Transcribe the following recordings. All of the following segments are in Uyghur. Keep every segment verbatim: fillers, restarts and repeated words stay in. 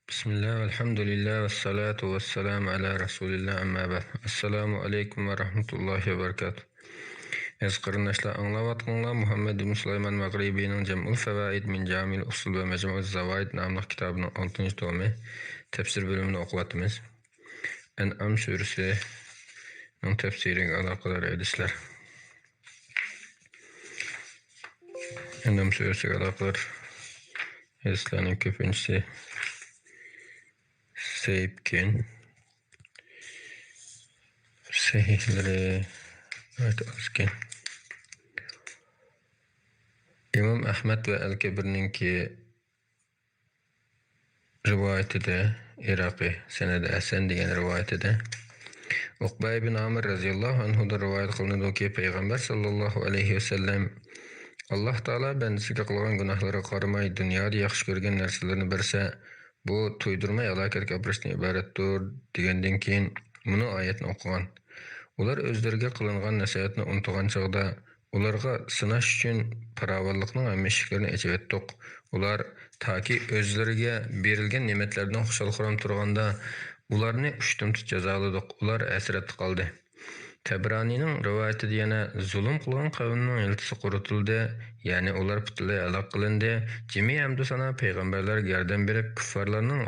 بىسمىللا، ۋەلھەمدۇلىللا، ۋەسسالاتۇ ۋەسسالامۇ ئەلا رەسۇلىللا، ئەمما بەئد. ئەسسالامۇ ئەلەيكۇم ۋە رەھمەتۇللاھى ۋە بەرىكاتۇھ. ئەزىز قېرىنداشلار، ئاڭلاۋاتقىنىڭلار مۇھەممەد ئىبن سۇلايمان مەغرىبىنىڭ جەمئۇل فەۋائىد مىن جامىل ئۇسۇل ۋە مەجمۇئۇز زاۋائىد ناملىق كىتابىنىڭ ئالتىنچى تومى، تەپسىر بۆلۈمىنى ئوقۇۋاتىمىز. ئەنئام سۈرىسىنىڭ تەپسىرىگە ئالاقىدار ھەدىسلەر. ئەنئام سۈرىسىگە ئالاقىدار ھەدىسلەرنىڭ كۆپىنچىسى زەئىپكەن. سەھىھلىرى ناھايىتى ئازكەن. ئىمام ئەھمەد ۋە ئەل كەبىرنىڭكى رىۋايىتىدە، ئىراقىي سەنەدى ھەسەن دېگەن رىۋايىتىدە، ئۇقبە ئىبن ئامىر رەزىياللاھۇ ئەنھۇدىن رىۋايەت قىلىنىدۇكى، پەيغەمبەر ساللاللاھۇ ئەلەيھى ۋەسەللەم، «ئاللاھ تائالا بەندىسىگە قىلغان گۇناھلىرىغا قارىماي، دۇنيادا ياخشى كۆرگەن نەرسىلىرىنى بەرسە، بۇ تۇيدۇرماي ھالاكەتكە ئاپىرىشتىن ئىبارەتتۇر» دېگەندىن كېيىن، مۇنۇ ئايەتنى ئوقۇغان. ئۇلار ئۆزلىرىگە قىلىنغان نەسىھەتنى ئۇنتۇغان چاغدا، ئۇلارغا سىناش ئۈچۈن پاراۋانلىقنىڭ ھەممە ئىشىكلىرىنى ئېچىۋەتتۇق. ئۇلار تاكى ئۆزلىرىگە بېرىلگەن نېمەتلەردىن خۇشال-خۇرام تۇرغاندا، ئۇلارنى ئۇشتۇمتۇت جازالىدۇق. ئۇلار ھەسرەتتە قالدى. تەبرانىنىڭ رىۋايىتىدە يەنە، «زۇلۇم قىلغان قەۋمنىڭ يىلتىزى قۇرۇتۇلدى، يەنى ئۇلار پۈتۈنلەي ھالاك قىلىندى. جىمى ھەمدۇسانا پەيغەمبەرلەرگە ياردەم بېرىپ، كۇففارلارنىڭ،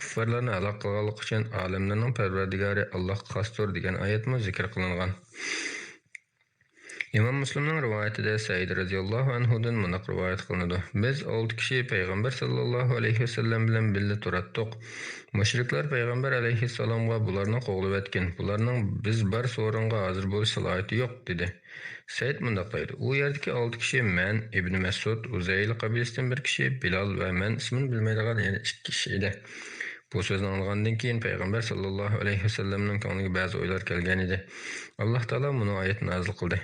كۇففارلارنى ھالاك قىلغانلىقى ئۈچۈن ئالەملەرنىڭ پەرۋەردىگارى ئاللاھقا خاستۇر» دېگەن ئايەتمۇ زىكىر قىلىنغان. ئىمام مۇسلىمنىڭ رىۋايىتىدە سەئىد رەزىياللاھۇ ئەنھۇدىن مۇنداق رىۋايەت قىلىنىدۇ: «بىز ئالتە كىشى پەيغەمبەر ساللاللاھۇ ئەلەيھى ۋەسەللەم بىلەن بىللە تۇراتتۇق. مۇشرىكلار پەيغەمبەر ئەلەيھىسسالامغا بۇلارنى قوغلىۋەتكىن، بۇلارنىڭ بىز بار سورۇنغا ھازىر بولۇش سالاھىيىتى يوق» دېدى. سەئىد مۇنداق دەيدۇ: «ئۇ يەردىكى ئالتە كىشى مەن، ئىبنى مەسئۇد، ئۇزەيلە قەبىلىسىدىن بىر كىشى، بىلال ۋە مەن ئىسمىنى بىلمەيدىغان يەنە ئىككى كىشى ئىدى.» بۇ سۆزنى ئاڭلىغاندىن كېيىن پەيغەمبەر ساللاللاھۇ ئەلەيھى ۋەسەللەمنىڭ كۆڭلىگە بەزى ئويلار كەلگەن ئىدى. ئاللاھ تائالا مۇنۇ ئايەتنى نازىل قىلدى: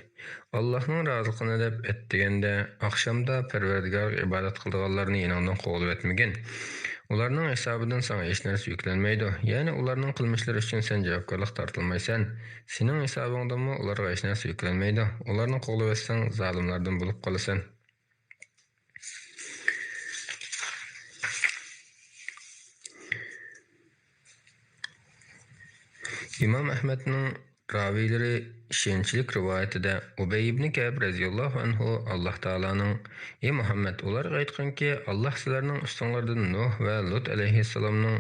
«ئاللاھنىڭ رازىلىقىنى دەپ ئەتىگەندە، ئاخشامدا پەرۋەردىگارغا ئىبادەت قىلىدىغانلارنى يېنىڭدىن قوغلىۋەتمىگىن. ئۇلارنىڭ ھېسابىدىن ساڭا ھېچ نەرسە يۈكلەنمەيدۇ، يەنى ئۇلارنىڭ قىلمىشلىرى ئۈچۈن سەن جاۋابكارلىق تارتىلمايسەن. سېنىڭ ھېسابىڭدىنمۇ ئۇلارغا ھېچ نەرسە يۈكلەنمەيدۇ. ئۇلارنى قوغلىۋەتسەڭ، زالىملاردىن بولۇپ قالىسەن.» ئىمام ئەھمەدنىڭ راۋىيلىرى ئىشەنچلىك رىۋايىتىدە ئۇبەي ئىبنى كەئب رەزىياللاھۇ ئەنھۇ، ئاللاھ تائالانىڭ، ئى مۇھەممەد، ئۇلارغا ئېيتقىنكى، ئاللاھ سىلەرنىڭ ئۈستۈڭلاردىن نۇھ ۋە لۇت ئەلەيھىسسالامنىڭ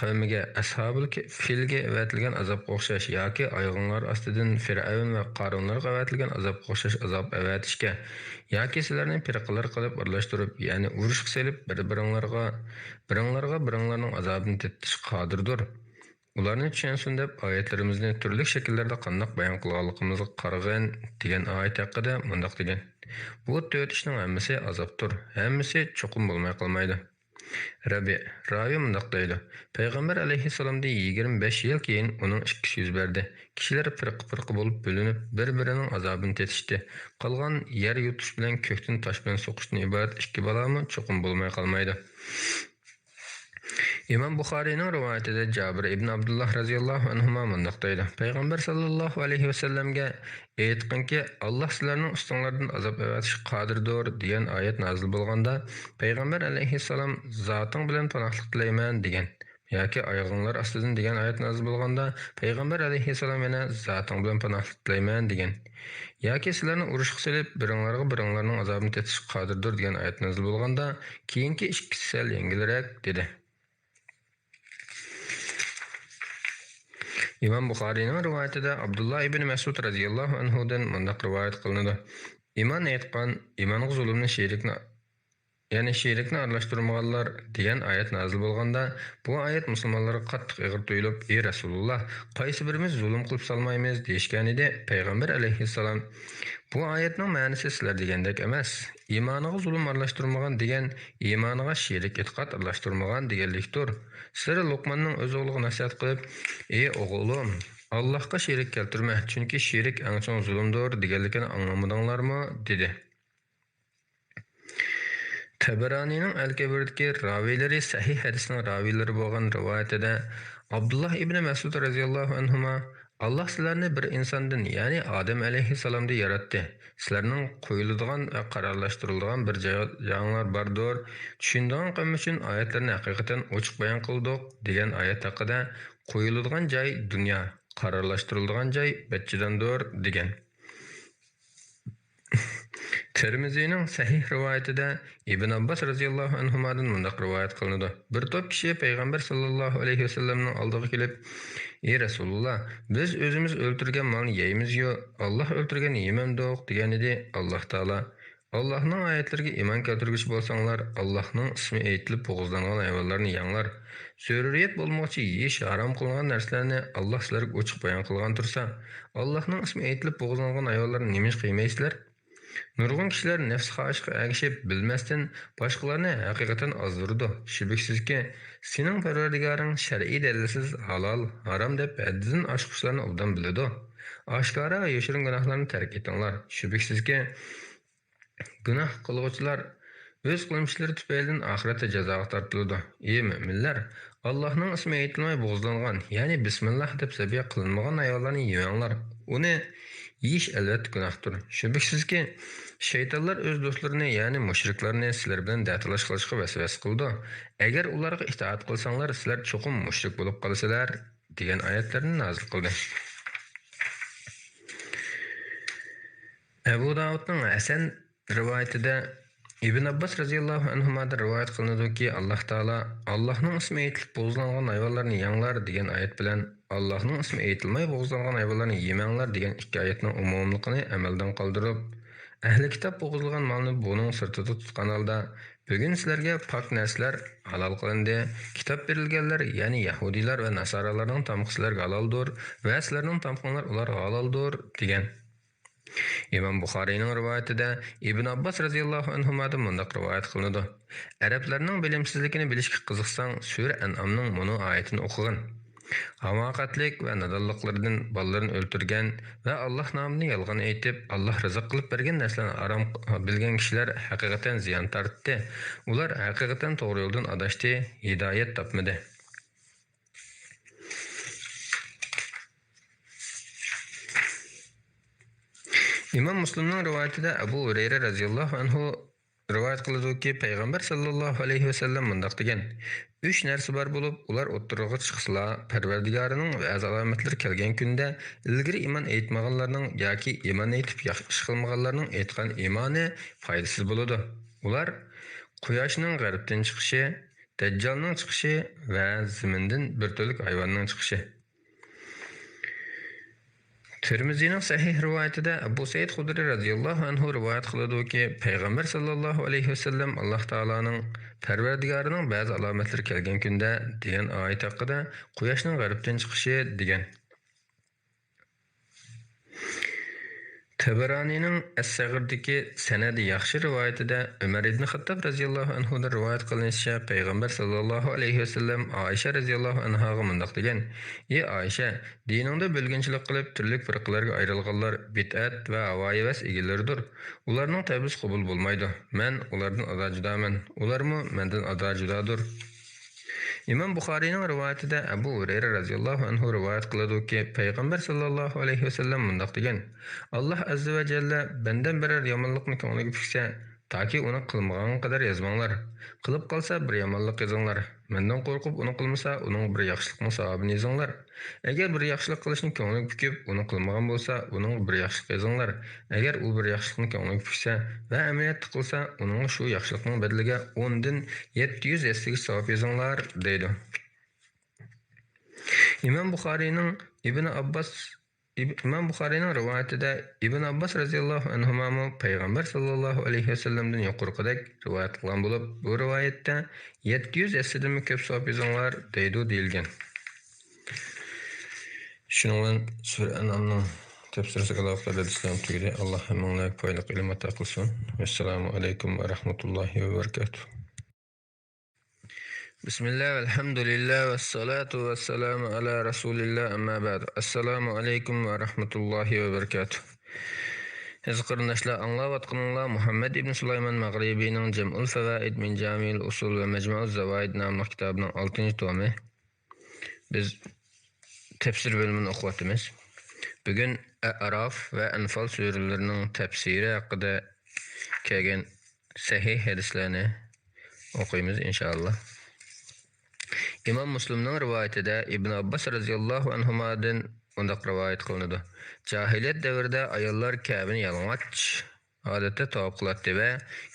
قەۋمىگە ئەسھابۇل فىلگە ئەۋەتىلگەن ئازابقا ئوخشاش ياكى ئايىغىڭلار ئاستىدىن فىرئەۋن ۋە قارۇنلارغا ئەۋەتىلگەن ئازابقا ئوخشاش ئازاب ئەۋەتىشكە ياكى سىلەرنى پىرقىلار قىلىپ ئارىلاشتۇرۇپ، يەنى ئۇرۇشقا سېلىپ، بىر-بىرىڭلارغا، بىرىڭلارغا بىرىڭلارنىڭ ئازابىنى تېتىتىشقا قادىردۇر. ئۇلارنى چۈشەنسۇن دەپ ئايەتلىرىمىزنى تۈرلۈك شەكىللەردە قانداق بايان قىلغانلىقىمىزغا قارىغىن، دېگەن ئايەت ھەققىدە مۇنداق دېگەن: بۇ تۆت ئىشنىڭ ھەممىسى ئازابتۇر، ھەممىسى چوقۇم بولماي قالمايدۇ. رەبىئ، راۋى مۇنداق دەيدۇ: پەيغەمبەر ئەلەيھىسسالامدىن يىگىرمە بەش يىل كېيىن ئۇنىڭ ئىككىسى يۈز بەردى. كىشىلەر پىرقە-پىرقە بولۇپ بۆلۈنۈپ، بىر-بىرىنىڭ ئازابىنى تېتىشتى. قالغان يەر يۇتۇش بىلەن كۆكتىن تاش بىلەن سوقۇشتىن ئىبارەت ئىككى بالامۇ چوقۇم بولماي قالمايدۇ. ئىمام بۇخارىينىڭ رىۋايىتىدە جابىر ئىبن ئابدۇللا رەزىياللاھۇ ئەنھۇما مۇنداق دەيدۇ: پەيغەمبەر ساللاللاھۇ ئەلەيھى ۋەسەللەمگە ئېيتقىنكى، ئاللاھ سىلەرنىڭ ئۈستۈڭلاردىن ئازاب ئەۋەتىشكە قادىردۇر، دېگەن ئايەت نازىل بولغاندا، پەيغەمبەر ئەلەيھىسسالام زاتىڭ بىلەن پاناھلىق تىلەيمەن، دېگەن. ياكى ئايىغىڭلار ئاستىدىن دېگەن ئايەت نازىل بولغاندا، پەيغەمبەر ئەلەيھىسسالام يەنە زاتىڭ بىلەن پاناھلىق تىلەيمەن، دېگەن. ياكى سىلەرنى ئۇرۇشقا سېلىپ، بىرىڭلارغا بىرىڭلارنىڭ ئازابىنى تېتىشقا قادىردۇر، دېگەن ئايەت نازىل بولغاندا، كېيىنكى ئىككىسى سەل يەڭگىلرەك، دېدى. ئىمام بۇخارىينىڭ رىۋايىتىدە ئابدۇللا ئىبنى مەسئۇد رەزىياللاھۇ ئەنھۇدىن مۇنداق رىۋايەت قىلىنىدۇ: ئىمان ئېيتقان، ئىمانغا زۇلۇمنى، شېرىكنى، يەنى شېرىكنى ئارىلاشتۇرمىغانلار، دېگەن ئايەت نازىل بولغاندا، بۇ ئايەت مۇسۇلمانلارغا قاتتىق ئېغىر تۇيۇلۇپ، ئى رەسۇلۇللا، قايسى بىرىمىز زۇلۇم قىلىپ سالمايمىز، دېيىشكەنىدى. پەيغەمبەر ئەلەيھىسسالام، بۇ ئايەتنىڭ مەنىسى سىلەر دېگەندەك ئەمەس. ئىمانىغا زۇلۇم ئارىلاشتۇرمىغان دېگەن ئىمانىغا شېرىك ئېتىقاد ئارىلاشتۇرمىغان دېگەنلىكتۇر. سىلەر لوقماننىڭ ئۆز ئوغلىغا نەسىھەت قىلىپ، ئى ئوغلۇم، ئاللاھقا شېرىك كەلتۈرمە، چۈنكى شېرىك ئەڭ چوڭ زۇلۇمدۇر، دېگەنلىكىنى ئاڭلىمىدىڭلارمۇ؟ دېدى. تەبەرانىنىڭ ئەل كەبىردىكى راۋىلىرى سەھىھ ھەدىسنىڭ راۋىلىرى بولغان رىۋايىتىدە ئابدۇللا ئىبنى مەسئۇد رەزىياللاھۇ ئەنھۇما، ئاللاھ سىلەرنى بىر ئىنساندىن، يەنى ئادەم ئەلەيھىسسالامدىن ياراتتى. سىلەرنىڭ قويۇلىدىغان ۋە قارارلاشتۇرۇلىدىغان بىر جاي-، جايىڭلار باردۇر. چۈشىنىدىغان قەۋم ئۈچۈن ئايەتلەرنى ھەقىقەتەن ئوچۇق بايان قىلدۇق، دېگەن ئايەت ھەققىدە، قويۇلىدىغان جاي دۇنيا، قارارلاشتۇرۇلىدىغان جاي بەچچىداندۇر، دېگەن. تىرمىزىنىڭ سەھىھ رىۋايىتىدە ئىبن ئابباس رەزىياللاھۇ ئەنھۇمادىن مۇنداق رىۋايەت قىلىنىدۇ: بىر توپ كىشى پەيغەمبەر ساللاللاھۇ ئەلەيھى ۋەسەللەمنىڭ ئالدىغا كېلىپ، «ئى رەسۇلۇللا، بىز ئۆزىمىز ئۆلتۈرگەن مالنى يەيمىزيۇ، ئاللاھ ئۆلتۈرگەننى يېمەمدۇق؟» دېگەنىدى. ئاللاھ تائالا: «ئاللاھنىڭ ئايەتلىرىگە ئىمان كەلتۈرگۈچى بولساڭلار، ئاللاھنىڭ ئىسمى ئېيتىلىپ بوغۇزلانغان ھايۋانلارنى يەڭلار. زۆرۈرىيەت بولمىغۇچە يېيىش ھارام قىلىنغان نەرسىلەرنى ئاللاھ سىلەرگە ئوچۇق بايان قىلغان تۇرسا، ئاللاھنىڭ ئىسمى ئېيتىلىپ بوغۇزلانغان ھايۋانلارنى نېمىشقا يېمەيسىلەر؟» نۇرغۇن كىشىلەر نەپسى خاھىشقا ئەگىشىپ، بىلمەستىن باشقىلارنى ھەقىقەتەن ئازدۇرىدۇ. شۈبھىسىزكى، سېنىڭ پەرۋەردىگارىڭ شەرئىي دەلىلسىز ھالال، ھارام دەپ ھەددىدىن ئاشقۇچىلارنى ئوبدان بىلىدۇ. ئاشكارا ۋە يوشۇرۇن گۇناھلارنى تەرك ئېتىڭلار. شۈبھىسىزكى، گۇناھ قىلغۇچىلار ئۆز قىلمىشلىرى تۈپەيلىدىن ئاخىرەتتە جازاغا تارتىلىدۇ. ئى مۆمىنلەر! ئاللاھنىڭ ئىسمى ئېيتىلماي بوغۇزلانغان، يەنى بىسمىللاھ دەپ زەبىھ قىلىنمىغان ھايۋانلارنى يېمەڭلار. ئۇنى يېيىش ئەلۋەتتە گۇناھتۇر. شۈبھىسىزكى، شەيتانلار ئۆز دوستلىرىنى، يەنى مۇشرىكلارنى سىلەر بىلەن دەتالاش قىلىشقا ۋەسۋەسە قىلىدۇ. ئەگەر ئۇلارغا ئىتائەت قىلساڭلار، سىلەر چوقۇم مۇشرىك بولۇپ قالىسىلەر، دېگەن ئايەتلەرنى نازىل قىلدى. ئەبۇ داۋۇدنىڭ ھەسەن رىۋايىتىدە ئىبن ئابباس رەزىياللاھۇ ئەنھۇمادىن رىۋايەت قىلىنىدۇكى، ئاللاھ تائالا «ئاللاھنىڭ ئىسمى ئېيتىلىپ بوغۇزلانغان ھايۋانلارنى يەڭلار» دېگەن ئايەت بىلەن «ئاللاھنىڭ ئىسمى ئېيتىلماي بوغۇزلانغان ھايۋانلارنى يېمەڭلار» دېگەن ئىككى ئايەتنىڭ ئومۇملۇقىنى ئەمەلدىن قالدۇرۇپ، ئەھلى كىتاب بوغۇزلىغان مالنى بۇنىڭ سىرتىدا تۇتقان ھالدا، بۈگۈن سىلەرگە پاك نەرسىلەر ھالال قىلىندى. كىتاب بېرىلگەنلەر، يەنى يەھۇدىيلار ۋە ناسارالارنىڭ تامىقى سىلەرگە ھالالدۇر ۋە سىلەرنىڭ تامىقىڭلار ئۇلارغا ھالالدۇر، دېگەن. ئىمام بۇخارىينىڭ رىۋايىتىدە ئىبن ئابباس رەزىياللاھۇ ئەنھۇمادىن مۇنداق رىۋايەت قىلىنىدۇ: ئەرەبلەرنىڭ بىلىمسىزلىكىنى بىلىشكە قىزىقساڭ، سۈرە ئەنئامنىڭ مۇنۇ ئايىتىنى ئوقۇغىن. ھاماقەتلىك ۋە نادانلىقلىرىدىن بالىلىرىنى ئۆلتۈرگەن ۋە ئاللاھ نامىنى يالغان ئېيتىپ، ئاللاھ رىزىق قىلىپ بەرگەن نەرسىلەرنى ھارام بىلگەن كىشىلەر ھەقىقەتەن زىيان تارتتى. ئۇلار ھەقىقەتەن توغرا يولدىن ئاداشتى، ھىدايەت تاپمىدى. ئىمام مۇسلىمنىڭ رىۋايىتىدە ئەبۇ ھۇرەيرە رەزىياللاھۇ ئەنھۇ رىۋايەت قىلىدۇكى، پەيغەمبەر ساللاللاھۇ ئەلەيھى ۋەسەللەم مۇنداق دېگەن: «ئۈچ نەرسە بار بولۇپ، ئۇلار ئوتتۇرىغا چىقسىلا، پەرۋەردىگارىنىڭ ۋەز ئالامەتلىرى كەلگەن كۈندە ئىلگىرى ئىمان ئېيتمىغانلارنىڭ ياكى ئىمان ئېيتىپ ياخشى ئىش قىلمىغانلارنىڭ ئېيتقان ئىمانى پايدىسىز بولىدۇ. ئۇلار قۇياشنىڭ غەربتىن چىقىشى، دەججالنىڭ چىقىشى ۋە زېمىندىن بىر تۈرلۈك ھايۋاننىڭ چىقىشى.» تىرمىزىنىڭ سەھىھ رىۋايىتىدە ئەبۇ سەئىد خۇدرى رەزىياللاھۇ ئەنھۇ رىۋايەت قىلىدۇكى، پەيغەمبەر ساللاللاھۇ ئەلەيھى ۋەسەللەم، ئاللاھ تائالانىڭ پەرۋەردىگارىنىڭ بەزى ئالامەتلىرى كەلگەن كۈندە دېگەن ئايەت ھەققىدە، قۇياشنىڭ غەربتىن چىقىشى دېگەن. تەبەرانىنىڭ ئەس-سەغىردىكى سەنەدى ياخشى رىۋايىتىدە ئۆمەر ئىبنى خەتتاب رەزىياللاھۇ ئەنھۇدىن رىۋايەت قىلىنىشىچە، پەيغەمبەر ساللاللاھۇ ئەلەيھى ۋەسەللەم ئائىشە رەزىياللاھۇ ئەنھاغا مۇنداق دېگەن: «ئى ئائىشە، دىنىڭدا بۆلگۈنچىلىك قىلىپ، تۈرلۈك پىرقىلەرگە ئايرىلغانلار بىدئەت ۋە ھاۋاھەۋەس ئىگىلىرىدۇر. ئۇلارنىڭ تەۋبىسى قوبۇل بولمايدۇ. مەن ئۇلاردىن ئادا جۇدامەن. ئۇلارمۇ مەندىن ئادا جۇدادۇر.» ئىمام بۇخارىينىڭ رىۋايىتىدە ئەبۇ ھۇرەيرە رەزىياللاھۇ ئەنھۇ رىۋايەت قىلىدۇكى، پەيغەمبەر ساللاللاھۇ ئەلەيھى ۋەسەللەم مۇنداق دېگەن: «ئاللاھ ئەززە ۋە جەللە بەندەم بىرەر يامانلىقنى كۆڭلىگە پۈكسە، تاكى ئۇنى قىلمىغانغا قەدەر يازماڭلار. قىلىپ قالسا، بىر يامانلىق يېزىڭلار. مەندىن قورقۇپ ئۇنى قىلمىسا، ئۇنىڭغا بىر ياخشىلىقنىڭ ساۋابىنى يېزىڭلار. ئەگەر بىر ياخشىلىق قىلىشنى كۆڭلىگە پۈكۈپ، ئۇنى قىلمىغان بولسا، ئۇنىڭغا بىر ياخشىلىق يېزىڭلار. ئەگەر ئۇ بىر ياخشىلىقنى كۆڭلىگە پۈكسە ۋە ئەمەلىيەتتە قىلسا، ئۇنىڭغا شۇ ياخشىلىقنىڭ بەدىلىگە ئوندىن يەتتە يۈز ھەسسىگىچە ساۋاب يېزىڭلار» دەيدۇ. ئىمام بۇخارىينىڭ ئىبن ئابباس، ئىب-، ئىمام بۇخارىينىڭ رىۋايىتىدە ئىبن ئابباس رەزىياللاھۇ ئەنھۇمامۇ پەيغەمبەر ساللاللاھۇ ئەلەيھى ۋەسەللەمدىن يۇقىرىقىدەك رىۋايەت قىلغان بولۇپ، بۇ رىۋايەتتە يەتتە يۈز ھەسسىدىنمۇ كۆپ ساۋاب يېزىڭلار دەيدۇ دېيىلگەن. شۇنىڭ بىلەن سۈرە ئەنئامنىڭ تەپسىرىگە ئالاقىدار ھەدىسلەرنى تۈگىدى. ئاللاھ ھەممىڭلارغا پايدىلىق ئىلىم ئاتا قىلسۇن. ۋەسسالامۇ ئەلەيكۇم ۋە رەھمەتۇللاھى ۋە بەرىكاتۇھ. بىسمىللا، ۋەلھەمدۇلىللا، ۋەسسالاتۇ ۋەسسالامۇ ئەلا رەسۇلىللا، ئەمما بەئد. ئەسسالامۇ ئەلەيكۇم ۋە رەھمەتۇللاھى ۋە بەرىكاتۇھ. ئەزىز قېرىنداشلار، ئاڭلاۋاتقىنىڭلار مۇھەممەد ئىبن سۇلايمان مەغرىبىنىڭ جەمئۇل فەۋائىد مىن جامىئىل ئۇسۇل ۋە مەجمۇئۇز زاۋائىد ناملىق كىتابىنىڭ ئالتىنچى تومى. بىز تەپسىر بۆلۈمىنى ئوقۇۋاتىمىز. بۈگۈن ئەئراف ۋە ئەنفال سۈرىلىرىنىڭ تەپسىرى ھەققىدە كەلگەن سەھىھ ھەدىسلەرنى ئوقۇيمىز، ئىنشائاللا. ئىمام مۇسلىمنىڭ رىۋايىتىدە ئىبن ئابباس رەزىياللاھۇ ئەنھۇمادىن مۇنداق رىۋايەت قىلىنىدۇ: جاھىلىيەت دەۋرىدە ئاياللار كەبىنى يالىڭاچ ھالەتتە تاۋاپ قىلاتتى ۋە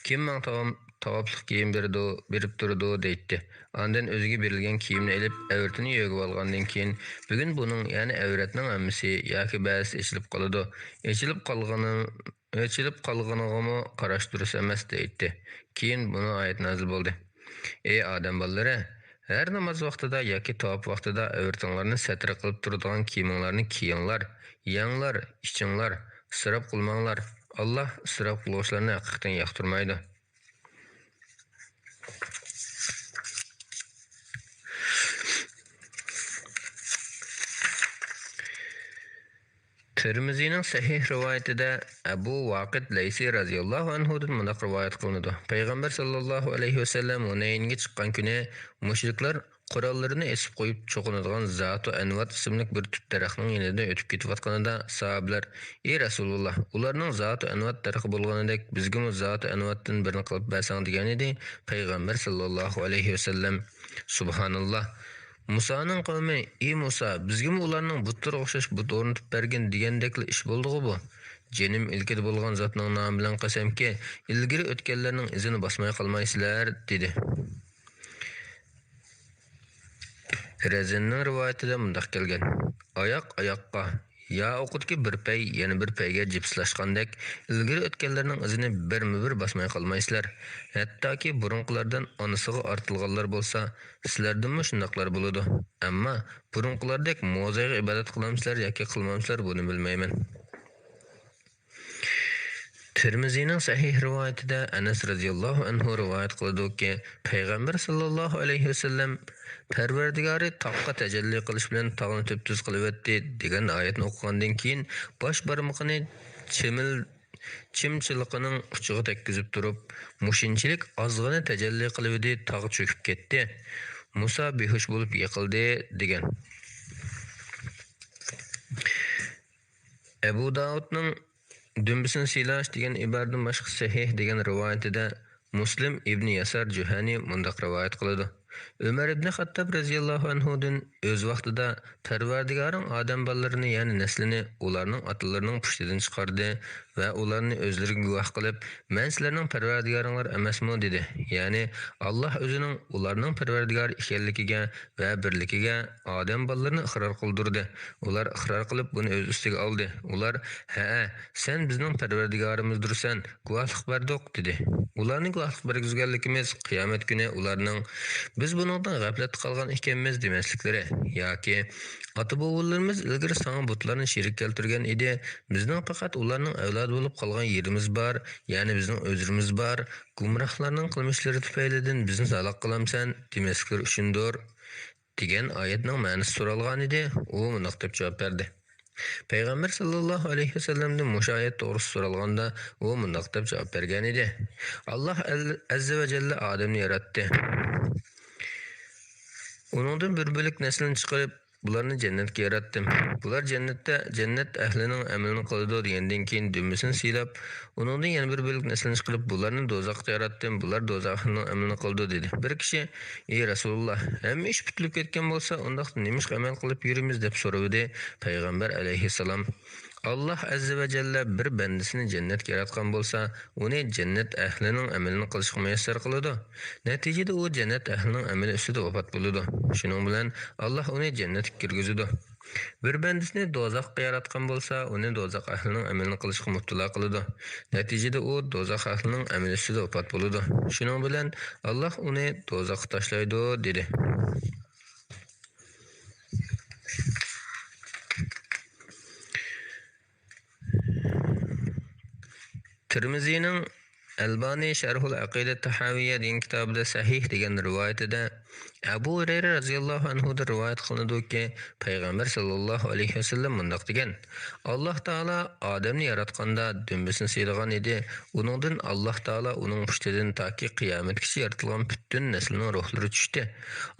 «كىم ماڭا تاۋام-، تاۋاپلىق كىيىم بېرىدۇ، بېرىپ تۇرىدۇ؟» دەيتتى. ئاندىن ئۆزىگە بېرىلگەن كىيىمنى ئېلىپ، ئەۋرىتىنى يۆگىۋالغاندىن كېيىن، بۈگۈن بۇنىڭ، يەنى ئەۋرەتنىڭ ھەممىسى ياكى بەزىسى ئېچىلىپ قالىدۇ. ئېچىلىپ قالغىنى، ئېچىلىپ قالغىنىغىمۇ قاراش دۇرۇس ئەمەس، دەيتتى. كېيىن بۇنىڭ ئايىتى نازىل بولدى: ئى ئادەم بالىلىرى! ھەر ناماز ۋاقتىدا ياكى تاۋاپ ۋاقتىدا ئەۋرىتىڭلارنى سەترە قىلىپ تۇرىدىغان كىيىمىڭلارنى كىيىڭلار، يەڭلار، ئىچىڭلار، ئىسراپ قىلماڭلار. ئاللا ئىسراپ قىلغۇچىلارنى ھەقىقەتەن ياقتۇرمايدۇ. تىرمىزىنىڭ سەھىھ رىۋايىتىدە ئەبۇ ۋاقىد لەيسى رەزىياللاھۇ ئەنھۇدىن مۇنداق رىۋايەت قىلىنىدۇ: پەيغەمبەر ساللاللاھۇ ئەلەيھى ۋەسەللەم ھۇنەينگە چىققان كۈنى مۇشرىكلار قوراللىرىنى ئېسىپ قويۇپ چوقۇنىدىغان زاتۇ ئەنۋات ئىسىملىك بىر تۈپ دەرەخنىڭ يېنىدىن ئۆتۈپ كېتىۋاتقىنىدا، ساھابىلەر: «ئى رەسۇلۇللا، ئۇلارنىڭ زاتۇ ئەنۋات دەرىخى بولغىنىدەك، بىزگىمۇ زاتۇ ئەنۋاتتىن بىرنى قىلىپ بەرسەڭ» دېگەنىدى. پەيغەمبەر ساللاللاھۇ ئەلەيھى ۋەسەللەم: سۇبھاناللا! مۇسانىڭ قەۋمى: «ئى مۇسا، بىزگىمۇ ئۇلارنىڭ بۇتلىرىغا ئوخشاش بۇت ئورنىتىپ بەرگىن» دېگەندەكلا ئىش بولدىغۇ بۇ؟ جېنىم ئىلكىدە بولغان زاتنىڭ نامى بىلەن قەسەمكى، ئىلگىرى ئۆتكەنلەرنىڭ ئىزىنى باسماي قالمايسىلەر، دېدى. رەزىننىڭ رىۋايىتىدە مۇنداق كەلگەن: ئاياق ئاياققا، يا ئوقىدىكى بىر پەي يەنە بىر پەيگە جىپسلاشقاندەك، ئىلگىرى ئۆتكەنلەرنىڭ ئىزىنى بىرمۇبىر باسماي قالمايسىلەر. ھەتتاكى بۇرۇنقىلاردىن ئانىسىغا ئارتىلغانلار بولسا، سىلەردىنمۇ شۇنداقلار بولىدۇ. ئەمما بۇرۇنقىلاردەك موزايغا ئىبادەت قىلامسىلەر ياكى قىلمامسىلەر، بۇنى بىلمەيمەن. تىرمىزىنىڭ سەھىھ رىۋايىتىدە ئەنەس رەزىياللاھۇ ئەنھۇ رىۋايەت قىلىدۇكى، پەيغەمبەر ساللاللاھۇ ئەلەيھى ۋەسەللەم: «پەرۋەردىگارى تاغقا تەجەللى قىلىش بىلەن تاغنى تۈپتۈز قىلىۋەتتى» دېگەن ئايەتنى ئوقۇغاندىن كېيىن، باش بارمىقىنى چىمىل-، چىمچىلىقىنىڭ ئۇچىغا تەگكۈزۈپ تۇرۇپ، مۇشۇنچىلىك ئازغىنە تەجەللى قىلىۋىدى، تاغ چۆكۈپ كەتتى. مۇسا بىھوش بولۇپ يىقىلدى، دېگەن. ئەبۇ داۋۇدنىڭ «دۈمبىسىنى سىيلاش» دېگەن ئىبارىدىن باشقا سەھىھ دېگەن رىۋايىتىدە مۇسلىم ئىبنى يەسار جۇھەنى مۇنداق رىۋايەت قىلىدۇ: ئۆمەر ئىبنى خەتتاب رەزىياللاھۇ ئەنھۇدىن ئۆز ۋاقتىدا: «پەرۋەردىگارىڭ ئادەم بالىلىرىنى، يەنى نەسلىنى ئۇلارنىڭ ئاتىلىرىنىڭ پۇشتىدىن چىقاردى ۋە ئۇلارنى ئۆزلىرىگە گۇۋاھ قىلىپ، مەن سىلەرنىڭ پەرۋەردىگارىڭلار ئەمەسمۇ؟» دېدى. يەنى ئاللاھ ئۆزىنىڭ ئۇلارنىڭ پەرۋەردىگارى ئىكەنلىكىگە ۋە بىرلىكىگە ئادەم بالىلىرىنى ئىقرار قىلدۇردى. ئۇلار ئىقرار قىلىپ، بۇنى ئۆز ئۈستىگە ئالدى. ئۇلار: «ھەئە، سەن بىزنىڭ پەرۋەردىگارىمىزدۇرسەن، گۇۋاھلىق بەردۇق» دېدى. ئۇلارنى گۇۋاھلىق بەرگۈزگەنلىكىمىز قىيامەت كۈنى ئۇلارنىڭ: «بىز بۇنىڭدىن غەپلەتتە قالغان ئىكەنمىز» دېمەسلىكلىرى ياكى: «ئاتا-بوۋىلىرىمىز ئىلگىرى ساڭا بۇتلارنى شېرىك كەلتۈرگەن ئىدى، بىزنىڭ پەقەت ئۇلارنىڭ ئەۋلادى بولۇپ قالغان يېرىمىز بار، يەنى بىزنىڭ ئۆزرىمىز بار، گۇمراھلارنىڭ قىلمىشلىرى تۈپەيلىدىن بىزنى ھالاك قىلامسەن؟» دېمەسلىكلىرى ئۈچۈندۇر، دېگەن ئايەتنىڭ مەنىسى سورالغانىدى، ئۇ مۇنداق دەپ جاۋاب بەردى. پەيغەمبەر ساللاللاھۇ ئەلەيھى ۋەسەللەمدىن مۇشۇ ئايەت توغرىسىدا سورالغاندا، ئۇ مۇنداق دەپ جاۋاب بەرگەنىدى: «ئاللاھ ئەل-، ئەززە ۋە جەللە ئادەمنى ياراتتى. ئۇنىڭدىن بىر بۆلەك نەسلىنى چىقىرىپ، بۇلارنى جەننەتكە ياراتتىم. بۇلار جەننەتتە جەننەت ئەھلىنىڭ ئەمىلىنى قىلىدۇ» دېگەندىن كېيىن، دۈمبىسىنى سىيلاپ، ئۇنىڭدىن يەنە بىر بۆلەك نەسلىنى چىقىرىپ، بۇلارنى دوزاخقا ياراتتىم، بۇلار دوزاخ ئەھلىنىڭ ئەمىلىنى قىلىدۇ، دېدى. بىر كىشى: «ئى رەسۇلۇللاھ، ھەممە ئىش پۈتۈلۈپ كەتكەن بولسا، ئۇنداقتا نېمىشقا ئەمەل قىلىپ يۈرىمىز؟» دەپ سورىۋىدى. پەيغەمبەر ئەلەيھىسسالام: «ئاللاھ ئەززە ۋە جەللە بىر بەندىسىنى جەننەتكە ياراتقان بولسا، ئۇنى جەننەت ئەھلىنىڭ ئەمىلىنى قىلىشقا مۇيەسسەر قىلىدۇ. نەتىجىدە ئۇ جەننەت ئەھلىنىڭ ئەمىلى ئۈستىدە ۋاپات بولىدۇ. شۇنىڭ بىلەن ئاللاھ ئۇنى جەننەتكە كىرگۈزىدۇ. بىر بەندىسىنى دوزاخقا ياراتقان بولسا، ئۇنى دوزاخ ئەھلىنىڭ ئەمىلىنى قىلىشقا مۇپتىلا قىلىدۇ. نەتىجىدە ئۇ دوزاخ ئەھلىنىڭ ئەمىلى ئۈستىدە ۋاپات بولىدۇ. شۇنىڭ بىلەن ئاللاھ ئۇنى دوزاخقا تاشلايدۇ» دېدى. تىرمىزىنىڭ ئەلبانى شەرھۇل ئەقىدە تەھاۋىيە دېگەن كىتابىدا سەھىھ دېگەن رىۋايىتىدە، ئەبۇ ھۇرەيرە رازىياللاھۇ ئەنھۇدىن رىۋايەت قىلىنىدۇكى، پەيغەمبەر ساللاللاھۇ ئەلەيھى ۋەسەللەم مۇنداق دېگەن: «ئاللاھ تائالا ئادەمنى ياراتقاندا دۈمبىسىنى سىيلىغان ئىدى. ئۇنىڭدىن ئاللاھ تائالا ئۇنىڭ پۇشتىدىن تاكى قىيامەتكىچە يارىتىلغان پۈتۈن نەسلىنىڭ روھلىرى چۈشتى.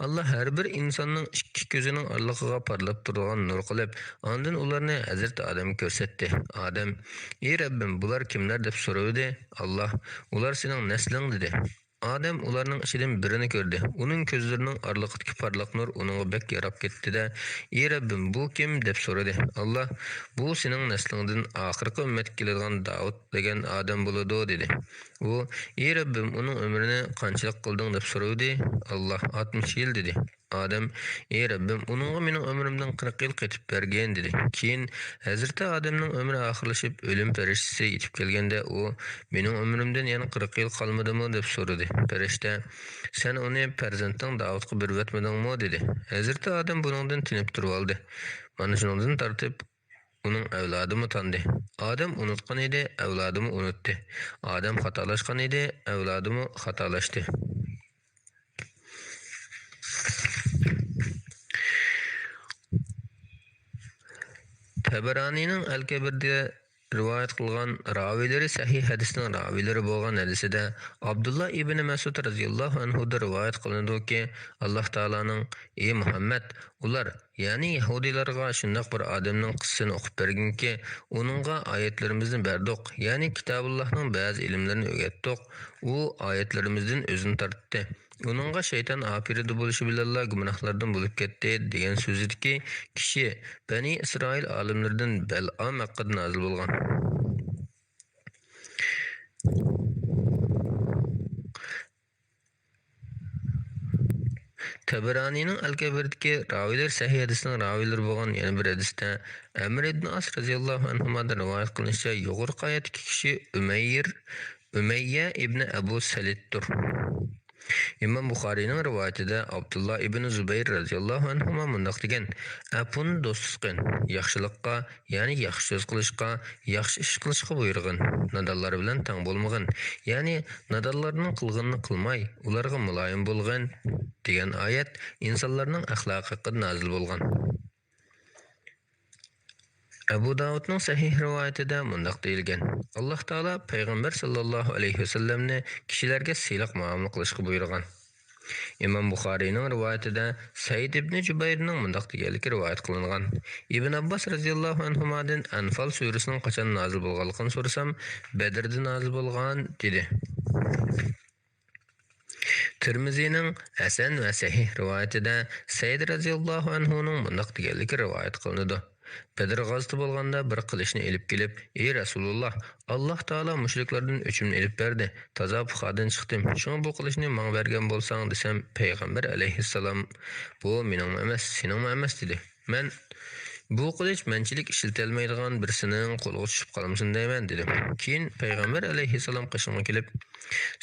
ئاللاھ ھەر بىر ئىنساننىڭ ئىككى كۆزىنىڭ ئارىلىقىغا پارلاپ تۇرىدىغان نۇر قىلىپ، ئاندىن ئۇلارنى ھەزرىتى ئادەمگە كۆرسەتتى. ئادەم، ئى رەببىم، بۇلار كىملەر؟» دەپ سورىۋىدى. ئاللاھ، ئۇلار سېنىڭ نەسلىڭ، دېدى. ئادەم ئۇلارنىڭ ئىچىدىن بىرىنى كۆردى. ئۇنىڭ كۆزلىرىنىڭ ئارىلىقىدىكى پارلاق نۇر ئۇنىڭغا بەك ياراپ كەتتى-دە، ئى رەببىم، بۇ كىم؟ دەپ سورىدى. ئاللاھ، بۇ سېنىڭ نەسلىڭدىن ئاخىرقى ئۈممەتكە كېلىدىغان داۋۇت دېگەن ئادەم بولىدۇ، دېدى. ئۇ، ئى رەببىم، ئۇنىڭ ئۆمرىنى قانچىلىك قىلدىڭ؟ دەپ سورىۋىدى. ئاللاھ، ئاتمىش يىل، دېدى. ئادەم، ئى رەببىم، ئۇنىڭغا مېنىڭ ئۆمرۈمدىن قىرىق يىل قېتىپ بەرگىن، دېدى. كېيىن ھەزرىتى ئادەمنىڭ ئۆمرى ئاخىرلىشىپ، ئۆلۈم پەرىشتىسى يېتىپ كەلگەندە، ئۇ، مېنىڭ ئۆمرۈمدىن يەنە قىرىق يىل قالمىدىمۇ؟ دەپ سورىدى. پەرىشتە، سەن ئۇنى پەرزەنتىڭ داۋۇتقا بېرىۋەتمىدىڭمۇ؟ دېدى. ھەزرىتى ئادەم بۇنىڭدىن تىنىپ تۇرۇۋالدى. مانا شۇنىڭدىن تارتىپ ئۇنىڭ ئەۋلادىمۇ تاندى. ئادەم ئۇنۇتقان ئىدى، ئەۋلادىمۇ ئۇنۇتتى. ئادەم خاتالاشقان ئىدى، ئەۋلادىمۇ خاتالاشتى. تەبەرانىنىڭ ئەل-كەبىردە رىۋايەت قىلغان راۋىلىرى سەھىھ ھەدىسنىڭ راۋىلىرى بولغان ھەدىسىدە ئابدۇللا ئىبنى مەسئۇد رەزىياللاھۇ ئەنھۇدىن رىۋايەت قىلىنىدۇكى، ئاللاھ تائالانىڭ، ئى مۇھەممەد، ئۇلار، يەنى يەھۇدىيلارغا شۇنداق بىر ئادەمنىڭ قىسسىسىنى ئوقۇپ بەرگىنكى، ئۇنىڭغا ئايەتلىرىمىزنى بەردۇق، يەنى كىتابۇللاھنىڭ بەزى ئىلىملىرىنى ئۆگەتتۇق. ئۇ ئايەتلىرىمىزدىن ئۆزىنى تارتتى. ئۇنىڭغا شەيتان ئاپىرىدە بولۇشى بىلەنلا گۇمراھلاردىن بولۇپ كەتتى، دېگەن سۆزىدىكى كىشى بەنى ئىسرائىل ئالىملىرىدىن بەلئام ھەققىدە نازىل بولغان. تەبەرانىنىڭ ئەل-كەبىردىكى راۋىلىرى سەھىھ ھەدىسنىڭ راۋىلىرى بولغان يەنە بىر ھەدىستە ئەمر ئىبن ئاس رەزىياللاھۇ ئەنھۇمادىن رىۋايەت قىلىنىشىچە، يۇقىرىقى ئايەتتىكى كىشى ئۈمەييىر، ئۈمەييە ئىبنى ئەبۇ سەلىتتۇر. ئىمام بۇخارىينىڭ رىۋايىتىدە ئابدۇللا ئىبنى زۇبەير رەزىياللاھۇ ئەنھۇما مۇنداق دېگەن: ئەپۇنى دوستلۇق قىل، ياخشىلىققا، يەنى ياخشى سۆز قىلىشقا، ياخشى ئىش قىلىشقا بۇيرۇغىن. نادانلار بىلەن تەڭ بولمىغىن، يەنى نادانلارنىڭ قىلغىنىنى قىلماي، ئۇلارغا مۇلايىم بولغىن، دېگەن ئايەت ئىنسانلارنىڭ ئەخلاقى ھەققىدە نازىل بولغان. ئەبۇ داۋۇدنىڭ سەھىھ رىۋايىتىدە مۇنداق دېيىلگەن: ئاللاھ تائالا پەيغەمبەر ساللاللاھۇ ئەلەيھى ۋەسەللەمنى كىشىلەرگە سىلىق مۇئامىلە قىلىشقا بۇيرۇغان. ئىمام بۇخارىينىڭ رىۋايىتىدە سەئىد ئىبنى جۇبەيرنىڭ مۇنداق دېگەنلىكى رىۋايەت قىلىنغان: ئىبن ئابباس رەزىياللاھۇ ئەنھۇمادىن ئەنفال سۈرىسىنىڭ قاچان نازىل بولغانلىقىنى سورىسام، بەدردە نازىل بولغان، دېدى. تىرمىزىنىڭ ھەسەن ۋە سەھىھ رىۋايىتىدە سەئىد رەزىياللاھۇ ئەنھۇنىڭ مۇنداق دېگەنلىكى رىۋايەت قىلىنىدۇ: بەدر غازىتى بولغاندا بىر قىلىچنى ئېلىپ كېلىپ، ئى رەسۇلۇللاھ، ئاللاھ تائالا مۇشرىكلاردىن ئۆچۈمنى ئېلىپ بەردى، تازا پۇخادىن چىقتىم، شۇڭا بۇ قىلىچنى ماڭا بەرگەن بولساڭ، دېسەم، پەيغەمبەر ئەلەيھىسسالام، بۇ مېنىڭمۇ ئەمەس، سېنىڭمۇ ئەمەس، دېدى. مەن، بۇ قىلىچ مەنچىلىك ئىشلىتەلمەيدىغان بىرسىنىڭ قولىغا چۈشۈپ قالمىسۇن دەيمەن، دېدىم. كېيىن پەيغەمبەر ئەلەيھىسسالام قېشىمغا كېلىپ،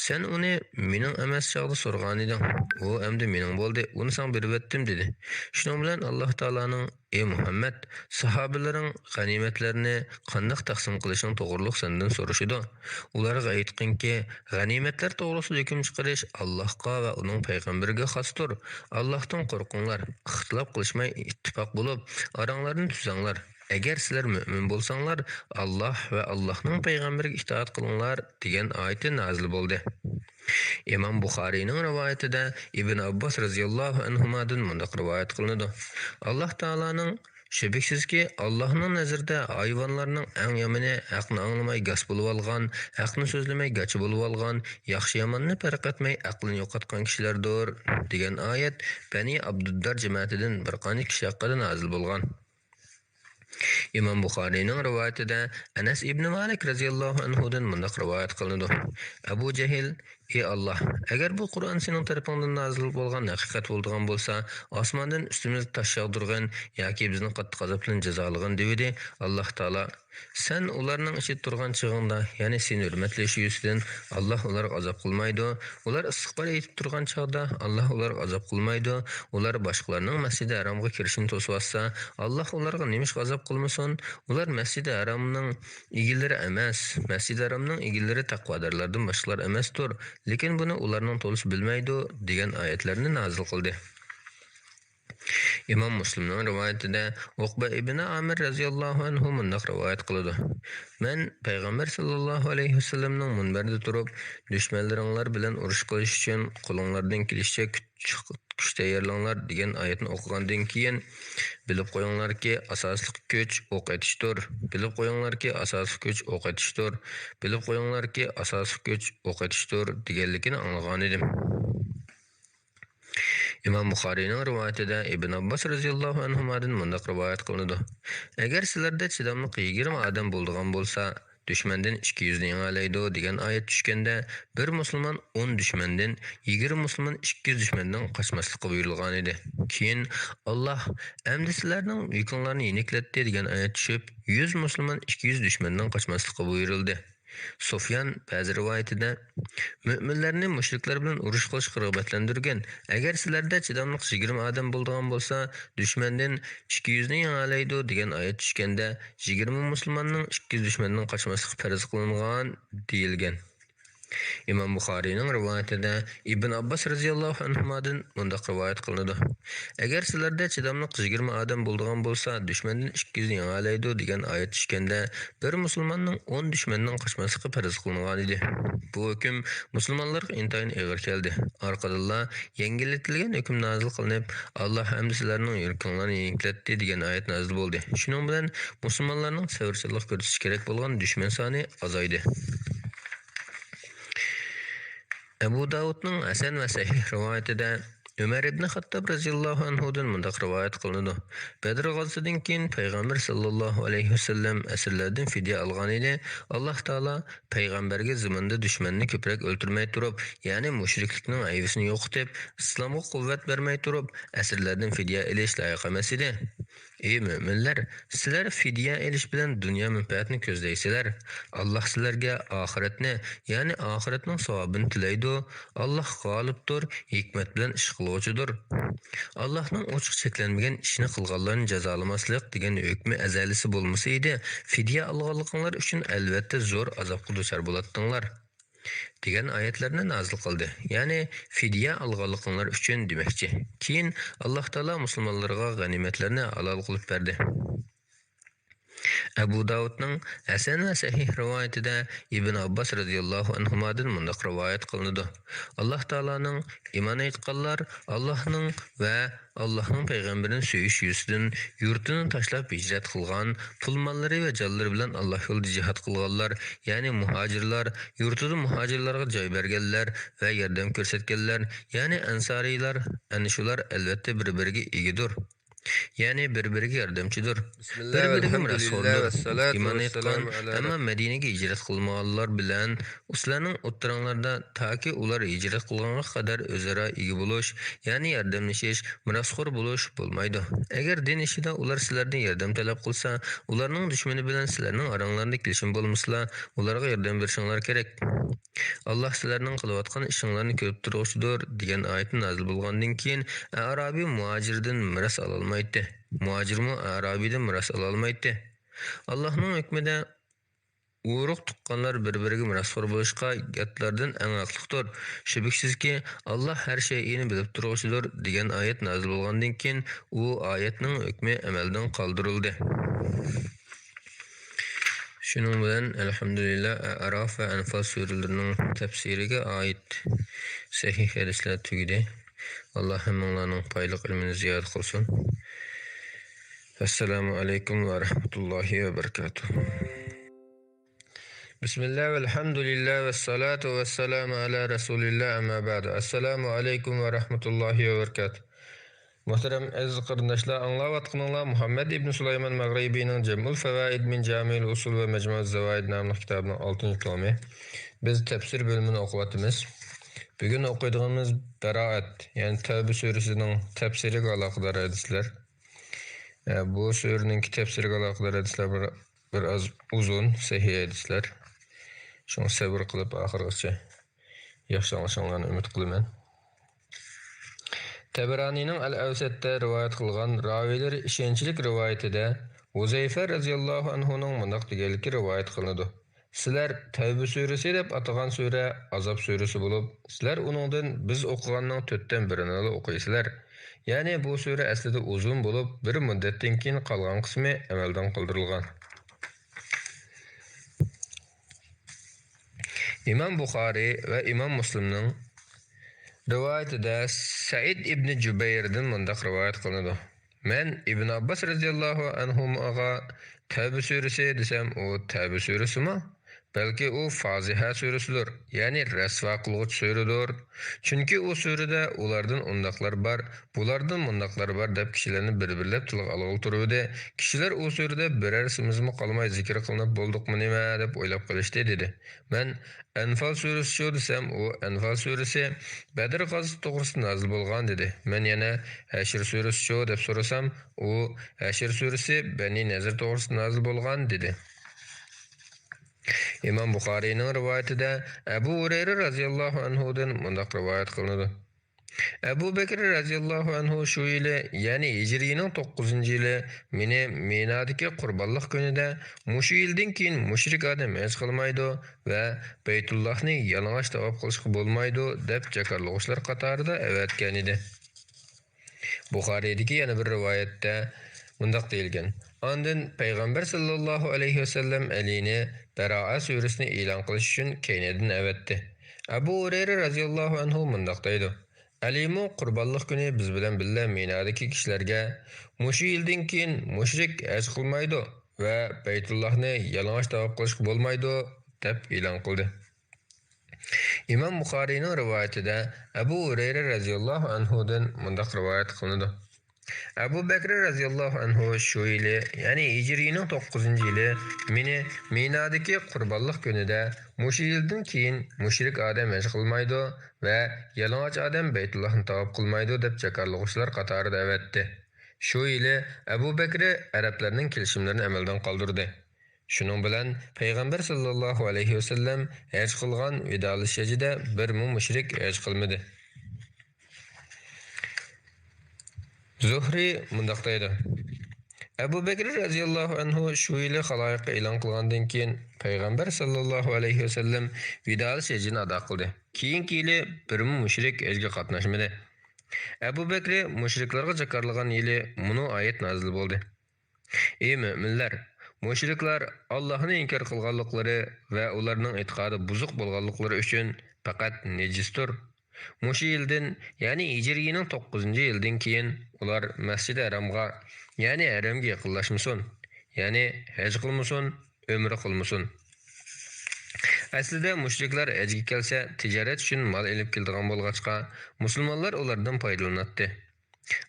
سەن ئۇنى مېنىڭ ئەمەس چاغدا سورىغانىدىڭ، ئۇ ئەمدى مېنىڭ بولدى، ئۇنى ساڭا بېرىۋەتتىم، دېدى. شۇنىڭ بىلەن ئاللاھ تائالانىڭ، ئى مۇھەممەد، ساھابىلىرىڭ غەنىيمەتلەرنى قانداق تەقسىم قىلىشىڭ توغرۇلۇق سەندىن سورىشىدۇ. ئۇلارغا ئېيتقىنكى، غەنىيمەتلەر توغرىسىدا ھۆكۈم چىقىرىش ئاللاھقا ۋە ئۇنىڭ پەيغەمبىرىگە خاستۇر. ئاللاھتىن قورقۇڭلار، ئىختىلاپ قىلىشماي ئىتتىپاق بولۇپ، ئاراڭلارنى تۈزەڭلار. ئەگەر سىلەر مۆمىن بولساڭلار، ئاللاھ ۋە ئاللاھنىڭ پەيغەمبىرىگە ئىتائەت قىلىڭلار، دېگەن ئايىتى نازىل بولدى. ئىمام بۇخارىينىڭ رىۋايىتىدە ئىبن ئابباس رەزىياللاھۇ ئەنھۇمادىن مۇنداق رىۋايەت قىلىنىدۇ: ئاللاھ تائالانىڭ، شۈبھىسىزكى، ئاللاھنىڭ نەزىرىدە ھايۋانلارنىڭ ئەڭ يامىنى ھەقنى ئاڭلىماي گاس بولۇۋالغان، ھەقنى سۆزلىمەي گاچا بولۇۋالغان، ياخشى-ياماننى پەرق ئەتمەي ئەقلىنى يوقاتقان كىشىلەردۇر، دېگەن ئايەت بەنى ئابدۇددار جەمەتىدىن بىر قانچە كىشى ھەققىدە نازىل بولغان. ئىمام بۇخارىينىڭ رىۋايىتىدە ئەنەس ئىبنى مالىك رەزىياللاھۇ ئەنھۇدىن مۇنداق رىۋايەت قىلىنىدۇ: ئەبۇ جەھىل، ئى ئاللاھ، ئەگەر بۇ قۇرئان سېنىڭ تەرىپىڭدىن نازىل بولغان ھەقىقەت بولىدىغان بولسا، ئاسماندىن ئۈستىمىزگە تاش ياغدۇرغىن ياكى بىزنى قاتتىق ئازاب بىلەن جازالىغىن، دېۋىدى. ئاللاھ تائالا، سەن ئۇلارنىڭ ئىچىدە تۇرغان چېغىڭدا، يەنى سېنى ھۆرمەتلىشى يۈزىسىدىن ئاللاھ ئۇلارغا ئازاب قىلمايدۇ. ئۇلار ئىستىغپار ئېيتىپ تۇرغان چاغدا ئاللاھ ئۇلارغا ئازاب قىلمايدۇ. ئۇلار باشقىلارنىڭ مەسجىدى ھارامغا كىرىشىنى توسۇۋاتسا، ئاللاھ ئۇلارغا نېمىشقا ئازاب قىلمىسۇن؟ ئۇلار مەسجىدى ھارامنىڭ ئىگىلىرى ئەمەس، مەسجىدى ھارامنىڭ ئىگىلىرى تەقۋادارلاردىن باشقىلار ئەمەستۇر، لېكىن بۇنى ئۇلارنىڭ تولىسى بىلمەيدۇ، دېگەن ئايەتلەرنى نازىل قىلدى. ئىمام مۇسلىمنىڭ رىۋايىتىدە ئۇقبە ئىبنى ئامىر رەزىياللاھۇ ئەنھۇ مۇنداق رىۋايەت قىلىدۇ: مەن پەيغەمبەر ساللاللاھۇ ئەلەيھى ۋەسەللەمنىڭ مۇنبەردە تۇرۇپ، دۈشمەنلىرىڭلار بىلەن ئۇرۇش قىلىش ئۈچۈن قولۇڭلاردىن كېلىشىچە كۈچ، كۈچ تەييارلاڭلار، دېگەن ئايەتنى ئوقۇغاندىن كېيىن، بىلىپ قويۇڭلاركى، ئاساسلىق كۈچ ئوق ئېتىشتۇر، بىلىپ قويۇڭلاركى، ئاساسلىق كۈچ ئوق ئېتىشتۇر، بىلىپ قويۇڭلاركى، ئاساسلىق كۈچ ئوق ئېتىشتۇر، دېگەنلىكىنى ئاڭلىغانىدىم. ئىمام بۇخارىينىڭ رىۋايىتىدە ئىبن ئابباس رەزىياللاھۇ ئەنھۇمادىن مۇنداق رىۋايەت قىلىنىدۇ: ئەگەر سىلەردە چىداملىق يىگىرمە ئادەم بولىدىغان بولسا، دۈشمەندىن ئىككى يۈزنى يېڭەلەيدۇ، دېگەن ئايەت چۈشكەندە، بىر مۇسۇلمان ئون دۈشمەندىن، يىگىرمە مۇسۇلمان ئىككى يۈز دۈشمەندىن قاچماسلىققا بۇيرۇلغانىدى. كېيىن، ئاللاھ، ئەمدى سىلەرنىڭ يۈكۈڭلارنى يېنىكلەتتى، دېگەن ئايەت چۈشۈپ، يۈز مۇسۇلمان ئىككى يۈز دۈشمەندىن قاچماسلىققا بۇيرۇلدى. سۇفيان بەزى رىۋايىتىدە، مۆمىنلەرنى مۇشرىكلار بىلەن ئۇرۇش قىلىشقا رىغبەتلەندۈرگەن، ئەگەر سىلەردە چىداملىق يىگىرمە ئادەم بولىدىغان بولسا، دۈشمەندىن ئىككى يۈزنى يېڭەلەيدۇ، دېگەن ئايەت چۈشكەندە، يىگىرمە مۇسۇلماننىڭ ئىككى يۈز دۈشمەندىن قاچماسلىقى پەرز قىلىنغان، دېيىلگەن. ئىمام بۇخارىينىڭ رىۋايىتىدە ئىبن ئابباس رەزىياللاھۇ ئەنھۇمادىن مۇنداق رىۋايەت قىلىنىدۇ: ئەگەر سىلەردە چىداملىق يىگىرمە ئادەم بولىدىغان بولسا، دۈشمەندىن ئىككى يۈزنى يېڭەلەيدۇ، دېگەن ئايەت چۈشكەندە، بىر مۇسۇلماننىڭ ئون دۈشمەندىن قاچماسلىقى پەرز قىلىنغانىدى. بۇ ھۆكۈم مۇسۇلمانلارغا ئىنتايىن ئېغىر كەلدى. ئارقىدىنلا يەڭگىللىتىلگەن ھۆكۈم نازىل قىلىنىپ، ئاللاھ ئەمدى سىلەرنىڭ يۈرىكىڭلارنى يېنىكلەتتى، دېگەن ئايەت نازىل بولدى. شۇنىڭ بىلەن مۇسۇلمانلارنىڭ سەۋرچانلىق كۆرسىتىشى كېرەك بولغان دۈشمەن سانى ئازايدى. ئەبۇ داۋۇدنىڭ ھەسەن ۋە سەھىھ رىۋايىتىدە ئۆمەر ئىبنى خاتتاب رەزىياللاھۇ ئەنھۇدىن مۇنداق رىۋايەت قىلىنىدۇ: بەدر غازىسىدىن كېيىن پەيغەمبەر ساللاللاھۇ ئەلەيھى ۋەسەللەم ئەسىرلەردىن فىدىيە ئالغان ئىدى. ئاللاھ تائالا پەيغەمبەرگە زېمىندا دۈشمەننى كۆپرەك ئۆلتۈرمەي تۇرۇپ، يەنى مۇشرىكلىكنىڭ ھەيۋىسىنى يوقىتىپ، ئىسلامغا قۇۋۋەت بەرمەي تۇرۇپ، ئەسىرلەردىن فىدىيە ئېلىش لايىق ئەمەس ئىدى. ئى مۆمىنلەر، سىلەر فىدىيە ئېلىش بىلەن دۇنيا مەنپەئەتنى كۆزلەيسىلەر. ئاللاھ سىلەرگە ئاخىرەتنى، يەنى ئاخىرەتنىڭ ساۋابىنى تىلەيدۇ. ئاللاھ غالىبتۇر، ھېكمەت بىلەن ئىش قىلغۇچىدۇر. ئاللاھنىڭ ئوچۇق چەكلەنمىگەن ئىشنى قىلغانلارنى جازالىماسلىق دېگەن ھۆكمى ئەزەلىسى بولمىسا ئىدى، فىدىيە ئالغانلىقىڭلار ئۈچۈن ئەلۋەتتە زور ئازابقا دۇچار بولاتتىڭلار، دېگەن ئايەتلەرنى نازىل قىلدى. يەنى فىدىيە ئالغانلىقىڭلار ئۈچۈن دېمەكچى. كېيىن ئاللاھ تائالا مۇسۇلمانلارغا غەنىيمەتلەرنى ھالال قىلىپ بەردى. ئەبۇ داۋۇدنىڭ ھەسەن ۋە سەھىھ رىۋايىتىدە ئىبن ئابباس رەزىياللاھۇ ئەنھۇمادىن مۇنداق رىۋايەت قىلىنىدۇ: ئاللاھ تائالانىڭ، ئىمان ئېيتقانلار ئاللاھنىڭ ۋە ئاللاھنىڭ پەيغەمبىرىنى سۆيۈش يۈزىسىدىن يۇرتىنى تاشلاپ ھىجرەت قىلغان، پۇل-ماللىرى ۋە جانلىرى بىلەن ئاللاھ يولىدا جىھاد قىلغانلار، يەنى مۇھاجىرلار، يۇرتىدا مۇھاجىرلارغا جاي بەرگەنلەر ۋە ياردەم كۆرسەتكەنلەر، يەنى ئەنسارىيلار، ئەنە شۇلار ئەلۋەتتە بىر-بىرىگە ئىگىدۇر. يەنى بىر-بىرىگە ياردەمچىدۇر. بىسمىللا، بىر-بىرىگە ۋەلھەمدۇلىللا، مىراسخوردۇر. ۋەسسالاتۇ ئىمان ئېيتقان، ۋەسسالامۇ ئەلا ئەمما مەدىنىگە ھىجرەت قىلمىغانلار بىلەن سىلەرنىڭ ئوتتۇرىڭلاردا تاكى ئۇلار ھىجرەت قىلغانغا قەدەر ئۆزئارا ئىگە بولۇش، يەنى ياردەملىشىش، مىراسخور بولۇش بولمايدۇ. ئەگەر دىن ئىشىدا ئۇلار سىلەردىن ياردەم تەلەپ قىلسا، ئۇلارنىڭ دۈشمىنى بىلەن سىلەرنىڭ ئاراڭلاردا كېلىشىم بولمىسىلا، ئۇلارغا ياردەم بېرىشىڭلار كېرەك. ئاللاھ سىلەرنىڭ قىلىۋاتقان ئىشىڭلارنى كۆرۈپ تۇرغۇچىدۇر، دېگەن ئايەت نازىل بولغاندىن كېيىن، ئەئرابىي مۇھاجىردىن مىراس ئالالمايتتى. مۇھاجىرمۇ ئەئرابىيدىن مىراس ئالالمايتتى. ئاللاھنىڭ ھۆكمىدە ئۇرۇق تۇغقانلار بىر-بىرىگە مىراسخور بولۇشقا ياتلاردىن ئەڭ ھەقلىقتۇر. شۈبھىسىزكى، ئاللاھ ھەر شەيئىنى بىلىپ تۇرغۇچىدۇر، دېگەن ئايەت نازىل بولغاندىن كېيىن، ئۇ ئايەتنىڭ ھۆكمى ئەمەلدىن قالدۇرۇلدى. شۇنىڭ بىلەن، ئەلھەمدۇلىللا، ئەئراف ۋە ئەنفال سۈرىلىرىنىڭ تەپسىرىگە ئائىت سەھىھ ھەدىسلەر تۈگىدى. ئاللاھ ھەممىڭلارنىڭ پايدىلىق ئىلمىنى زىيادە قىلسۇن. ئەسسالامۇ ئەلەيكۇم ۋە رەھمەتۇللاھى ۋە بەرىكاتۇھ. بىسمىللا، ۋەلھەمدۇلىللا، ۋەسسالاتۇ ۋەسسالامۇ ئەلا رەسۇلىللا، ئەمما بەئدۇ. ئەسسالامۇ ئەلەيكۇم ۋە رەھمەتۇللاھى ۋە بەرىكاتۇھ. مۇھتەرەم ئەزىز قېرىنداشلار، ئاڭلاۋاتقىنىڭلار مۇھەممەد ئىبن سۇلايمان مەغرىبىنىڭ جەمئۇل فەۋائىد مىن جامىئىل ئۇسۇل ۋە مەجمۇئۇز زەۋائىد ناملىق كىتابىنىڭ ئالتىنچى تومى. بىز تەپسىر بۆلۈمىنى ئوقۇۋاتىمىز. بۈگۈن ئوقۇيدىغىنىمىز بەرائەت، يەنى تەۋبە سۈرىسىنىڭ تەپسىرىگە ئالاقىدار ھەدىسلەر. ئە، بۇ سۈرىنىڭكى تەپسىرىگە ئالاقىدار ھەدىسلەر بىر، بىر ئاز ئۇزۇن، سەھىھ ھەدىسلەر. شۇڭا سەۋر قىلىپ ئاخىرغىچە ياخشى ئاڭلىشىڭلارنى ئۈمىد قىلىمەن. تەبەرانىنىڭ ئەل ئەۋسەتتە رىۋايەت قىلغان راۋىيلىرى ئىشەنچلىك رىۋايىتىدە ھۇزەيفە رەزىياللاھۇ ئەنھۇنىڭ مۇنداق دېگەنلىكى رىۋايەت قىلىنىدۇ: سىلەر تەۋبە سۈرىسى دەپ ئاتىغان سۈرە ئازاب سۈرىسى بولۇپ، سىلەر ئۇنىڭدىن بىز ئوقۇغاننىڭ تۆتتىن بىرىنىلا ئوقۇيسىلەر. يەنى بۇ سۈرە ئەسلىدە ئۇزۇن بولۇپ، بىر مۇددەتتىن كېيىن قالغان قىسمى ئەمەلدىن قالدۇرۇلغان. ئىمام بۇخارىي ۋە ئىمام مۇسلىمنىڭ رىۋايىتىدە سەئىد ئىبنى جۇبەيردىن مۇنداق رىۋايەت قىلىنىدۇ: مەن ئىبن ئابباس رەزىياللاھۇ ئەنھۇماغا تەۋبە سۈرىسى دېسەم، ئۇ تەۋبە سۈرىسىمۇ؟ بەلكى ئۇ فازىھە سۈرىسىدۇر، يەنى رەسۋا قىلغۇچ سۈرىدۇر. چۈنكى ئۇ سۈرىدە ئۇلاردىن ئۇنداقلار بار، بۇلاردىن مۇنداقلار بار دەپ كىشىلەرنى بىر-بىرلەپ تىلغا ئالغىلى تۇرۇۋىدى. كىشىلەر ئۇ سۈرىدە بىرەر سىمىزمۇ قالماي زىكىر قىلىنىپ بولدۇقمۇ نېمە دەپ ئويلاپ قېلىشتى، دېدى. مەن ئەنفال سۈرىسىچۇ دېسەم، ئۇ ئەنفال سۈرىسى بەدر غازۋىتى توغرىسىدا نازىل بولغان، دېدى. مەن يەنە ھەشر سۈرىسىچۇ دەپ سورىسام، ئۇ ھەشر سۈرىسى بەنى نەزىر توغرىسىدا نازىل بولغان، دېدى. ئىمام بۇخارىينىڭ رىۋايىتىدە ئەبۇ ھۇرەيرە رەزىياللاھۇ ئەنھۇدىن مۇنداق رىۋايەت قىلىنىدۇ: ئەبۇ بەكرى رەزىياللاھۇ ئەنھۇ شۇ يىلى، يەنى ھىجرىينىڭ توققۇزىنچى يىلى مېنى مىنادىكى قۇربانلىق كۈنىدە، مۇشۇ يىلدىن كېيىن مۇشرىك ئادەم ھەج قىلمايدۇ ۋە بەيتۇللاھنى يالىڭاچ تاۋاپ قىلىشقا بولمايدۇ، دەپ جاكارلىغۇچىلار قاتارىدا ئەۋەتكەنىدى. بۇخارىيدىكى يەنە بىر رىۋايەتتە مۇنداق دېيىلگەن: ئاندىن پەيغەمبەر ساللاللاھۇ ئەلەيھى ۋەسەللەم ئەلىنى بەرائە سۈرىسىنى ئېلان قىلىش ئۈچۈن كەينىدىن ئەۋەتتى. ئەبۇ ھۇرەيرە رەزىياللاھۇ ئەنھۇ مۇنداق دەيدۇ: ئەلىمۇ قۇربانلىق كۈنى بىز بىلەن بىللە مىنادىكى كىشىلەرگە، مۇشۇ يىلدىن كېيىن مۇشرىك ھەج قىلمايدۇ ۋە بەيتۇللاھنى يالىڭاچ تاۋاپ قىلىشقا بولمايدۇ، دەپ ئېلان قىلدى. ئىمام بۇخارىينىڭ رىۋايىتىدە ئەبۇ ھۇرەيرە رەزىياللاھۇ ئەنھۇدىن مۇنداق رىۋايەت قىلىنىدۇ: ئەبۇ بەكرى رەزىياللاھۇ ئەنھۇ شۇ يىلى، يەنى ھىجرىينىڭ توققۇزىنچى يىلى مېنى مىنادىكى قۇربانلىق كۈنىدە، مۇشۇ يىلدىن كېيىن مۇشرىك ئادەم ھەج قىلمايدۇ ۋە يالىڭاچ ئادەم بەيتۇللاھنى تاۋاپ قىلمايدۇ، دەپ جاكارلىغۇچىلار قاتارىدا ئەۋەتتى. شۇ يىلى ئەبۇ بەكرى ئەرەبلەرنىڭ كېلىشىملىرىنى ئەمەلدىن قالدۇردى. شۇنىڭ بىلەن پەيغەمبەر ساللاللاھۇ ئەلەيھى ۋەسەللەم ھەج قىلغان ۋىدالىشىش ھەجىدە بىرمۇ مۇشرىك ھەج قىلمىدى. زۇھرى مۇنداق دەيدۇ: ئەبۇ بەكرى رەزىياللاھۇ ئەنھۇ شۇ يىلى خالايىققا ئېلان قىلغاندىن كېيىن، پەيغەمبەر ساللاللاھۇ ئەلەيھى ۋەسەللەم ۋىدالىشىش ھەجىنى ئادا قىلدى. كېيىنكى يىلى بىرمۇ مۇشرىك ھەجگە قاتناشمىدى. ئەبۇ بەكرى مۇشرىكلارغا جاكارلىغان يىلى مۇنۇ ئايەت نازىل بولدى: ئى مۆمىنلەر! مۇشرىكلار ئاللاھنى ئىنكار قىلغانلىقلىرى ۋە ئۇلارنىڭ ئېتىقادى بۇزۇق بولغانلىقلىرى ئۈچۈن پەقەت نىجىستۇر. مۇشۇ يىلدىن، يەنى ھىجرىينىڭ توققۇزىنچى يىلىدىن كېيىن ئۇلار مەسچىدى ھەرامغا، يەنى ھەرەمگە يېقىنلاشمىسۇن، يەنى ھەج قىلمىسۇن، ئۆمرە قىلمىسۇن. ئەسلىدە مۇشرىكلار ھەجگە كەلسە، تىجارەت ئۈچۈن مال ئېلىپ كېلىدىغان بولغاچقا، مۇسۇلمانلار ئۇلاردىن پايدىلىناتتى.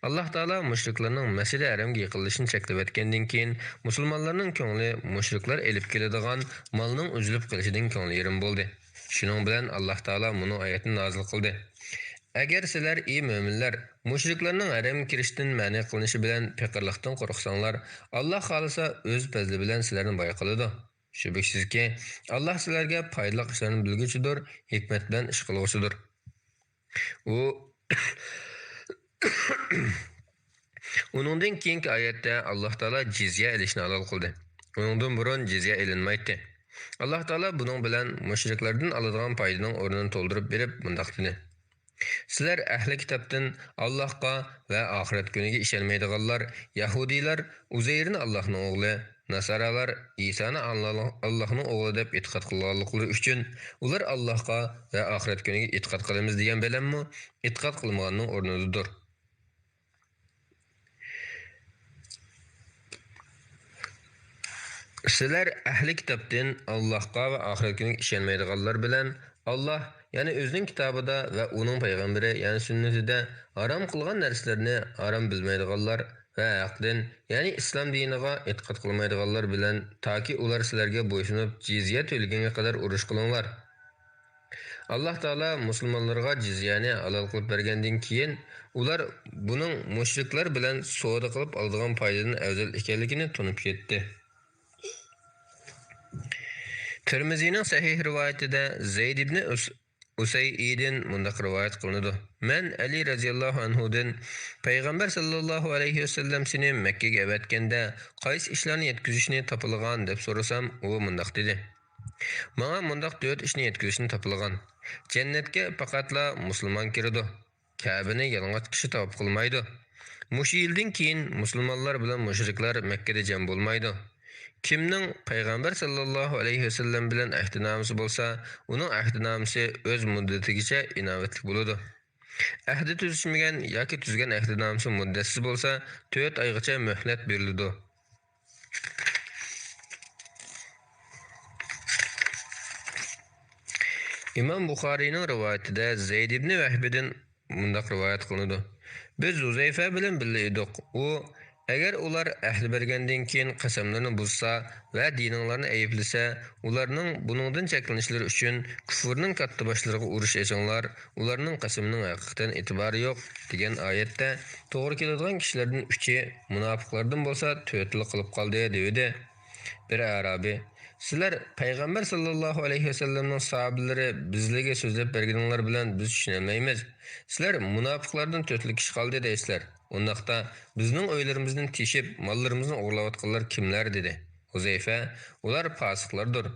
ئاللاھ تائالا مۇشرىكلارنىڭ مەسچىدى ھەرەمگە يېقىنلىشىشىنى چەكلىۋەتكەندىن كېيىن، مۇسۇلمانلارنىڭ كۆڭلى مۇشرىكلار ئېلىپ كېلىدىغان مالنىڭ ئۈزۈلۈپ قېلىشىدىن كۆڭلى يېرىم بولدى. شۇنىڭ بىلەن ئاللاھ تائالا مۇنۇ ئايەتنى نازىل قىلدى: ئەگەر سىلەر، ئى مۆمىنلەر، مۇشرىكلارنىڭ ھەرەمگە كىرىشتىن مەنئى قىلىنىشى بىلەن پېقىرلىقتىن قورقساڭلار، ئاللاھ خالىسا ئۆز پەزلى بىلەن سىلەرنى باي قىلىدۇ. شۈبھىسىزكى، ئاللاھ سىلەرگە پايدىلىق ئىشلارنى بىلگۈچىدۇر، ھېكمەت بىلەن ئىش قىلغۇچىدۇر. ئۇ ئۇنىڭدىن كېيىنكى ئايەتتە ئاللاھ تائالا جىزيە ئېلىشنى ھالال قىلدى. ئۇنىڭدىن بۇرۇن جىزيە ئېلىنمايتتى. ئاللاھ تائالا بۇنىڭ بىلەن مۇشرىكلاردىن ئالىدىغان پايدىنىڭ ئورنىنى تولدۇرۇپ بېرىپ مۇنداق دېدى: سىلەر ئەھلى كىتابتىن ئاللاھقا ۋە ئاخىرەت كۈنىگە ئىشەنمەيدىغانلار، يەھۇدىيلار ئۇزەيرنى ئاللاھنىڭ ئوغلى، ناسارالار ئىسانى ئاللا-، ئاللاھنىڭ ئوغلى دەپ ئېتىقاد قىلغانلىقلىرى ئۈچۈن، ئۇلار ئاللاھقا ۋە ئاخىرەت كۈنىگە ئېتىقاد قىلىمىز دېگەن بىلەنمۇ ئېتىقاد قىلمىغاننىڭ ئورنىدىدۇر. سىلەر ئەھلى كىتابتىن ئاللاھقا ۋە ئاخىرەت كۈنىگە ئىشەنمەيدىغانلار بىلەن، ئاللاھ، يەنى ئۆزىنىڭ كىتابىدا ۋە ئۇنىڭ پەيغەمبىرى، يەنى سۈننىتىدە ھارام قىلغان نەرسىلەرنى ھارام بىلمەيدىغانلار ۋە ھەقتىن، يەنى ئىسلام دىنىغا ئېتىقاد قىلمايدىغانلار بىلەن تاكى ئۇلار سىلەرگە بويسۇنۇپ جىزيە تۆلىگەنگە قەدەر ئۇرۇش قىلىڭلار. ئاللاھ تائالا مۇسۇلمانلارغا جىزيەنى ھالال قىلىپ بەرگەندىن كېيىن، ئۇلار بۇنىڭ مۇشرىكلار بىلەن سودا قىلىپ ئالىدىغان پايدىدىن ئەۋزەل ئىكەنلىكىنى تونۇپ يەتتى. تىرمىزىنىڭ سەھىھ رىۋايىتىدە زەيد ئىبنى ئۇس-، ئۇسەيئىدىن مۇنداق رىۋايەت قىلىنىدۇ: مەن ئەلى رەزىياللاھۇ ئەنھۇدىن، پەيغەمبەر ساللاللاھۇ ئەلەيھى ۋەسەللەم سېنى مەككىگە ئەۋەتكەندە قايسى ئىشلارنى يەتكۈزۈشنى تاپىلىغان دەپ سورىسام، ئۇ مۇنداق دېدى: ماڭا مۇنداق تۆت ئىشنى يەتكۈزۈشنى تاپىلىغان. جەننەتكە پەقەتلا مۇسۇلمان كىرىدۇ. كەبىنى يالىڭاچ كىشى تاۋاپ قىلمايدۇ. مۇشۇ يىلدىن كېيىن مۇسۇلمانلار بىلەن مۇشرىكلار مەككىدە جەم بولمايدۇ. كىمنىڭ پەيغەمبەر ساللاللاھۇ ئەلەيھى ۋەسەللەم بىلەن ئەھدىنامىسى بولسا، ئۇنىڭ ئەھدىنامىسى ئۆز مۇددىتىگىچە ئىناۋەتلىك بولىدۇ. ئەھدى تۈزۈشمىگەن ياكى تۈزگەن ئەھدىنامىسى مۇددەتسىز بولسا، تۆت ئايغىچە مۆھلەت بېرىلىدۇ. ئىمام بۇخارىينىڭ رىۋايىتىدە زەيد ئىبنى ۋەھبىدىن مۇنداق رىۋايەت قىلىنىدۇ: بىز ھۇزەيفە بىلەن بىللە ئىدۇق. ئۇ، ئەگەر ئۇلار ئەھدە بەرگەندىن كېيىن قەسەملىرىنى بۇزسا ۋە دىنىڭلارنى ئەيىبلىسە، ئۇلارنىڭ بۇنىڭدىن چەكلىنىشلىرى ئۈچۈن كۇفرنىڭ كاتتىباشلىرىغا ئۇرۇش ئېچىڭلار، ئۇلارنىڭ قەسىمىنىڭ ھەقىقەتەن ئېتىبارى يوق، دېگەن ئايەتتە، توغرا كېلىدىغان كىشىلەردىن ئۈچى، مۇناپىقلاردىن بولسا تۆتىلا قېلىپ قالدى، دېۋىدى. بىر ئەرابىي: سىلەر پەيغەمبەر ساللاللاھۇ ئەلەيھى ۋەسەللەمنىڭ ساھابىلىرى بىزلىگە سۆزلەپ بەرگىنىڭلار بىلەن بىز چۈشىنەلمەيمىز. سىلەر مۇناپىقلاردىن تۆتلا كىشى قالدى دەيسىلەر. ئۇنداقتا بىزنىڭ ئۆيلىرىمىزدىن تېشىپ، ماللىرىمىزنى ئوغرىلاۋاتقانلار كىملەر؟ دېدى. ھۇزەيفە: ئۇلار پاسىقلاردۇر.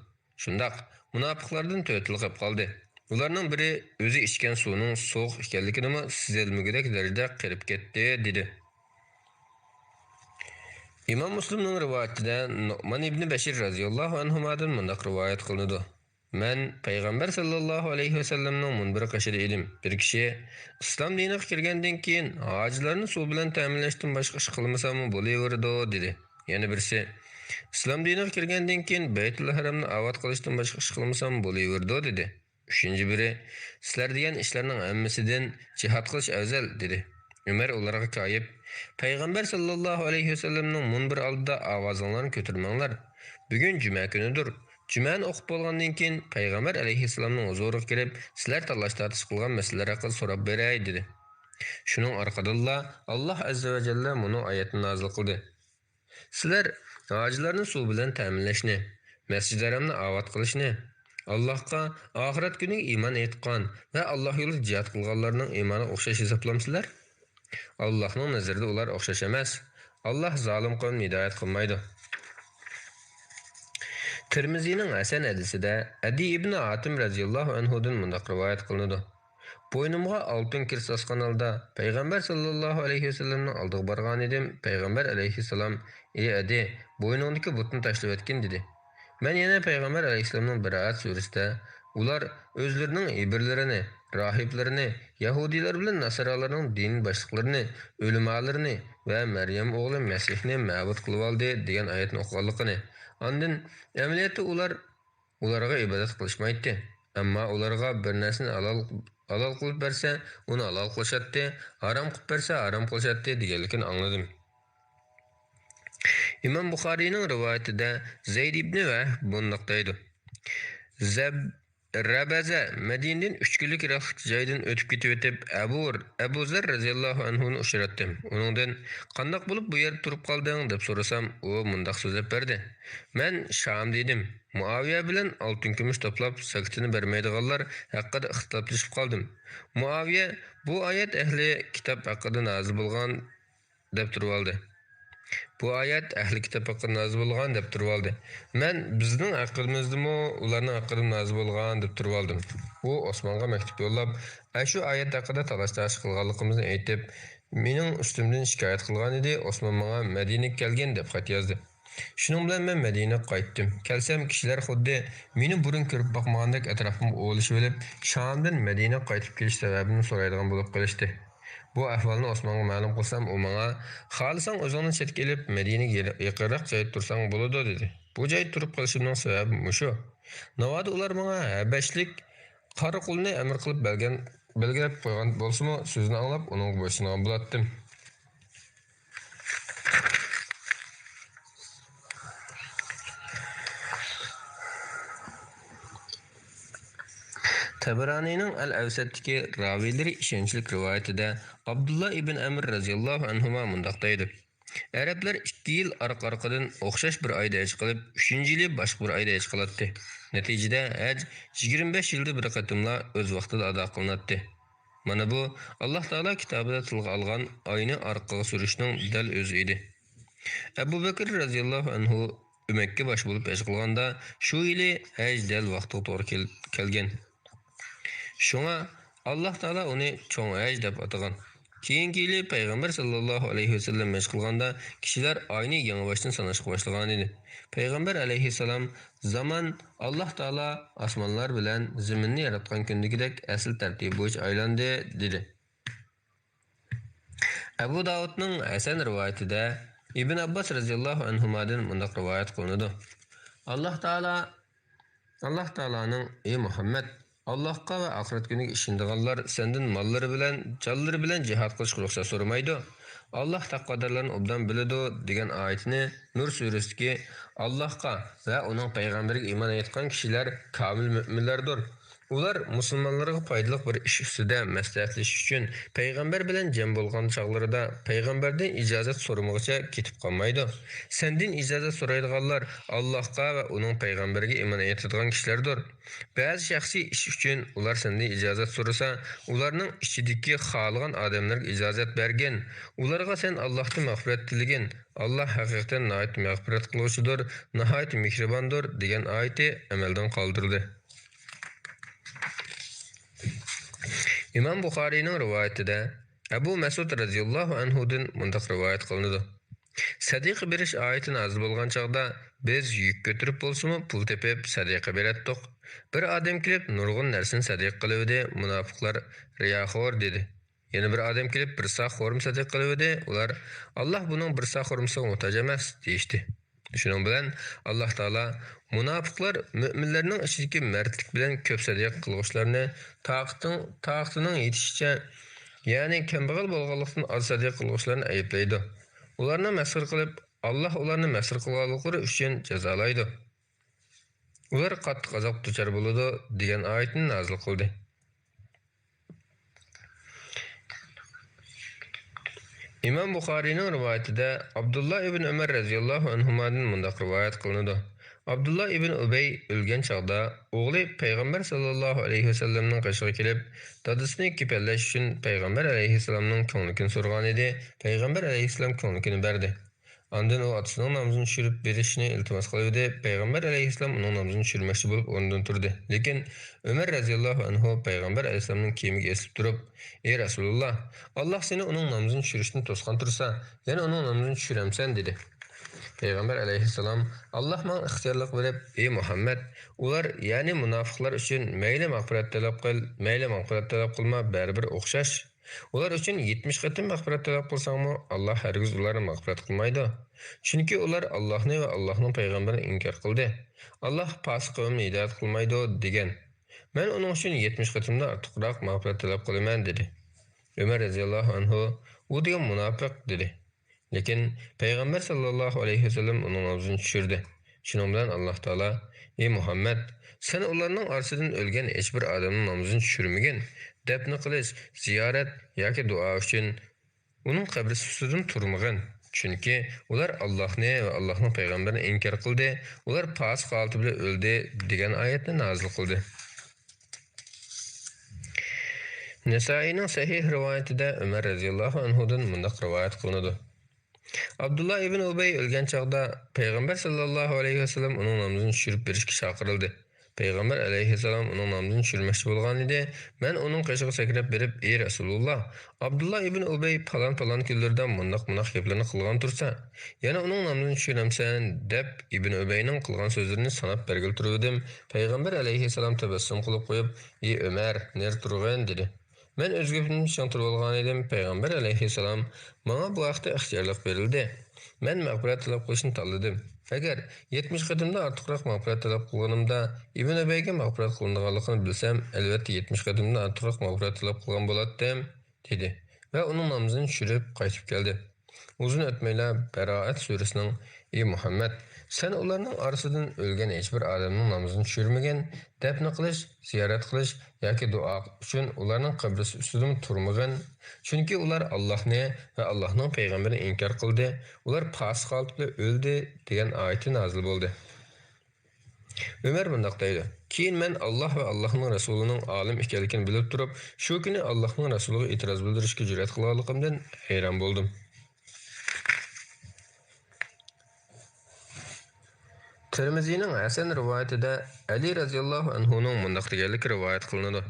شۇنداق، مۇناپىقلاردىن تۆتىلا قېلىپ قالدى. ئۇلارنىڭ بىرى ئۆزى ئىچكەن سۇنىڭ سوغۇق ئىكەنلىكىنىمۇ سېزەلمىگۈدەك دەرىجىدە قېرىپ كەتتى، دېدى. ئىمام مۇسلىمنىڭ رىۋايىتىدە نۇئمان ئىبنى بەشىر رەزىياللاھۇ ئەنھۇمادىن مۇنداق رىۋايەت قىلىنىدۇ: مەن پەيغەمبەر ساللاللاھۇ ئەلەيھى ۋەسەللەمنىڭ مۇنبىرى قېشىدا ئىدىم. بىر كىشى، ئىسلام دىنىغا كىرگەندىن كېيىن ھاجىلارنى سۇ بىلەن تەمىنلەشتىن باشقا ئىش قىلمىساممۇ بولۇۋېرىدۇ، دېدى. يەنە بىرسى، ئىسلام دىنىغا كىرگەندىن كېيىن بەيتۇل ھەرەمنى ئاۋات قىلىشتىن باشقا ئىش قىلمىساممۇ بولۇۋېرىدۇ، دېدى. ئۈچىنچى بىرى، سىلەر دېگەن ئىشلارنىڭ ھەممىسىدىن جىھاد قىلىش ئەۋزەل، دېدى. ئۆمەر ئۇلارغا كايىپ، پەيغەمبەر ساللاللاھۇ ئەلەيھى ۋەسەللەمنىڭ مۇنبىرى ئالدىدا ئاۋازىڭلارنى كۆتۈرمەڭلار. بۈگۈن جۈمە كۈنىدۇر. جۈمەنى ئوقۇپ بولغاندىن كېيىن پەيغەمبەر ئەلەيھىسسالامنىڭ ھۇزۇرىغا كىرىپ، سىلەر تالاش-تارتىش قىلغان مەسىلىلەر ھەققىدە سوراپ بېرەي، دېدى. شۇنىڭ ئارقىدىنلا ئاللاھ ئەززە ۋە جەللە مۇنۇ ئايەتنى نازىل قىلدى. سىلەر ھاجىلارنى سۇ بىلەن تەمىنلەشنى، مەسجىدى ھەرامنى ئاۋات قىلىشنى، ئاللاھقا، ئاخىرەت كۈنىگە ئىمان ئېيتقان ۋە ئاللاھ يولىدا جىھاد قىلغانلارنىڭ ئىمانىغا ئوخشاش ھېسابلامسىلەر؟ ئاللاھنىڭ نەزىرىدە ئۇلار ئوخشاش ئەمەس. ئاللاھ زالىم قەۋمنى ھىدايەت قىلمايدۇ. تىرمىزىنىڭ ھەسەن ھەدىسىدە ئەدى ئىبنى ھاتىم رەزىياللاھۇ ئەنھۇدىن مۇنداق رىۋايەت قىلىنىدۇ: بوينۇمغا ئالتۇن كىرىس ئاسقان ھالدا پەيغەمبەر ساللاللاھۇ ئەلەيھى ۋەسەللەمنىڭ ئالدىغا بارغانىدىم. پەيغەمبەر ئەلەيھىسسالام: ئى ئەدى، بوينۇڭدىكى بۇتنى تاشلىۋەتكىن، دېدى. مەن يەنە پەيغەمبەر ئەلەيھىسسالامنىڭ بىر ئايەت سۈرىسىدە، ئۇلار ئۆزلىرىنىڭ ھېبرلىرىنى، راھىبلىرىنى، يەھۇدىيلار بىلەن ناسارالارنىڭ دىنىي باشلىقلىرىنى، ئۆلىمالىرىنى ۋە مەريەم ئوغلى مەسىھنى مەبۇد قىلىۋالدى، دېگەن ئايەتنى ئوقۇغانلىقىنى، ئاندىن ئەمەلىيەتتە ئۇلار ئۇلارغا ئىبادەت قىلىشمايتتى. ئەمما ئۇلارغا بىر نەرسىنى ھالال، ھالال قىلىپ بەرسە، ئۇنى ھالال قىلىشاتتى، ھارام قىلىپ بەرسە، ھارام قىلىشاتتى، دېگەنلىكىنى ئاڭلىدىم. ئىمام بۇخارىينىڭ رىۋايىتىدە زەيد ئىبنى ۋەھب مۇنداق دەيدۇ: زەب-، رەبەزە مەدىنىدىن ئۈچ كۈنلۈك يىراقلىق جايدىن ئۆتۈپ كېتىۋېتىپ، ئەبۇ، ئەبۇ زەر رەزىياللاھۇ ئەنھۇنى ئۇچراتتىم. ئۇنىڭدىن، قانداق بولۇپ بۇ يەردە تۇرۇپ قالدىڭ؟ دەپ سورىسام، ئۇ مۇنداق سۆزلەپ بەردى: مەن شامدا ئىدىم. مۇئاۋىيە بىلەن ئالتۇن-كۈمۈش توپلاپ، زاكىتىنى بەرمەيدىغانلار ھەققىدە ئىختىلاپلىشىپ قالدىم. مۇئاۋىيە بۇ ئايەت ئەھلى كىتاب ھەققىدە نازىل بولغان دەپ تۇرۇۋالدى. بۇ ئايەت ئەھلى كىتاب ھەققىدە نازىل بولغان دەپ تۇرۇۋالدى. مەن بىزنىڭ ھەققىمىزدىمۇ ئۇلارنىڭ ھەققىدىمۇ نازىل بولغان دەپ تۇرۇۋالدىم. ئۇ ئوسمانغا مەكتۇپ يوللاپ، ئەشۇ ئايەت ھەققىدە تالاش-تارتىش قىلغانلىقىمىزنى ئېيتىپ، مېنىڭ ئۈستۈمدىن شىكايەت قىلغانىدى، ئوسمان ماڭا مەدىنىگە كەلگىن دەپ خەت يازدى. شۇنىڭ بىلەن مەن مەدىنىگە قايتتىم. كەلسەم، كىشىلەر خۇددى مېنى بۇرۇن كۆرۈپ باقمىغاندەك ئەتراپىمغا ئولىشىۋېلىپ، شامدىن مەدىنىگە قايتىپ كېلىش سەۋەبىمنى سورايدىغان بولۇپ قېلىشتى. بۇ ئەھۋالنى ئوسمانغا مەلۇم قىلسام، ئۇ ماڭا، خالىساڭ ئۆزۈڭنى چەتكە ئېلىپ، مەدىنىگە يېر-، يېقىنراق جايدا تۇرساڭ بولىدۇ، دېدى. بۇ جايدا تۇرۇپ قېلىشىمنىڭ سەۋەبى مۇشۇ. ناۋادا ئۇلار ماڭا ھەبەشلىك قارا قۇلنى ئەمىر قىلىپ بەلگەن، بەلگىلەپ قويغان بولسىمۇ، سۆزىنى ئاڭلاپ، ئۇنىڭغا بويسۇنغان بولاتتىم. تەبرانىينىڭ ئەل ئەۋسەتتىكى راۋىيلىرى ئىشەنچلىك رىۋايىتىدە ئابدۇللا ئىبن ئەمر رەزىياللاھۇ ئەنھۇما مۇنداق دەيدۇ: ئەرەبلەر ئىككى يىل ئارقا-ئارقىدىن ئوخشاش بىر ئايدا ھەج قىلىپ، ئۈچىنچى يىلى باشقا بىر ئايدا ھەج قىلاتتى. نەتىجىدە ھەج يىگىرمە بەش يىلدا بىر قېتىملا ئۆز ۋاقتىدا ئادا قىلىناتتى. مانا بۇ، ئاللاھ تائالا كىتابىدا تىلغا ئالغان ئاينى ئارقىغا سۈرۈشنىڭ دەل ئۆزى ئىدى. ئەبۇ بەكرى رەزىياللاھۇ ئەنھۇ ئۆمەككە باش بولۇپ ھەج قىلغاندا، شۇ يىلى ھەج دەل ۋاقتىغا توغرا كېل-، كەلگەن. شۇڭا ئاللاھ تائالا ئۇنى چوڭ ھەج دەپ ئاتىغان. كېيىنكى يىلى پەيغەمبەر ساللاللاھۇ ئەلەيھى ۋەسەللەم ھەج قىلغاندا، كىشىلەر ئاينى يېڭىباشتىن ساناشقا باشلىغانىدى. پەيغەمبەر ئەلەيھىسسالام، زامان ئاللاھ تائالا ئاسمانلار بىلەن زېمىننى ياراتقان كۈندىكىدەك ئەسلى تەرتىپى بويىچە ئايلاندى، دېدى. ئەبۇ داۋۇدنىڭ ھەسەن رىۋايىتىدە ئىبن ئابباس رەزىياللاھۇ ئەنھۇمادىن مۇنداق رىۋايەت قىلىنىدۇ: ئاللاھ تائالا، ئاللاھ تائالانىڭ، ئى مۇھەممەد، ئاللاھقا ۋە ئاخىرەت كۈنىگە ئىشىنىدىغانلار سەندىن ماللىرى بىلەن، جانلىرى بىلەن جىھاد قىلىشقا رۇخسەت سورىمايدۇ. ئاللاھ تەقۋادارلارنى ئوبدان بىلىدۇ، دېگەن ئايىتىنى نۇر سۈرىسىدىكى ئاللاھقا ۋە ئۇنىڭ پەيغەمبىرىگە ئىمان ئېيتقان كىشىلەر كامىل مۆمىنلەردۇر. ئۇلار مۇسۇلمانلارغا پايدىلىق بىر ئىش ئۈستىدە مەسلىھەتلىشىش ئۈچۈن پەيغەمبەر بىلەن جەم بولغان چاغلىرىدا پەيغەمبەردىن ئىجازەت سورىمىغۇچە كېتىپ قالمايدۇ. سەندىن ئىجازەت سورايدىغانلار ئاللاھقا ۋە ئۇنىڭ پەيغەمبىرىگە ئىمان ئېيتىدىغان كىشىلەردۇر. بەزى شەخسىي ئىش ئۈچۈن ئۇلار سەندىن ئىجازەت سورىسا، ئۇلارنىڭ ئىچىدىكى خالىغان ئادەملەرگە ئىجازەت بەرگىن. ئۇلارغا سەن ئاللاھتىن مەغپىرەت تىلىگىن. ئاللاھ ھەقىقەتەن ناھايىتى مەغپىرەت قىلغۇچىدۇر، ناھايىتى مېھرىباندۇر، دېگەن ئايىتى ئەمەلدىن قالدۇرۇلدى. ئىمام بۇخارىينىڭ رىۋايىتىدە ئەبۇ مەسئۇد رەزىياللاھۇ ئەنھۇدىن مۇنداق رىۋايەت قىلىنىدۇ: سەدىقە بېرىش ئايىتى نازىل بولغان چاغدا، بىز يۈك كۆتۈرۈپ بولسىمۇ پۇل تېپىپ سەدىقە بېرەتتۇق. بىر ئادەم كېلىپ نۇرغۇن نەرسىنى سەدىقە قىلىۋىدى، مۇناپىقلار رىياخور دېدى. يەنە بىر ئادەم كېلىپ بىر ساق خورما سەدىقە قىلىۋىدى، ئۇلار، ئاللاھ بۇنىڭ بىر ساق خورمىسىغا موھتاج ئەمەس، دېيىشتى. شۇنىڭ بىلەن ئاللاھ تائالا مۇناپىقلار مۆمىنلەرنىڭ ئىچىدىكى مەردلىك بىلەن كۆپ سەدىقە قىلغۇچىلارنى تاقىتىڭ-، تاقىتىنىڭ يېتىشىچە، يەنى كەمبەغەل بولغانلىقتىن ئاز سەدىقە قىلغۇچىلارنى ئەيىبلەيدۇ. ئۇلارنى مەسخىرە قىلىپ، ئاللاھ ئۇلارنى مەسخىرە قىلغانلىقلىرى ئۈچۈن جازالايدۇ. ئۇلار قاتتىق ئازابقا دۇچار بولىدۇ، دېگەن ئايەتنى نازىل قىلدى. ئىمام بۇخارىينىڭ رىۋايىتىدە ئابدۇللا ئىبن ئۆمەر رەزىياللاھۇ ئەنھۇمادىن مۇنداق رىۋايەت قىلىنىدۇ: ئابدۇللا ئىبن ئۇبەي ئۆلگەن چاغدا ئوغلى پەيغەمبەر ساللاللاھۇ ئەلەيھى ۋەسەللەمنىڭ قېشىغا كېلىپ، دادىسىنى كېپەنلەش ئۈچۈن پەيغەمبەر ئەلەيھىسسالامنىڭ كۆڭلىكىنى سورىغانىدى. پەيغەمبەر ئەلەيھىسسالام كۆڭلىكىنى بەردى. ئاندىن ئۇ ئاتىسىنىڭ نامىزىنى چۈشۈرۈپ بېرىشنى ئىلتىماس قىلىۋىدى. پەيغەمبەر ئەلەيھىسسالام ئۇنىڭ نامىزىنى چۈشۈرمەكچى بولۇپ ئورنىدىن تۇردى. لېكىن ئۆمەر رەزىياللاھۇ ئەنھۇ پەيغەمبەر ئەلەيھىسسالامنىڭ كىيىمىگە ئېسىلىپ تۇرۇپ، ئى رەسۇلۇللا، ئاللاھ سېنى ئۇنىڭ نامىزىنى چۈشۈرۈشتىن توسقان تۇرسا، يەنە ئۇنىڭ نامىزىنى چۈشۈرەمسەن؟ دېدى. پەيغەمبەر ئەلەيھىسسالام، ئاللاھ ماڭا ئىختىيارلىق بېرىپ، ئى مۇھەممەد، ئۇلار، يەنى مۇناپىقلار ئۈچۈن مەيلى مەغپىرەت تەلەپ قىل، مەيلى مەغپىرەت تەلەپ قىلما، بەرىبىر ئوخشاش. ئۇلار ئۈچۈن يەتمىش قېتىم مەغپىرەت تەلەپ قىلساڭمۇ، ئاللاھ ھەرگىز ئۇلارنى مەغپىرەت قىلمايدۇ. چۈنكى ئۇلار ئاللاھنى ۋە ئاللاھنىڭ پەيغەمبىرىنى ئىنكار قىلدى. ئاللاھ پاسىق قەۋمنى ھىدايەت قىلمايدۇ، دېگەن. مەن ئۇنىڭ ئۈچۈن يەتمىش قېتىمدىن ئارتۇقراق مەغپىرەت تەلەپ قىلىمەن، دېدى. ئۆمەر رەزىياللاھۇ ئەنھۇ، ئۇ دېگەن مۇناپىق، دېدى. لېكىن پەيغەمبەر ساللاللاھۇ ئەلەيھى ۋەسەللەم ئۇنىڭ نامىزىنى چۈشۈردى. شۇنىڭ بىلەن ئاللاھ تائالا، ئى مۇھەممەد، سەن ئۇلارنىڭ ئارىسىدىن ئۆلگەن ھېچبىر ئادەمنىڭ نامىزىنى چۈشۈرمىگىن. دەپنە قىلىش، زىيارەت ياكى دۇئا ئۈچۈن ئۇنىڭ قەبرىسى ئۈستىدىن تۇرمىغىن. چۈنكى ئۇلار ئاللاھنى ۋە ئاللاھنىڭ پەيغەمبىرىنى ئىنكار قىلدى. ئۇلار پاسىق ھالىتى بىلەن ئۆلدى، دېگەن ئايەتنى نازىل قىلدى. نەسائىينىڭ سەھىھ رىۋايىتىدە ئۆمەر رەزىياللاھۇ ئەنھۇدىن مۇنداق رىۋايەت قىلىنىدۇ: ئابدۇللا ئىبن ئۇبەي ئۆلگەن چاغدا پەيغەمبەر ساللاللاھۇ ئەلەيھى ۋەسەللەم ئۇنىڭ نامىزىنى چۈشۈرۈپ بېرىشكە چاقىرىلدى. پەيغەمبەر ئەلەيھىسسالام ئۇنىڭ نامىزىنى چۈشۈرمەكچى بولغانىدى. مەن ئۇنىڭ قېشىغا سەكرەپ بېرىپ، ئى رەسۇلۇللا، ئابدۇللا ئىبن ئۇبەي پالان-پالان كۈنلىرىدە مۇنداق-مۇنداق گەپلەرنى قىلغان تۇرسا، يەنە ئۇنىڭ نامىزىنى چۈشۈرەمسەن؟ دەپ، ئىبن ئۇبەينىڭ قىلغان سۆزلىرىنى ساناپ بەرگىلى تۇرۇۋىدىم. پەيغەمبەر ئەلەيھىسسالام تەبەسسۇم قىلىپ قويۇپ، ئى ئۆمەر، نېرى تۇرغىن، دېدى. مەن ئۆز گېپىمدىن چىڭ تۇرۇۋالغانىدىم. پەيغەمبەر ئەلەيھىسسالام، ماڭا بۇ ھەقتە ئىختىيارلىق بېرىلدى. مەن مەغپىرەت تەلەپ قىلىشنى تاللىدىم. ئەگەر يەتمىش قېتىمدىن ئارتۇقراق مەغپىرەت تەلەپ قىلغىنىمدا ئىبن ئۇبەيگە مەغپىرەت قىلىنىدىغانلىقىنى بىلسەم، ئەلۋەتتە يەتمىش قېتىمدىن ئارتۇقراق مەغپىرەت تەلەپ قىلغان بولاتتىم، دېدى ۋە ئۇنىڭ نامىزىنى چۈشۈرۈپ قايتىپ كەلدى. ئۇزۇن ئۆتمەيلا بەرائەت سۈرىسىنىڭ، ئى مۇھەممەد، سەن ئۇلارنىڭ ئارىسىدىن ئۆلگەن ھېچبىر ئادەمنىڭ نامىزىنى چۈشۈرمىگىن، دەپنە قىلىش، زىيارەت قىلىش ياكى دۇئا ئۈچۈن ئۇلارنىڭ قەبرىسى ئۈستىدىمۇ تۇرمىغىن. چۈنكى ئۇلار ئاللاھنى ۋە ئاللاھنىڭ پەيغەمبىرىنى ئىنكار قىلدى، ئۇلار پاسىق ھالىتىدە ئۆلدى، دېگەن ئايىتى نازىل بولدى. ئۆمەر مۇنداق دەيدۇ: كېيىن مەن ئاللاھ ۋە ئاللاھنىڭ رەسۇلىنىڭ ئالىم ئىكەنلىكىنى بىلىپ تۇرۇپ، شۇ كۈنى ئاللاھنىڭ رەسۇلىغا ئېتىراز بىلدۈرۈشكە جۈرئەت قىلغانلىقىمدىن ھەيران بولدۇم. تىرمىزىنىڭ ھەسەن رىۋايىتىدە ئەلى رەزىياللاھۇ ئەنھۇنىڭ مۇنداق دېگەنلىكى رىۋايەت قىلىنىدۇ: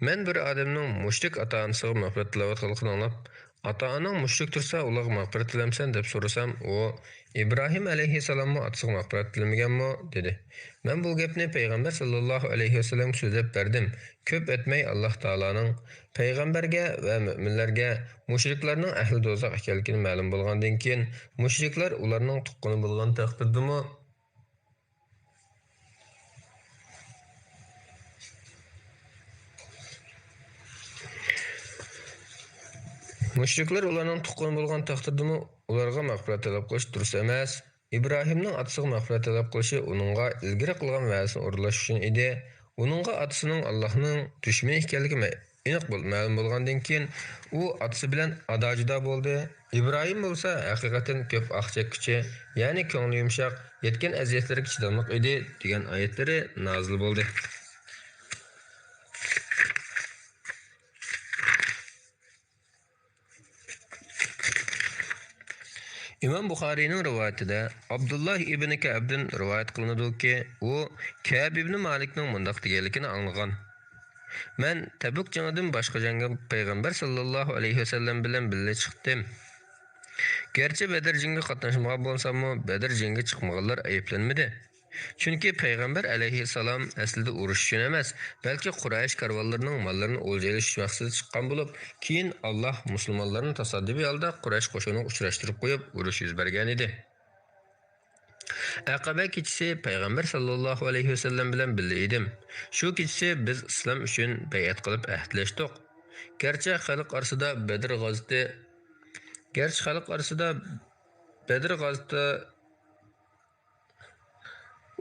مەن بىر ئادەمنىڭ مۇشرىك ئاتا-ئانىسىغا مەغپىرەت تىلاۋەت قىلغىنىنى ئاڭلاپ، ئاتا-ئاناڭ مۇشرىك تۇرسا، ئۇلارغا مەغپىرەت تىلەمسەن؟ دەپ سورىسام، ئۇ، ئىبراھىم ئەلەيھىسسالاممۇ ئاتىسىغا مەغپىرەت تىلىمىگەنمۇ؟ دېدى. مەن بۇ گەپنى پەيغەمبەر ساللاللاھۇ ئەلەيھى ۋەسەللەمگە سۆزلەپ بەردىم. كۆپ ئۆتمەي، ئاللاھ تائالانىڭ پەيغەمبەرگە ۋە مۆمىنلەرگە مۇشرىكلارنىڭ ئەھلى دوزاخ ئىكەنلىكىنى مەلۇم بولغاندىن كېيىن، مۇشرىكلار ئۇلارنىڭ تۇغقىنى بولغان تەقدىردىمۇ، مۇشرىكلار ئۇلارنىڭ تۇغقىنى بولغان تەقدىردىمۇ، ئۇلارغا مەغپىرەت تەلەپ قىلىش دۇرۇس ئەمەس. ئىبراھىمنىڭ ئاتىسىغا مەغپىرەت تەلەپ قىلىشى ئۇنىڭغا ئىلگىرى قىلغان ۋەزىنى ئورۇنلاش ئۈچۈن ئىدى. ئۇنىڭغا ئاتىسىنىڭ ئاللاھنىڭ دۈشمىنى ئىكەنلىكى مە-، ئېنىق بول-، مەلۇم بولغاندىن كېيىن، ئۇ ئاتىسى بىلەن ئادا-جۇدا بولدى. ئىبراھىم بولسا ھەقىقەتەن كۆپ ئاھ چەككۈچى، يەنى كۆڭلى يۇمشاق، يەتكەن ئەزىيەتلەرگە چىداملىق ئىدى، دېگەن ئايەتلىرى نازىل بولدى. ئىمام بۇخارىينىڭ رىۋايىتىدە ئابدۇللا ئىبنى كەئبتىن رىۋايەت قىلىنىدۇكى، ئۇ كەئب ئىبنى مالىكنىڭ مۇنداق دېگەنلىكىنى ئاڭلىغان: مەن تەبۈك جېڭىدىن باشقا جەڭگە پەيغەمبەر ساللاللاھۇ ئەلەيھى ۋەسەللەم بىلەن بىللە چىقتىم. گەرچە بەدر جېڭىگە قاتناشمىغان بولساممۇ، بەدر جېڭىگە چىقمىغانلار ئەيىبلەنمىدى. چۈنكى پەيغەمبەر ئەلەيھىسسالام ئەسلىدە ئۇرۇش ئۈچۈن ئەمەس، بەلكى قۇرەيش كارۋانلىرىنىڭ ماللىرىنى ئولجا ئېلىش ئۈچۈن مەقسىتىدە چىققان بولۇپ، كېيىن ئاللاھ مۇسۇلمانلارنى تاسادىپىي ھالدا قۇرەيش قوشۇنىغا ئۇچراشتۇرۇپ قويۇپ، ئۇرۇش يۈز بەرگەنىدى. ئەقەبە كېچىسى پەيغەمبەر ساللاللاھۇ ئەلەيھى ۋەسەللەم بىلەن بىللە ئىدىم. شۇ كېچىسى بىز ئىسلام ئۈچۈن بەيئەت قىلىپ ئەھدىلەشتۇق. گەرچە خەلق ئارىسىدا بەدر غازىتى، گەرچە خەلق ئارىسىدا بەدر غازىتى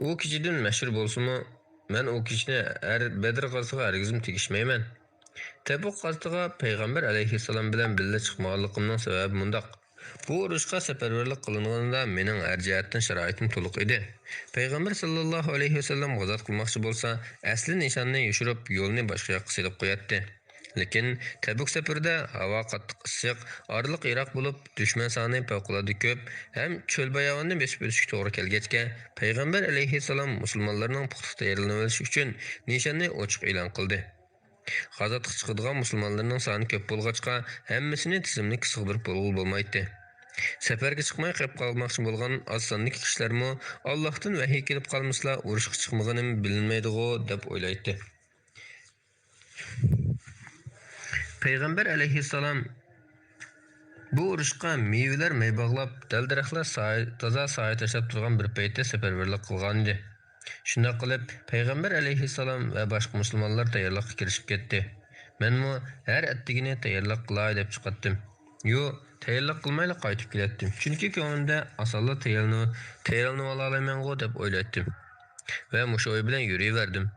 ئۇ كېچىدىن مەشھۇر بولسىمۇ، مەن ئۇ كېچىنى ھەر بەدر غازىتىغا ھەرگىزمۇ تېگىشمەيمەن. تەبۇك غازىتىغا پەيغەمبەر ئەلەيھىسسالام بىلەن بىللە چىقمىغانلىقىمنىڭ سەۋەبى مۇنداق. بۇ ئۇرۇشقا سەپەرۋەرلىك قىلىنغىنىدا مېنىڭ ھەر جەھەتتىن شارائىتىم تولۇق ئىدى. پەيغەمبەر ساللاللاھۇ ئەلەيھى ۋەسەللەم غازات قىلماقچى بولسا، ئەسلى نىشاننى يوشۇرۇپ، يولنى باشقا ياققا سېلىپ قوياتتى. لېكىن تەبۈك سەپىرىدە ھاۋا قاتتىق ئىسسىق، ئارىلىق يىراق بولۇپ، دۈشمەن سانى پەۋقۇلئاددە كۆپ ھەم چۆل باياۋاننى بېسىپ ئۆتۈشكە توغرا كەلگەچكە، پەيغەمبەر ئەلەيھىسسالام مۇسۇلمانلارنىڭ پۇختا تەييارلىنىۋېلىشى ئۈچۈن نىشاننى ئوچۇق ئېلان قىلدى. غازاتقا چىقىدىغان مۇسۇلمانلارنىڭ سانى كۆپ بولغاچقا، ھەممىسىنى تىزىملىككە سىغدۇرۇپ بولغىلى بولمايتتى. سەپەرگە چىقماي قېلىپ قالماقچى بولغان ئاز ساندىكى كىشىلەرمۇ، ئاللاھتىن ۋەھىي كېلىپ قالمىسىلا، ئۇرۇشقا چىقمىغىنىم بىلىنمەيدىغۇ، دەپ ئويلايتتى. پەيغەمبەر ئەلەيھىسسالام بۇ ئۇرۇشقا مېۋىلەر مەي باغلاپ، دەل-دەرەخلەر سايە، تازا سايە تاشلاپ تۇرغان بىر پەيتتە سەپەرۋەرلىك قىلغانىدى. شۇنداق قىلىپ، پەيغەمبەر ئەلەيھىسسالام ۋە باشقا مۇسۇلمانلار تەييارلىققا كىرىشىپ كەتتى. مەنمۇ ھەر ئەتىگىنى تەييارلىق قىلاي دەپ چىقاتتىم. يو، تەييارلىق قىلمايلا قايتىپ كېلەتتىم. چۈنكى كۆڭلۈمدە ئاسانلا تەييارلىنىۋ-، تەييارلىنىۋالالايمەنغۇ دەپ ئويلايتتىم. ۋە مۇشۇ ئوي بىلەن يۈرۈۋەردىم.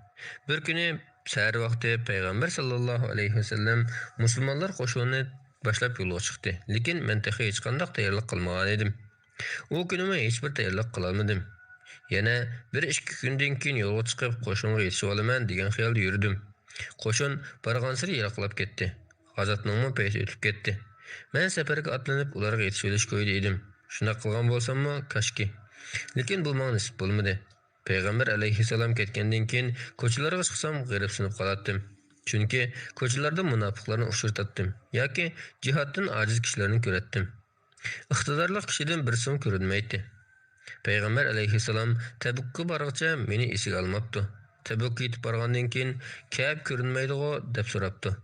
بىر كۈنى سەھەر ۋاقتى پەيغەمبەر ساللاللاھۇ ئەلەيھى ۋەسەللەم مۇسۇلمانلار قوشۇنىنى باشلاپ يولغا چىقتى. لېكىن مەن تېخى ھېچقانداق تەييارلىق قىلمىغانىدىم. ئۇ كۈنىمۇ ھېچبىر تەييارلىق قىلالمىدىم. يەنە بىر ئىككى كۈندىن كېيىن يولغا چىقىپ، قوشۇنغا يېتىشىۋالىمەن دېگەن خىيالدا يۈردۈم. قوشۇن بارغانسېرى يىراقلاپ كەتتى. غازاتنىڭمۇ پەيتى ئۆتۈپ كەتتى. مەن سەپەرگە ئاتلىنىپ، ئۇلارغا يېتىشىۋېلىش كويىدا ئىدىم. شۇنداق قىلغان بولساممۇ، كاشكى. لېكىن بۇ ماڭا نېسىپ بولمىدى. پەيغەمبەر ئەلەيھىسسالام كەتكەندىن كېيىن، كوچىلارغا چىقسام، غېرىبسىنىپ قالاتتىم. چۈنكى كوچىلاردا مۇناپىقلارنى ئۇچرىتاتتىم ياكى جىھادتىن ئاجىز كىشىلەرنى كۆرەتتىم. ئىقتىدارلىق كىشىدىن بىرسىمۇ كۆرۈنمەيتتى. پەيغەمبەر ئەلەيھىسسالام تەبۇككە بارغىچە مېنى ئېسىگە ئالماپتۇ. تەبۇككە يېتىپ بارغاندىن كېيىن، كەئب كۆرۈنمەيدىغۇ؟ دەپ سوراپتۇ.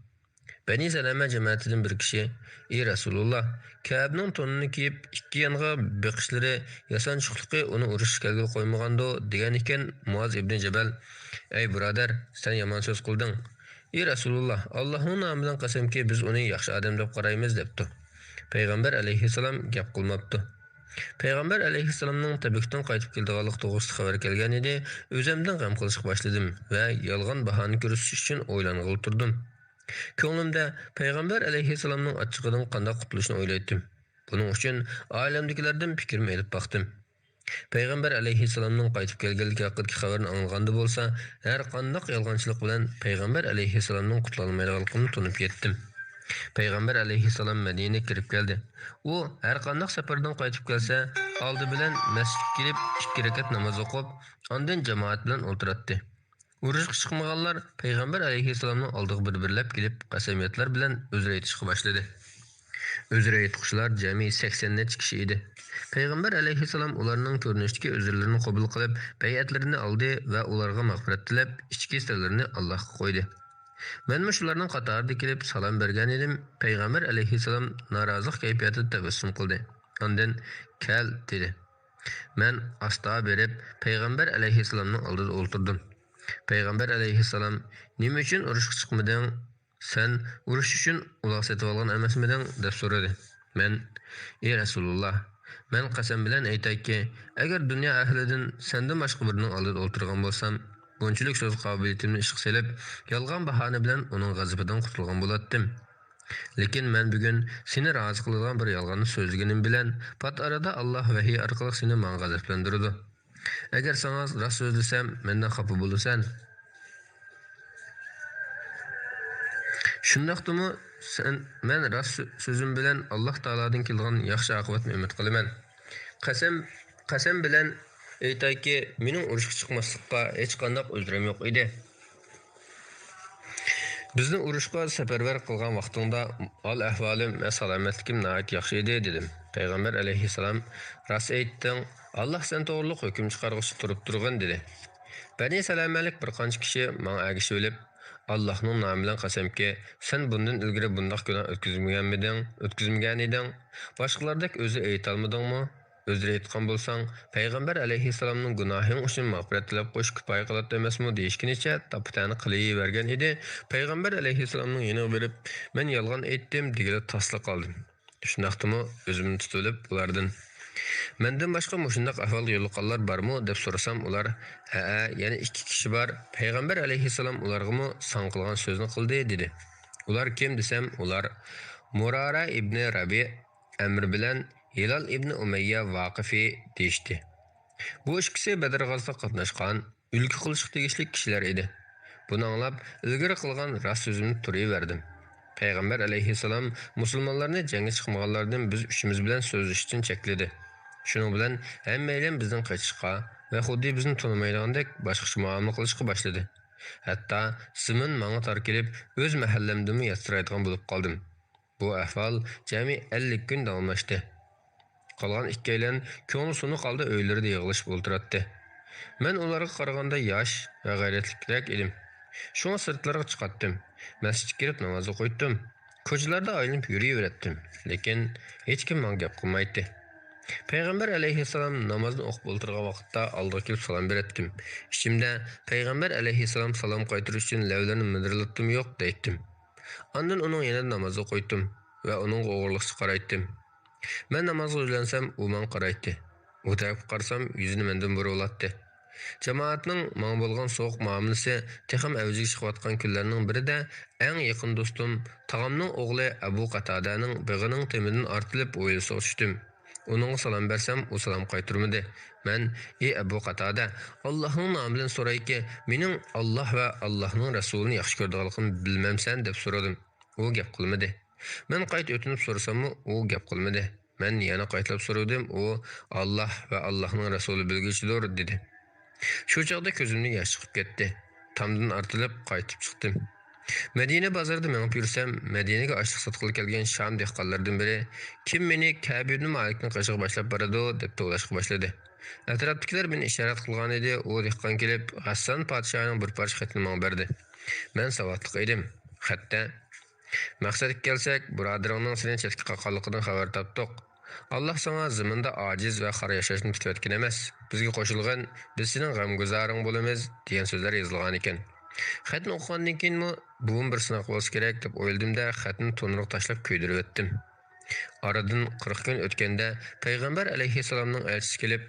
بەنى سەلەمە جەمەتىدىن بىر كىشى، ئى رەسۇلۇللا، كەئبنىڭ تونىنى كىيىپ، ئىككى يانغا بېقىشلىرى، ياسانچۇقلۇقى ئۇنى ئۇرۇشقا كەلگىلى قويمىغاندۇ؟ دېگەن ئىكەن، مۇئاز ئىبنى جەبەل، ئەي بۇرادەر، سەن يامان سۆز قىلدىڭ. ئى رەسۇلۇللا، ئاللاھنىڭ نامى بىلەن قەسەمكى، بىز ئۇنى ياخشى ئادەم دەپ قارايمىز، دەپتۇ. پەيغەمبەر ئەلەيھىسسالام گەپ قىلماپتۇ. پەيغەمبەر ئەلەيھىسسالامنىڭ تەبۈكتىن قايتىپ كېلىدىغانلىقى توغرىسىدا خەۋەر كەلگەنىدى، ئۆزۈمدىن غەم قىلىشقا باشلىدىم ۋە يالغان باھانە كۆرسىتىش ئۈچۈن ئويلانغىلى تۇردۇم. كۆڭلۈمدە پەيغەمبەر ئەلەيھىسسالامنىڭ ئاچچىقىدىن قانداق قۇتۇلۇشنى ئويلايتتىم. بۇنىڭ ئۈچۈن ئائىلەمدىكىلەردىن پىكرىمنى ئېلىپ باقتىم. پەيغەمبەر ئەلەيھىسسالامنىڭ قايتىپ كەلگەنلىكى ھەققىدىكى خەۋەرنى ئاڭلىغاندا بولسا، ھەر قانداق يالغانچىلىق بىلەن پەيغەمبەر ئەلەيھىسسالامنىڭ قۇتۇلالمايدىغانلىقىمنى تونۇپ يەتتىم. پەيغەمبەر ئەلەيھىسسالام مەدىنىگە كىرىپ كەلدى. ئۇ ھەر قانداق سەپەردىن قايتىپ كەلسە، ئالدى بىلەن مەسچىتكە كېلىپ، ئىككى رەكەت ناماز ئوقۇپ، ئاندىن جامائەت بىلەن ئولتۇراتتى. ئۇرۇشقا چىقمىغانلار پەيغەمبەر ئەلەيھىسسالامنىڭ ئالدىغا بىر-بىرلەپ كېلىپ، قەسەميادلار بىلەن ئۆزرە ئېيتىشقا باشلىدى. ئۆزرە ئېيتقۇچىلار جەمئىي سەكسەن نەچچە كىشى ئىدى. پەيغەمبەر ئەلەيھىسسالام ئۇلارنىڭ كۆرۈنۈشتىكى ئۆزرىلىرىنى قوبۇل قىلىپ، بەيئەتلىرىنى ئالدى ۋە ئۇلارغا مەغپىرەت تىلەپ، ئىچكى سىرلىرىنى ئاللاھقا قويدى. مەنمۇ شۇلارنىڭ قاتارىدا كېلىپ سالام بەرگەنىدىم، پەيغەمبەر ئەلەيھىسسالام نارازىلىق كەيپىياتىدا تەبەسسۇم قىلدى. ئاندىن، «كەل» دېدى. مەن ئاستا بېرىپ، پەيغەمبەر ئەلەيھىسسالامنىڭ ئالدىدا ئولتۇردۇم. پەيغەمبەر ئەلەيھىسسالام، «نېمە ئۈچۈن ئۇرۇشقا چىقمىدىڭ؟ سەن ئۇرۇش ئۈچۈن ئۇلاغ سېتىۋالغان ئەمەسمىدىڭ؟» دەپ سورىدى. مەن، «ئى رەسۇلۇللا، مەن قەسەم بىلەن ئېيتايكى، ئەگەر دۇنيا ئەھلىدىن سەندىن باشقا بىرىنىڭ ئالدىدا ئولتۇرغان بولسام، بۇنچىلىك سۆز قابىلىيىتىمنى ئىشقا سېلىپ، يالغان باھانە بىلەن ئۇنىڭ غەزىپىدىن قۇتۇلغان بولاتتىم. لېكىن مەن بۈگۈن سېنى رازى قىلىدىغان بىر يالغاننى سۆزلىگىنىم بىلەن، پات ئارىدا ئاللاھ ۋەھىي ئارقىلىق سېنى ماڭا غەزەپلەندۈرىدۇ. ئەگەر ساڭا راست سۆزلىسەم، مەندىن خاپا بولىسەن. شۇنداقتىمۇ سەن، مەن راست سۆ-، سۆزۈم بىلەن ئاللاھ تائالادىن كېلىدىغان ياخشى ئاقىۋەتنى ئۈمىد قىلىمەن. قەسەم، قەسەم بىلەن ئېيتايكى، مېنىڭ ئۇرۇشقا چىقماسلىققا ھېچقانداق ئۆزرۈم يوق ئىدى. بىزنى ئۇرۇشقا سەپەرۋەر قىلغان ۋاقتىڭدا ھال-ئەھۋالىم ۋە سالامەتلىكىم ناھايىتى ياخشى ئىدى، دېدىم. پەيغەمبەر ئەلەيھىسسالام، راست ئېيتتىڭ، ئاللاھ سەن توغرۇلۇق ھۆكۈم چىقارغۇچى تۇرۇپ تۇرغىن، دېدى. بەنى سەلەمەلىك بىر قانچە كىشى ماڭا ئەگىشىۋېلىپ، ئاللاھنىڭ نامى بىلەن قەسەمكى، سەن بۇندىن ئىلگىرى بۇنداق گۇناھ ئۆتكۈزمىگەنمىدىڭ، ئۆتكۈزمىگەنىدىڭ، باشقىلاردەك ئۆزرە ئېيتالمىدىڭمۇ؟ ئۆزرە ئېيتقان بولساڭ، پەيغەمبەر ئەلەيھىسسالامنىڭ گۇناھىڭ ئۈچۈن مەغپىرەت تىلەپ قويۇش كۇپايە قىلاتتى ئەمەسمۇ؟ دېيىشكىنىچە تاپا-تەنە قىلىۋەرگەن ئىدى. پەيغەمبەر ئەلەيھىسسالامنىڭ يېنىغا بېرىپ، مەن يالغان ئېيتتىم دېگىلى تاسلا قالدىم. شۇنداقتىمۇ ئۆزۈمنى تۇتۇۋېلىپ ئۇلاردىن، مەندىن باشقا مۇشۇنداق ئەھۋالغا يولۇققانلار بارمۇ؟ دەپ سورىسام، ئۇلار، ھەئە، يەنە ئىككى كىشى بار، پەيغەمبەر ئەلەيھىسسالام ئۇلارغىمۇ ساڭا قىلغان سۆزنى قىلدى، دېدى. ئۇلار كىم دېسەم، ئۇلار مۇرارە ئىبنى رەبىئ ئەمر بىلەن ھىلال ئىبنى ئۇمەييە ۋاقىفى دېيىشتى. بۇ ئىككىسى بەدر غازىسىغا قاتناشقان، ئۈلگە قىلىشقا تېگىشلىك كىشىلەر ئىدى. بۇنى ئاڭلاپ، ئىلگىرى قىلغان راست سۆزۈمدە تۇرۇۋەردىم. پەيغەمبەر ئەلەيھىسسالام مۇسۇلمانلارنى جەڭگە چىقمىغانلاردىن بىز ئۈچىمىز بىلەن سۆزلىشىشتىن چەكلىدى. شۇنىڭ بىلەن ھەممەيلەن بىزدىن قېچىشقا ۋە خۇددى بىزنى تونۇمايدىغاندەك باشقىچە مۇئامىلە قىلىشقا باشلىدى. ھەتتا زېمىن ماڭا تار كېلىپ، ئۆز مەھەللەمدىنمۇ ياتسىرايدىغان بولۇپ قالدىم. بۇ ئەھۋال جەمئىي ئەللىك كۈن داۋاملاشتى. قالغان ئىككىيلەن كۆڭلى سۇنۇق ھالدا ئۆيلىرىدە يىغلىشىپ ئولتۇراتتى. مەن ئۇلارغا قارىغاندا ياش ۋە غەيرەتلىكرەك ئىدىم. شۇڭا سىرتلارغا چىقاتتىم. مەسچىتكە كىرىپ ناماز ئوقۇيتتۇم. كوچىلاردا ئايلىنىپ يۈرۈۋېرەتتىم. لېكىن ھېچكىم ماڭا گەپ قىلمايتتى. پەيغەمبەر ئەلەيھىسسالام نامازنى ئوقۇپ ئولتۇرغان ۋاقىتتا ئالدىغا كېلىپ سالام بېرەتتىم. ئىچىمدە، پەيغەمبەر ئەلەيھىسسالام سالام قايتۇرۇش ئۈچۈن لەۋلىرىنى مىدىرلىتىمۇ يوق دەيتتىم. ئاندىن ئۇنىڭ يېنىدا ناماز ئوقۇيتتۇم ۋە ئۇنىڭغا ئوغرىلىقچە قارايتتىم. مەن نامازغا يۈزلەنسەم، ئۇ ماڭا قارايتتى. ئۇ تەرەپكە قارىسام، يۈزىنى مەندىن بۇرۇۋالاتتى. جامائەتنىڭ ماڭا بولغان سوغۇق مۇئامىلىسى تېخىمۇ ئەۋجىگە چىقىۋاتقان كۈنلەرنىڭ بىرىدە، ئەڭ يېقىن دوستۇم، تاغامنىڭ ئوغلى ئەبۇ قاتادەنىڭ بېغىنىڭ تېمىدىن ئارتىلىپ ھويلىسىغا چۈشتۈم. ئۇنىڭغا سالام بەرسەم، ئۇ سالام قايتۇرمىدى. مەن، ئى ئەبۇ قاتادە، ئاللاھنىڭ نامى بىلەن سورايكى، مېنىڭ ئاللاھ ۋە ئاللاھنىڭ رەسۇلىنى ياخشى كۆرىدىغانلىقىمنى بىلمەمسەن؟ دەپ سورىدىم. ئۇ گەپ قىلمىدى. مەن قايتا ئۆتۈنۈپ سورىساممۇ، ئۇ گەپ قىلمىدى. مەن يەنە قايتىلاپ سورىدىم، ئۇ، «ئاللاھ ۋە ئاللاھنىڭ رەسۇلى بىلگۈچىدۇر» دېدى. شۇ چاغدا كۆزۈمدىن ياش چىقىپ كەتتى. تامدىن ئارتىلىپ قايتىپ چىقتىم. مەدىنە بازىرىدا مېڭىپ يۈرسەم، مەدىنىگە ئاشلىق ساتقىلى كەلگەن شام دېھقانلىرىدىن بىرى، «كىم مېنى كەبى ئىبنى مالىكنىڭ قېشىغا باشلاپ بارىدۇ؟» دەپ توۋلاشقا باشلىدى. ئەتراپتىكىلەر مېنى ئىشارەت قىلغانىدى، ئۇ دېھقان كېلىپ، غەسسان پادىشاھنىڭ بىر پارچە خېتىنى ماڭا بەردى. مەن ساۋاتلىق ئىدىم. خەتتە، «مەقسەتكە كەلسەك، بۇرادىرىڭنىڭ سېنى چەتكە قاققانلىقىدىن خەۋەر تاپتۇق. ئاللاھ ساڭا زېمىندا ئاجىز ۋە خار ياشاشنى تىكلەتكەن ئەمەس. بىزگە قوشۇلغىن، بىز سېنىڭ غەمگۇزارىڭ بولىمىز» دېگەن سۆزلەر يېزىلغانىكەن. خەتنى ئوقۇغاندىن كېيىنمۇ، «بۇمۇ بىر سىناق بولسا كېرەك» دەپ ئويلىدىم-دە، خەتنى تونۇرغا تاشلاپ كۆيدۈرۈۋەتتىم. ئارىدىن قىرىق كۈن ئۆتكەندە، پەيغەمبەر ئەلەيھىسسالامنىڭ ئەلچىسى كېلىپ،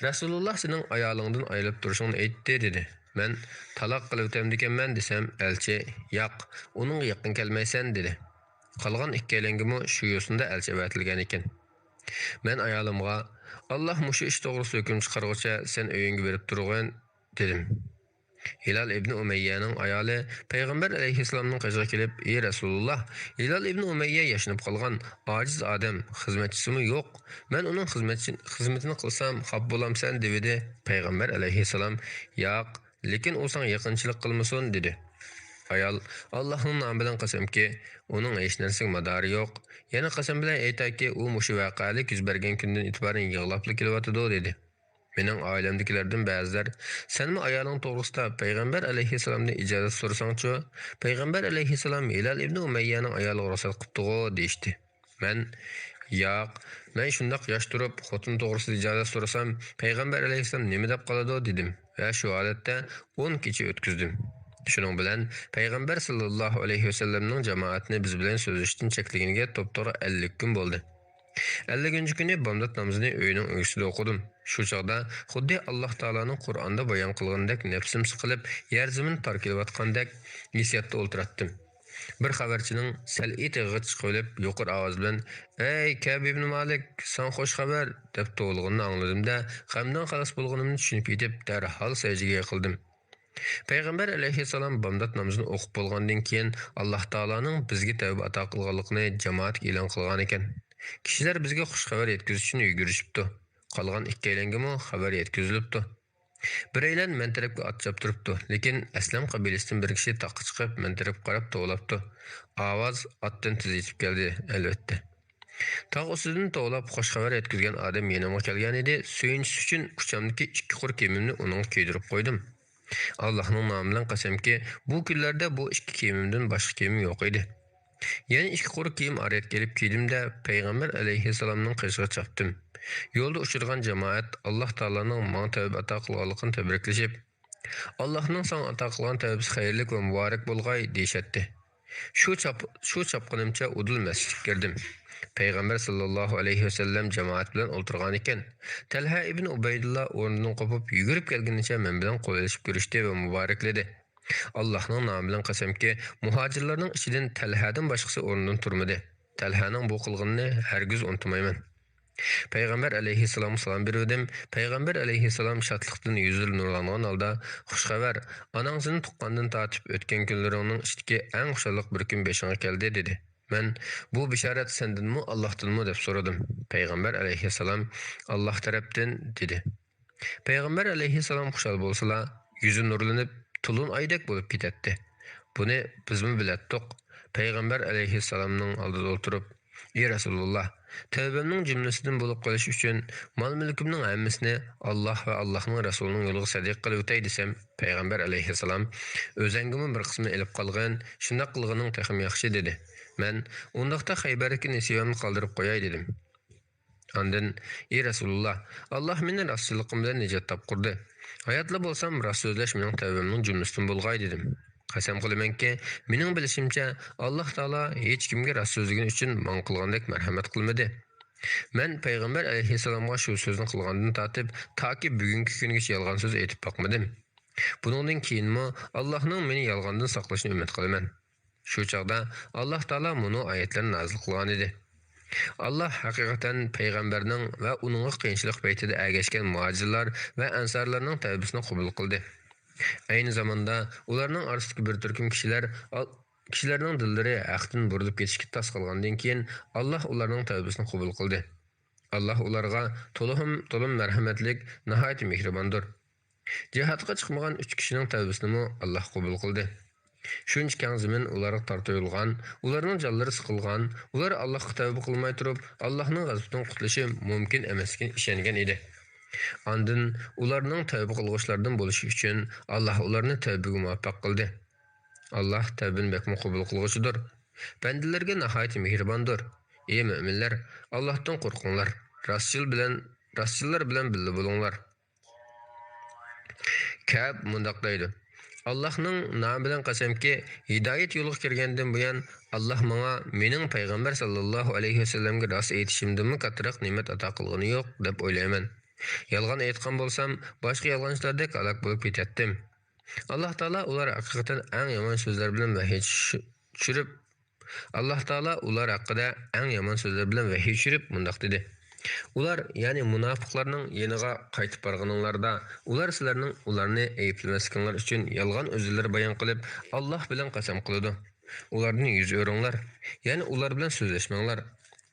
«رەسۇلۇللا سېنىڭ ئايالىڭدىن ئايرىلىپ تۇرۇشۇڭنى ئېيتتى» دېدى. مەن، «تالاق قىلىۋېتەمدىكەنمەن» دېسەم، ئەلچى، «ياق، ئۇنىڭغا يېقىن كەلمەيسەن» دېدى. قالغان ئىككىيلەنگىمۇ شۇ يوسۇندا ئەلچى ئەۋەتىلگەنىكەن. مەن ئايالىمغا، «ئاللا مۇشۇ ئىش توغرىسىدا ھۆكۈم چىقارغۇچە سەن ئۆيۈڭگە بېرىپ تۇرغىن» دېدىم. ھىلال ئىبنى ئۇمەييەنىڭ ئايالى پەيغەمبەر ئەلەيھىسسالامنىڭ قېشىغا كېلىپ، «ئى رەسۇلۇللا، ھىلال ئىبنى ئۇمەييە ياشىنىپ قالغان ئاجىز ئادەم، خىزمەتچىسىمۇ يوق. مەن ئۇنىڭ خىزمەتچى، خىزمىتىنى قىلسام خاپا بولامسەن؟» دېۋىدى. پەيغەمبەر ئەلەيھىسسالام، «ياق، لېكىن ئۇ ساڭا يېقىنچىلىق قىلمىسۇن» دېدى. ئايال، «ئاللاھنىڭ نامى بىلەن قەسەمكى، ئۇنىڭ ھېچ نەرسىگە مادارى يوق. يەنە قەسەم بىلەن ئېيتايكى، ئۇ مۇشۇ ۋەقەلىك يۈز بەرگەن كۈندىن ئېتىبارەن يىغلاپلا كېلىۋاتىدۇ» دېدى. مېنىڭ ئائىلەمدىكىلەردىن بەزىلەر، «سەنمۇ ئايالىڭ توغرىسىدا پەيغەمبەر ئەلەيھىسسالامدىن ئىجازەت سورىساڭچۇ؟ پەيغەمبەر ئەلەيھىسسالام ھىلال ئىبنى ئۇمەييەنىڭ ئايالىغا رۇخسەت قىپتىغۇ» دېيىشتى. مەن، «ياق، مەن شۇنداق ياش تۇرۇپ خوتۇن توغرىسىدا ئىجازەت سورىسام، پەيغەمبەر ئەلەيھىسسالام نېمە دەپ قالىدۇ؟» دېدىم ۋە شۇ ھالەتتە ئون كېچە ئۆتكۈزدۈم. شۇنىڭ بىلەن پەيغەمبەر ساللاللاھۇ ئەلەيھى ۋەسەللەمنىڭ جامائەتنى بىز بىلەن سۆزلىشىشتىن چەكلىگىنىگە توپتوغرا ئەللىك كۈن بولدى. ئەللىكىنچى كۈنى بامدات نامىزىنى ئۆينىڭ ئۆگزىسىدە ئوقۇدۇم. شۇ چاغدا خۇددى ئاللاھ تائالانىڭ قۇرئاندا بايان قىلغىنىدەك نەپسىم سىقىلىپ، يەر زېمىن تار كېلىۋاتقاندەك ھېسسىياتتا ئولتۇراتتىم. بىر خەۋەرچىنىڭ سەلئى تېغىغا چىقىۋېلىپ، يۇقىرى ئاۋاز بىلەن، «ئەي كەب ئىبنى مالىك، ساڭا خوش خەۋەر!» دەپ توۋلىغىنىنى ئاڭلىدىم-دە، غەمدىن خالاس بولغىنىمنى چۈشىنىپ يېتىپ، دەرھال سەجدىگە يىقىلدىم. پەيغەمبەر ئەلەيھىسسالام بامدات نامىزىنى ئوقۇپ بولغاندىن كېيىن، ئاللاھ تائالانىڭ بىزگە تەۋبە ئاتا قىلغانلىقىنى جامائەتكە ئېلان قىلغانىكەن. كىشىلەر بىزگە خۇش خەۋەر يەتكۈزۈش ئۈچۈن يۈگۈرۈشۈپتۇ. قالغان ئىككىيلەنگىمۇ خەۋەر يەتكۈزۈلۈپتۇ. بىرەيلەن مەن تەرەپكە ئات چاپتۇرۇپتۇ، لېكىن ئەسلەم قەبىلىسىدىن بىر كىشى تاغقا چىقىپ، مەن تەرەپكە قاراپ توۋلاپتۇ. ئاۋاز ئاتتىن تېز يېتىپ كەلدى، ئەلۋەتتە. تاغ ئۈستىدىن توۋلاپ، خۇش خەۋەر يەتكۈزگەن ئادەم يېنىمغا كەلگەنىدى، سۆيۈنچىسى ئۈچۈن ئۇچامدىكى ئىككى قۇر كىيىمىمنى ئۇنىڭغا كىيدۈرۈپ قويدۇم. ئاللاھنىڭ نامى بىلەن قەسەمكى، بۇ كۈنلەردە بۇ ئىككى كىيىمىمدىن باشقا كىيىمىم يوق ئىدى. يەنە ئىككى قۇر كىيىم ئارىيەتكە ئېلىپ كىيدىم-دە، پەيغەمبەر ئەلەيھىسسالامنىڭ قېشىغا چاپتىم. يولدا ئۇچرىغان جامائەت ئاللاھ تائالانىڭ ماڭا تەۋبە ئاتا قىلغانلىقىنى تەبرىكلىشىپ، «ئاللاھنىڭ ساڭا ئاتا قىلغان تەۋبىسى خەيرلىك ۋە مۇبارەك بولغاي» دېيىشەتتى. شۇ چاپ-، شۇ چاپقىنىمچە ئۇدۇل مەسچىتكە كىردىم. پەيغەمبەر ساللاللاھۇ ئەلەيھى ۋەسەللەم جامائەت بىلەن ئولتۇرغانىكەن. تەلھە ئىبن ئۇبەيدۇللا ئورنىدىن قوپۇپ يۈگۈرۈپ كەلگىنىچە مەن بىلەن قول ئېلىشىپ كۆرۈشتى ۋە مۇبارەكلىدى. ئاللاھنىڭ نامى بىلەن قەسەمكى، مۇھاجىرلارنىڭ ئىچىدىن تەلھەدىن باشقىسى ئورنىدىن تۇرمىدى. تەلھەنىڭ بۇ قىلغىنىنى ھەرگىز ئۇنتۇمايمەن. پەيغەمبەر ئەلەيھىسسالامغا سالام بېرىۋىدىم. پەيغەمبەر ئەلەيھىسسالام شادلىقتىن يۈزلىرى نۇرلانغان ھالدا، «خۇش خەۋەر، ئاناڭ سېنى تۇغقاندىن تارتىپ ئۆتكەن كۈنلىرىڭنىڭ ئىچىدىكى ئەڭ خۇشاللىق بىر كۈن بېشىڭا كەلدى» دېدى. مەن، «بۇ بېشارەت سەندىنمۇ، ئاللاھتىنمۇ؟» دەپ سورىدىم. پەيغەمبەر ئەلەيھىسسالام، «ئاللاھ تەرەپتىن» دېدى. پەيغەمبەر ئەلەيھىسسالام خۇشال بولسىلا، يۈزى نۇرلىنىپ، تولۇن ئايدەك بولۇپ كېتەتتى. بۇنى بىزمۇ بىلەتتۇق. پەيغەمبەر ئەلەيھىسسالامنىڭ ئالدىدا ئولتۇرۇپ، «ئى رەسۇلۇللا، تەۋبەمنىڭ جۈملىسىدىن بولۇپ قېلىش ئۈچۈن مال-مۈلكۈمنىڭ ھەممىسىنى ئاللاھ ۋە ئاللاھنىڭ رەسۇلىنىڭ يولىغا سەدىقە قىلىۋېتەي» دېسەم، پەيغەمبەر ئەلەيھىسسالام، «ئۆزەڭگىمۇ بىر قىسمىنى ئېلىپ قالغىن، شۇنداق قىلغىنىڭ تېخىمۇ ياخشى» دېدى. مەن، «ئۇنداقتا خەيبەردىكى نېسىۋەمنى قالدۇرۇپ قوياي» دېدىم. ئاندىن، «ئى رەسۇلۇللا، ئاللاھ مېنى راستچىللىقىم بىلەن نىجات تاپقۇردى. ھاياتلا بولسام راست سۆزلەش مېنىڭ تەۋبەمنىڭ جۈملىسىدىن بولغاي» دېدىم. قەسەم قىلىمەنكى، مېنىڭ بىلىشىمچە، ئاللاھ تائالا ھېچكىمگە راست سۆزلىگىنى ئۈچۈن ماڭا قىلغاندەك مەرھەمەت قىلمىدى. مەن پەيغەمبەر ئەلەيھىسسالامغا شۇ سۆزنى قىلغاندىن تارتىپ تاكى بۈگۈنكى كۈنگىچە يالغان سۆز ئېيتىپ باقمىدىم. بۇنىڭدىن كېيىنمۇ ئاللاھنىڭ مېنى يالغاندىن ساقلىشىنى ئۈمىد قىلىمەن. شۇ چاغدا ئاللاھ تائالا مۇنۇ ئايەتلەرنى نازىل قىلغانىدى. ئاللاھ ھەقىقەتەن پەيغەمبەرنىڭ ۋە ئۇنىڭغا قىيىنچىلىق پەيتىدە ئەگەشكەن مۇھاجىرلار ۋە ئەنسارلارنىڭ تەۋبىسىنى قوبۇل قىلدى. ئەينى زاماندا ئۇلارنىڭ ئارىسىدىكى بىر تۈركۈم كىشىلەر، كىشىلەرنىڭ دىللىرى ھەقتىن بۇرۇلۇپ كېتىشكە تاس قالغاندىن كېيىن، ئاللاھ ئۇلارنىڭ تەۋبىسىنى قوبۇل قىلدى. ئاللاھ ئۇلارغا تولىمۇ، تولىمۇ مەرھەمەتلىك، ناھايىتى مېھرىباندۇر. جىھادقا چىقمىغان ئۈچ كىشىنىڭ تەۋبىسىنىمۇ ئاللاھ قوبۇل قىلدى. شۇنچە كەڭ زېمىن ئۇلارغا تارتىۋېلىلغان، ئۇلارنىڭ جانلىرى سىقىلغان، ئۇلار ئاللاھقا تەۋبە قىلماي تۇرۇپ، ئاللاھنىڭ غەزىپىدىن قۇتۇلۇشى مۇمكىن ئەمەسلىكىگە ئىشەنگەن ئىدى. ئاندىن ئۇلارنىڭ تەۋبە قىلغۇچىلاردىن بولۇشى ئۈچۈن، ئاللاھ ئۇلارنى تەۋبىگە مۇۋەپپەق قىلدى. ئاللاھ تەۋبىنى بەكمۇ قوبۇل قىلغۇچىدۇر. بەندىلەرگە ناھايىتى مېھرىباندۇر. ئى مۆمىنلەر، ئاللاھتىن قورقۇڭلار. راستچىل بىلەن، راستچىللار بىلەن بىللە بولۇڭلار. كەب مۇنداق دەيدۇ، «ئاللاھنىڭ نامى بىلەن قەسەمكى، ھىدايەت يولىغا كىرگەندىن بۇيان، ئاللاھ ماڭا مېنىڭ پەيغەمبەر ساللاللاھۇ ئەلەيھى ۋەسەللەمگە راست ئېيتىشىمدىنمۇ كاتتىراق نېمەت ئاتا قىلغىنى يوق، دەپ ئويلايمەن. يالغان ئېيتقان بولسام، باشقا يالغانچىلاردەك ھالاك بولۇپ كېتەتتىم.» ئاللاھ تائالا ئۇلار ھەقىقەتەن ئەڭ يامان سۆزلەر بىلەن ۋەھىي چۈش-، چۈشۈرۈپ، ئاللاھ تائالا ئۇلار ھەققىدە ئەڭ يامان سۆزلەر بىلەن ۋەھىي چۈشۈرۈپ مۇنداق دېدى: ئۇلار، يەنى مۇناپىقلارنىڭ يېنىغا قايتىپ بارغىنىڭلاردا، ئۇلار سىلەرنىڭ ئۇلارنى ئەيىبلىمەسلىكىڭلار ئۈچۈن يالغان ئۆزرىلەر بايان قىلىپ، ئاللاھ بىلەن قەسەم قىلىدۇ. ئۇلاردىن يۈز ئۆرۈڭلار، يەنى ئۇلار بىلەن سۆزلەشمەڭلار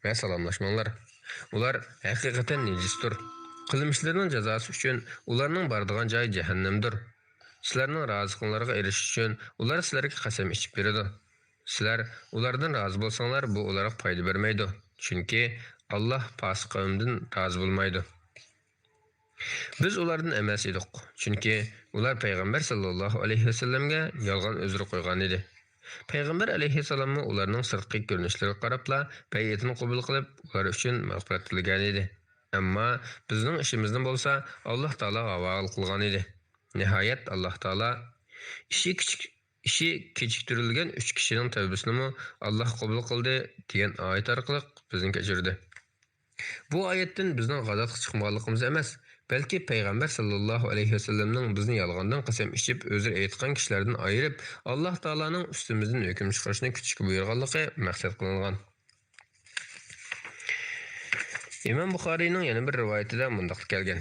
ۋە سالاملاشماڭلار. ئۇلار ھەقىقەتەن نىجىستۇر. قىلمىشلىرىنىڭ جازاسى ئۈچۈن ئۇلارنىڭ بارىدىغان جايى جەھەننەمدۇر. سىلەرنىڭ رازىلىقىڭلارغا ئېرىشىش ئۈچۈن ئۇلار سىلەرگە قەسەم ئىچىپ بېرىدۇ. سىلەر ئۇلاردىن رازى بولساڭلار، بۇ ئۇلارغا پايدا بەرمەيدۇ، چۈنكى ئاللاھ پاسىق قەۋمدىن رازى بولمايدۇ. بىز ئۇلاردىن ئەمەس ئىدۇق، چۈنكى ئۇلار پەيغەمبەر ساللاللاھۇ ئەلەيھى ۋەسەللەمگە يالغان ئۆزرە قويغانىدى. پەيغەمبەر ئەلەيھىسسالاممۇ ئۇلارنىڭ سىرتقى كۆرۈنۈشلىرىگە قاراپلا بەيئىتىنى قوبۇل قىلىپ، ئۇلار ئۈچۈن مەغپىرەت تىلىگەنىدى. ئەمما بىزنىڭ ئىشىمىزنى بولسا ئاللاھ تائالا ھاۋالە قىلغانىدى. نىھايەت، ئاللاھ تائالا ئىشى كىچىك، ئىشى كېچىكتۈرۈلگەن ئۈچ كىشىنىڭ تەۋبىسىنىمۇ ئاللاھ قوبۇل قىلدى، دېگەن ئايەت ئارقىلىق بىزنى كەچۈردى. بۇ ئايەتتىن بىزنىڭ غازاتقا چىقمىغانلىقىمىز ئەمەس، بەلكى پەيغەمبەر ساللاللاھۇ ئەلەيھى ۋەسەللەمنىڭ بىزنى يالغاندىن قەسەم ئىچىپ، ئۆزرە ئېيتقان كىشىلەردىن ئايرىپ، ئاللاھ تائالانىڭ ئۈستىمىزدىن ھۆكۈم چىقىرىشنى كۈتۈشكە بۇيرۇغانلىقى مەقسەت قىلىنغان. ئىمام بۇخارىينىڭ يەنە بىر رىۋايىتىدە مۇنداق كەلگەن: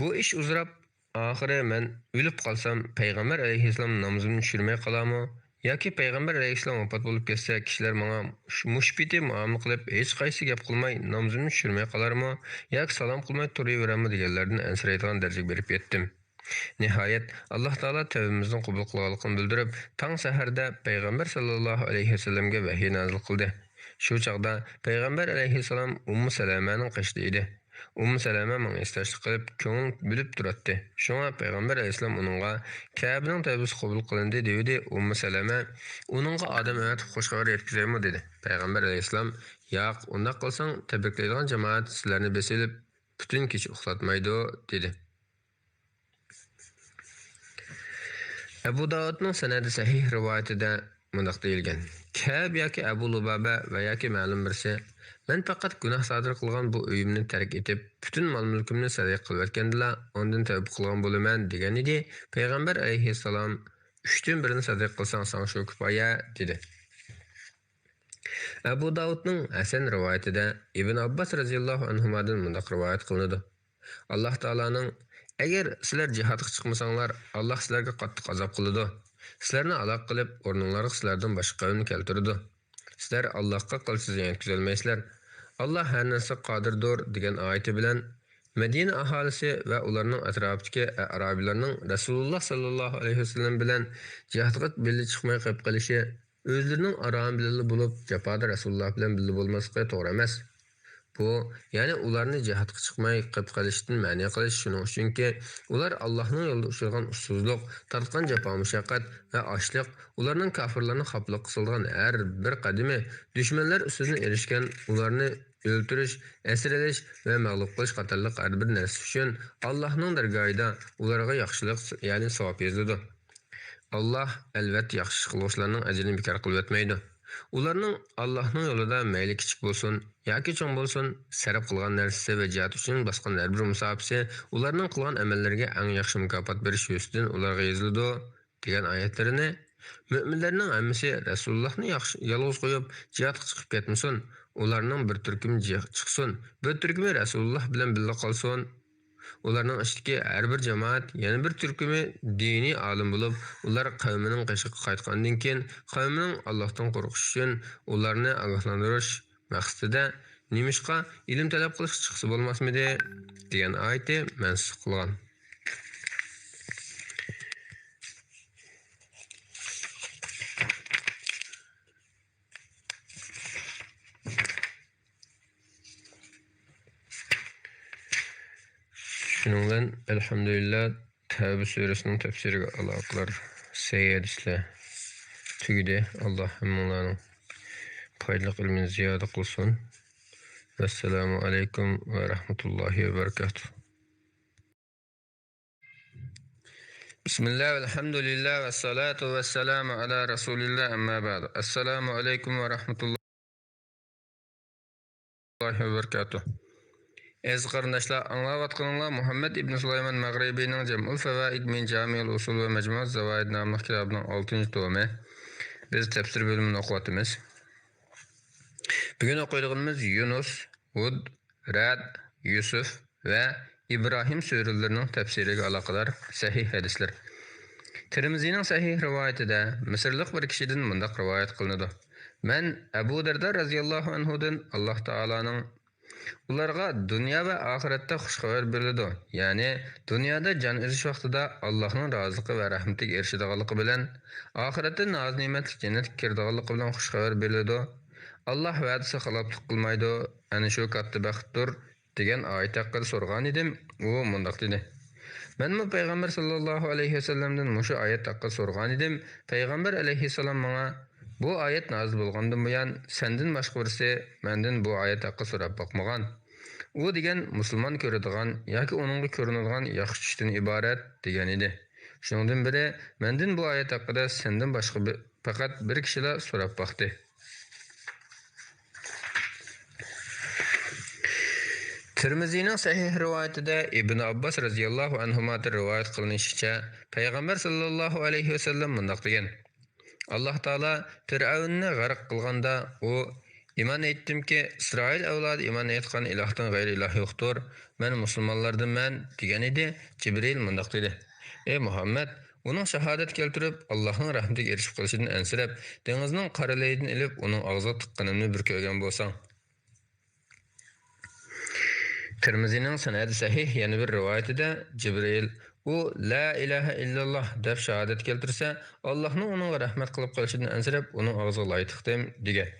بۇ ئىش ئۇزىراپ، ئاخىرى مەن ئۆلۈپ قالسام، پەيغەمبەر ئەلەيھىسسالام نامىزىمنى چۈشۈرمەي قالارمۇ؟ ياكى پەيغەمبەر ئەلەيھىسسالام ۋاپات بولۇپ كەتسە، كىشىلەر ماڭا مۇش-، مۇشۇ پېتى مۇئامىلە قىلىپ، ھېچقايسى گەپ قىلماي، نامىزىمنى چۈشۈرمەي قالارمۇ؟ ياكى سالام قىلماي تۇرۇۋېرەرمۇ؟ دېگەنلەردىن ئەنسىرەيدىغان دەرىجىگە بېرىپ يەتتىم. نىھايەت، ئاللاھ تائالا تەۋبىمىزنى قوبۇل قىلغانلىقىنى بىلدۈرۈپ، تاڭ سەھەردە پەيغەمبەر ساللاللاھۇ ئەلەيھى ۋەسەللەمگە ۋەھىي نازىل قىلدى. شۇ چاغدا پەيغەمبەر ئەلەيھىسسالام ئۇممۇ سەلەمەنىڭ قېشىدا ئىدى. ئۇممۇ سەلەمە ماڭا ھېسداشلىق قىلىپ، كۆڭۈل بۆلۈپ تۇراتتى. شۇڭا پەيغەمبەر ئەلەيھىسسالام ئۇنىڭغا، «كەبىنىڭ تەۋبىسى قوبۇل قىلىندى» دېۋىدى. ئۇممۇ سەلەمە، «ئۇنىڭغا ئادەم ئەۋەتىپ خۇش خەۋەر يەتكۈزەيمۇ؟» دېدى. پەيغەمبەر ئەلەيھىسسالام، «ياق، ئۇنداق قىلساڭ تەبرىكلەيدىغان جامائەت سىلەرنى بېسىۋېلىپ، پۈتۈن كېچە ئۇخلاتمايدۇ» دېدى. ئەبۇ داۋۇدنىڭ سەنەدى سەھىھ رىۋايىتىدە مۇنداق دېيىلگەن: كەب ياكى ئەبۇ لۇبابە ۋە ياكى مەلۇم بىرسى، «مەن پەقەت گۇناھ سادىر قىلغان بۇ ئۆيۈمنى تەرك ئېتىپ، پۈتۈن مال-مۈلكۈمنى سەدىقە قىلىۋەتكەندىلا، ئاندىن تەۋبە قىلغان بولىمەن» دېگەنىدى. پەيغەمبەر ئەلەيھىسسالام، «ئۈچتىن بىرىنى سەدىقە قىلساڭ، ساڭا شۇ كۇپايە» دېدى. ئەبۇ داۋۇدنىڭ ھەسەن رىۋايىتىدە ئىبن ئابباس رەزىياللاھۇ ئەنھۇمادىن مۇنداق رىۋايەت قىلىنىدۇ: ئاللاھ تائالانىڭ، «ئەگەر سىلەر جىھادقا چىقمىساڭلار، ئاللاھ سىلەرگە قاتتىق ئازاب قىلىدۇ. سىلەرنى ھالاك قىلىپ، ئورنۇڭلارغا سىلەردىن باشقا قەۋمنى كەلتۈرىدۇ. سىلەر ئاللاھقا قىلچە زىيان يەتكۈزەلمەيسىلەر. ئاللاھ ھەر نەرسىگە قادىردۇر» دېگەن ئايىتى بىلەن مەدىنە ئاھالىسى ۋە ئۇلارنىڭ ئەتراپىدىكى ئەرابىيلارنىڭ رەسۇلۇللاھ ساللاللاھۇ ئەلەيھى ۋەسەللەم بىلەن جىھادقا بىللە چىقماي قېلىپ قېلىشى، ئۆزلىرىنىڭ ئارامى بىلەنلا بولۇپ، جاپادا رەسۇلۇللاھ بىلەن بىللە بولماسلىقى توغرا ئەمەس. بۇ، يەنى ئۇلارنى جىھادقا چىقماي قېلىپ قېلىشتىن مەنئى قىلىش، شۇنىڭ ئۈچۈنكى، ئۇلار ئاللاھنىڭ يولىدا ئۇچرىغان ئۇسسۇزلۇق، تارتقان جاپا-مۇشەققەت ۋە ئاچلىق، ئۇلارنىڭ كاپىرلارنى خاپىلىققا سالىدىغان ھەر بىر قەدىمى، دۈشمەنلەر ئۈستىدىن ئېرىشكەن، ئۇلارنى ئۆلتۈرۈش، ئەسىر ئېلىش ۋە مەغلۇپ قىلىش قاتارلىق ھەر بىر نەرسە ئۈچۈن ئاللاھنىڭ دەرگاھىدا ئۇلارغا ياخشىلىق، يەنى ساۋاب يېزىلىدۇ. ئاللاھ، ئەلۋەتتە، ياخشى ئىش قىلغۇچىلارنىڭ ئەجرىنى بىكار قىلىۋەتمەيدۇ. ئۇلارنىڭ ئاللاھنىڭ يولىدا مەيلى كىچىك بولسۇن ياكى چوڭ بولسۇن، سەرپ قىلغان نەرسىسى ۋە جىھاد ئۈچۈن باسقان ھەر بىر مۇساپىسى ئۇلارنىڭ قىلغان ئەمەللىرىگە ئەڭ ياخشى مۇكاپات بېرىش ھۆسنىدىن ئۇلارغا يېزىلىدۇ، دېگەن ئايەتلىرىنى، مۆمىنلەرنىڭ ھەممىسى رەسۇلۇللاھنى ياخشى، يالغۇز قويۇپ، جىھادقا چىقىپ كەتمىسۇن، ئۇلارنىڭ بىر تۈركۈمى جىھ-، چىقسۇن، بىر تۈركۈمى رەسۇلۇللاھ بىلەن بىللە قالسۇن. ئۇلارنىڭ ئىچىدىكى ھەر بىر جامائەت، يەنە بىر تۈركۈمى دىنىي ئالىم بولۇپ، ئۇلار قەۋمىنىڭ قېشىغا قايتقاندىن كېيىن، قەۋمىنىڭ ئاللاھتىن قورقۇشى ئۈچۈن ئۇلارنى ئاگاھلاندۇرۇش مەقسىتىدە، نېمىشقا ئىلىم تەلەپ قىلىشقا چىقسا بولماسمىدى؟ دېگەن ئايىتى مەنسۇخ قىلغان. شۇنىڭ بىلەن، ئەلھەمدۇلىللا، تەۋبە سۈرىسىنىڭ تەپسىرىگە ئالاقىدار سەھىھ ھەدىسلەر تۈگىدى. ئاللاھ ھەممىڭلارنىڭ پايدىلىق ئىلمىنى زىيادە قىلسۇن. ۋەسسالامۇ ئەلەيكۇم ۋە رەھمەتۇللاھى ۋە بەرىكاتۇھ. بسم الله والحمد لله والصلاة والسلام على رسول الله، أما بعد. السلام عليكم ورحمة الله وبركاته. ئەزىز قېرىنداشلار، ئاڭلاۋاتقىنىڭلار مۇھەممەد ئىبن سۇلايمان مەغرىبىنىڭ جەمئۇل فەۋائىد مىن جامىئۇل ئۇسۇل ۋە مەجمۇئۇز زاۋائىد ناملىق كىتابىنىڭ ئالتىنچى تومى. بىز تەپسىر بۆلۈمىنى ئوقۇۋاتىمىز. بۈگۈن ئوقۇيدىغىنىمىز يۇنۇس، ھۇد، رەد، يۈسۈف ۋە ئىبراھىم سۈرىلىرىنىڭ تەپسىرىگە ئالاقىدار سەھىھ ھەدىسلەر. تىرمىزىنىڭ سەھىھ رىۋايىتىدە مىسىرلىق بىر كىشىدىن مۇنداق رىۋايەت قىلىنىدۇ: مەن ئەبۇ دەردە رازىياللاھۇ ئەنھۇدىن، ئاللاھ تائالانىڭ ئۇلارغا دۇنيا ۋە ئاخىرەتتە خۇش خەۋەر بېرىلىدۇ، يەنى دۇنيادا جان ئۈزۈش ۋاقتىدا ئاللاھنىڭ رازىلىقى ۋە رەھمىتىگە ئېرىشىدىغانلىقى بىلەن، ئاخىرەتتە ناز-نېمەتلىك جەننەتكە كىرىدىغانلىقى بىلەن خۇش خەۋەر بېرىلىدۇ. ئاللاھ ۋەدىسىگە خىلاپلىق قىلمايدۇ، ئەنە شۇ كاتتا بەختتۇر، دېگەن ئايەت ھەققىدە سورىغانىدىم، ئۇ مۇنداق دېدى: مەنمۇ پەيغەمبەر ساللاللاھۇ ئەلەيھى ۋەسەللەمدىن مۇشۇ ئايەت ھەققىدە سورىغانىدىم، پەيغەمبەر ئەلەيھىسسالام ماڭا، بۇ ئايەت نازىل بولغاندىن بۇيان سەندىن باشقا بىرسى مەندىن بۇ ئايەت ھەققىدە سوراپ باقمىغان. ئۇ دېگەن مۇسۇلمان كۆرىدىغان ياكى ئۇنىڭغا كۆرۈنىدىغان ياخشى چۈشتىن ئىبارەت، دېگەن ئىدى. شۇنىڭدىن بېرى مەندىن بۇ ئايەت ھەققىدە سەندىن باشقا بى-، پەقەت بىر كىشىلا سوراپ باقتى. تىرمىزىنىڭ سەھىھ رىۋايىتىدە ئىبن ئابباس رەزىياللاھۇ ئەنھۇمادىن رىۋايەت قىلىنىشىچە، پەيغەمبەر ساللاللاھۇ ئەلەيھى ۋەسەللەم مۇنداق دېگەن: ئاللاھ تائالا پىرئەۋننى غەرق قىلغاندا، ئۇ، ئىمان ئېيتتىمكى، ئىسرائىل ئەۋلادى ئىمان ئېيتقان ئىلاھتىن غەيرى ئىلاھ يوقتۇر، مەن مۇسۇلمانلاردىنمەن، دېگەن ئىدى. جىبرىئىل مۇنداق دېدى: ئەي مۇھەممەد، ئۇنىڭ شاھادەت كەلتۈرۈپ، ئاللاھنىڭ رەھمىتىگە ئېرىشىپ قېلىشىدىن ئەنسىرەپ، دېڭىزنىڭ قارا لېيىدىن ئېلىپ، ئۇنىڭ ئاغزىغا تىققىنىمنى بىر كۆرگەن بولساڭ. تىرمىزىنىڭ سەنەدى سەھىھ يەنە بىر رىۋايىتىدە جىبرىئىل، ئۇ لا ئىلاھە ئىللاللاھ دەپ شاھادەت كەلتۈرسە، ئاللاھنىڭ ئۇنىڭغا رەھمەت قىلىپ قېلىشىدىن ئەنسىرەپ، ئۇنىڭ ئاغزىغا لاي تىقتىم، دېگەن.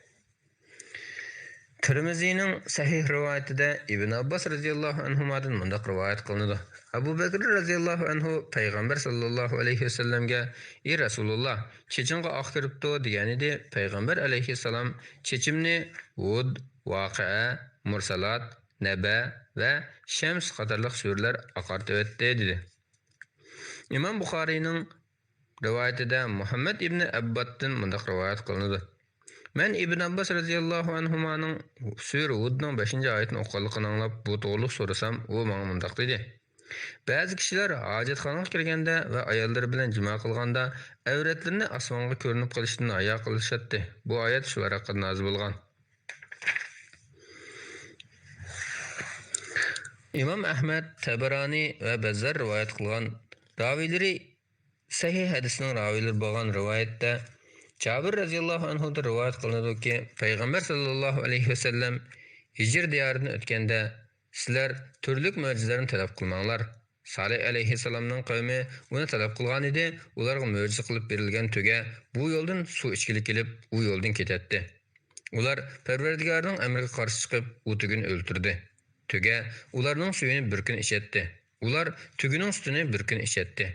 تىرمىزىنىڭ سەھىھ رىۋايىتىدە ئىبن ئابباس رەزىياللاھۇ ئەنھۇمادىن مۇنداق رىۋايەت قىلىنىدۇ: ئەبۇ بەكرى رەزىياللاھۇ ئەنھۇ پەيغەمبەر ساللاللاھۇ ئەلەيھى ۋەسەللەمگە، ئى رەسۇلۇللاھ، چېچىڭغا ئاق كىرىپتۇ، دېگەنىدى. پەيغەمبەر ئەلەيھىسسالام، چېچىمنى ھۇد، ۋاقىئە، مۇرسالات، نەبە ۋە شەمس قاتارلىق سۈرىلەر ئاقارتىۋەتتى، دېدى. ئىمام بۇخارىينىڭ رىۋايىتىدە مۇھەممەد ئىبنى ئەببادتىن مۇنداق رىۋايەت قىلىنىدۇ: مەن ئىبن ئابباس رەزىياللاھۇ ئەنھۇمانىڭ سۈرە ھۇدنىڭ بەشىنچى ئايىتىنى ئوقۇغانلىقىنى ئاڭلاپ، بۇ توغرىلىق سورىسام، ئۇ ماڭا مۇنداق دېدى: بەزى كىشىلەر ھاجەتخانىغا كىرگەندە ۋە ئاياللىرى بىلەن جىما قىلغاندا ئەۋرەتلىرىنى ئاسمانغا كۆرۈنۈپ قېلىشتىن ھايا قىلىشاتتى. بۇ ئايەت شۇلار ھەققىدە نازىل بولغان. ئىمام ئەھمەد، تەبەرانى ۋە بەززار رىۋايەت قىلغان، راۋىيلىرى سەھىھ ھەدىسنىڭ راۋىيلىرى بولغان رىۋايەتتە جابىر رەزىياللاھۇ ئەنھۇدىن رىۋايەت قىلىنىدۇكى، پەيغەمبەر ساللاللاھۇ ئەلەيھى ۋەسەللەم ھىجر دىيارىدىن ئۆتكەندە، سىلەر تۈرلۈك مۆجىزىلەرنى تەلەپ قىلماڭلار. سالىھ ئەلەيھىسسالامنىڭ قەۋمى ئۇنى تەلەپ قىلغانىدى، ئۇلارغا مۆجىزە قىلىپ بېرىلگەن تۆگە بۇ يولدىن سۇ ئىچكىلى كېلىپ، ئۇ يولدىن كېتەتتى. ئۇلار پەرۋەردىگارنىڭ ئەمرىگە قارشى چىقىپ، ئۇ تۆگىنى ئۆلتۈردى. تۆگە ئۇلارنىڭ سۈيىنى بىر كۈن ئىچەتتى. ئۇلار تۆگىنىڭ سۈتىنى بىر كۈن ئىچەتتى.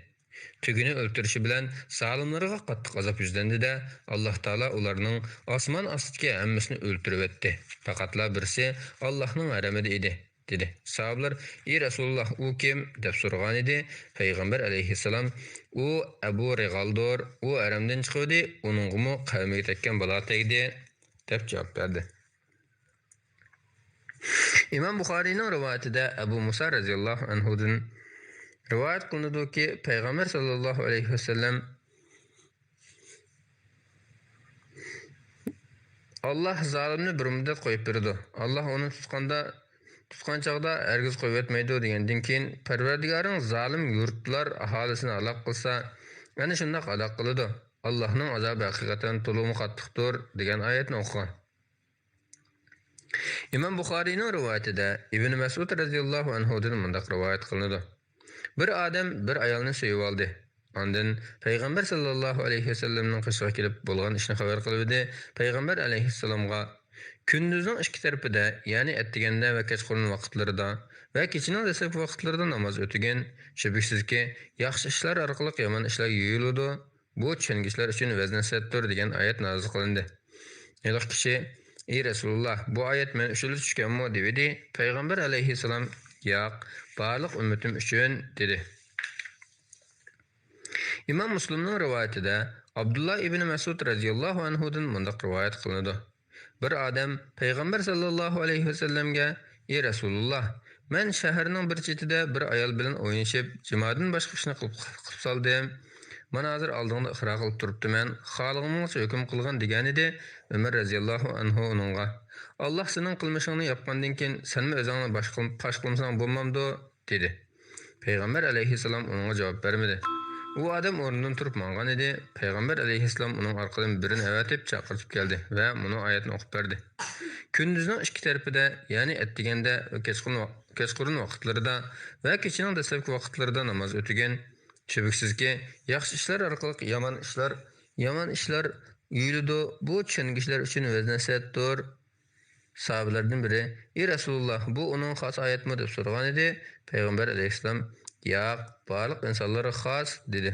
تۆگىنى ئۆلتۈرۈشى بىلەن زالىملارغا قاتتىق ئازاب يۈزلەندى-دە، ئاللاھ تائالا ئۇلارنىڭ ئاسمان ئاستىدىكى ھەممىسىنى ئۆلتۈرۈۋەتتى. پەقەتلا بىرسى ئاللاھنىڭ ھەرىمىدە ئىدى، دېدى. ساھابىلار، ئى رەسۇلۇللاھ، ئۇ كىم؟ دەپ سورىغانىدى. پەيغەمبەر ئەلەيھىسسالام، ئۇ ئەبۇ رىغالدۇر، ئۇ ھەرەمدىن چىقىۋىدى، ئۇنىڭغىمۇ قەۋمىگە تەگكەن بالا تەگدى، دەپ جاۋاب بەردى. ئىمام بۇخارىينىڭ رىۋايىتىدە ئەبۇ مۇسا رەزىياللاھۇ ئەنھۇدىن رىۋايەت قىلىنىدۇكى، پەيغەمبەر ساللاللاھۇ ئەلەيھى ۋەسەللەم، ئاللاھ زالىمنى بىر مۇددەت قويۇپ بېرىدۇ. ئاللاھ ئۇنى تۇتقاندا، تۇتقان چاغدا ھەرگىز قويۇۋەتمەيدۇ دېگەندىن كېيىن، پەرۋەردىگارىڭ زالىم يۇرتلار ئاھالىسىنى ھالاك قىلسا، ئەنە شۇنداق ھالاك قىلىدۇ. ئاللاھنىڭ ئازابى ھەقىقەتەن تولىمۇ قاتتىقتۇر دېگەن ئايەتنى ئوقۇغان. ئىمام بۇخارىينىڭ رىۋايىتىدە ئىبن مەسئۇد رەزىياللاھۇ ئەنھۇدىن مۇنداق رىۋايەت قىلىنىدۇ: بىر ئادەم بىر ئايالنى سۆيۈۋالدى. ئاندىن پەيغەمبەر ساللاللاھۇ ئەلەيھى ۋەسەللەمنىڭ قېشىغا كېلىپ بولغان ئىشنى خەۋەر قىلىۋىدى. پەيغەمبەر ئەلەيھىسسالامغا، كۈندۈزنىڭ ئىككى تەرىپىدە، يەنى ئەتىگەندە ۋە كەچقۇرۇن ۋاقىتلىرىدا ۋە كېچىنىڭ دەسلەپكى ۋاقىتلىرىدا ناماز ئۆتىگىن. شۈبھىسىزكى، ياخشى ئىشلار ئارقىلىق يامان ئىشلار يويۇلىدۇ. بۇ چۈشەنگۈچىلەر ئۈچۈن ۋەز-نەسىھەتتۇر دېگەن ئايەت نازىل قىلىندى. ھېلىقى كىشى، ئى رەسۇلۇللاھ، بۇ ئايەت مەن ئۈچۈنلا چۈشكەنمۇ؟ دېۋىدى. پەيغەمبەر ئەلەيھىسسالام، ياق، بارلىق ئۈممىتىم ئۈچۈن، دېدى. ئىمام مۇسلىمنىڭ رىۋايىتىدە ئابدۇللا ئىبنى مەسئۇد رەزىياللاھۇ ئەنھۇدىن مۇنداق رىۋايەت قىلىنىدۇ. بىر ئادەم پەيغەمبەر ساللاللاھۇ ئەلەيھى ۋەسەللەمگە: «ئى رەسۇلۇللاھ، مەن شەھەرنىڭ بىر چېتىدە بىر ئايال بىلەن ئوينىشىپ، جىمادىن باشقا ئىشنى قىلىپ، قىلىپ سالدىم. مانا ھازىر ئالدىڭدا ئىقرار قىلىپ تۇرۇپتىمەن، خالىغىنىڭچە ھۆكۈم قىلغىن» دېگەنىدى. ئۆمەر رەزىياللاھۇ ئەنھۇ ئۇنىڭغا: «ئاللاھ سېنىڭ قىلمىشىڭنى ياپقاندىن كېيىن، سەنمۇ ئۆزۈڭنى باش قىل-، پاش قىلمىساڭ بولمامدۇ؟» دېدى. پەيغەمبەر ئەلەيھىسسالام ئۇنىڭغا جاۋاب بەرمىدى. ئۇ ئادەم ئورنىدىن تۇرۇپ ماڭغان ئىدى. پەيغەمبەر ئەلەيھىسسالام ئۇنىڭ ئارقىدىن بىرىنى ئەۋەتىپ چاقىرتىپ كەلدى ۋە مۇنۇ ئايەتنى ئوقۇپ بەردى: «كۈندۈزنىڭ ئىككى تەرىپىدە، يەنى ئەتىگەندە ۋە كەچقۇرۇن ۋا-، كەچقۇرۇن ۋاقىتلىرىدا ۋە كېچىنىڭ دەسلەپكى ۋاقىتلىرىدا ناماز ئۆتىگىن. شۈبھىسىزكى، ياخشى ئىشلار ئارقىلىق يامان ئىشلار، يامان ئىشلار يۇيۇلىدۇ. بۇ چۈشەنگۈچىلەر ئۈچۈن ۋەز-نەسىھەتتۇر.» ساھابىلەردىن بىرى: «ئى رەسۇلۇللاھ، بۇ ئۇنىڭغا خاس ئايەتمۇ؟» دەپ سورىغانىدى. پەيغەمبەر ئەلەيھىسسالام: «ياق، بارلىق ئىنسانلارغا خاس» دېدى.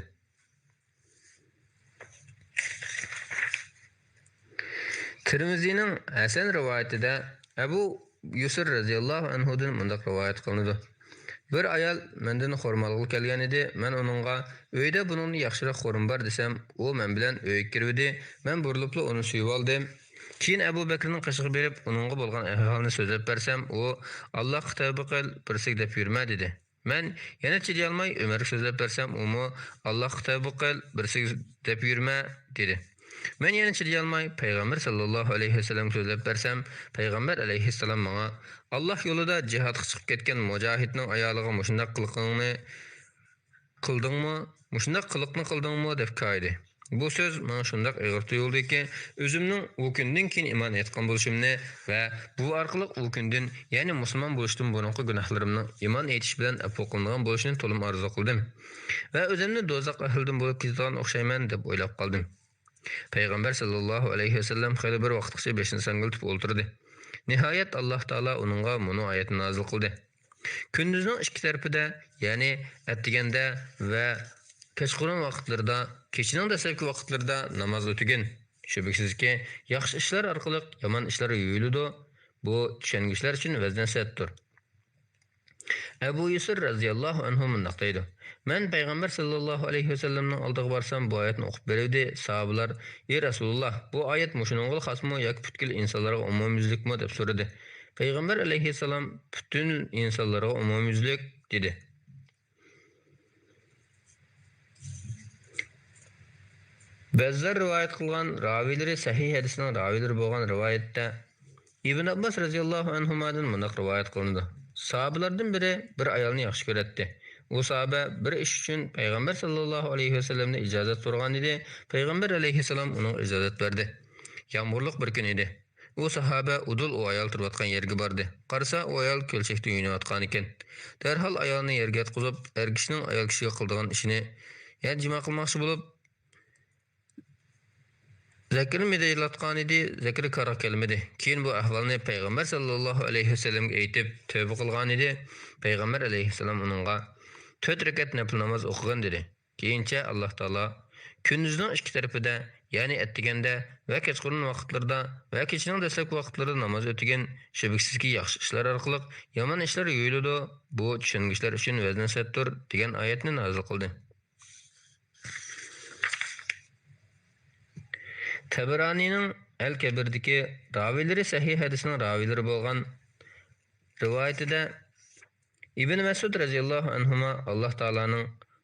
تىرمىزىنىڭ ھەسەن رىۋايىتىدە ئەبۇ يۇسر رەزىياللاھۇ ئەنھۇدىن مۇنداق رىۋايەت قىلىنىدۇ: بىر ئايال مەندىن خورما ئالغىلى كەلگەن ئىدى. مەن ئۇنىڭغا: «ئۆيدە بۇنىڭدىن ياخشىراق خورما بار» دېسەم، ئۇ مەن بىلەن ئۆيگە كىرىۋىدى. مەن بۇرۇلۇپلا ئۇنى سۆيۈۋالدىم. كېيىن ئەبۇ بەكرىنىڭ قېشىغا بېرىپ، ئۇنىڭغا بولغان ئەھۋالنى سۆزلەپ بەرسەم، ئۇ: «ئاللاھقا تەۋبە قىل، بىرسىگە دەپ يۈرمە» دېدى. مەن يەنە چىدىيالماي ئۆمەرگە سۆزلەپ بەرسەم، ئۇمۇ: «ئاللاھقا تەۋبە قىل، بىرسىگە دەپ يۈرمە» دېدى. مەن يەنە چىدىيالماي پەيغەمبەر ساللاللاھۇ ئەلەيھى ۋەسەللەمگە سۆزلەپ بەرسەم، پەيغەمبەر ئەلەيھىسسالام ماڭا: «ئاللاھ يولىدا جىھادقا چىقىپ كەتكەن مۇجاھىدنىڭ ئايالىغا مۇشۇنداق قىلىقىڭنى قىلدىڭمۇ؟ مۇشۇنداق قىلىقنى قىلدىڭمۇ؟» دەپ كايىدى. بۇ سۆز ماڭا شۇنداق ئېغىر تۇيۇلدىكى، ئۆزۈمنىڭ ئۇ كۈندىن كېيىن ئىمان ئېيتقان بولۇشۇمنى ۋە بۇ ئارقىلىق ئۇ كۈندىن، يەنى مۇسۇلمان بولۇشتىن بۇرۇنقى گۇناھلىرىمنىڭ ئىمان ئېيتىش بىلەن ئەپۇ قىلىنىدىغان بولۇشىنى تولىمۇ ئارزۇ قىلدىم ۋە ئۆزۈمنى دوزاخ ئەھلىدىن بولۇپ كېتىدىغان ئوخشايمەن دەپ ئويلاپ قالدىم. پەيغەمبەر ساللاللاھۇ ئەلەيھى ۋەسەللەم خېلى بىر ۋاقىتقىچە بېشىنى ساڭگىلىتىپ ئولتۇردى. نىھايەت، ئاللاھ تائالا ئۇنىڭغا مۇنۇ ئايەتنى نازىل قىلدى: كۈندۈزنىڭ ئىككى تەرىپىدە، يەنى ئەتىگەندە ۋە كەچقۇرۇن ۋاقىتلىرىدا، كېچىنىڭ دەسلەپكى ۋاقىتلىرىدا ناماز ئۆتىگىن. شۈبھىسىزكى، ياخشى ئىشلار ئارقىلىق يامان ئىشلار يۇيۇلىدۇ. بۇ چۈشەنگۈچىلەر ئۈچۈن ۋەز-نەسىھەتتۇر. ئەبۇ يۈسۈر رەزىياللاھۇ ئەنھۇ مۇنداق دەيدۇ: مەن پەيغەمبەر ساللاللاھۇ ئەلەيھى ۋەسەللەمنىڭ ئالدىغا بارسام، بۇ ئايەتنى ئوقۇپ بېرىۋىدى. ساھابىلار: «ئى رەسۇلۇللاھ، بۇ ئايەت مۇشۇنىڭغىلا خاسمۇ ياكى پۈتكۈل ئىنسانلارغا ئومۇميۈزلۈكمۇ؟» دەپ سورىدى. پەيغەمبەر ئەلەيھىسسالام: «پۈتۈن ئىنسانلارغا ئومۇميۈزلۈك» دېدى. بەززار رىۋايەت قىلغان، راۋىيلىرى سەھىھ ھەدىسنىڭ راۋىيلىرى بولغان رىۋايەتتە ئىبن ئابباس رەزىياللاھۇ ئەنھۇمادىن مۇنداق رىۋايەت قىلىنىدۇ: ساھابىلەردىن بىرى بىر ئايالنى ياخشى كۆرەتتى. ئۇ ساھابە بىر ئىش ئۈچۈن پەيغەمبەر ساللاللاھۇ ئەلەيھى ۋەسەللەمدىن ئىجازەت سورىغانىدى. پەيغەمبەر ئەلەيھىسسالام ئۇنىڭغا ئىجازەت بەردى. يامغۇرلۇق بىر كۈن ئىدى. ئۇ ساھابە ئۇدۇل ئۇ ئايال تۇرۇۋاتقان يەرگە باردى. قارىسا، ئۇ ئايال كۆلچەكتە يۇيۇنۇۋاتقانىكەن. دەرھال ئايالنى يەرگە ياتقۇزۇپ، ئەر كىشىنىڭ ئايال كىشىگە قىلىدىغان ئىشىنى، يەنى جىما قىلماقچى بولۇپ، زەكىرى مىدىرلاتقانىدى، زەكىرى كارغا كەلمىدى. كېيىن بۇ ئەھۋالنى پەيغەمبەر ساللاللاھۇ ئەلەيھى ۋەسەللەمگە ئېيتىپ، تەۋبە قىلغانىدى. پەيغەمبەر ئەلەيھىسسالام ئۇنىڭغا: «تۆت رەكەت نەپلى ناماز ئوقۇغىن» دېدى. كېيىنچە ئاللاھ تائالا: كۈندۈزنىڭ ئىككى تەرىپىدە، يەنى ئەتىگەندە ۋە كەچقۇرۇن ۋاقىتلىرىدا ۋە كېچىنىڭ دەسلەپكى ۋاقىتلىرىدا ناماز ئۆتىگىن. شۈبھىسىزكى، ياخشى ئىشلار ئارقىلىق يامان ئىشلار يۇيۇلىدۇ. بۇ چۈشەنگۈچىلەر ئۈچۈن ۋەز-نەسىھەتتۇر، دېگەن ئايەتنى نازىل قىلدى. تەبەرانىنىڭ ئەل كەبىردىكى، راۋىيلىرى سەھىھ ھەدىسنىڭ راۋىيلىرى بولغان رىۋايىتىدە ئىبن مەسئۇد رەزىياللاھۇ ئەنھۇما، ئاللاھ تائالانىڭ،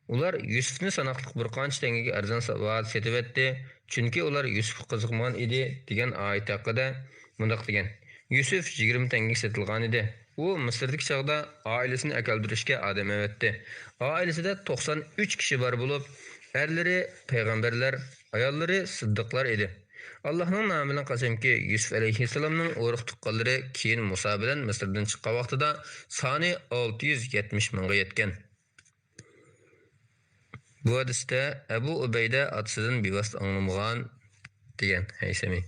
ئۇلار يۈسۈفنى ساناقلىق بىر قانچە تەڭگىگە ئەرزان باھادا سېتىۋەتتى، چۈنكى ئۇلار يۈسۈفكە قىزىقمىغان ئىدى، دېگەن ئايىتى ھەققىدە مۇنداق دېگەن: يۈسۈف يىگىرمە تەڭگىگە سېتىلغانىدى. ئۇ مىسىردىكى چاغدا ئائىلىسىنى ئەكەلدۈرۈشكە ئادەم ئەۋەتتى. ئائىلىسىدە توقسان ئۈچ كىشى بار بولۇپ، ئەرلىرى پەيغەمبەرلەر، ئاياللىرى سىددىقلار ئىدى. ئاللاھنىڭ نامى بىلەن قەسەمكى، يۈسۈف ئەلەيھىسسالامنىڭ ئۇرۇق-تۇغقانلىرى كېيىن مۇسا بىلەن مىسىردىن چىققان ۋاقتىدا سانى ئالتە يۈز يەتمىش مىڭغا يەتكەن. بۇ ھەدىستە ئەبۇ ئۇبەيدە ئاتىسىدىن بىۋاسىتە ئاڭلىمىغان، دېگەن ھەيسەمى.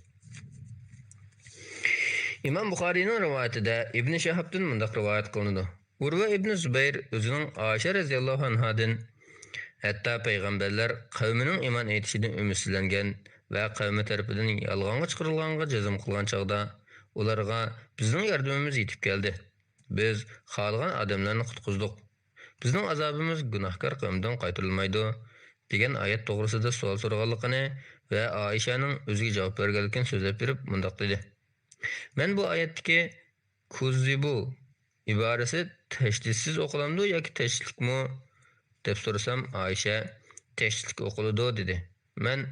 ئىمام بۇخارىينىڭ رىۋايىتىدە ئىبنى شىھابتىن مۇنداق رىۋايەت قىلىنىدۇ: ئۇرۋە ئىبنى زۇبەير ئۆزىنىڭ ئائىشە رەزىياللاھۇ ئەنھادىن، ھەتتا پەيغەمبەرلەر قەۋمىنىڭ ئىمان ئېيتىشىدىن ئۈمىدسىزلەنگەن ۋە قەۋمى تەرىپىدىن يالغانغا چىقىرىلغانغا جەزم قىلغان چاغدا، ئۇلارغا بىزنىڭ ياردىمىمىز يېتىپ كەلدى. بىز خالىغان ئادەملەرنى قۇتقۇزدۇق. بىزنىڭ ئازابىمىز گۇناھكار قەۋمدىن قايتۇرۇلمايدۇ. دېگەن ئايەت توغرىسىدا سوئال سورىغانلىقىنى ۋە ئائىشەنىڭ ئۆزىگە جاۋاب بەرگەنلىكىنى سۆزلەپ بېرىپ مۇنداق دېدى: مەن بۇ ئايەتتىكى كۇززىبۇ ئىبارىسى تەشدىدسىز ئوقۇلامدۇ ياكى تەشدىتلىكمۇ؟ دەپ سورىسام، ئائىشە تەشدىتلىك ئوقۇلىدۇ دېدى. مەن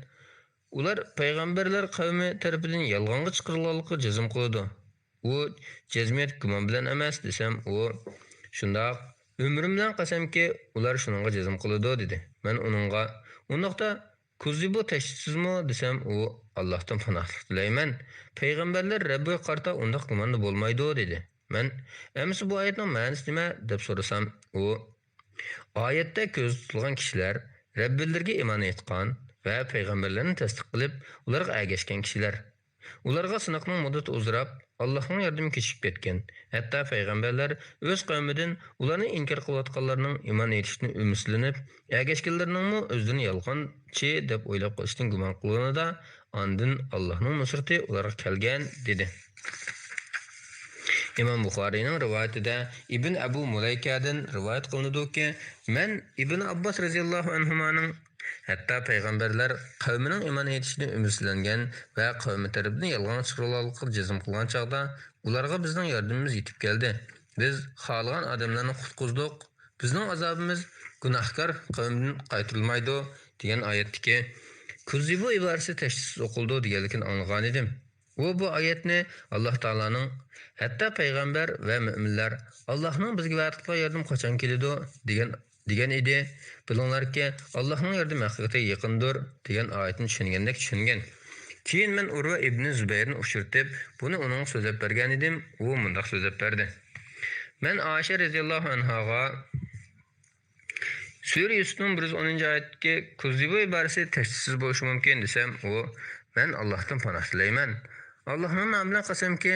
ئۇلار پەيغەمبەرلەر قەۋمى تەرىپىدىن يالغانغا چىقىرىلغانلىقىغا جەزم قىلىدۇ. ئۇ جەزمىيەت گۇمان بىلەن ئەمەس دېسەم، ئۇ شۇنداق، ئۆمرۈم بىلەن قەسەمكى، ئۇلار شۇنىڭغا جەزم قىلىدۇ دېدى. مەن ئۇنىڭغا ئۇنداقتا كۇززىبۇ تەشدىتسىزمۇ دېسەم، ئۇ ئاللاھتىن پاناھلىق تىلەيمەن، پەيغەمبەرلەر رەببىگە قارىتا ئۇنداق گۇماندا بولمايدۇ دېدى. مەن ئەمىسە بۇ ئايەتنىڭ مەنىسى نېمە دەپ سورىسام، ئۇ ئايەتتە كۆزدە تۇتۇلغان كىشىلەر رەببىلىرىگە ئىمان ئېيتقان ۋە پەيغەمبەرلەرنى تەستىق قىلىپ، ئۇلارغا ئەگەشكەن كىشىلەر. ئۇلارغا سىناقنىڭ مۇددىتى ئۇزىراپ، ئاللاھنىڭ ياردىمى كېچىكىپ كەتكەن. ھەتتا پەيغەمبەرلەر ئۆز قەۋمىدىن ئۇلارنى ئىنكار قىلىۋاتقانلارنىڭ ئىمان ئېيتىشىدىن ئۈمىدسىزلىنىپ، ئەگەشكەنلىرىنىڭمۇ ئۆزلىرىنى يالغانچى دەپ ئويلاپ قېلىشتىن گۇمان قىلغىنىدا، ئاندىن ئاللاھنىڭ نۇسرىتى ئۇلارغا كەلگەن، دېدى. ئىمام بۇخارىينىڭ رىۋايىتىدە ئىبن ئەبۇ مۇلەيكەدىن رىۋايەت قىلىنىدۇكى، مەن ئىبن ئابباس رەزىياللاھۇ ئەنھۇمانىڭ ھەتتا پەيغەمبەرلەر قەۋمىنىڭ ئىمان ئېيتىشىدىن ئۈمىدسىزلەنگەن ۋە قەۋمى تەرىپىدىن يالغانغا چىقىرىلغانلىقىغا جەزم قىلغان چاغدا، ئۇلارغا بىزنىڭ ياردىمىمىز يېتىپ كەلدى. بىز خالىغان ئادەملەرنى قۇتقۇزدۇق. بىزنىڭ ئازابىمىز گۇناھكار قەۋمدىن قايتۇرۇلمايدۇ، دېگەن ئايەتتىكى كۇززىبۇ ئىبارىسى تەشدىتسىز ئوقۇلىدۇ دېگەنلىكىنى ئاڭلىغانىدىم. ئۇ بۇ ئايەتنى ئاللاھ تائالانىڭ ھەتتا پەيغەمبەر ۋە مۆمىنلەر ئاللاھنىڭ بىزگە ۋەدە قىلغان ياردىمى قاچان كېلىدۇ دېگەن، دېگەن ئىدى. بىلىڭلاركى، ئاللاھنىڭ ياردىمى ھەقىقەتەن يېقىندۇر دېگەن ئايەتنى چۈشەنگەندەك چۈشەنگەن. كېيىن مەن ئۇرۋە ئىبنى زۇبەيرنى ئۇچرىتىپ، بۇنى ئۇنىڭغا سۆزلەپ بەرگەنىدىم. ئۇ مۇنداق سۆزلەپ بەردى. مەن ئائىشە رەزىياللاھۇ ئەنھاغا سۈرە يۈسۈپنىڭ بىر يۈز ئونىنچى ئايەتتىكى كۇززىبۇ ئىبارىسى تەشدىتسىز بولۇشى مۇمكىن دېسەم، ئۇ، مەن ئاللاھتىن پاناھ تىلەيمەن. ئاللاھنىڭ نامى بىلەن قەسەمكى،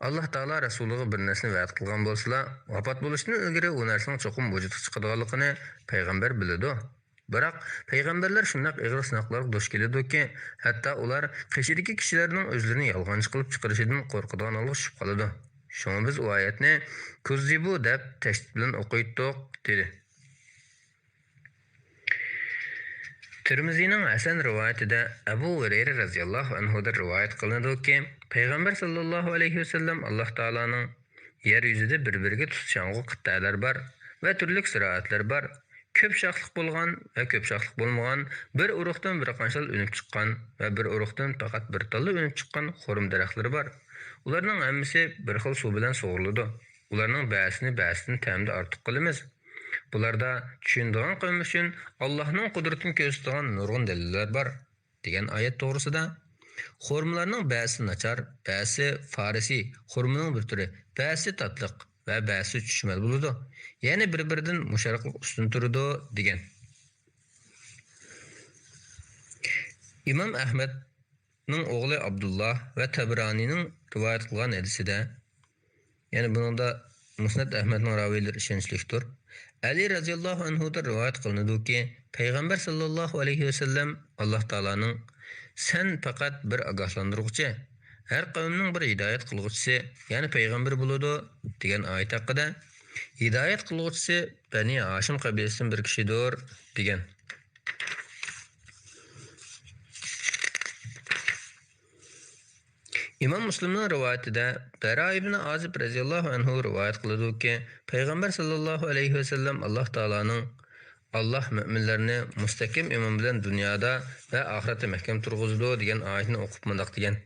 ئاللاھ تائالا رەسۇلىغا بىر نەرسىنى ۋەدە قىلغان بولسىلا، ۋاپات بولۇشتىن ئىلگىرى ئۇ نەرسىنىڭ چوقۇم ۋۇجۇدقا چىقىدىغانلىقىنى پەيغەمبەر بىلىدۇ. بىراق، پەيغەمبەرلەر شۇنداق ئېغىر سىناقلارغا دۇچ كېلىدۇكى، ھەتتا ئۇلار قېشىدىكى كىشىلەرنىڭ ئۆزلىرىنى يالغانچى قىلىپ چىقىرىشىدىن قورقىدىغان ھالغا چۈشۈپ قالىدۇ. شۇڭا بىز ئۇ ئايەتنى كۇززىبۇ دەپ تەشدىت بىلەن ئوقۇيتتۇق، دېدى. تىرمىزىنىڭ ھەسەن رىۋايىتىدە ئەبۇ ھۇرەيرە رەزىياللاھۇ ئەنھۇدىن رىۋايەت قىلىنىدۇكى، پەيغەمبەر ساللاللاھۇ ئەلەيھى ۋەسەللەم ئاللاھ تائالانىڭ يەر يۈزىدە بىر-بىرىگە تۇتىشىڭغۇ قىتئەلەر بار ۋە تۈرلۈك زىرائەتلەر بار. كۆپ شاخلىق بولغان ۋە كۆپ شاخلىق بولمىغان، بىر ئۇرۇقتىن بىر قانچىلا ئۈنۈپ چىققان ۋە بىر ئۇرۇقتىن پەقەت بىر تاللا ئۈنۈپ چىققان خورما دەرەخلىرى بار. ئۇلارنىڭ ھەممىسى بىر خىل سۇ بىلەن سۇغۇرۇلىدۇ. ئۇلارنىڭ بەزىسىنى بەزىسىدىن تەمدە ئارتۇق قىلىمىز. بۇلاردا چۈشىنىدىغان قەۋم ئۈچۈن ئاللاھنىڭ قۇدرىتىنى كۆرسىتىدىغان نۇرغۇن دەلىللەر بار، دېگەن ئايەت توغرىسىدا، خورمىلارنىڭ بەزىسى ناچار، بەزىسى فارسىي خورمىنىڭ بىر تۈرى، بەزىسى تاتلىق ۋە بەزىسى چۈچۈمەل بولىدۇ، يەنى بىر-بىرىدىن مۇشۇ ئارقىلىق ئۈستۈن تۇرىدۇ، دېگەن. ئىمام ئەھمەدنىڭ ئوغلى ئابدۇللا ۋە تەبرانىنىڭ رىۋايەت قىلغان ھەدىسىدە، يەنى بۇنىڭدا مۇسنەد ئەھمەدنىڭ راۋىيلىرى ئىشەنچلىكتۇر. ئەلى رەزىياللاھۇ ئەنھۇدىن رىۋايەت قىلىنىدۇكى، پەيغەمبەر ساللاللاھۇ ئەلەيھى ۋەسەللەم ئاللاھ تائالانىڭ، سەن پەقەت بىر ئاگاھلاندۇرغۇچى، ھەر قەۋمنىڭ بىر ھىدايەت قىلغۇچىسى، يەنى پەيغەمبىرى بولىدۇ، دېگەن ئايەت ھەققىدە، ھىدايەت قىلغۇچىسى بەنى ھاشىم قەبىلىسىدىن بىر كىشىدۇر، دېگەن. ئىمام مۇسلىمنىڭ رىۋايىتىدە بەرا ئىبنى ئازىب رەزىياللاھۇ ئەنھۇ رىۋايەت قىلىدۇكى، پەيغەمبەر ساللاللاھۇ ئەلەيھى ۋەسەللەم ئاللاھ تائالانىڭ، ئاللاھ مۆمىنلەرنى مۇستەھكەم ئىمان بىلەن دۇنيادا ۋە ئاخىرەتتە مەھكەم تۇرغۇزىدۇ، دېگەن ئايەتنى ئوقۇپ مۇنداق دېگەن.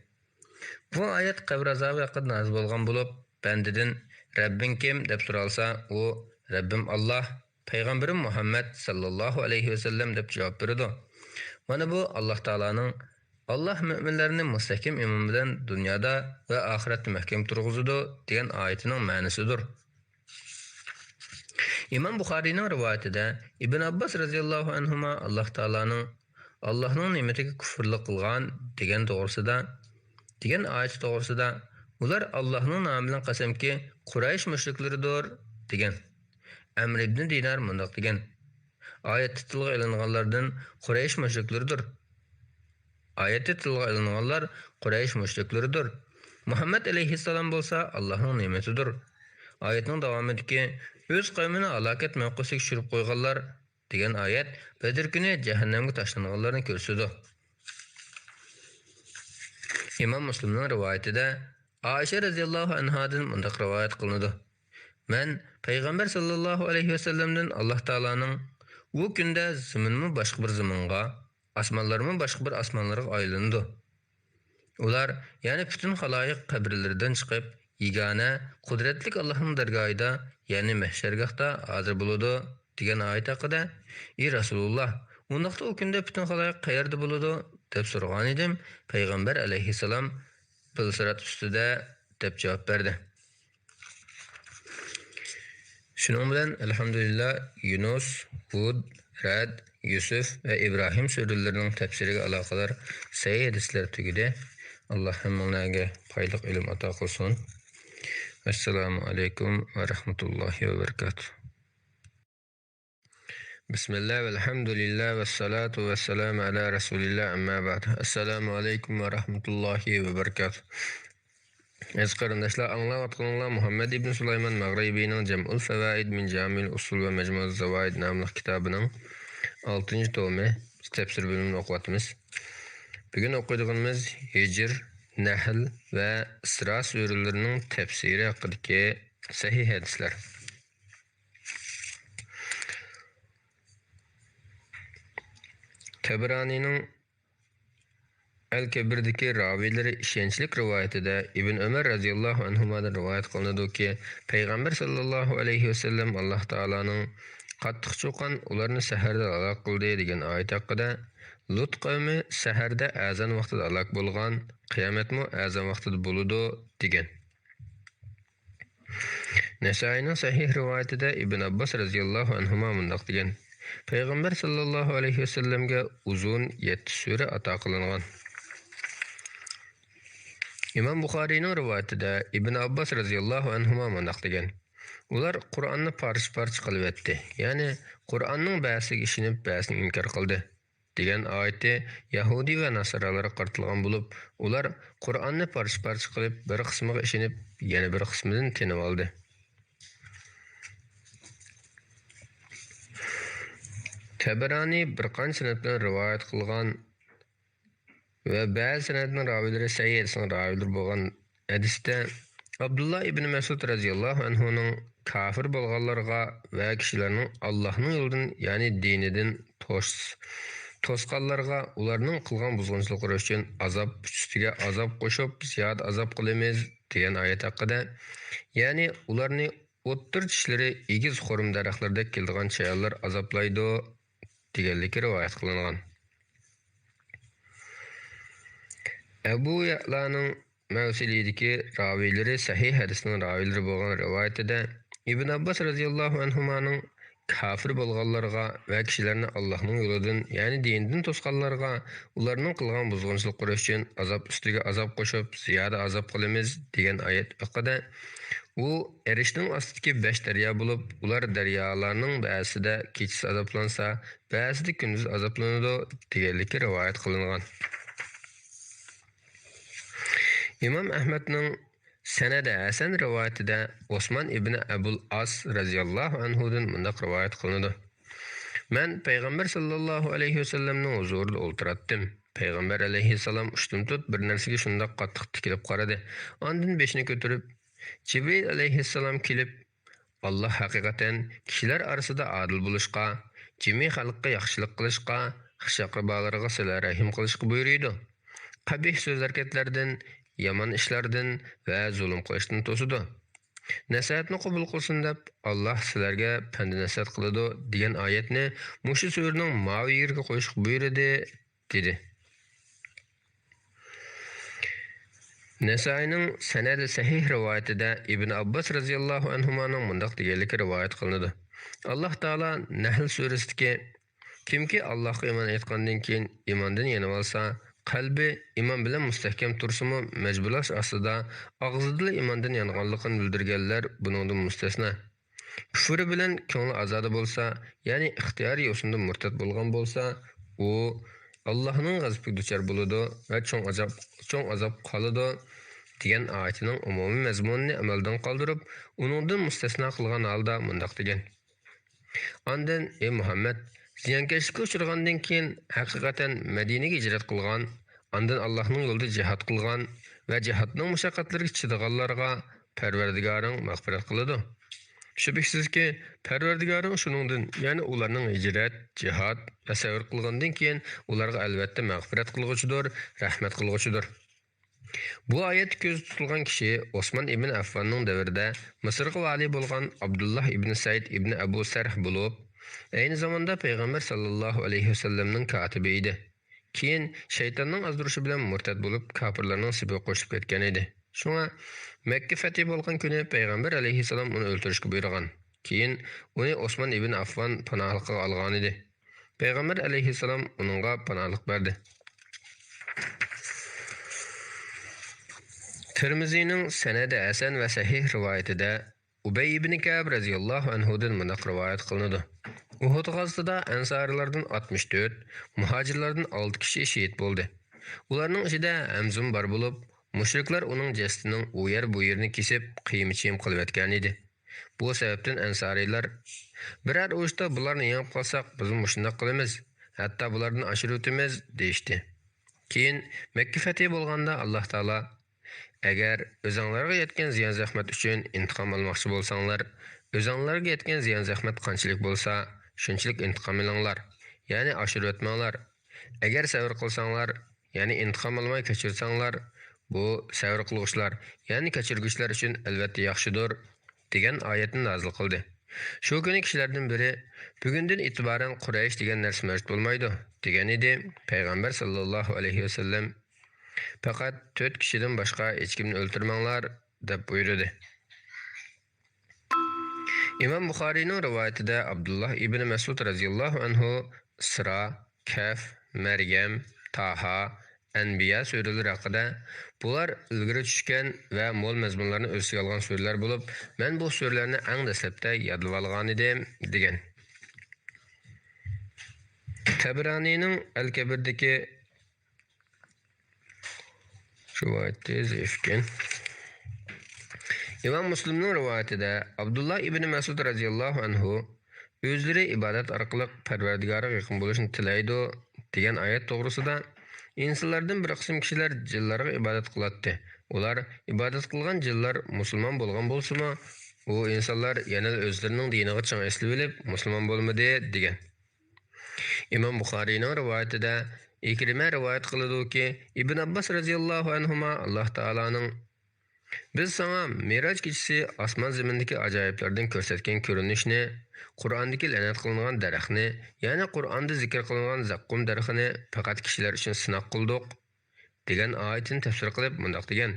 بۇ ئايەت قەبرە ئازابى ھەققىدە نازىل بولغان بولۇپ، بەندىدىن، رەببىڭ كىم؟ دەپ سورالسا، ئۇ، رەببىم ئاللاھ، پەيغەمبىرىم مۇھەممەد ساللاللاھۇ ئەلەيھى ۋەسەللەم دەپ جاۋاب بېرىدۇ. مانا بۇ ئاللاھ تائالانىڭ، ئاللاھ مۆمىنلەرنى مۇستەھكەم ئىمان بىلەن دۇنيادا ۋە ئاخىرەتتە مەھكەم تۇرغۇزىدۇ، دېگەن ئايىتىنىڭ مەنىسىدۇر. ئىمام بۇخارىينىڭ رىۋايىتىدە ئىبن ئابباس رەزىياللاھۇ ئەنھۇما ئاللاھ تائالانىڭ، ئاللاھنىڭ نېمىتىگە كۇفرلۇق قىلغان دېگەن توغرىسىدا، دېگەن ئايىتى توغرىسىدا، ئۇلار ئاللاھنىڭ نامى بىلەن قەسەمكى، قۇرەيش مۇشرىكلىرىدۇر، دېگەن. ئەمر ئىبنى دىنار مۇنداق دېگەن، ئايەتتە تىلغا ئېلىنغانلاردىن قۇرەيش مۇشرىكلىرىدۇر. ئايەتتە تىلغا ئېلىنغانلار قۇرەيش مۇشرىكلىرىدۇر. مۇھەممەد ئەلەيھىسسالام بولسا ئاللاھنىڭ نېمىتىدۇر. ئايەتنىڭ داۋامىدىكى، ئۆز قەۋمىنى ھالاكەت مەۋقۇسىگە چۈشۈرۈپ قويغانلار، دېگەن ئايەت بەدىر كۈنى جەھەننەمگە تاشلانغانلارنى كۆرسىتىدۇ. ئىمام مۇسلىمنىڭ رىۋايىتىدە ئائىشە رەزىياللاھۇ ئەنھادىن مۇنداق رىۋايەت قىلىنىدۇ: مەن پەيغەمبەر ساللاللاھۇ ئەلەيھى ۋەسەللەمدىن، ئاللاھ تائالانىڭ، ئۇ كۈندە زېمىنمۇ باشقا بىر زېمىنغا، ئاسمانلارمۇ باشقا بىر ئاسمانلارغا ئايلىنىدۇ. ئۇلار، يەنى پۈتۈن خالايىق قەبرىلىرىدىن چىقىپ، يېگانە، قۇدرەتلىك ئاللاھنىڭ دەرگاھىدا، يەنى مەھشەرگاھتا ھازىر بولىدۇ، دېگەن ئايەت ھەققىدە، ئى رەسۇلۇللاھ، ئۇنداقتا ئۇ كۈندە پۈتۈن خالايىق قەيەردە بولىدۇ؟ دەپ سورىغانىدىم، پەيغەمبەر ئەلەيھىسسالام، پىل سىرات ئۈستىدە، دەپ جاۋاب بەردى. شۇنىڭ بىلەن، ئەلھەمدۇلىللا، يۇنۇس، ھۇد، رەد، يۈسۈف ۋە ئىبراھىم سۈرىلىرىنىڭ تەپسىرىگە ئالاقىدار سەھىھ ھەدىسلەر تۈگىدى. ئاللاھ ھەممىڭلارگە پايدىلىق ئىلىم ئاتا قىلسۇن. ئەسسالامۇ ئەلەيكۇم ۋە رەھمەتۇللاھى ۋە بەرىكاتۇھ. بىسمىللا ۋەلھەمدۇلىللا ۋەسسالاتۇ ۋەسسالامۇ ئەلا رەسۇلىللا، ئەمما بەئد. ئەسسالامۇ ئەلەيكۇم ۋە رەھمەتۇللاھى ۋە بەرىكاتۇھ. ئەزىز قېرىنداشلار، ئاڭلاۋاتقىنىڭلار مۇھەممەد ئىبن سۇلايمان مەغرىبىنىڭ جەمئۇل فەۋائىد مىن جامىئىل ئۇسۇل ۋە مەجمۇئىز زاۋائىد ناملىق كىتابىنىڭ ئالتىنچى تومى، تەپسىر بۆلۈمىنى ئوقۇۋاتىمىز. بۈگۈن ئوقۇيدىغىنىمىز ھىجر، نەھل ۋە ئىسرا سۈرىلىرىنىڭ تەپسىرى ھەققىدىكى سەھىھ ھەدىسلەر. تەبرانىنىڭ ئەل كەبىردىكى راۋىلىرى ئىشەنچلىك رىۋايىتىدە ئىبن ئۆمەر رەزىياللاھۇ ئەنھۇمادىن رىۋايەت قىلىنىدۇكى، پەيغەمبەر ساللاللاھۇ ئەلەيھى ۋەسەللەم، ئاللاھ تائالانىڭ قاتتىق چۇقان ئۇلارنى سەھەردە ھالاك قىلدى دېگەن ئايەت ھەققىدە، لۇت قەۋمى سەھەردە ئەزان ۋاقتىدا ھالاك بولغان، قىيامەتمۇ ئەزان ۋاقتىدا بولىدۇ، دېگەن. نەسائىينىڭ سەھىھ رىۋايىتىدە ئىبن ئابباس رەزىياللاھۇ ئەنھۇما مۇنداق دېگەن: پەيغەمبەر ساللاللاھۇ ئەلەيھى ۋەسەللەمگە ئۇزۇن يەتتە سۈرە ئاتا قىلىنغان. ئىمام بۇخارىينىڭ رىۋايىتىدە ئىبن ئابباس رەزىياللاھۇ ئەنھۇما مۇنداق دېگەن: ئۇلار قۇرئاننى پارچە-پارچە قىلىۋەتتى، يەنى قۇرئاننىڭ بەزىسىگە ئىشىنىپ، بەزىسىنى ئىنكار قىلدى، دېگەن ئايىتى يەھۇدىي ۋە ناسارالارغا قارىتىلغان بولۇپ، ئۇلار قۇرئاننى پارچە-پارچە قىلىپ، بىر قىسمىغا ئىشىنىپ، يەنە بىر قىسمىدىن تېنىۋالدى. تەبەرانى بىر قانچە سەنەد بىلەن رىۋايەت قىلغان ۋە بەزى سەنەدنىڭ راۋىلىرى سەھىھ ھەدىسنىڭ راۋىلىرى بولغان ھەدىستە، ئابدۇللا ئىبنى مەسئۇد رەزىياللاھۇ ئەنھۇنىڭ كاپىر بولغانلارغا ۋە كىشىلەرنىڭ ئاللاھنىڭ يولىدىن، يەنى دىنىدىن توس-، توسقانلارغا ئۇلارنىڭ قىلغان بۇزغۇنچىلىقلىرى ئۈچۈن ئازاب ئۈستىگە ئازاب قوشۇپ، زىيادە ئازاب قىلىمىز، دېگەن ئايەت ھەققىدە، يەنى ئۇلارنى ئوتتۇرا چىشلىرى ئېگىز خورما دەرەخلىرىدەك كېلىدىغان چايانلار ئازابلايدۇ، دېگەنلىكى رىۋايەت قىلىنغان. ئەبۇ يەئلانىڭ مەۋسىلىدىكى راۋىلىرى سەھىھ ھەدىسنىڭ راۋىلىرى بولغان رىۋايىتىدە، ئىبن ئابباس رەزىياللاھۇ ئەنھۇمانىڭ كاپىر بولغانلارغا ۋە كىشىلەرنى ئاللاھنىڭ يولىدىن، يەنى دىنىدىن توسقانلارغا، ئۇلارنىڭ قىلغان بۇزغۇنچىلىقلىرى ئۈچۈن ئازاب ئۈستىگە ئازاب قوشۇپ، زىيادە ئازاب قىلىمىز، دېگەن ئايەت ھەققىدە، ئۇ ئەرشنىڭ ئاستىدىكى بەش دەريا بولۇپ، ئۇلار دەريالارنىڭ بەزىسىدە كېچىسى ئازابلانسا، بەزىدە كۈندۈز ئازابلىنىدۇ، دېگەنلىكى رىۋايەت قىلىنغان. ئىمام ئەھمەدنىڭ سەنەدى ھەسەن رىۋايىتىدە ئوسمان ئىبنى ئەبۇل ئاس رەزىياللاھۇ ئەنھۇدىن مۇنداق رىۋايەت قىلىنىدۇ: مەن پەيغەمبەر ساللاللاھۇ ئەلەيھى ۋەسەللەمنىڭ ھۇزۇرىدا ئولتۇراتتىم. پەيغەمبەر ئەلەيھىسسالام ئۇشتۇمتۇت بىر نەرسىگە شۇنداق قاتتىق تىكىلىپ قارىدى. ئاندىن بېشىنى كۆتۈرۈپ، جىبرىئىل ئەلەيھىسسالام كېلىپ، ئاللاھ ھەقىقەتەن كىشىلەر ئارىسىدا ئادىل بولۇشقا، جىمى خەلققە ياخشىلىق قىلىشقا، خىش-ئەقرىبالىرىغا سىلە-رەھىم قىلىشقا بۇيرۇيدۇ. قەبىھ سۆز-ھەرىكەتلەردىن، يامان ئىشلاردىن ۋە زۇلۇم قىلىشتىن توسىدۇ. نەسىھەتنى قوبۇل قىلسۇن دەپ، ئاللاھ سىلەرگە پەند-نەسىھەت قىلىدۇ، دېگەن ئايەتنى مۇشۇ سۈرىنىڭ ماۋۇ يېرىگە قويۇشقا بۇيرۇدى، دېدى. نەسائىينىڭ سەنەدى سەھىھ رىۋايىتىدە ئىبن ئابباس رەزىياللاھۇ ئەنھۇمانىڭ مۇنداق دېگەنلىكى رىۋايەت قىلىنىدۇ: ئاللاھ تائالا نەھل سۈرىسىدىكى، كىمكى ئاللاھقا ئىمان ئېيتقاندىن كېيىن ئىماندىن يېنىۋالسا، قەلبى ئىمان بىلەن مۇستەھكەم تۇرسىمۇ، مەجبۇرلاش ئاستىدا ئاغزىدىلا ئىماندىن يانغانلىقىنى بىلدۈرگەنلەر بۇنىڭدىن مۇستەسنا. كۇفرى بىلەن كۆڭلى ئازادە بولسا، يەنى ئىختىيارىي يوسۇندا مۇرتەت بولغان بولسا، ئۇ ئاللاھنىڭ غەزىپىگە دۇچار بولىدۇ ۋە چوڭ ئازاب، چوڭ ئازاب قالىدۇ، دېگەن ئايىتىنىڭ ئومۇمىي مەزمۇنىنى ئەمەلدىن قالدۇرۇپ، ئۇنىڭدىن مۇستەسنا قىلغان ھالدا مۇنداق دېگەن: ئاندىن، ئەي مۇھەممەد، زىيانكەشلىككە ئۇچرىغاندىن كېيىن، ھەقىقەتەن مەدىنىگە ھىجرەت قىلغان، ئاندىن ئاللاھنىڭ يولىدا جىھاد قىلغان ۋە جىھادنىڭ مۇشەققەتلىرىگە چىدىغانلارغا پەرۋەردىگارىڭ مەغپىرەت قىلىدۇ. شۈبھىسىزكى، پەرۋەردىگارىڭ شۇنىڭدىن، يەنى ئۇلارنىڭ ھىجرەت، جىھاد ۋە سەۋر قىلغىنىدىن كېيىن ئۇلارغا ئەلۋەتتە مەغپىرەت قىلغۇچىدۇر، رەھمەت قىلغۇچىدۇر. بۇ ئايەتتە كۆزدە تۇتۇلغان كىشى ئوسمان ئىبن ئەففاننىڭ دەۋرىدە مىسىرغا ۋالىي بولغان ئابدۇللا ئىبن سەئىد ئىبن ئەبۇ سەرھ بولۇپ، ئەينى زاماندا پەيغەمبەر ساللاللاھۇ ئەلەيھى ۋەسەللەمنىڭ كاتىپى ئىدى. كېيىن شەيتاننىڭ ئازدۇرۇشى بىلەن مۇرتەت بولۇپ، كاپىرلارنىڭ سېپىگە قوشۇلۇپ كەتكەن ئىدى. شۇڭا مەككە فەتھى بولغان كۈنى پەيغەمبەر ئەلەيھىسسالام ئۇنى ئۆلتۈرۈشكە بۇيرۇغان. كېيىن ئۇنى ئوسمان ئىبن ئەففان پاناھلىقىغا ئالغانىدى. پەيغەمبەر ئەلەيھىسسالام ئۇنىڭغا پاناھلىق بەردى. تىرمىزىنىڭ سەنەدى ھەسەن ۋە سەھىھ رىۋايىتىدە ئۇبەي ئىبنى كەئب رەزىياللاھۇ ئەنھۇدىن مۇنداق رىۋايەت قىلىنىدۇ: ئۇھۇد غازىتىدا ئەنسارىيلاردىن ئاتمىش تۆت، مۇھاجىرلاردىن ئالتە كىشى شېھىت بولدى. ئۇلارنىڭ ئىچىدە ھەمزىمۇ بار بولۇپ، مۇشرىكلار ئۇنىڭ جەسىتىنىڭ ئۇ يەر بۇ يېرىنى كېسىپ، قىيما چىيىم قىلىۋەتكەنىدى. بۇ سەۋەبتىن ئەنسارىيلار، بىرەر ئۇرۇشتا بۇلارنى يېڭىپ قالساق، بىزمۇ مۇشۇنداق قىلىمىز، ھەتتا بۇلاردىن ئاشۇرۇۋېتىمىز، دېيىشتى. كېيىن مەككە فەتھى بولغاندا، ئاللاھ تائالا، ئەگەر ئۆزۈڭلارغا يەتكەن زىيان-زەخمەت ئۈچۈن ئىنتىقام ئالماقچى بولساڭلار، ئۆزۈڭلارغا يەتكەن زىيان-زەخمەت قانچىلىك بولسا، شۇنچىلىك ئىنتىقام ئېلىڭلار، يەنى ئاشۇرۇۋەتمەڭلار. ئەگەر سەۋر قىلساڭلار، يەنى ئىنتىقام ئالماي كەچۈرسەڭلار، بۇ سەۋر قىلغۇچىلار، يەنى كەچۈرگۈچىلەر ئۈچۈن ئەلۋەتتە ياخشىدۇر، دېگەن ئايەتنى نازىل قىلدى. شۇ كۈنى كىشىلەردىن بىرى، بۈگۈندىن ئېتىبارەن قۇرەيش دېگەن نەرسە مەۋجۇت بولمايدۇ، دېگەن ئىدى. پەيغەمبەر ساللاللاھۇ ئەلەيھى ۋەسەللەم پەقەت تۆت كىشىدىن باشقا ھېچكىمنى ئۆلتۈرمەڭلار، دەپ بۇيرۇدى. ئىمام بۇخارىينىڭ رىۋايىتىدە ئابدۇللا ئىبنى مەسئۇد رەزىياللاھۇ ئەنھۇ ئىسرا، كەھف، مەريەم، تاھا، ئەنبىيا سۈرىلىرى ھەققىدە، بۇلار ئىلگىرى چۈشكەن ۋە مول مەزمۇنلارنى ئۆز ئىچىگە ئالغان سۈرىلەر بولۇپ، مەن بۇ سۈرىلەرنى ئەڭ دەسلەپتە يادلىۋالغانىدىم، دېگەن. تەبرانىنىڭ ئەل كەبىردىكى رىۋايىتى زەئىفكەن. ئىمام مۇسلىمنىڭ رىۋايىتىدە ئابدۇللا ئىبنى مەسئۇد رەزىياللاھۇ ئەنھۇ ئۆزلىرى ئىبادەت ئارقىلىق پەرۋەردىگارىغا يېقىن بولۇشنى تىلەيدۇ، دېگەن ئايەت توغرىسىدا، ئىنسانلاردىن بىر قىسىم كىشىلەر جىنلارغا ئىبادەت قىلاتتى. ئۇلار ئىبادەت قىلغان جىنلار مۇسۇلمان بولغان بولسىمۇ، ئۇ ئىنسانلار يەنىلا ئۆزلىرىنىڭ دىنىغا چىڭ ئېسىلىۋېلىپ، مۇسۇلمان بولمىدى، دېگەن. ئىمام بۇخارىينىڭ رىۋايىتىدە ئىكرىمە رىۋايەت قىلىدۇكى، ئىبن ئابباس رەزىياللاھۇ ئەنھۇما ئاللاھ تائالانىڭ، بىز ساڭا مىراج كېچىسى ئاسمان زېمىندىكى ئاجايىپلەردىن كۆرسەتكەن كۆرۈنۈشنى، قۇرئاندىكى لەنەت قىلىنغان دەرەخنى، يەنى قۇرئاندا زىكىر قىلىنغان زەققۇم دەرىخىنى پەقەت كىشىلەر ئۈچۈن سىناق قىلدۇق، دېگەن ئايىتىنى تەپسىر قىلىپ مۇنداق دېگەن.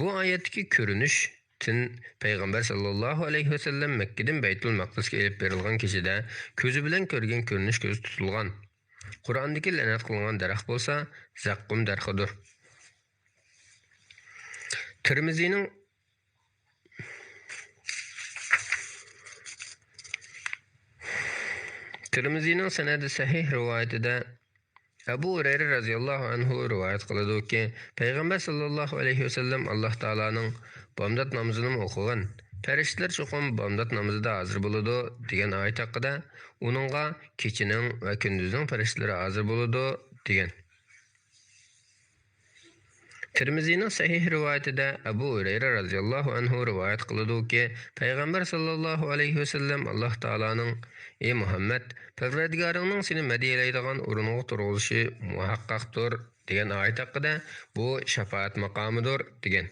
بۇ ئايەتتىكى كۆرۈنۈشتىن پەيغەمبەر ساللاللاھۇ ئەلەيھى ۋەسەللەم مەككىدىن بەيتۇل مەقدىسكە ئېلىپ بېرىلغان كېچىدە كۆزى بىلەن كۆرگەن كۆرۈنۈش كۆزدە تۇتۇلغان. قۇرئاندىكى لەنەت قىلىنغان دەرەخ بولسا زەققۇم دەرىخىدۇر. تىرمىزىنىڭ، تىرمىزىنىڭ سەنەدى سەھىھ رىۋايىتىدە ئەبۇ ھۇرەيرە رەزىياللاھۇ ئەنھۇ رىۋايەت قىلىدۇكى، پەيغەمبەر ساللاللاھۇ ئەلەيھى ۋەسەللەم ئاللاھ تائالانىڭ بامدات نامىزىنىمۇ ئوقۇغىن، پەرىشتىلەر چوقۇم بامدات نامىزىدا ھازىر بولىدۇ، دېگەن ئايەت ھەققىدە، ئۇنىڭغا كېچىنىڭ ۋە كۈندۈزنىڭ پەرىشتىلىرى ھازىر بولىدۇ، دېگەن. تىرمىزىنىڭ سەھىھ رىۋايىتىدە ئەبۇ ھۇرەيرە رەزىياللاھۇ ئەنھۇ رىۋايەت قىلىدۇكى، پەيغەمبەر ساللاللاھۇ ئەلەيھى ۋەسەللەم ئاللاھ تائالانىڭ، ئى مۇھەممەد، پەرۋەردىگارىڭنىڭ سېنى مەدھىيەلەيدىغان ئورۇنغا تۇرغۇزۇشى مۇھەققەقتۇر، دېگەن ئايەت ھەققىدە، بۇ شاپائەت ماقامىدۇر، دېگەن.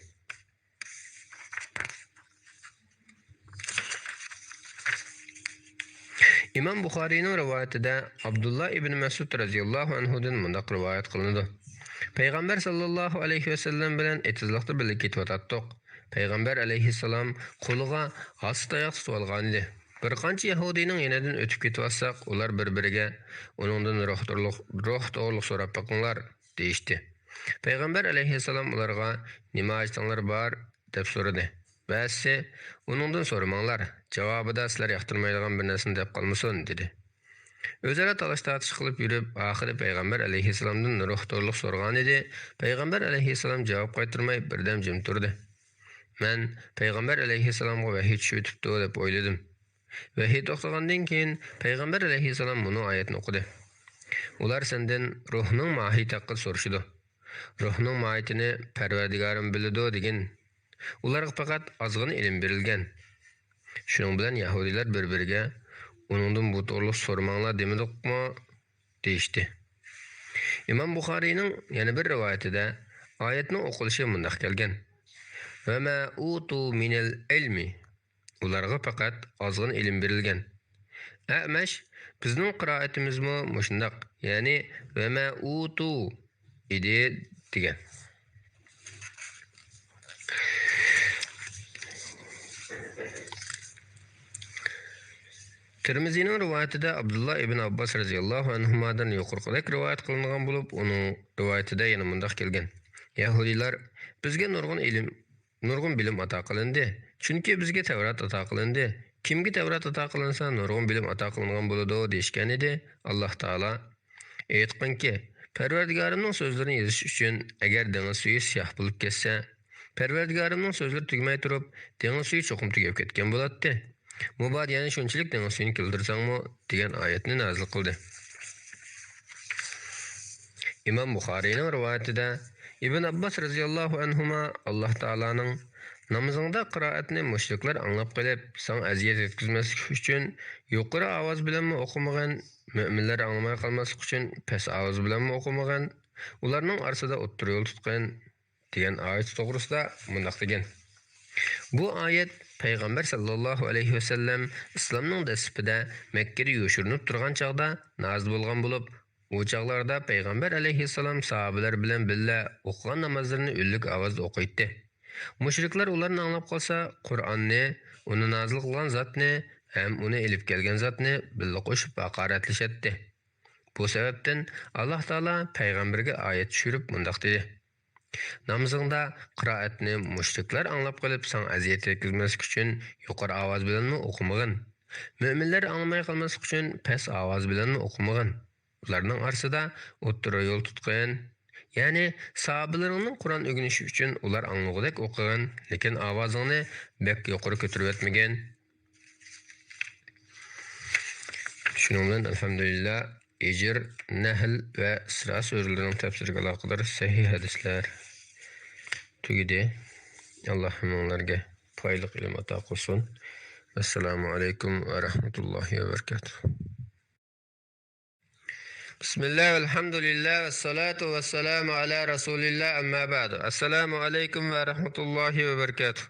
ئىمام بۇخارىينىڭ رىۋايىتىدە ئابدۇللا ئىبنى مەسئۇد رەزىياللاھۇ ئەنھۇدىن مۇنداق رىۋايەت قىلىنىدۇ: پەيغەمبەر ساللاللاھۇ ئەلەيھى ۋەسەللەم بىلەن ئېتىزلىقتا بىللە كېتىۋاتاتتۇق. پەيغەمبەر ئەلەيھىسسالام قولىغا ھاسا تاياق تۇتۇۋالغانىدى. بىر قانچە يەھۇدىينىڭ يېنىدىن ئۆتۈپ كېتىۋاتساق، ئۇلار بىر-بىرىگە، ئۇنىڭدىن روھ توغرۇلۇق، روھ توغرۇلۇق سوراپ بېقىڭلار، دېيىشتى. پەيغەمبەر ئەلەيھىسسالام ئۇلارغا، نېمە ھاجىتىڭلار بار؟ دەپ سورىدى. بەزىسى، ئۇنىڭدىن سورىماڭلار، جاۋابىدا سىلەر ياقتۇرمايدىغان بىر نەرسىنى دەپ قالمىسۇن، دېدى. ئۆزئارا تالاش-تارتىش قىلىپ يۈرۈپ، ئاخىرى پەيغەمبەر ئەلەيھىسسالامدىن روھ توغرۇلۇق سورىغانىدى. پەيغەمبەر ئەلەيھىسسالام جاۋاب قايتۇرماي، بىردەم جىم تۇردى. مەن پەيغەمبەر ئەلەيھىسسالامغا ۋەھىي چۈشۈۋېتىپتۇ دەپ ئويلىدىم. ۋەھىي توختىغاندىن كېيىن، پەيغەمبەر ئەلەيھىسسالام مۇنۇ ئايەتنى ئوقۇدى. ئۇلار سەندىن روھنىڭ ماھىيىتى ھەققىدە سورىشىدۇ. روھنىڭ ماھىيىتىنى پەرۋەردىگارىم بىلىدۇ دېگىن. ئۇلارغا پەقەت ئازغىنە ئىلىم بېرىلگەن. شۇنىڭ بىلەن يەھۇدىيلار بىر-بىرىگە، ئۇنىڭدىن بۇ توغرىلىق سورىماڭلار دېمىدۇقمۇ؟ دېيىشتى. ئىمام بۇخارىينىڭ يەنە بىر رىۋايىتىدە ئايەتنىڭ ئوقۇلۇشى مۇنداق كەلگەن: «ۋە مە ئۇتۇ مىنەل ئىلمى»، ئۇلارغا پەقەت ئازغىنە ئىلىم بېرىلگەن. ئەمەش: «بىزنىڭ قىرائىتىمىزمۇ مۇشۇنداق، يەنى ۋە مە ئۇتۇ ئىدى» دېگەن. تىرمىزىنىڭ رىۋايىتىدە ئابدۇللا ئىبن ئابباس رەزىياللاھۇ ئەنھۇمادىن يۇقىرىقىدەك رىۋايەت قىلىنغان بولۇپ، ئۇنىڭ رىۋايىتىدە يەنە مۇنداق كەلگەن: يەھۇدىيلار: «بىزگە نۇرغۇن ئىلىم، نۇرغۇن بىلىم ئاتا قىلىندى، چۈنكى بىزگە تەۋرات ئاتا قىلىندى. كىمگە تەۋرات ئاتا قىلىنسا، نۇرغۇن بىلىم ئاتا قىلىنغان بولىدۇ» دېيىشكەنىدى. ئاللاھ تائالا: «ئېيتقىنكى، پەرۋەردىگارىمنىڭ سۆزلىرىنى يېزىش ئۈچۈن، ئەگەر دېڭىز سۈيى سىياھ بولۇپ كەتسە، پەرۋەردىگارىمنىڭ سۆزلىرى تۈگىمەي تۇرۇپ، دېڭىز سۈيى چوقۇم تۈگەپ كەتكەن بولاتتى. مۇبادا يەنە شۇنچىلىك دېڭىز سۈيىنى كېلتۈرسەڭمۇ» دېگەن ئايەتنى نازىل قىلدى. ئىمام بۇخارىينىڭ رىۋايىتىدە ئىبن ئابباس رەزىياللاھۇ ئەنھۇما ئاللاھ تائالانىڭ: «نامىزىڭدا قىرائەتنى مۇشرىكلار ئاڭلاپ قېلىپ، ساڭا ئەزىيەت يەتكۈزمەسلىك ئۈچۈن يۇقىرى ئاۋاز بىلەنمۇ ئوقۇمىغىن، مۆمىنلەر ئاڭلىماي قالماسلىق ئۈچۈن پەس ئاۋاز بىلەنمۇ ئوقۇمىغىن، ئۇلارنىڭ ئارىسىدا ئوتتۇرا يول تۇتقىن» دېگەن ئايىتى توغرىسىدا مۇنداق دېگەن: بۇ ئايەت پەيغەمبەر ساللاللاھۇ ئەلەيھى ۋەسەللەم ئىسلامنىڭ دەسلىپىدە مەككىدە يوشۇرۇنۇپ تۇرغان چاغدا نازىل بولغان بولۇپ، ئۇ چاغلاردا پەيغەمبەر ئەلەيھىسسالام ساھابىلەر بىلەن بىللە ئوقۇغان نامازلىرىنى ئۈنلۈك ئاۋازدا ئوقۇيتتى. مۇشرىكلار ئۇلارنى ئاڭلاپ قالسا، قۇرئاننى، ئۇنى نازىل قىلغان زاتنى ھەم ئۇنى ئېلىپ كەلگەن زاتنى بىللە قوشۇپ ھاقارەتلىشەتتى. بۇ سەۋەبتىن ئاللاھ تائالا پەيغەمبەرگە ئايەت چۈشۈرۈپ مۇنداق دېدى: نامىزىڭدا قىرائەتنى مۇشرىكلار ئاڭلاپ قېلىپ ساڭا ئەزىيەت يەتكۈزمەسلىك ئۈچۈن يۇقىرى ئاۋاز بىلەنمۇ ئوقۇمىغىن. مۆمىنلەر ئاڭلىماي قالماسلىق ئۈچۈن پەس ئاۋاز بىلەنمۇ ئوقۇمىغىن. ئۇلارنىڭ ئارىسىدا ئوتتۇرا يول تۇتقىن. يەنى ساھابىلىرىڭنىڭ قۇرئان ئۆگىنىشى ئۈچۈن ئۇلار ئاڭلىغۇدەك ئوقۇغىن، لېكىن ئاۋازىڭنى بەك يۇقىرى كۆتۈرۈۋەتمىگىن. شۇنىڭ بىلەن، ئەلھەمدۇلىللا، ھىجر، نەھل ۋە ئىسرا سۈرىلىرىنىڭ تەپسىرىگە ئالاقىدار سەھىھ ھەدىسلەر تۈگىدى. ئاللاھ ھەممىڭلارگە پايدىلىق ئىلىم ئاتا قىلسۇن. ۋەسسالامۇ ئەلەيكۇم ۋە رەھمەتۇللاھى ۋە بەرىكاتۇھ. بىسمىللا، ۋەلھەمدۇلىللا، ۋەسسالاتۇ ۋەسسالامۇ ئەلا رەسۇلىللا، ئەمما بەئدۇ. ئەسسالامۇ ئەلەيكۇم ۋە رەھمەتۇللاھى ۋە بەرىكاتۇھ.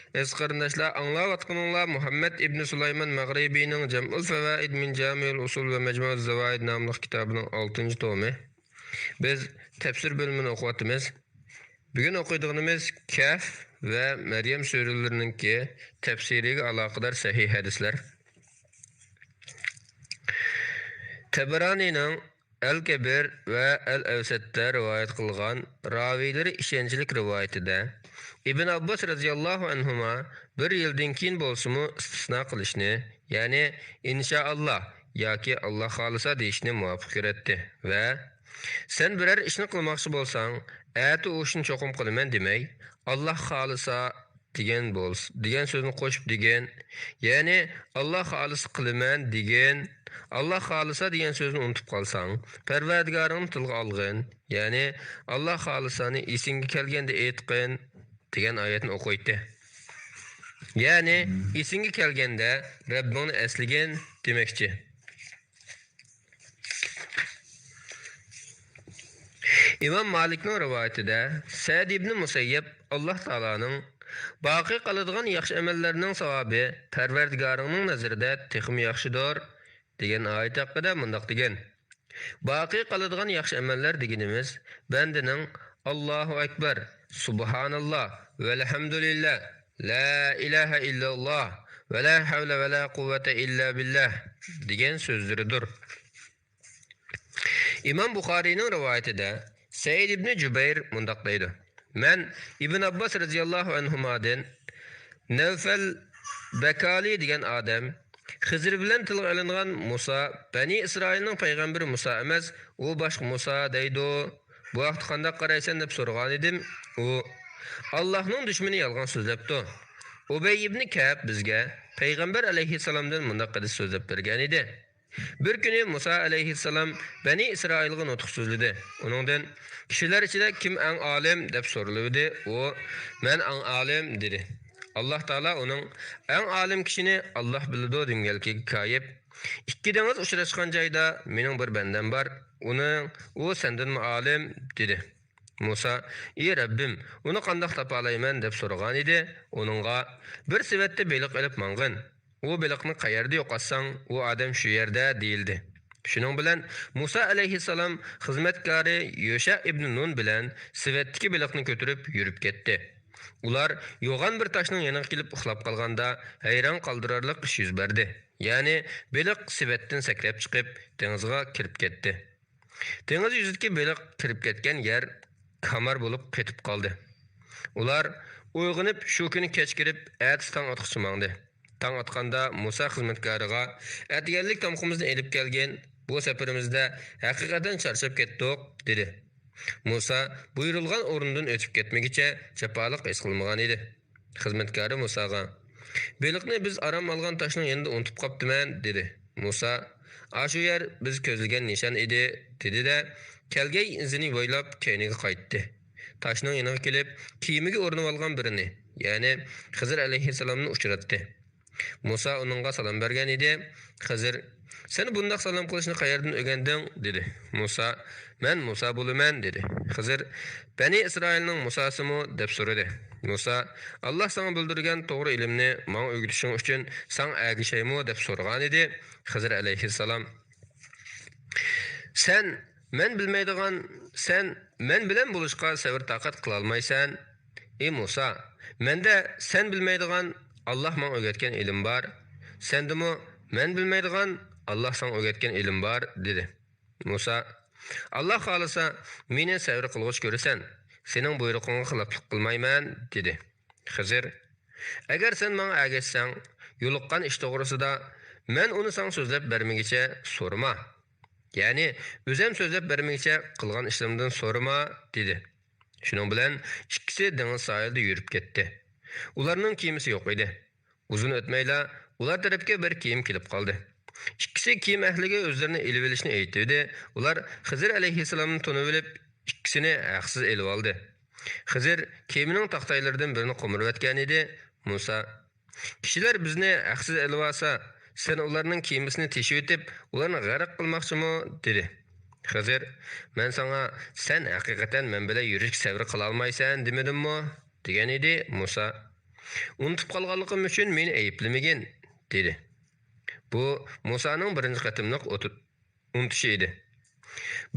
ئەزىز قېرىنداشلار، ئاڭلاۋاتقىنىڭلار مۇھەممەد ئىبنى سۇلايمان مەغرىبىنىڭ جەمئۇل فەۋائىد مىن جامىئۇل ئۇسۇل ۋە مەجمۇئۇز زاۋائىد ناملىق كىتابىنىڭ ئالتىنچى تومى. بىز تەپسىر بۆلۈمىنى ئوقۇۋاتىمىز. بۈگۈن ئوقۇيدىغىنىمىز كەھف ۋە مەريەم سۈرىلىرىنىڭكى تەپسىرىگە ئالاقىدار سەھىھ ھەدىسلەر. تەبرانىنىڭ ئەل كەبىر ۋە ئەل ئەۋسەتتە رىۋايەت قىلغان راۋىيلىرى ئىشەنچلىك رىۋايىتىدە، ئىبن ئابباس رەزىياللاھۇ ئەنھۇما بىر يىلدىن كېيىن بولسىمۇ ئىستىسنا قىلىشنى، يەنى ئىنشائاللا ياكى ئاللا خالىسا دېيىشنى مۇۋاپىق كۆرەتتى ۋە سەن بىرەر ئىشنى قىلماقچى بولساڭ، ئەتە ئۇ ئىشنى چوقۇم قىلىمەن دېمەي، ئاللا خالىسا دېگەن بولس-، دېگەن سۆزنى قوشۇپ دېگىن. يەنى، ئاللا خالىسا قىلىمەن دېگىن. ئاللا خالىسا دېگەن سۆزنى ئۇنتۇپ قالساڭ، پەرۋەردىگارىڭنى تىلغا ئالغىن. يەنى، ئاللا خالىسانى ئېسىڭگە كەلگەندە ئېيتقىن دېگەن ئايەتنى ئوقۇيتتى. يەنى، ئېسىڭگە كەلگەندە رەببىڭنى ئەسلىگىن دېمەكچى. ئىمام مالىكنىڭ رىۋايىتىدە سەئىد ئىبنى مۇسەييەب ئاللا تائالانىڭ باقىي قالىدىغان ياخشى ئەمەللەرنىڭ ساۋابى پەرۋەردىگارىڭنىڭ نەزىرىدە تېخىمۇ ياخشىدۇر دېگەن ئايەت ھەققىدە مۇنداق دېگەن: باقىي قالىدىغان ياخشى ئەمەللەر دېگىنىمىز بەندىنىڭ ئاللاھۇ ئەكبەر، سۇبھاناللا، ۋەلھەمدۇلىللا، لا ئىلاھە ئىللاللا، ۋەلا ھەۋلە ۋەلا قۇۋۋەتە ئىللا بىللا دېگەن سۆزلىرىدۇر. ئىمام بۇخارىينىڭ رىۋايىتىدە سەئىد ئىبنى جۇبەير مۇنداق دەيدۇ: مەن ئىبن ئابباس رەزىياللاھۇ ئەنھۇمادىن نەۋفەل بەكالى دېگەن ئادەم خىزىر بىلەن تىلغا ئېلىنغان مۇسا، بەنى ئىسرائىلنىڭ پەيغەمبىرى مۇسا ئەمەس، ئۇ باشقا مۇسا دەيدۇ. بۇ ھەقتە قانداق قارايسەن دەپ سورىغانىدىم. ئۇ، ئاللاھنىڭ دۈشمىنى يالغان سۆزلەپتۇ. ئۇبەي ئىبنى كەئب بىزگە پەيغەمبەر ئەلەيھىسسالامدىن مۇنداق ھەدىس سۆزلەپ بەرگەنىدى. بىر كۈنى مۇسا ئەلەيھىسسالام بەنى ئىسرائىلغا نۇتۇق سۆزلىدى. ئۇنىڭدىن، كىشىلەر ئىچىدە كىم ئەڭ ئالىم دەپ سورىلىۋىدى. ئۇ، مەن ئەڭ ئالىم دېدى. ئاللاھ تائالا ئۇنىڭ، ئەڭ ئالىم كىشىنى ئاللاھ بىلىدۇ دېگەنلىكىگە كايىپ، ئىككى دېڭىز ئۇچراشقان جايدا مېنىڭ بىر بەندەم بار، ئۇنىڭ، ئۇ سەندىنمۇ ئالىم دېدى. مۇسا، ئى رەببىم، ئۇنى قانداق تاپالايمەن دەپ سورىغانىدى. ئۇنىڭغا، بىر سېۋەتتە بېلىق ئېلىپ ماڭغىن. ئۇ بېلىقنى قەيەردە يوقاتساڭ، ئۇ ئادەم شۇ يەردە دېيىلدى. شۇنىڭ بىلەن مۇسا ئەلەيھىسسالام خىزمەتكارى يۆشە ئىبنى نۇن بىلەن سېۋەتتىكى بېلىقنى كۆتۈرۈپ يۈرۈپ كەتتى. ئۇلار يوغان بىر تاشنىڭ يېنىغا كېلىپ ئۇخلاپ قالغاندا، ھەيران قالدۇرارلىق ئىش يۈز بەردى. يەنى بېلىق سېۋەتتىن سەكرەپ چىقىپ، دېڭىزغا كىرىپ كەتتى. دېڭىز يۈزىدىكى بېلىق كىرىپ كەتكەن يەر كامار بولۇپ قېتىپ قالدى. ئۇلار ئويغىنىپ، شۇ كۈنى كەچ كىرىپ، ئەتىسى تاڭ ئاتقۇچە ماڭدى. تاڭ ئاتقاندا مۇسا خىزمەتكارىغا، ئەتىگەنلىك تامىقىمىزنى ئېلىپ كەلگىن، بۇ سەپىرىمىزدە ھەقىقەتەن چارچاپ كەتتۇق، دېدى. مۇسا بۇيرۇلغان ئورنىدىن ئۆتۈپ كەتمىگىچە جاپالىق ھېس قىلمىغانىدى. خىزمەتكارى مۇساغا، بېلىقنى بىز ئارام ئالغان تاشنىڭ يېنىدا ئۇنتۇپ قاپتىمەن، دېدى. مۇسا، ئاشۇ يەر بىز كۆزلىگەن نىشان ئىدى، دېدى-دە، كەلگەي ئىزىنى بويلاپ كەينىگە قايتتى. تاشنىڭ يېنىغا كېلىپ، كېمىگە ئورىنىۋالغان بىرىنى، يەنى خىزىر ئەلەيھىسسالامنى ئۇچراتتى. مۇسا ئۇنىڭغا سالام بەرگەن ئىدى. خىزىر، سەن بۇنداق سالام قىلىشنى قەيەردىن ئۆگەندىڭ؟ دېدى. مۇسا، مەن مۇسا بولىمەن، دېدى. خىزىر، بەنى ئىسرائىلنىڭ مۇساسىمۇ؟ دەپ سورىدى. مۇسا، ئاللاھ ساڭا بىلدۈرگەن توغرا ئىلىمنى ماڭا ئۆگىتىشىڭ ئۈچۈن ساڭا ئەگىشەيمۇ؟ دەپ سورىغانىدى. خىزىر ئەلەيھىسسالام، سەن مەن بىلمەيدىغان، سەن مەن بىلەن بولۇشقا سەۋر-تاقەت قىلالمايسەن. ئى مۇسا، مەندە سەن بىلمەيدىغان، ئاللاھ ماڭا ئۆگەتكەن ئىلىم بار، سەندىمۇ مەن بىلمەيدىغان، ئاللاھ ساڭا ئۆگەتكەن ئىلىم بار، دېدى. مۇسا، ئاللاھ خالىسا، مېنى سەۋر قىلغۇچ كۆرىسەن، سېنىڭ بۇيرۇقۇڭغا خىلاپلىق قىلمايمەن، دېدى. خىزىر، ئەگەر سەن ماڭا ئەگەشسەڭ، يولۇققان ئىش توغرىسىدا مەن ئۇنى ساڭا سۆزلەپ بەرمىگىچە سورىما. يەنى ئۆزۈم سۆزلەپ بەرمىگىچە قىلغان ئىشلىرىمدىن سورىما، دېدى. شۇنىڭ بىلەن ئىككىسى دېڭىز ساھىلىدا يۈرۈپ كەتتى. ئۇلارنىڭ كېمىسى يوق ئىدى. ئۇزۇن ئۆتمەيلا ئۇلار تەرەپكە بىر كېمە كېلىپ قالدى. ئىككىسى كېمە ئەھلىگە ئۆزلىرىنى ئېلىۋېلىشنى ئېيتىۋىدى. ئۇلار خىزىر ئەلەيھىسسالامنى تونۇۋېلىپ، ئىككىسىنى ھەقسىز ئېلىۋالدى. خىزىر كېمىنىڭ تاختايلىرىدىن بىرىنى قومۇرۇۋەتكەنىدى. مۇسا، كىشىلەر بىزنى ھەقسىز ئېلىۋالسا، سەن ئۇلارنىڭ كېمىسىنى تېشىۋېتىپ، ئۇلارنى غەرق قىلماقچىمۇ؟ دېدى. خىزىر، مەن ساڭا، سەن ھەقىقەتەن مەن بىلەن يۈرۈشكە سەۋر قىلالمايسەن دېمىدىممۇ؟ دېگەنىدى. مۇسا، ئۇنتۇپ قالغانلىقىم ئۈچۈن مېنى ئەيىبلىمىگىن، دېدى. بۇ مۇسانىڭ بىرىنچى قېتىملىق ئۇنتۇشى ئىدى.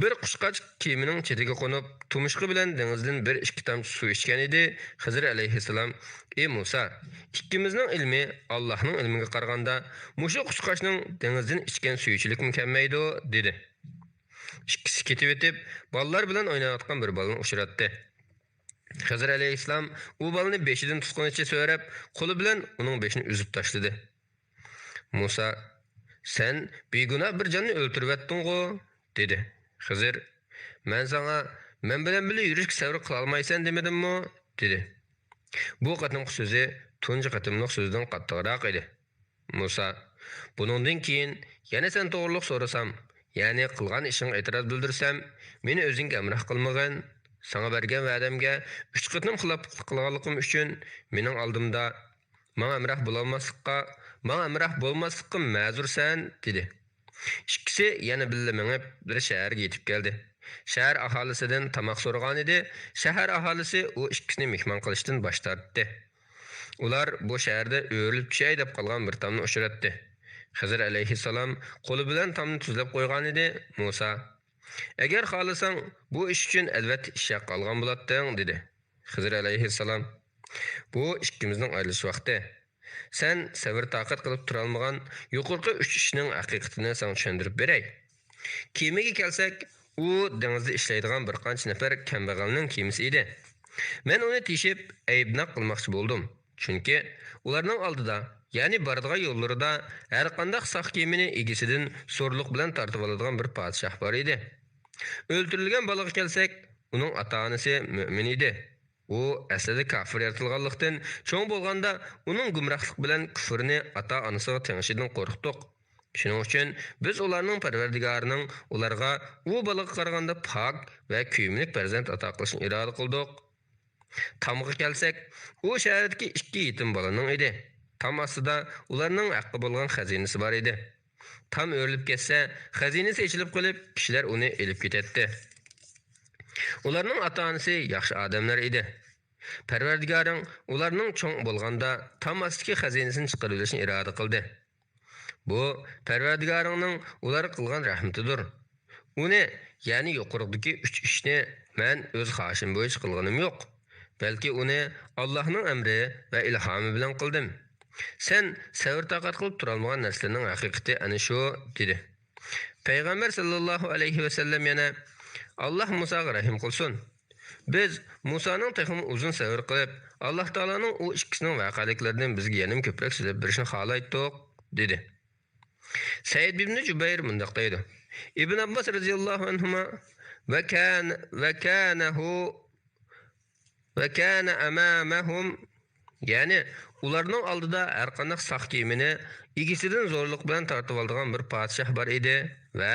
بىر قۇشقاچ كېمىنىڭ چېتىگە قونۇپ، تۇمشۇقى بىلەن دېڭىزدىن بىر ئىككى تامچە سۇ ئىچكەن ئىدى. خىزىر ئەلەيھىسسالام، ئى مۇسا، ئىككىمىزنىڭ ئىلمى ئاللاھنىڭ ئىلمىگە قارىغاندا، مۇشۇ قۇشقاچنىڭ دېڭىزدىن ئىچكەن سۈيىچىلىكمۇ كەممەيدۇ، دېدى. ئىككىسى كېتىۋېتىپ، بالىلار بىلەن ئويناۋاتقان بىر بالىنى ئۇچراتتى. خىزىر ئەلەيھىسسالام ئۇ بالىنى بېشىدىن تۇتقىنىچە سۆرەپ، قولى بىلەن ئۇنىڭ بېشىنى ئۈزۈپ تاشلىدى. مۇسا، سەن بىگۇناھ بىر جاننى ئۆلتۈرۈۋەتتىڭغۇ؟ دېدى. خىزىر، مەن ساڭا، مەن بىلەن بىللە يۈرۈشكە سەۋر قىلالمايسەن دېمىدىممۇ؟ دېدى. بۇ قېتىمقى سۆزى تۇنجى قېتىملىق سۆزدىن قاتتىقراق ئىدى. مۇسا، بۇنىڭدىن كېيىن يەنە سەن توغرۇلۇق سورىسام، يەنى قىلغان ئىشىڭغا ئېتىراز بىلدۈرسەم، مېنى ئۆزۈڭگە ھەمراھ قىلمىغىن. ساڭا بەرگەن ۋەدەمگە ئۈچ قېتىم خىلاپلىق قىلغانلىقىم ئۈچۈن مېنىڭ ئالدىمدا، ماڭا ھەمراھ بولالماسلىققا، ماڭا ھەمراھ بولماسلىققا مەزۇرسەن، دېدى. ئىككىسى يەنە بىللە مېڭىپ، بىر شەھەرگە يېتىپ كەلدى. شەھەر ئاھالىسىدىن تاماق سورىغانىدى. شەھەر ئاھالىسى ئۇ ئىككىسىنى مېھمان قىلىشتىن باش تارتتى. ئۇلار بۇ شەھەردە ئۆرۈلۈپ چۈشەي دەپ قالغان بىر تامنى ئۇچراتتى. خىزىر ئەلەيھىسسالام قولى بىلەن تامنى تۈزلەپ قويغانىدى. مۇسا، ئەگەر خالىساڭ، بۇ ئىش ئۈچۈن ئەلۋەتتە ئىش ھەققى ئالغان بولاتتىڭ، دېدى. خىزىر ئەلەيھىسسالام، بۇ ئىككىمىزنىڭ ئايرىلىش ۋاقتى. سەن سەۋر-تاقەت قىلىپ تۇرالمىغان يۇقىرىقى ئۈچ ئىشنىڭ ھەقىقىتىنى ساڭا چۈشەندۈرۈپ بېرەي. كېمىگە كەلسەك، ئۇ دېڭىزدا ئىشلەيدىغان بىر قانچە نەپەر كەمبەغەلنىڭ كېمىسى ئىدى. مەن ئۇنى تېشىپ، ئەيىبناق قىلماقچى بولدۇم. چۈنكى ئۇلارنىڭ ئالدىدا، يەنى بارىدىغان يوللىرىدا ھەرقانداق ساق كېمىنى ئىگىسىدىن زورلۇق بىلەن تارتىۋالىدىغان بىر پادىشاھ بار ئىدى. ئۆلتۈرۈلگەن بالىغا كەلسەك، ئۇنىڭ ئاتا-ئانىسى مۆمىن ئىدى. ئۇ ئەسلىدە كاپىر يارىتىلغانلىقتىن، چوڭ بولغاندا ئۇنىڭ گۇمراھلىق بىلەن كۇفرىنى ئاتا-ئانىسىغا تېڭىشىدىن قورقتۇق. شۇنىڭ ئۈچۈن بىز ئۇلارنىڭ پەرۋەردىگارىنىڭ ئۇلارغا ئۇ بالىغا قارىغاندا پاك ۋە كۆيۈملۈك پەرزەنت ئاتا قىلىشىنى ئىرادە قىلدۇق. تامغا كەلسەك، ئۇ شەھەردىكى ئىككى يېتىم بالىنىڭ ئىدى. تام ئاستىدا ئۇلارنىڭ ھەققى بولغان خەزىنىسى بار ئىدى. تام ئۆرۈلۈپ كەتسە، خەزىنىسى ئېچىلىپ قېلىپ، كىشىلەر ئۇنى ئېلىپ كېتەتتى. ئۇلارنىڭ ئاتا-ئانىسى ياخشى ئادەملەر ئىدى. پەرۋەردىگارىڭ ئۇلارنىڭ چوڭ بولغاندا تام ئاستىدىكى خەزىنىسىنى چىقىرىۋېلىشنى ئىرادە قىلدى. بۇ پەرۋەردىگارىڭنىڭ ئۇلارغا قىلغان رەھمىتىدۇر. ئۇنى، يەنى يۇقىرىقىدىكى ئۈچ ئىشنى مەن ئۆز خاھىشىم بويىچە قىلغىنىم يوق، بەلكى ئۇنى ئاللاھنىڭ ئەمرى ۋە ئىلھامى بىلەن قىلدىم. سەن سەۋر-تاقەت قىلىپ تۇرالمىغان نەرسىلەرنىڭ ھەقىقىتى ئەنە شۇ، دېدى. پەيغەمبەر سەللەللاھۇ ئەلەيھى ۋەسەللەم يەنە، ئاللاھ مۇساغا رەھىم قىلسۇن. بىز مۇسانىڭ تېخىمۇ ئۇزۇن سەۋر قىلىپ، ئاللاھ تائالانىڭ ئۇ ئىككىسىنىڭ ۋەقەلىكلىرىدىن بىزگە يەنىمۇ كۆپرەك سۆزلەپ بېرىشىنى خالايتتۇق، دېدى. سەئىد ئىبنى جۇبەير مۇنداق دەيدۇ، ئىبن ئابباس رەزىياللاھۇ ئەنھۇما، ۋە كان-، ۋە كانەھۇ، ۋە كانە ئەمامەھۇم، يەنى ئۇلارنىڭ ئالدىدا ھەرقانداق ساق كىيىمىنى ئىگىسىدىن زورلۇق بىلەن تارتىۋالىدىغان بىر پادىشاھ بار ئىدى ۋە،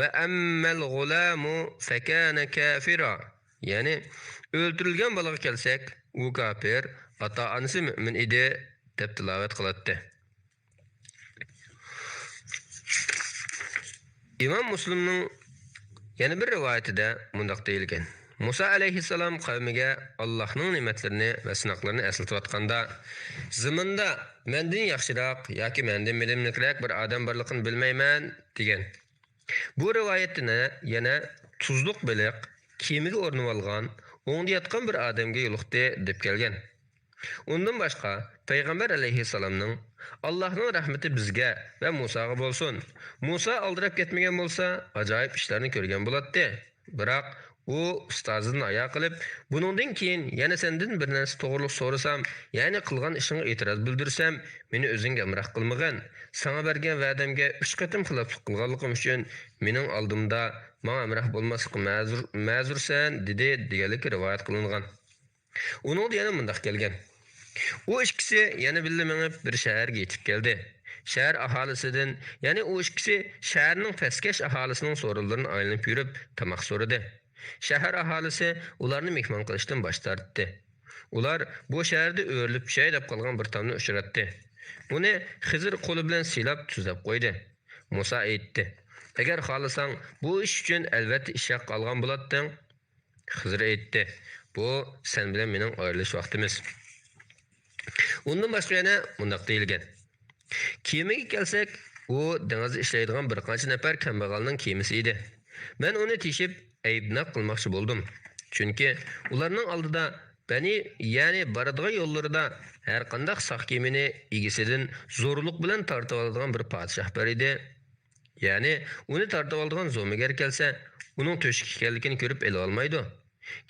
ۋە ئەممەل غۇلامۇ فەكانە كافىرا، يەنى ئۆلتۈرۈلگەن بالىغا كەلسەك، ئۇ كاپىر، ئاتا-ئانىسى مۆمىن ئىدى، دەپ تىلاۋەت قىلاتتى. ئىمام مۇسلىمنىڭ يەنە بىر رىۋايىتىدە مۇنداق دېيىلگەن، مۇسا ئەلەيھىسسالام قەۋمىگە ئاللاھنىڭ نېمەتلىرىنى ۋە سىناقلىرىنى ئەسلىتىۋاتقاندا، زېمىندا مەندىن ياخشىراق ياكى مەندىن بىلىملىكرەك بىر ئادەم بارلىقىنى بىلمەيمەن، دېگەن. بۇ رىۋايەتتە يەنە تۇزلۇق بېلىق كېمىگە ئورنىۋالغان، ئوڭدا ياتقان بىر ئادەمگە يولۇقتى، دەپ كەلگەن. ئۇندىن باشقا، پەيغەمبەر ئەلەيھىسسالامنىڭ، ئاللاھنىڭ رەھمىتى بىزگە ۋە مۇساغا بولسۇن، مۇسا ئالدىراپ كەتمىگەن بولسا، ئاجايىپ ئىشلارنى كۆرگەن بولاتتى. بىراق، ئۇ ئۇستازىدىن ھايا قىلىپ، بۇنىڭدىن كېيىن يەنە سەندىن بىر نەرسە توغرۇلۇق سورىسام، يەنى قىلغان ئىشىڭغا ئېتىراز بىلدۈرسەم، مېنى ئۆزۈڭگە ھەمراھ قىلمىغىن. ساڭا بەرگەن ۋەدەمگە ئۈچ قېتىم خىلاپلىق قىلغانلىقىم ئۈچۈن مېنىڭ ئالدىمدا ماڭا ھەمراھ بولماسلىققا مەزۇر، مەزۇرسەن، دېدى، دېگەنلىكى رىۋايەت قىلىنغان. ئۇنىڭدا يەنە مۇنداق كەلگەن، ئۇ ئىككىسى يەنە بىللە مېڭىپ، بىر شەھەرگە يېتىپ كەلدى. شەھەر ئاھالىسىدىن، يەنى ئۇ ئىككىسى شەھەرنىڭ پەسكەش ئاھالىسىنىڭ سورۇنلىرىنى ئايلىنىپ يۈرۈپ، تاماق سورىدى. شەھەر ئاھالىسى ئۇلارنى مېھمان قىلىشتىن باش تارتتى. ئۇلار بۇ شەھەردە ئۆرۈلۈپ چۈشەي دەپ قالغان بىر تامنى ئۇچراتتى. ئۇنى خىزىر قولى بىلەن سىيلاپ تۈزلەپ قويدى. مۇسا ئېيتتى، ئەگەر خالىساڭ، بۇ ئىش ئۈچۈن ئەلۋەتتە ئىش ھەققى ئالغان بولاتتىڭ. خىزىر ئېيتتى، بۇ سەن بىلەن مېنىڭ ئايرىلىش ۋاقتىمىز. ئۇندىن باشقا يەنە مۇنداق دېيىلگەن، كېمىگە كەلسەك، ئۇ دېڭىزدا ئىشلەيدىغان بىر قانچە نەپەر كەمبەغەلنىڭ كېمىسى ئىدى. مەن ئۇنى تېشىپ، ئەيىبناك قىلماقچى بولدۇم. چۈنكى ئۇلارنىڭ ئالدىدا بەنى، يەنى بارىدىغان يوللىرىدا ھەرقانداق ساق كېمىنى ئىگىسىدىن زورلۇق بىلەن تارتىۋالىدىغان بىر پادىشاھ بار ئىدى. يەنى ئۇنى تارتىۋالىدىغان زومىگەر كەلسە، ئۇنىڭ تۆشۈك ئىكەنلىكىنى كۆرۈپ ئېلىۋالمايدۇ.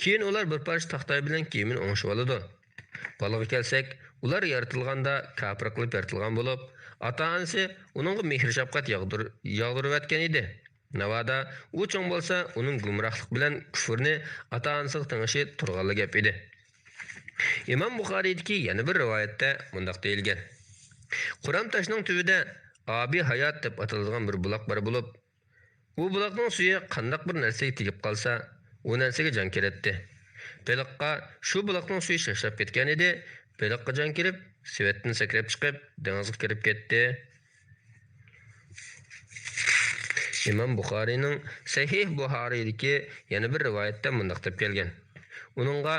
كېيىن ئۇلار بىر پارچە تاختا بىلەن كېمىنى ئوڭشىۋالىدۇ. بالىغا كەلسەك، ئۇلار يارىتىلغاندا كاپىر قىلىپ يارىتىلغان بولۇپ، ئاتا-ئانىسى ئۇنىڭغا مېھىر-شەپقەت ياغدۇر-، ياغدۇرۇۋەتكەن ئىدى. ناۋادا ئۇ چوڭ بولسا، ئۇنىڭ گۇمراھلىق بىلەن كۇفرنى ئاتا-ئانىسىغا تېڭىشى تۇرغانلا گەپ ئىدى. ئىمام بۇخارىيدىكى يەنە بىر رىۋايەتتە مۇنداق دېيىلگەن، قۇرام تاشنىڭ تۈۋىدە ئابى ھايات دەپ ئاتىلىدىغان بىر بۇلاق بار بولۇپ، ئۇ بۇلاقنىڭ سۈيى قانداق بىر نەرسىگە تېگىپ قالسا، ئۇ نەرسىگە جان كىرەتتى. بېلىققا شۇ بۇلاقنىڭ سۈيى چەشلەپ كەتكەن ئىدى. بېلىققا جان كىرىپ، سېۋەتتىن سەكرەپ چىقىپ، دېڭىزغا كىرىپ كەتتى. ئىمام بۇخارىينىڭ سەھىھ بۇخارىيدىكى يەنە بىر رىۋايەتتە مۇنداق دەپ كەلگەن، ئۇنىڭغا،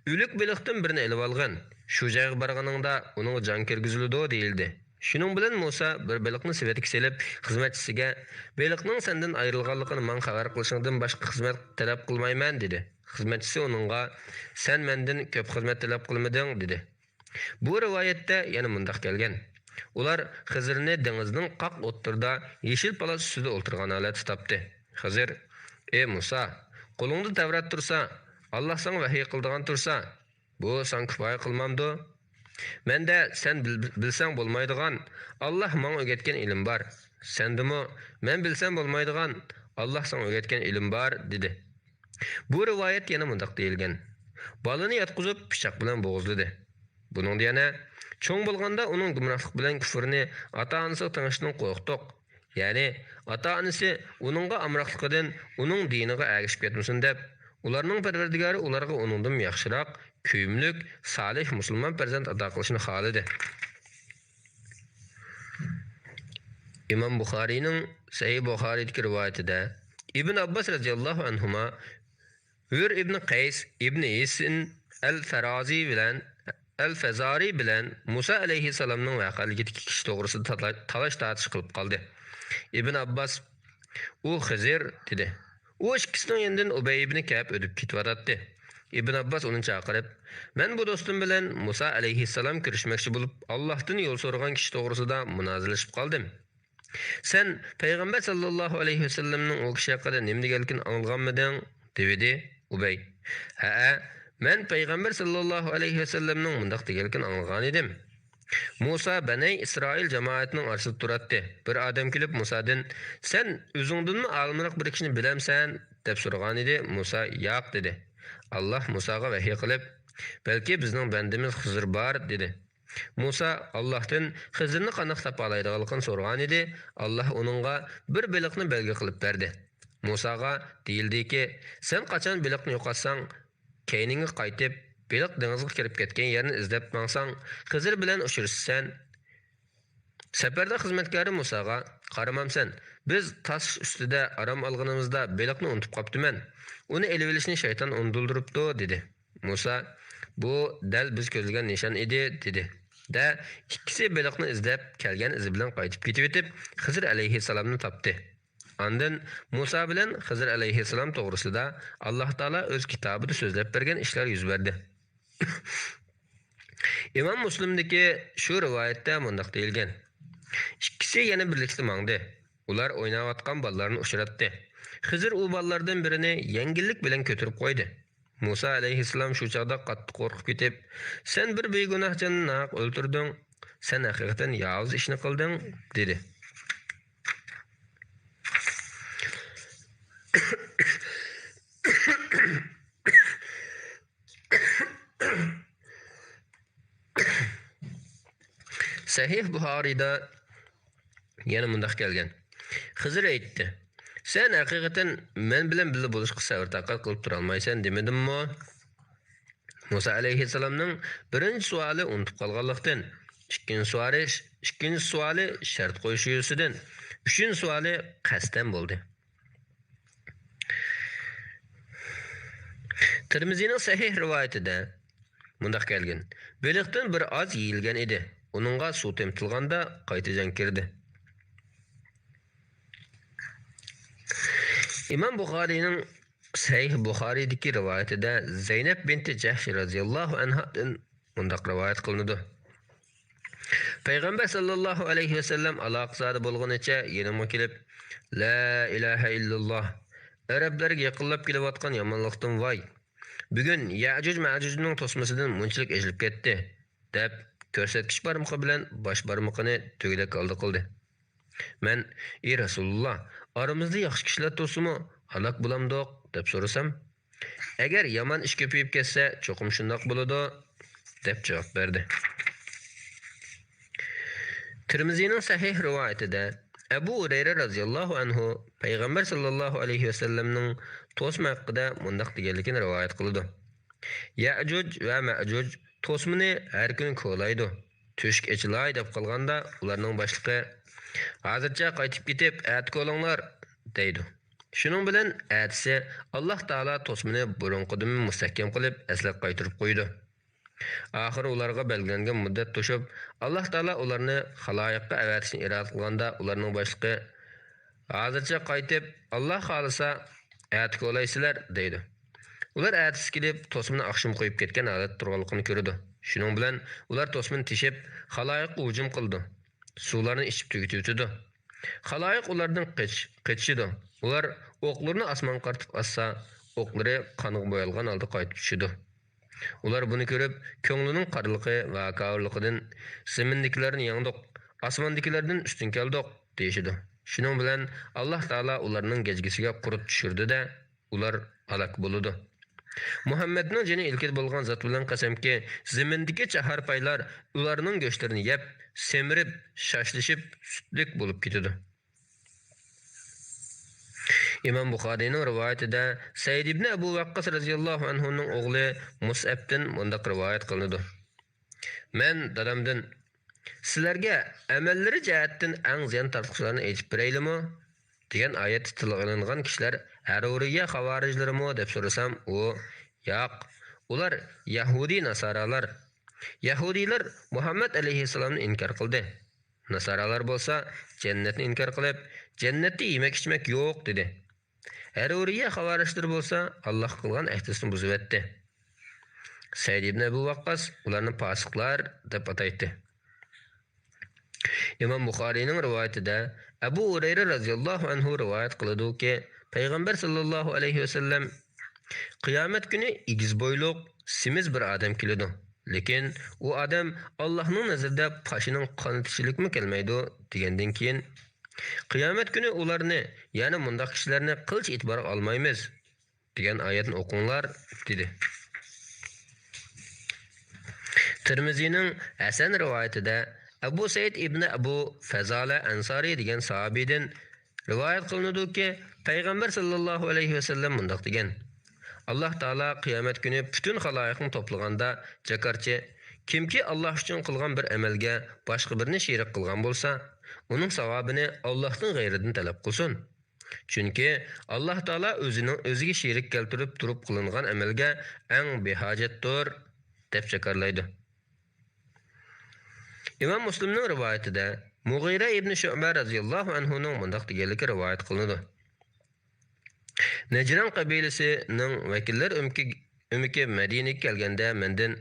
ئۆلۈك بېلىقتىن بىرنى ئېلىۋالغىن، شۇ جايغا بارغىنىڭدا ئۇنىڭغا جان كىرگۈزۈلىدۇ، دېيىلدى. شۇنىڭ بىلەن مۇسا بىر بېلىقنى سېۋەتكە سېلىپ، خىزمەتچىسىگە، بېلىقنىڭ سەندىن ئايرىلغانلىقىنى ماڭا خەۋەر قىلىشىڭدىن باشقا خىزمەت تەلەپ قىلمايمەن، دېدى. خىزمەتچىسى ئۇنىڭغا، سەن مەندىن كۆپ خىزمەت تەلەپ قىلمىدىڭ، دېدى. بۇ رىۋايەتتە يەنە مۇنداق كەلگەن، ئۇلار خىزىرنى دېڭىزنىڭ قاق ئوتتۇرىدا يېشىل پالاس ئۈستىدە ئولتۇرغان ھالەتتە تاپتى. خىزىر، ئى مۇسا، قولۇڭدا تەۋرات تۇرسا، ئاللاھ ساڭا ۋەھىي قىلىدىغان تۇرسا، بۇ ساڭا كۇپايە قىلمامدۇ؟ مەندە سەن بىل-، بىلسەڭ بولمايدىغان، ئاللاھ ماڭا ئۆگەتكەن ئىلىم بار. سەندىمۇ مەن بىلسەم بولمايدىغان، ئاللاھ ساڭا ئۆگەتكەن ئىلىم بار، دېدى. بۇ رىۋايەت يەنە مۇنداق دېيىلگەن، بالىنى ياتقۇزۇپ، پىچاق بىلەن بوغۇزلىدى. بۇنىڭدا يەنە، چوڭ بولغاندا ئۇنىڭ گۇمراھلىق بىلەن كۇفرىنى ئاتا-ئانىسىغا تېڭىشىدىن قورقتۇق. يەنى، ئاتا-ئانىسى ئۇنىڭغا ئامراقلىقىدىن ئۇنىڭ دىنىغا ئەگىشىپ كەتمىسۇن دەپ، ئۇلارنىڭ پەرۋەردىگارى ئۇلارغا ئۇنىڭدىنمۇ ياخشىراق، كۆيۈملۈك، سالىھ مۇسۇلمان پەرزەنت ئاتا قىلىشنى خالىدى. ئىمام بۇخارىينىڭ سەھىھ بۇخارىيدىكى رىۋايىتىدە، ئىبن ئابباس رەزىياللاھۇ ئەنھۇما ھۇر ئىبن قەيس ئىبن ھىسن ئەل فەرازى بىلەن، ئەل فەزارى بىلەن مۇسا ئەلەيھىسسالامنىڭ ۋەقەلىكىدىكى كىشى توغرىسىدا تالا-، تالاش-تارتىش قىلىپ قالدى. ئىبن ئابباس، «ئۇ خىزىر» دېدى. ئۇ ئىككىسىنىڭ يېنىدىن ئۇبەي ئىبنى كەئب ئۆتۈپ كېتىۋاتاتتى. ئىبن ئابباس ئۇنى چاقىرىپ، «مەن بۇ دوستۇم بىلەن مۇسا ئەلەيھىسسالام كۆرۈشمەكچى بولۇپ، ئاللاھتىن يول سورىغان كىشى توغرىسىدا مۇنازىرىلىشىپ قالدىم.» «سەن پەيغەمبەر ساللاللاھۇ ئەلەيھى ۋەسەللەمنىڭ ئۇ كىشى ھەققىدە نېمە دېگەنلىكىنى ئاڭلىغانمىدىڭ؟» دېۋىدى ئۇبەي. «ھەئە، مەن پەيغەمبەر ساللاللاھۇ ئەلەيھى ۋەسەللەمنىڭ مۇنداق دېگەنلىكىنى ئاڭلىغانىدىم. مۇسا بەنەي ئىسرائىل جامائەتنىڭ ئارىسىدا تۇراتتى. بىر ئادەم كېلىپ مۇسادىن، سەن ئۆزۈڭدىنمۇ ئالىمراق بىر كىشىنى بىلەمسەن؟ دەپ سورىغانىدى. مۇسا ياق دېدى. ئاللاھ مۇساغا ۋەھىي قىلىپ، بەلكى بىزنىڭ بەندىمىز خىزىر بار دېدى. مۇسا ئاللاھتىن خىزىرنى قانداق تاپالايدىغانلىقىنى سورىغانىدى، ئاللاھ ئۇنىڭغا بىر بېلىقنى بەلگە قىلىپ بەردى. مۇساغا دېيىلدىكى، سەن قاچان بېلىقنى يوقاتساڭ، كەينىڭگە قايتىپ، بېلىق دېڭىزغا كىرىپ كەتكەن يەرنى ئىزدەپ ماڭساڭ، خىزىر بىلەن ئۇچرىشىسەن. سەپەردە خىزمەتكارى مۇساغا، قارىمامسەن، بىز تاش ئۈستىدە ئارام ئالغىنىمىزدا بېلىقنى ئۇنتۇپ قاپتىمەن. ئۇنى ئېلىۋېلىشنى شەيتان ئۇنتۇلدۇرۇپتۇ، دېدى. مۇسا، بۇ دەل بىز كۆزلىگەن نىشان ئىدى، دېدى. دە، ئىككىسى بېلىقنى ئىزدەپ، كەلگەن ئىزى بىلەن قايتىپ كېتىۋېتىپ، خىزىر ئەلەيھىسسالامنى تاپتى. ئاندىن مۇسا بىلەن خىزىر ئەلەيھىسسالام توغرىسىدا ئاللاھ تائالا ئۆز كىتابىدا سۆزلەپ بەرگەن ئىشلار يۈز بەردى. ئىمام مۇسلىمدىكى شۇ رىۋايەتتە مۇنداق دېيىلگەن: «ئىككىسى يەنە بىرلىكتە ماڭدى. ئۇلار ئويناۋاتقان بالىلارنى ئۇچراتتى. خىزىر ئۇ بالىلاردىن بىرىنى يەڭگىللىك بىلەن كۆتۈرۈپ قويدى. مۇسا ئەلەيھىسسالام شۇ چاغدا قاتتىق قورقۇپ كېتىپ، سەن بىر بىگۇناھ جاننى ناھەق ئۆلتۈردۈڭ. سەن ھەقىقەتەن ياۋۇز ئىشنى قىلدىڭ» دېدى. سەھىھ بۇخارىيدا يەنە مۇنداق كەلگەن: خىزىر ئېيتتى، سەن ھەقىقەتەن مەن بىلەن بىللە بولۇشقا سەۋر-تاقەت قىلىپ تۇرالمايسەن دېمىدىممۇ؟ مۇسا ئەلەيھىسسالامنىڭ بىرىنچى سوئالى ئۇنتۇپ قالغانلىقتىن، ئىككىنچى سوئالى، ئىككىنچى سوئالى شەرت قويۇش يۈزىسىدىن، ئۈچىنچى سوئالى قەستەن بولدى. تىرمىزىنىڭ سەھىھ رىۋايىتىدە مۇنداق كەلگەن: بېلىقتىن بىر ئاز يېيىلگەن ئىدى. ئۇنىڭغا سۇ تېمىتىلغاندا قايتا جان كىردى. ئىمام بۇخارىينىڭ سەھىھ بۇخارىيدىكى رىۋايىتىدە زەينەپ بىنتى جەھش رەزىياللاھۇ ئەنھادىن مۇنداق رىۋايەت قىلىنىدۇ: پەيغەمبەر ساللاللاھۇ ئەلەيھى ۋەسەللەم ئالاقىزادە بولغىنىچە يېنىمغا كېلىپ، «لا ئىلاھە ئىللاللاھ، ئەرەبلەرگە يېقىنلاپ كېلىۋاتقان يامانلىقتىن ۋاي! بۈگۈن يەئجۇج مەئجۇجنىڭ توسمىسىدىن مۇنچىلىك ئېچىلىپ كەتتى» دەپ، كۆرسەتكۈچ بارمىقى بىلەن باش بارمىقىنى تۆگىلەك ھالدا قىلدى. مەن، «ئى رەسۇلۇللا، ئارىمىزدا ياخشى كىشىلەر تۇرسىمۇ ھالاك بولامدۇق؟» دەپ سورىسام، «ئەگەر يامان ئىش كۆپىيىپ كەتسە، چوقۇم شۇنداق بولىدۇ» دەپ جاۋاب بەردى. تىرمىزىنىڭ سەھىھ رىۋايىتىدە ئەبۇ ھۇرەيرە رەزىياللاھۇ ئەنھۇ پەيغەمبەر ساللاللاھۇ ئەلەيھى ۋەسەللەمنىڭ توسما ھەققىدە مۇنداق دېگەنلىكىنى رىۋايەت قىلىدۇ: يەئجۇج ۋە مەئجۇج توسمىنى ھەر كۈنى كولايدۇ. تۆشۈك ئېچىلاي دەپ قالغاندا، ئۇلارنىڭ باشلىقى، «ھازىرچە قايتىپ كېتىپ، ئەتە كولاڭلار» دەيدۇ. شۇنىڭ بىلەن ئەتىسى ئاللاھ تائالا توسمىنى بۇرۇنقىدىنمۇ مۇستەھكەم قىلىپ، ئەسلىگە قايتۇرۇپ قويىدۇ. ئاخىرى ئۇلارغا بەلگىلەنگەن مۇددەت توشۇپ، ئاللاھ تائالا ئۇلارنى خالايىققا ئەۋەتىشنى ئىرادە قىلغاندا، ئۇلارنىڭ باشلىقى، «ھازىرچە قايتىپ، ئاللاھ خالىسا، ئەتە كولايسىلەر» دەيدۇ. ئۇلار ئەتىسى كېلىپ، توسمىنى ئاخشىمى قويۇپ كەتكەن ھالەتتە تۇرغانلىقىنى كۆرىدۇ. شۇنىڭ بىلەن ئۇلار توسمىنى تېشىپ، خالايىققا ھۇجۇم قىلىدۇ. سۇلارنى ئىچىپ تۈگىتىۋېتىدۇ. خالايىق ئۇلاردىن قېچىش-، قېچىشىدۇ. ئۇلار ئوقلىرىنى ئاسمانغا قارىتىپ ئاتسا، ئوقلىرى قانغا بويالغان ھالدا قايتىپ چۈشىدۇ. ئۇلار بۇنى كۆرۈپ، كۆڭلىنىڭ قارىلىقى ۋە ھاكاۋۇرلۇقىدىن، «زېمىندىكىلەرنى يەڭدۇق، ئاسماندىكىلەردىن ئۈستۈن كەلدۇق» دېيىشىدۇ. شۇنىڭ بىلەن ئاللاھ تائالا ئۇلارنىڭ گەجگىسىگە قۇرت چۈشۈرىدۇ-دە، ئۇلار ھالاك بولىدۇ. مۇھەممەدنىڭ جېنى ئىلكىدە بولغان زات بىلەن قەسەمكى، زېمىندىكى چاھارپايلار ئۇلارنىڭ گۆشلىرىنى يەپ، سېمىرىپ، شاشلىشىپ، سۈتلۈك بولۇپ كېتىدۇ. ئىمام بۇخارىينىڭ رىۋايىتىدە سەئىد ئىبنى ئەبۇ ۋەققاس رەزىياللاھۇ ئەنھۇنىڭ ئوغلى مۇسئەبتىن مۇنداق رىۋايەت قىلىنىدۇ: مەن دادامدىن، «سىلەرگە ئەمەللىرى جەھەتتىن ئەڭ زىيان تارتقۇچىلارنى ئېيتىپ بېرەيلىمۇ؟» دېگەن ئايەتتە تىلغا ئېلىنغان كىشىلەر ھەرۇرىيە خاۋارىجلىرىمۇ دەپ سورىسام، ئۇ، ياق، ئۇلار يەھۇدىي ناسارالار. يەھۇدىيلار مۇھەممەد ئەلەيھىسسالامنى ئىنكار قىلدى. ناسارالار بولسا جەننەتنى ئىنكار قىلىپ، جەننەتتە يېمەك-ئىچمەك يوق، دېدى. ھەرۇرىيە خاۋارىجلىرى بولسا ئاللاھقا قىلغان ئەھدىسىنى بۇزۇۋەتتى. سەئىد ئىبن ئەبۇ ۋەققاس ئۇلارنى پاسىقلار دەپ ئاتايتتى. ئىمام بۇخارىينىڭ رىۋايىتىدە ئەبۇ ھۇرەيرە رەزىياللاھۇ ئەنھۇ رىۋايەت قىلىدۇكى، پەيغەمبەر ساللاللاھۇ ئەلەيھى ۋەسەللەم، «قىيامەت كۈنى ئېگىز بويلۇق، سېمىز بىر ئادەم كېلىدۇ. لېكىن ئۇ ئادەم ئاللاھنىڭ نەزىرىدە پاشىنىڭ قانىتىچىلىكىمۇ كەلمەيدۇ» دېگەندىن كېيىن، «قىيامەت كۈنى ئۇلارنى، يەنى مۇنداق كىشىلەرنى قىلچە ئېتىبارغا ئالمايمىز» دېگەن ئايەتنى ئوقۇڭلار، دېدى. تىرمىزىنىڭ ھەسەن رىۋايىتىدە ئەبۇ سەئىد ئىبنى ئەبۇ فەزالە ئەنسارى دېگەن ساھابىدىن رىۋايەت قىلىنىدۇكى، پەيغەمبەر ساللاللاھۇ ئەلەيھى ۋەسەللەم مۇنداق دېگەن: «ئاللاھ تائالا قىيامەت كۈنى پۈتۈن خالايىقنى توپلىغاندا جاكارچى، كىمكى ئاللاھ ئۈچۈن قىلغان بىر ئەمەلگە باشقا بىرنى شېرىك قىلغان بولسا، ئۇنىڭ ساۋابىنى ئاللاھتىن غەيرىدىن تەلەپ قىلسۇن. چۈنكى ئاللاھ تائالا ئۆزىنىڭ ئۆزىگە شېرىك كەلتۈرۈپ تۇرۇپ قىلىنغان ئەمەلگە ئەڭ بىھاجەتتۇر» دەپ جاكارلايدۇ. ئىمام مۇسلىمنىڭ رىۋايىتىدە مۇغىرە ئىبنى شۇئبە رەزىياللاھۇ ئەنھۇنىڭ مۇنداق دېگەنلىكى رىۋايەت قىلىنىدۇ: نەجران قەبىلىسىنىڭ ۋەكىللەر ئۆمىكى، ئۆمىكى مەدىنىگە كەلگەندە مەندىن،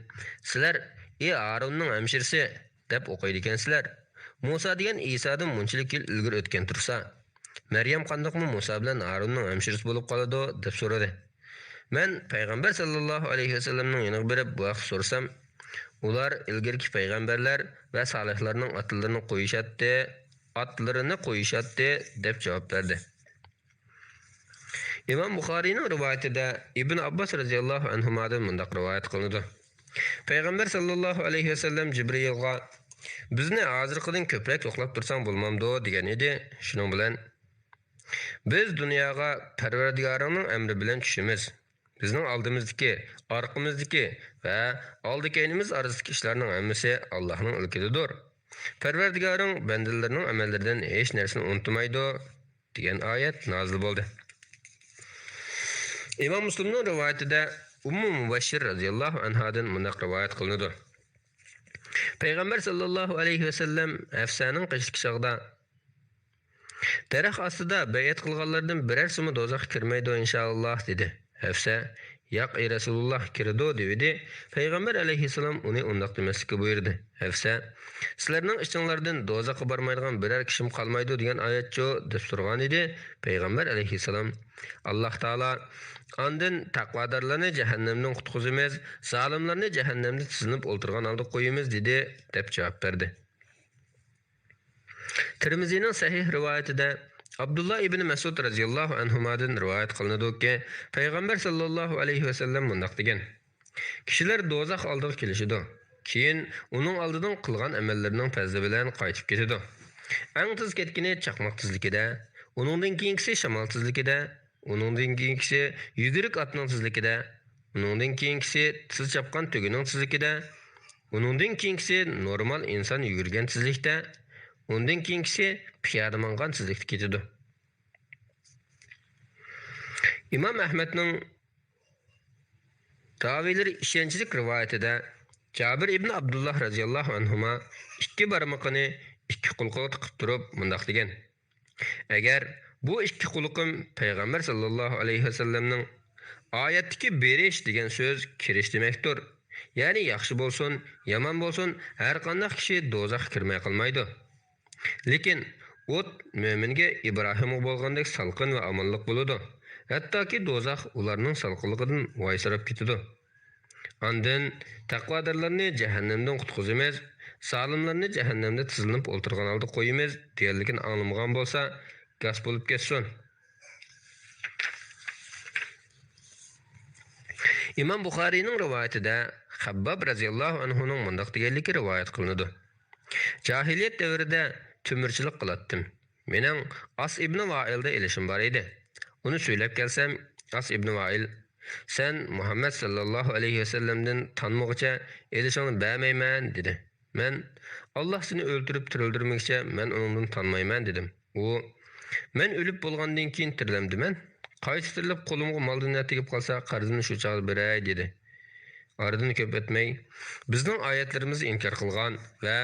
«سىلەر، ئى ھارۇننىڭ ھەمشىرىسى، دەپ ئوقۇيدىكەنسىلەر. مۇسا دېگەن ئىسادىن مۇنچىلىك يىل ئىلگىرى ئۆتكەن تۇرسا، مەريەم قانداقمۇ مۇسا بىلەن ھارۇننىڭ ھەمشىرىسى بولۇپ قالىدۇ؟» دەپ سورىدى. مەن پەيغەمبەر ساللاللاھۇ ئەلەيھى ۋەسەللەمنىڭ يېنىغا بېرىپ بۇ ھەقتە سورىسام، ئۇلار ئىلگىرىكى پەيغەمبەرلەر ۋە سالىھلارنىڭ ئاتلىرىنى قويۇشاتتى، ئاتلىرىنى قويۇشاتتى، دەپ جاۋاب بەردى. ئىمام بۇخارىينىڭ رىۋايىتىدە ئىبن ئابباس رەزىياللاھۇ ئەنھۇمادىن مۇنداق رىۋايەت قىلىنىدۇ: پەيغەمبەر ساللاللاھۇ ئەلەيھى ۋەسەللەم جىبرىئىلغا، «بىزنى ھازىرقىدىن كۆپرەك يوقلاپ تۇرساڭ بولمامدۇ؟» دېگەن ئىدى. شۇنىڭ بىلەن، «بىز دۇنياغا پەرۋەردىگارىڭنىڭ ئەمرى بىلەن چۈشىمىز. بىزنىڭ ئالدىمىزدىكى، ئارقىمىزدىكى ۋە ئالدى-كەينىمىز ئارىسىدىكى ئىشلارنىڭ ھەممىسى ئاللاھنىڭ ئىلكىدىدۇر. پەرۋەردىگارىڭ بەندىلىرىنىڭ ئەمەللىرىدىن ھېچ نەرسىنى ئۇنتۇمايدۇ» دېگەن ئايەت نازىل بولدى. ئىمام مۇسلىمنىڭ رىۋايىتىدە ئۇممۇ مۇبەششىر رەزىياللاھۇ ئەنھادىن مۇنداق رىۋايەت قىلىنىدۇ: پەيغەمبەر ساللاللاھۇ ئەلەيھى ۋەسەللەم ھەفسەنىڭ قېشىدىكى چاغدا، «دەرەخ ئاستىدا بەيئەت قىلغانلاردىن بىرەرسىمۇ دوزاخقا كىرمەيدۇ، ئىنشائاللاھ» دېدى. ھەفسە، «ياق، ئى رەسۇلۇللاھ، كىرىدۇ» دېۋىدى. پەيغەمبەر ئەلەيھىسسالام ئۇنى ئۇنداق دېمەسلىككە بۇيرۇدى. ھەفسە، «سىلەرنىڭ ئىچىڭلاردىن دوزاخقا بارمايدىغان بىرەر كىشىم قالمايدۇ دېگەن ئايەتچۇ؟» دەپ سورىغانىدى. پەيغەمبەر ئەلەيھىسسالام، «ئاللاھ تائالا، ئاندىن تەقۋادارلارنى جەھەننەمدىن قۇتقۇزىمىز، زالىملارنى جەھەننەمدە تىزلىنىپ ئولتۇرغان ھالدا قويىمىز» دېدى، دەپ جاۋاب بەردى. تىرمىزىنىڭ سەھىھ رىۋايىتىدە ئابدۇللا ئىبنى مەسئۇد رەزىياللاھۇ ئەنھۇمادىن رىۋايەت قىلىنىدۇكى، پەيغەمبەر ساللاللاھۇ ئەلەيھى ۋەسەللەم مۇنداق دېگەن: «كىشىلەر دوزاخ ئالدىغا كېلىشىدۇ. كېيىن ئۇنىڭ ئالدىدىن قىلغان ئەمەللىرىنىڭ پەزلى بىلەن قايتىپ كېتىدۇ. ئەڭ تېز كەتكىنى چاقماق تېزلىكىدە، ئۇنىڭدىن كېيىنكىسى شامال تېزلىكىدە، ئۇنىڭدىن كېيىنكىسى يۈگۈرۈك ئاتنىڭ تېزلىكىدە، ئۇنىڭدىن كېيىنكىسى تېز چاپقان تۆگىنىڭ تېزلىكىدە، ئۇنىڭدىن كېيىنكىسى نورمال ئىنسان يۈگۈرگەن تېزلىكتە، ئۇندىن كېيىنكىسى پىيادە ماڭغان تېزلىكتە كېتىدۇ.» ئىمام ئەھمەدنىڭ راۋىيلىرى ئىشەنچلىك رىۋايىتىدە جابىر ئىبن ئابدۇللا رەزىياللاھۇ ئەنھۇما ئىككى بارمىقىنى ئىككى قۇلىقىغا تىقىپ تۇرۇپ مۇنداق دېگەن: «ئەگەر بۇ ئىككى قۇلىقىم پەيغەمبەر ساللاللاھۇ ئەلەيھى ۋەسەللەمنىڭ ئايەتتىكى بېرىش دېگەن سۆز كىرىش دېمەكتۇر، يەنى ياخشى بولسۇن، يامان بولسۇن، ھەرقانداق كىشى دوزاخقا كىرمەي قالمايدۇ. لېكىن ئوت مۆمىنگە ئىبراھىمغا بولغاندەك سالقىن ۋە ئامانلىق بولىدۇ، ھەتتاكى دوزاخ ئۇلارنىڭ سالقىنلىقىدىن ۋايسىراپ كېتىدۇ. ئاندىن، تەقۋادارلارنى جەھەننەمدىن قۇتقۇزىمىز، زالىملارنى جەھەننەمدە تىزلىنىپ ئولتۇرغان ھالدا قويىمىز» دېگەنلىكىنى ئاڭلىمىغان بولسا، گاس بولۇپ كەتسۇن. ئىمام بۇخارىينىڭ رىۋايىتىدە خەبباب رەزىياللاھۇ ئەنھۇنىڭ مۇنداق دېگەنلىكى رىۋايەت قىلىنىدۇ: جاھىلىيەت دەۋرىدە تۆمۈرچىلىك قىلاتتىم. مېنىڭ ئاس ئىبنى ۋائىلدا ئېلىشىم بار ئىدى. ئۇنى سۈيلەپ كەلسەم، ئاس ئىبنى ۋائىل، سەن مۇھەممەد ساللاللاھۇ ئەلەيھى ۋەسەللەمدىن تانمىغۇچە ئېلىشىڭنى بەرمەيمەن، دېدى. مەن، ئاللاھ سېنى ئۆلتۈرۈپ تىرىلدۈرمىگۈچە مەن ئۇنىڭدىن تانمايمەن، دېدىم. ئۇ، مەن ئۆلۈپ بولغاندىن كېيىن تىرىلەمدىمەن؟ قايتا تىرىلىپ قولۇمغا مال-دۇنيا تېگىپ قالسا، قەرزىمنى شۇ چاغدا بېرەي، دېدى. ئارىدىن كۆپ ئۆتمەي، بىزنىڭ ئايەتلىرىمىزنى ئىنكار قىلغان ۋە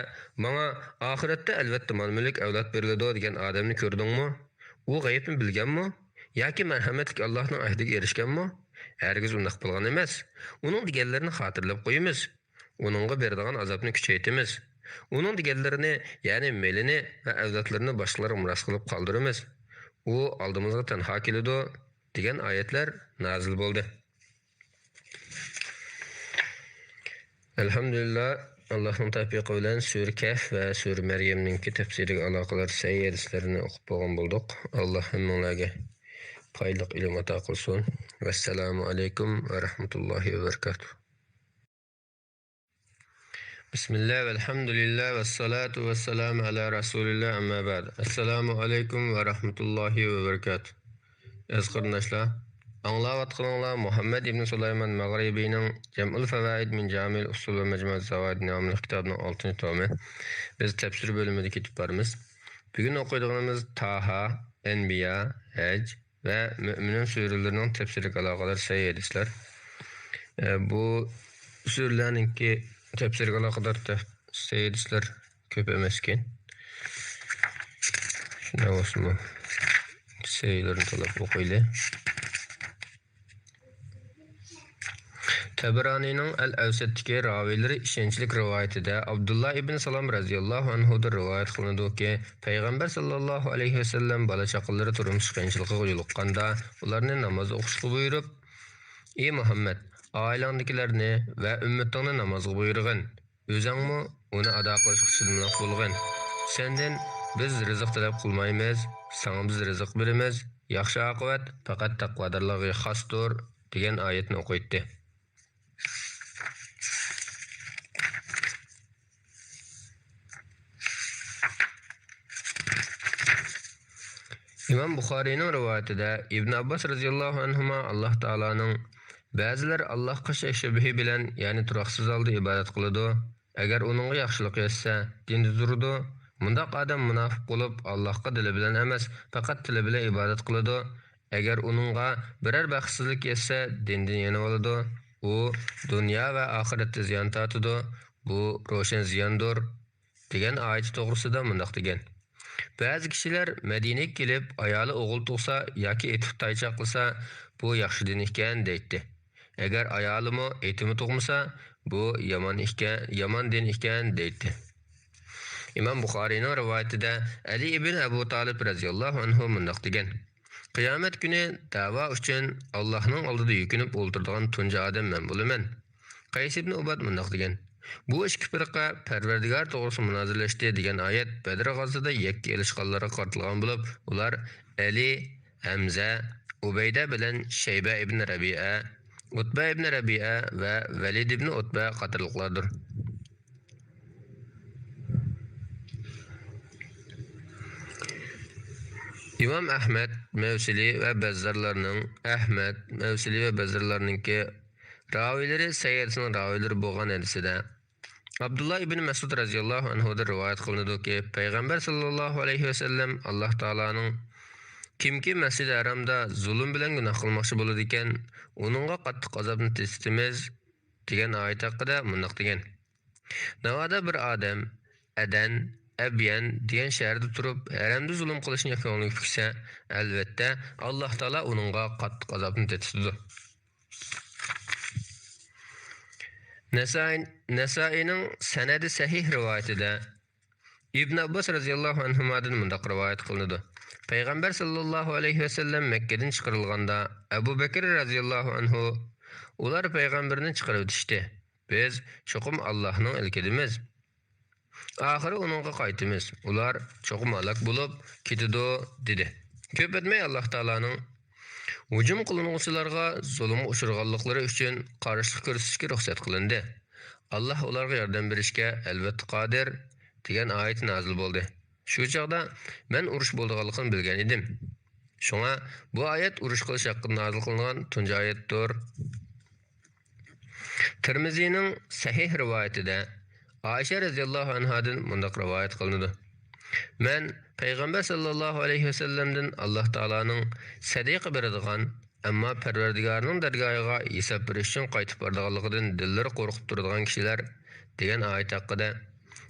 ماڭا ئاخىرەتتە ئەلۋەتتە مال-مۈلۈك، ئەۋلاد بېرىلىدۇ دېگەن ئادەمنى كۆردۈڭمۇ؟ ئۇ غەيىبنى بىلگەنمۇ؟ ياكى مەرھەمەتلىك ئاللاھنىڭ ئەھدىگە ئېرىشكەنمۇ؟ ھەرگىز ئۇنداق بولغان ئەمەس. ئۇنىڭ دېگەنلىرىنى خاتىرىلەپ قويىمىز. ئۇنىڭغا بېرىدىغان ئازابنى كۈچەيتىمىز. ئۇنىڭ دېگەنلىرىنى، يەنى مېلىنى ۋە ئەۋلادلىرىنى باشقىلارغا مىراس قىلىپ قالدۇرىمىز. ئۇ ئالدىمىزغا تەنھا كېلىدۇ، دېگەن ئايەتلەر نازىل بولدى. ئەلھەمدۇلىللا، ئاللاھنىڭ تەۋپىقى بىلەن سۈرە كەھف ۋە سۈرە مەريەمنىڭكى تەپسىرىگە ئالاقىدار سەھىھ ھەدىسلەرنى ئوقۇپ بولغان بولدۇق. ئاللاھ ھەممىڭلارگە پايدىلىق ئىلىم ئاتا قىلسۇن. ۋەسسالامۇ ئەلەيكۇم ۋە رەھمەتۇللاھى ۋە بەرىكاتۇھ. بىسمىللا ۋەلھەمدۇلىللا ۋەسسالاتۇ ۋەسسالامۇ ئەلا رەسۇلىللا، ئەمما بەئد. ئەسسالامۇ ئەلەيكۇم ۋە رەھمەتۇللاھى ۋە بەرىكاتۇھ. ئەزىز قېرىنداشلار، ئاڭلاۋاتقىنىڭلار مۇھەممەد ئىبنى سۇلايمان مەغرىبىنىڭ جەمئۇل فەۋائىد مىن جامىئىل ئۇسۇل ۋە مەجمۇئىز زاۋائىد ناملىق كىتابىنىڭ ئالتىنچى تومى. بىز تەپسىر بۆلۈمىدە كېتىپ بارىمىز. بۈگۈن ئوقۇيدىغىنىمىز تاھا، ئەنبىيا، ھەج، ۋە مۆمىنۇن سۈرىلىرىنىڭ تەپسىرىگە ئالاقىدار سەھىھ ھەدىسلەر. ئە، بۇ سۈرىلەرنىڭكى تەپسىرىگە ئالاقىدار تەپ-، سەھىھ ھەدىسلەر كۆپ ئەمەسكەن. شۇنداق بولسىمۇ، سەھىھلىرىنى تاللاپ ئوقۇيلى. تەبرانىنىڭ ئەل ئەۋسەتتىكى راۋىيلىرى ئىشەنچلىك رىۋايىتىدە ئابدۇللا ئىبن سالام رەزىياللاھۇ ئەنھۇدىن رىۋايەت قىلىنىدۇكى، پەيغەمبەر ساللاللاھۇ ئەلەيھى ۋەسەللەم بالا-چاقىلىرى تۇرمۇش قىيىنچىلىقىغا يولۇققاندا، ئۇلارنى ناماز ئوقۇشقا بۇيرۇپ، ئى مۇھەممەد، ئائىلەڭدىكىلەرنى ۋە ئۈممىتىڭنى نامازغا بۇيرۇغىن، ئۆزۈڭمۇ ئۇنى ئادا قىلىشقا چىداملىق بولغىن. سەندىن بىز رىزىق تەلەپ قىلمايمىز، ساڭا بىز رىزىق بېرىمىز، ياخشى ئاقىۋەت پەقەت تەقۋادارلارغا خاستۇر، دېگەن ئايەتنى ئوقۇيتتى. ئىمام بۇخارىينىڭ رىۋايىتىدە ئىبن ئابباس رەزىياللاھۇ ئەنھۇما ئاللاھ تائالانىڭ، بەزىلەر ئاللاھقا شەك-شۈبھە بىلەن، يەنى تۇراقسىز ھالدا ئىبادەت قىلىدۇ. ئەگەر ئۇنىڭغا ياخشىلىق يەتسە، دىندا تۇرىدۇ. مۇنداق ئادەم مۇناپىق بولۇپ، ئاللاھقا دىلى بىلەن ئەمەس، پەقەت تىلى بىلەن ئىبادەت قىلىدۇ. ئەگەر ئۇنىڭغا بىرەر بەختسىزلىك يەتسە، دىندىن يېنىۋالىدۇ. ئۇ دۇنيا ۋە ئاخىرەتتە زىيان تارتىدۇ. بۇ روشەن زىياندۇر، دېگەن ئايىتى توغرىسىدا مۇنداق دېگەن: بەزى كىشىلەر مەدىنىگە كېلىپ، ئايالى ئوغۇل تۇغسا ياكى ئېتىق تايچاقلىسا، بۇ ياخشى دىن ئىكەن، دەيتتى. ئەگەر ئايالىمۇ، ئېتىمۇ تۇغمىسا، بۇ يامان ئىكەن، يامان دىن ئىكەن، دەيتتى. ئىمام بۇخارىينىڭ رىۋايىتىدە ئەلى ئىبن ئەبۇ تالىپ رەزىياللاھۇ ئەنھۇ مۇنداق دېگەن: قىيامەت كۈنى دەۋا ئۈچۈن ئاللاھنىڭ ئالدىدا يۈكۈنۈپ ئولتۇرىدىغان تۇنجى ئادەم مەن بولىمەن. قەيس ئىبن ئۇباد مۇنداق دېگەن: بۇ ئىككى پىرقە پەرۋەردىگار توغرىسىدا مۇنازىرىلەشتى دېگەن ئايەت بەدر غازىسىدا يەككە ئېلىشقانلارغا قارىتىلغان بولۇپ، ئۇلار ئەلى، ھەمزە، ئۇبەيدە بىلەن شەيبە ئىبن رەبىئە، ئۇتبە ئىبن رەبىئە ۋە ۋەلىد ئىبن ئۇتبە قاتارلىقلاردۇر. ئىمام ئەھمەد، مەۋسىلى ۋە بەززارلارنىڭ، ئەھمەد، مەۋسىلى ۋە بەززارلارنىڭكى راۋىلىرى سەھىھ ھەدىسنىڭ راۋىلىرى بولغان ھەدىسىدە، ئابدۇللا ئىبن مەسئۇد رەزىياللاھۇ ئەنھۇدىن رىۋايەت قىلىنىدۇكى، پەيغەمبەر ساللاللاھۇ ئەلەيھى ۋەسەللەم ئاللاھ تائالانىڭ، كىمكى مەسجىدى ھەرامدا زۇلۇم بىلەن گۇناھ قىلماقچى بولىدىكەن، ئۇنىڭغا قاتتىق ئازابنى تېتىتىمىز، دېگەن ئايەت ھەققىدە مۇنداق دېگەن: ناۋادا بىر ئادەم ئەدەن، ئەبيەن دېگەن شەھەردە تۇرۇپ، ھەرەمدە زۇلۇم قىلىشنى كۆڭلىگە پۈكسە، ئەلۋەتتە، ئاللاھ تائالا ئۇنىڭغا قاتتىق ئازابنى تېتىتىدۇ. نەسائىي، نەسائىينىڭ سەنەدى سەھىھ رىۋايىتىدە ئىبن ئابباس رەزىياللاھۇ ئەنھۇمادىن مۇنداق رىۋايەت قىلىنىدۇ: پەيغەمبەر ساللاللاھۇ ئەلەيھى ۋەسەللەم مەككىدىن چىقىرىلغاندا، ئەبۇ بەكرى رەزىياللاھۇ ئەنھۇ، ئۇلار پەيغەمبەرنى چىقىرىۋېتىشتى. بىز چوقۇم ئاللاھنىڭ ئېلكىدىمىز. ئاخىرى ئۇنىڭغا قايتىمىز. ئۇلار چوقۇم ھالاك بولۇپ كېتىدۇ، دېدى. كۆپ ئۆتمەي ئاللاھ تائالانىڭ ھۇجۇم قىلىنغۇچىلارغا زۇلۇمغا ئۇچرىغانلىقلىرى ئۈچۈن قارشىلىق كۆرسىتىشكە رۇخسەت قىلىندى. ئاللاھ ئۇلارغا ياردەم بېرىشكە ئەلۋەتتە قادىر، دېگەن ئايەت نازىل بولدى. شۇ چاغدا مەن ئۇرۇش بولىدىغانلىقىنى بىلگەن ئىدىم. شۇڭا بۇ ئايەت ئۇرۇش قىلىش ھەققىدە نازىل قىلىنغان تۇنجى ئايەتتۇر. تىرمىزىنىڭ سەھىھ رىۋايىتىدە ئائىشە رەزىياللاھۇ ئەنھادىن مۇنداق رىۋايەت قىلىنىدۇ: مەن پەيغەمبەر ساللاللاھۇ ئەلەيھى ۋەسەللەمدىن ئاللاھ تائالانىڭ سەدىقە بېرىدىغان، ئەمما پەرۋەردىگارىنىڭ دەرگاھىغا ھېساب بېرىش ئۈچۈن قايتىپ بارىدىغانلىقىدىن دىللىرى قورقۇپ تۇرىدىغان كىشىلەر دېگەن ئايىتى ھەققىدە،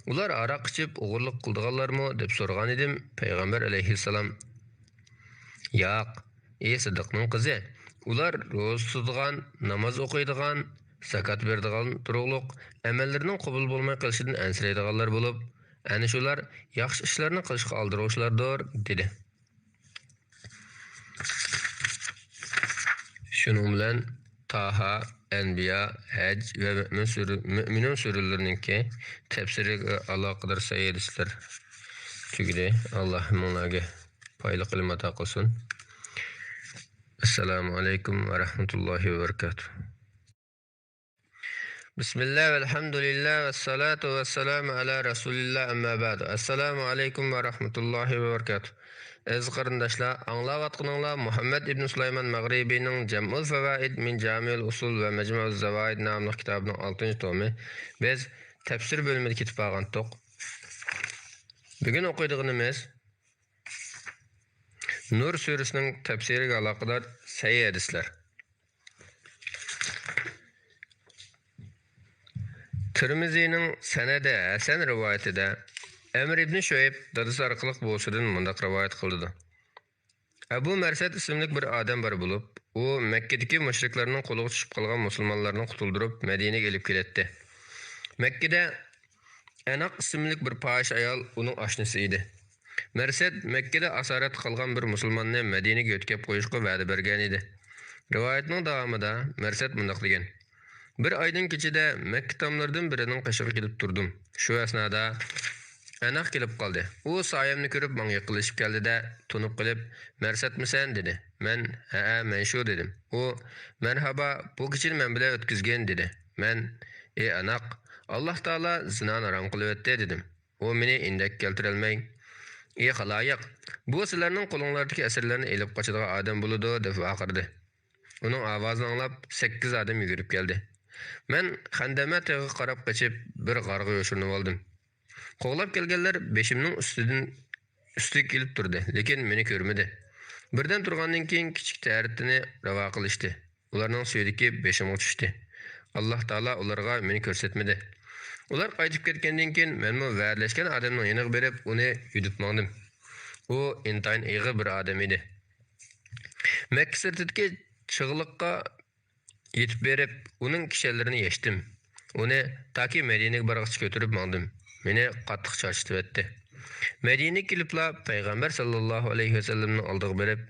ئۇلار ھاراق ئىچىپ ئوغرىلىق قىلىدىغانلارمۇ دەپ سورىغانىدىم، پەيغەمبەر ئەلەيھىسسالام: ياق، ئى سىددىقنىڭ قىزى، ئۇلار روزا تۇتىدىغان، ناماز ئوقۇيدىغان، زاكات بېرىدىغان تۇرۇقلۇق ئەمەللىرىنىڭ قوبۇل بولماي قېلىشىدىن ئەنسىرەيدىغانلار بولۇپ، ئەنە شۇلار ياخشى ئىشلارنى قىلىشقا ئالدىرىغۇچىلاردۇر، دېدى. شۇنىڭ بىلەن تاھا، ئەنبىيا، ھەج ۋە مۆمىن سۈرە-، مۆمىنۇن سۈرىلىرىنىڭكى تەپسىرىگە ئالاقىدار سەھىھ ھەدىسلەر تۈگىدى. ئاللاھ ھەممىڭلارغا پايدىلىق ئىلىم ئاتا قىلسۇن. ئەسسالامۇ ئەلەيكۇم ۋە رەھمەتۇللاھى ۋە بەرىكاتۇھ. بىسمىللا، ۋەلھەمدۇلىللا، ۋەسسالاتۇ ۋەسسالامۇ ئەلا رەسۇلىللا، ئەمما بەئد. ئەسسالامۇ ئەلەيكۇم ۋە رەھمەتۇللاھى ۋە بەرىكاتۇھ. ئەزىز قېرىنداشلار، ئاڭلاۋاتقىنىڭلار مۇھەممەد ئىبن سۇلايمان مەغرىبىنىڭ جەمئۇل فەۋائىد مىن جامىئۇل ئۇسۇل ۋە مەجمەئۇز زاۋائىد ناملىق كىتابىنىڭ ئالتىنچى تومى. بىز تەپسىر بۆلۈمىدە كېتىپ قالغانتۇق. بۈگۈن ئوقۇيدىغىنىمىز نۇر سۈرىسىنىڭ تەپسىرىگە ئالاقىدار سەھىھ ھەدىسلەر. تىرمىزىنىڭ سەنەدى ھەسەن رىۋايىتىدە ئەمر ئىبنى شۇئەيب دادىسى ئارقىلىق بوۋىسىدىن مۇنداق رىۋايەت قىلىدۇ: ئەبۇ مەرسەد ئىسىملىك بىر ئادەم بار بولۇپ، ئۇ مەككىدىكى مۇشرىكلارنىڭ قولىغا چۈشۈپ قالغان مۇسۇلمانلارنى قۇتۇلدۇرۇپ، مەدىنىگە ئېلىپ كېلەتتى. مەككىدە ئەناق ئىسىملىك بىر پاھىشە ئايال ئۇنىڭ ئاشنىسى ئىدى. مەرسەد مەككىدە ئاسارەتتە قالغان بىر مۇسۇلماننى مەدىنىگە يۆتكەپ قويۇشقا ۋەدە بەرگەن ئىدى. رىۋايەتنىڭ داۋامىدا مەرسەد مۇنداق دېگەن: بىر ئايدىن كېچىدە مەككە تاملىرىدىن بىرىنىڭ قېشىغا كېلىپ تۇردۇم. شۇ ئەسنادا ئەناق كېلىپ قالدى. ئۇ سايەمنى كۆرۈپ ماڭا يېقىنلىشىپ كەلدى-دە، تونۇپ قېلىپ، مەرسەتمىسەن؟ دېدى. مەن، ھەئە، مەن شۇ، دېدىم. ئۇ، مەرھابا، بۇ كېچىنى مەن بىلەن ئۆتكۈزگىن، دېدى. مەن، ئى ئەناق، ئاللاھ تائالا زىنانى ھارام قىلىۋەتتى، دېدىم. ئۇ مېنى ئىندەككە كەلتۈرەلمەي، ئى خالايىق، بۇ سىلەرنىڭ قولۇڭلاردىكى ئەسىرلەرنى ئېلىپ قاچىدىغان ئادەم بولىدۇ، دەپ ۋارقىرىدى. ئۇنىڭ ئاۋازىنى ئاڭلاپ، سەككىز ئادەم يۈگۈرۈپ كەلدى. مەن خەندەمە تېغىغا قاراپ قېچىپ، بىر غارغا يوشۇرۇنۇۋالدىم. قوغلاپ كەلگەنلەر بېشىمنىڭ ئۈستىدىن، ئۈستىگە كېلىپ تۇردى، لېكىن مېنى كۆرمىدى. بىردەم تۇرغاندىن كېيىن، كىچىك تەرىتىنى راۋا قىلىشتى. ئۇلارنىڭ سۈيدۈكى بېشىمغا چۈشتى. ئاللاھ تائالا ئۇلارغا مېنى كۆرسەتمىدى. ئۇلار قايتىپ كەتكەندىن كېيىن، مەنمۇ ۋەدىلەشكەن ئادەمنىڭ يېنىغا بېرىپ، ئۇنى يۈدۈپ ماڭدىم. ئۇ ئىنتايىن ئېغىر بىر ئادەم ئىدى. مەككە سىرتىدىكى چىغلىققا يېتىپ بېرىپ، ئۇنىڭ كىشەنلىرىنى يەشتىم. ئۇنى تاكى مەدىنىگە بارغىچە كۆتۈرۈپ ماڭدىم. مېنى قاتتىق چارچىتىۋەتتى. مەدىنىگە كېلىپلا پەيغەمبەر ساللاللاھۇ ئەلەيھى ۋەسەللەمنىڭ ئالدىغا بېرىپ،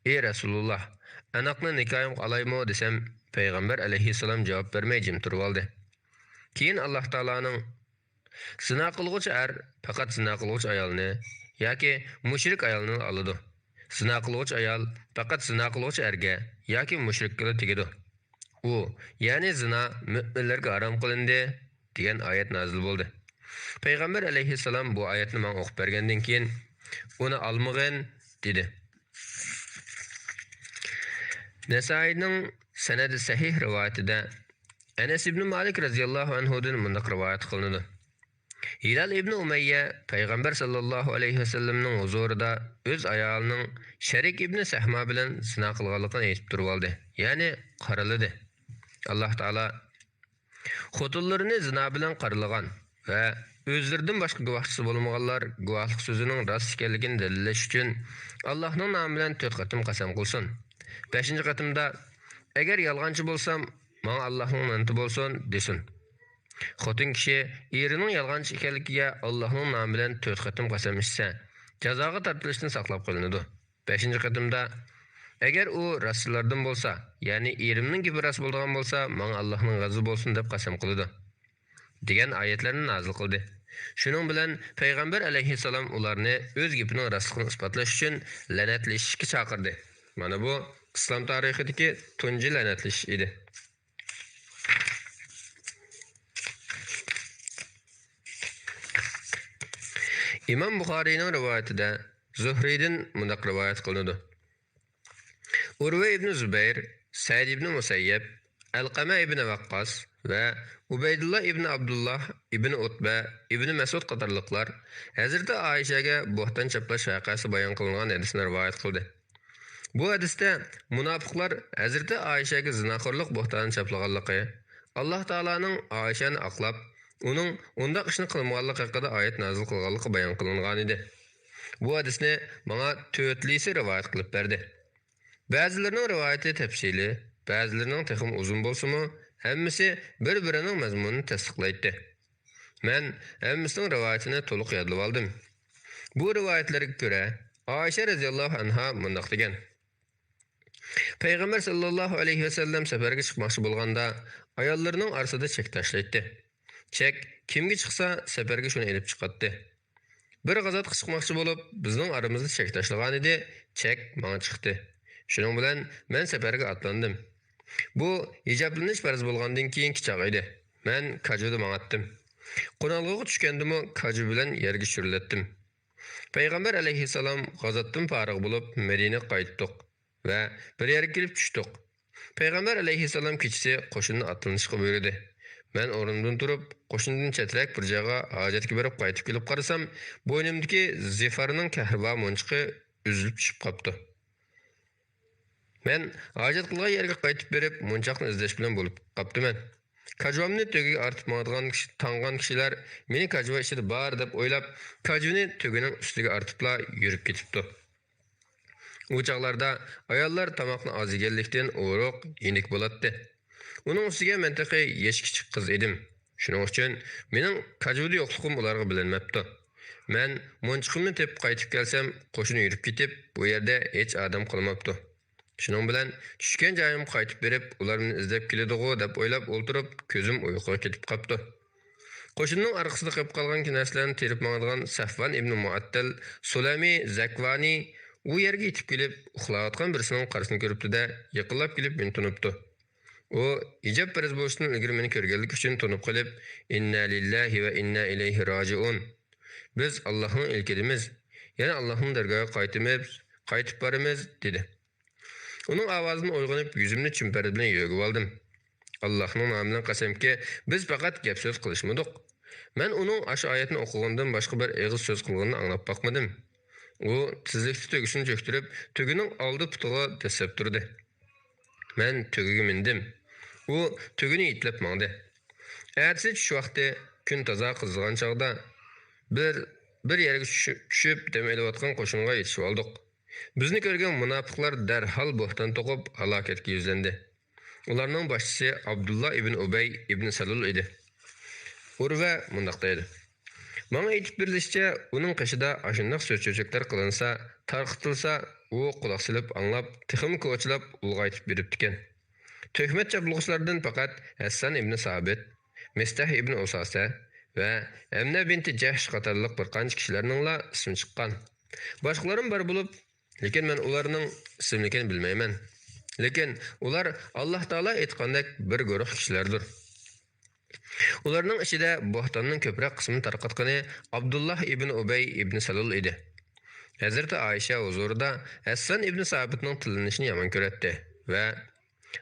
ئى رەسۇلۇللاھ، ئەناقنى نىكاھىمغا ئالايمۇ؟ دېسەم، پەيغەمبەر ئەلەيھىسسالام جاۋاب بەرمەي جىم تۇرۇۋالدى. كېيىن ئاللاھ تائالانىڭ، زىنا قىلغۇچى ئەر پەقەت زىنا قىلغۇچى ئايالنى ياكى مۇشرىك ئايالنى ئالىدۇ. زىنا قىلغۇچى ئايال پەقەت زىنا قىلغۇچى ئەرگە ياكى مۇشرىككىلا تېگىدۇ. ئۇ، يەنى زىنا مۆمىنلەرگە ھارام قىلىندى، دېگەن ئايەت نازىل بولدى. پەيغەمبەر ئەلەيھىسسالام بۇ ئايەتنى ماڭا ئوقۇپ بەرگەندىن كېيىن، ئۇنى ئالمىغىن، دېدى. نەسائىينىڭ سەنەدى سەھىھ رىۋايىتىدە ئەنەس ئىبنى مالىك رەزىياللاھۇ ئەنھۇدىن مۇنداق رىۋايەت قىلىنىدۇ. ھىلال ئىبنى ئۇمەييە پەيغەمبەر ساللاللاھۇ ئەلەيھى ۋەسەللەمنىڭ ھۇزۇرىدا ئۆز ئايالىنىڭ شەرىك ئىبنى سەھما بىلەن زىنا قىلغانلىقىنى ئېيتىپ تۇرۇۋالدى، يەنى قارىلىدى. ئاللاھ تائالا، خوتۇنلىرىنى زىنا بىلەن قارىلىغان ۋە ئۆزلىرىدىن باشقا گۇۋاھچىسى بولمىغانلار گۇۋاھلىق سۆزىنىڭ راست ئىكەنلىكىنى دەلىللەش ئۈچۈن، ئاللاھنىڭ نامى بىلەن تۆت قېتىم قەسەم قىلسۇن. بەشىنچى قېتىمدا، ئەگەر يالغانچى بولسام، ماڭا ئاللاھنىڭ لەنىتى بولسۇن، دېسۇن. خوتۇن كىشى ئېرىنىڭ يالغانچى ئىكەنلىكىگە ئاللاھنىڭ نامى بىلەن تۆت قېتىم قەسەم ئىچسە، جازاغا تارتىلىشتىن ساقلاپ قېلىنىدۇ. بەشىنچى قېتىمدا، ئەگەر ئۇ راستچىلاردىن بولسا، يەنى ئېرىمنىڭ گېپى راست بولىدىغان بولسا، ماڭا ئاللاھنىڭ غەزىپى بولسۇن، دەپ قەسەم قىلىدۇ، دېگەن ئايەتلەرنى نازىل قىلدى. شۇنىڭ بىلەن پەيغەمبەر ئەلەيھىسسالام ئۇلارنى ئۆز گېپىنىڭ راستلىقىنى ئىسپاتلاش ئۈچۈن لەنەتلىشىشكە چاقىردى. مانا بۇ ئىسلام تارىخىدىكى تۇنجى لەنەتلىشىش ئىدى. ئىمام بۇخارىينىڭ رىۋايىتىدە زۇھرىدىن مۇنداق رىۋايەت قىلىنىدۇ. ئۇرۋە ئىبنى زۇبەير، سەئىد ئىبنى مۇسەييەب، ئەلقەمە ئىبنى ۋەققاس ۋە ئۇبەيدۇللا ئىبنى ئابدۇللا ئىبنى ئۇتبە ئىبنى مەسئۇد قاتارلىقلار ھەزرىتى ئائىشەگە بوھتان چاپلاش ۋەقەسى بايان قىلىنغان ھەدىسنى رىۋايەت قىلدى. بۇ ھەدىستە مۇناپىقلار ھەزرىتى ئائىشەگە زىناخورلۇق بوھتانى چاپلىغانلىقى، ئاللاھ تائالانىڭ ئائىشەنى ئاقلاپ، ئۇنىڭ ئۇنداق ئىشنى قىلمىغانلىقى ھەققىدە ئايەت نازىل قىلغانلىقى بايان قىلىنغانىدى. بۇ ھەدىسنى ماڭا تۆتلىسى رىۋايەت قىلىپ بەردى. بەزىلىرىنىڭ رىۋايىتى تەپسىلىي، بەزىلىرىنىڭ تېخىمۇ ئۇزۇن بولسىمۇ، ھەممىسى بىر-بىرىنىڭ مەزمۇنىنى تەستىقلايتتى. مەن ھەممىسىنىڭ رىۋايىتىنى تولۇق يادلىۋالدىم. بۇ رىۋايەتلەرگە كۆرە، ئائىشە رەزىياللاھۇ ئەنھا مۇنداق دېگەن: پەيغەمبەر ساللاللاھۇ ئەلەيھى ۋەسەللەم سەپەرگە چىقماقچى بولغاندا، ئاياللىرىنىڭ ئارىسىدا چەك تاشلايتتى. چەك كىمگە چىقسا، سەپەرگە شۇنى ئېلىپ چىقاتتى. بىر غازاتقا چىقماقچى بولۇپ، بىزنىڭ ئارىمىزدا چەك تاشلىغانىدى، چەك ماڭا چىقتى. شۇنىڭ بىلەن مەن سەپەرگە ئاتلاندىم. بۇ ھىجابلىنىش پەرز بولغاندىن كېيىنكى چاغ ئىدى. مەن كاجۇدا ماڭاتتىم. قونالغۇغا چۈشكەندىمۇ كاجۇ بىلەن يەرگە چۈشۈرۈلەتتىم. پەيغەمبەر ئەلەيھىسسالام غازاتتىن پارىغ بولۇپ مەدىنىگە قايتتۇق ۋە بىر يەرگە كېلىپ چۈشتۇق. پەيغەمبەر ئەلەيھىسسالام كېچىسى قوشۇننى ئاتلىنىشقا بۇيرۇدى. مەن ئورنۇمدىن تۇرۇپ، قوشۇندىن چەترەك بىر جايغا ھاجەتكە بېرىپ قايتىپ كېلىپ قارىسام، بوينۇمدىكى زىفارنىڭ كەھرىبا مونچىقى ئۈزۈلۈپ چۈشۈپ قاپتۇ. مەن ھاجەت قىلغان يەرگە قايتىپ بېرىپ، مونچاقنى ئىزدەش بىلەن بولۇپ قاپتىمەن. كاجۋامنى تۆگىگە ئارتىپ ماڭىدىغان كىشى، تاڭغان كىشىلەر مېنى كاجۋا ئىچىدە بار دەپ ئويلاپ، كاجۋىنى تۆگىنىڭ ئۈستىگە ئارتىپلا يۈرۈپ كېتىپتۇ. ئۇ چاغلاردا ئاياللار تاماقنى ئاز يېگەنلىكتىن ئورۇق، يېنىك بولاتتى. ئۇنىڭ ئۈستىگە مەن تېخى ياش كىچىك قىز ئىدىم. شۇنىڭ ئۈچۈن مېنىڭ كاجۋىدا يوقلۇقۇم ئۇلارغا بىلىنمەپتۇ. مەن مونچىقىمنى تېپىپ قايتىپ كەلسەم، قوشۇن يۈرۈپ كېتىپ، بۇ يەردە ھېچ ئادەم قالماپتۇ. شۇنىڭ بىلەن چۈشكەن جايىمغا قايتىپ بېرىپ، ئۇلار مېنى ئىزدەپ كېلىدىغۇ دەپ ئويلاپ ئولتۇرۇپ، كۆزۈم ئۇيقۇغا كېتىپ قاپتۇ. قوشۇننىڭ ئارقىسىدا قېلىپ قالغان نەرسىلەرنى تېرىپ ماڭىدىغان سەفۋان ئىبنى مۇئەتتەل، سۇلەيمى زەكۋانى ئۇ يەرگە يېتىپ كېلىپ، ئۇخلاۋاتقان بىرسىنىڭ قارىسىنى كۆرۈپتۇ-دە، يېقىنلاپ كېلىپ مېنى تونۇپتۇ. ئۇ ھىجاب پەرز بولۇشتىن ئىلگىرى مېنى كۆرگەنلىكى ئۈچۈن تونۇپ قېلىپ، «ئىننا لىللاھى ۋە ئىننا ئىلەيھى راجىئۇن. بىز ئاللاھنىڭ ئېلكىدىمىز، يەنە ئاللاھنىڭ دەرگاھىغا قايتىمىز، قايتىپ بارىمىز» دېدى. ئۇنىڭ ئاۋازىدىن ئويغىنىپ، يۈزۈمنى چىمپەردە بىلەن يۆگىۋالدىم. «ئاللاھنىڭ نامى بىلەن قەسەمكى، بىز پەقەت گەپ-سۆز قىلىشمىدۇق.» مەن ئۇنىڭ ئاشۇ ئايەتنى ئوقۇغىنىدىن باشقا بىر ئېغىز سۆز قىلغىنىنى ئاڭلاپ باقمىدىم. ئۇ تېزلىكتە تۆگىسىنى چۆكتۈرۈپ، تۆگىنىڭ ئالدى پۇتىغا دەسسەپ تۇردى. مەن تۆگىگە مىندىم. ئۇ تۆگىنى يېتىلەپ ماڭدى. ئەتىسى چۈش ۋاقتى، كۈن تازا قىزىغان چاغدا بىر، بىر يەرگە چۈشۈپ، چۈشۈپ دەم ئېلىۋاتقان قوشۇنغا يېتىشىۋالدۇق. بىزنى كۆرگەن مۇناپىقلار دەرھال بوھتان توقۇپ، ھالاكەتكە يۈزلەندى. ئۇلارنىڭ باشچىسى ئابدۇللا ئىبن ئۇبەي ئىبن سەلۇل ئىدى. ئۇرۋە مۇنداق دەيدۇ: ماڭا ئېيتىپ بېرىلىشىچە، ئۇنىڭ قېشىدا ئاشۇنداق سۆز-چۆچەكلەر قىلىنسا، تارقىتىلسا، ئۇ قۇلاق سېلىپ ئاڭلاپ، تېخىمۇ كوچىلاپ ئۇلغايتىپ بېرىپتىكەن. تۆھمەت چاپلىغۇچىلاردىن پەقەت ھەسسان ئىبنى سابىت، مىستەھ ئىبنى ئۇساسە ۋە ھەمنە بىنتى جەھش قاتارلىق بىر قانچە كىشىلەرنىڭلا ئىسمى چىققان. باشقىلارمۇ بار بولۇپ، لېكىن مەن ئۇلارنىڭ ئىسىملىكىنى بىلمەيمەن. لېكىن ئۇلار ئاللاھ تائالا ئېيتقاندەك بىر گۇرۇھ كىشىلەردۇر. ئۇلارنىڭ ئىچىدە بوھتاننىڭ كۆپرەك قىسمىنى تارقاتقىنى ئابدۇللاھ ئىبن ئۇبەي ئىبن سەلۇل ئىدى. ھەزرىتى ئائىشە ھۇزۇرىدا ھەسسان ئىبن سابىتنىڭ تىللىنىشىنى يامان كۆرەتتى ۋە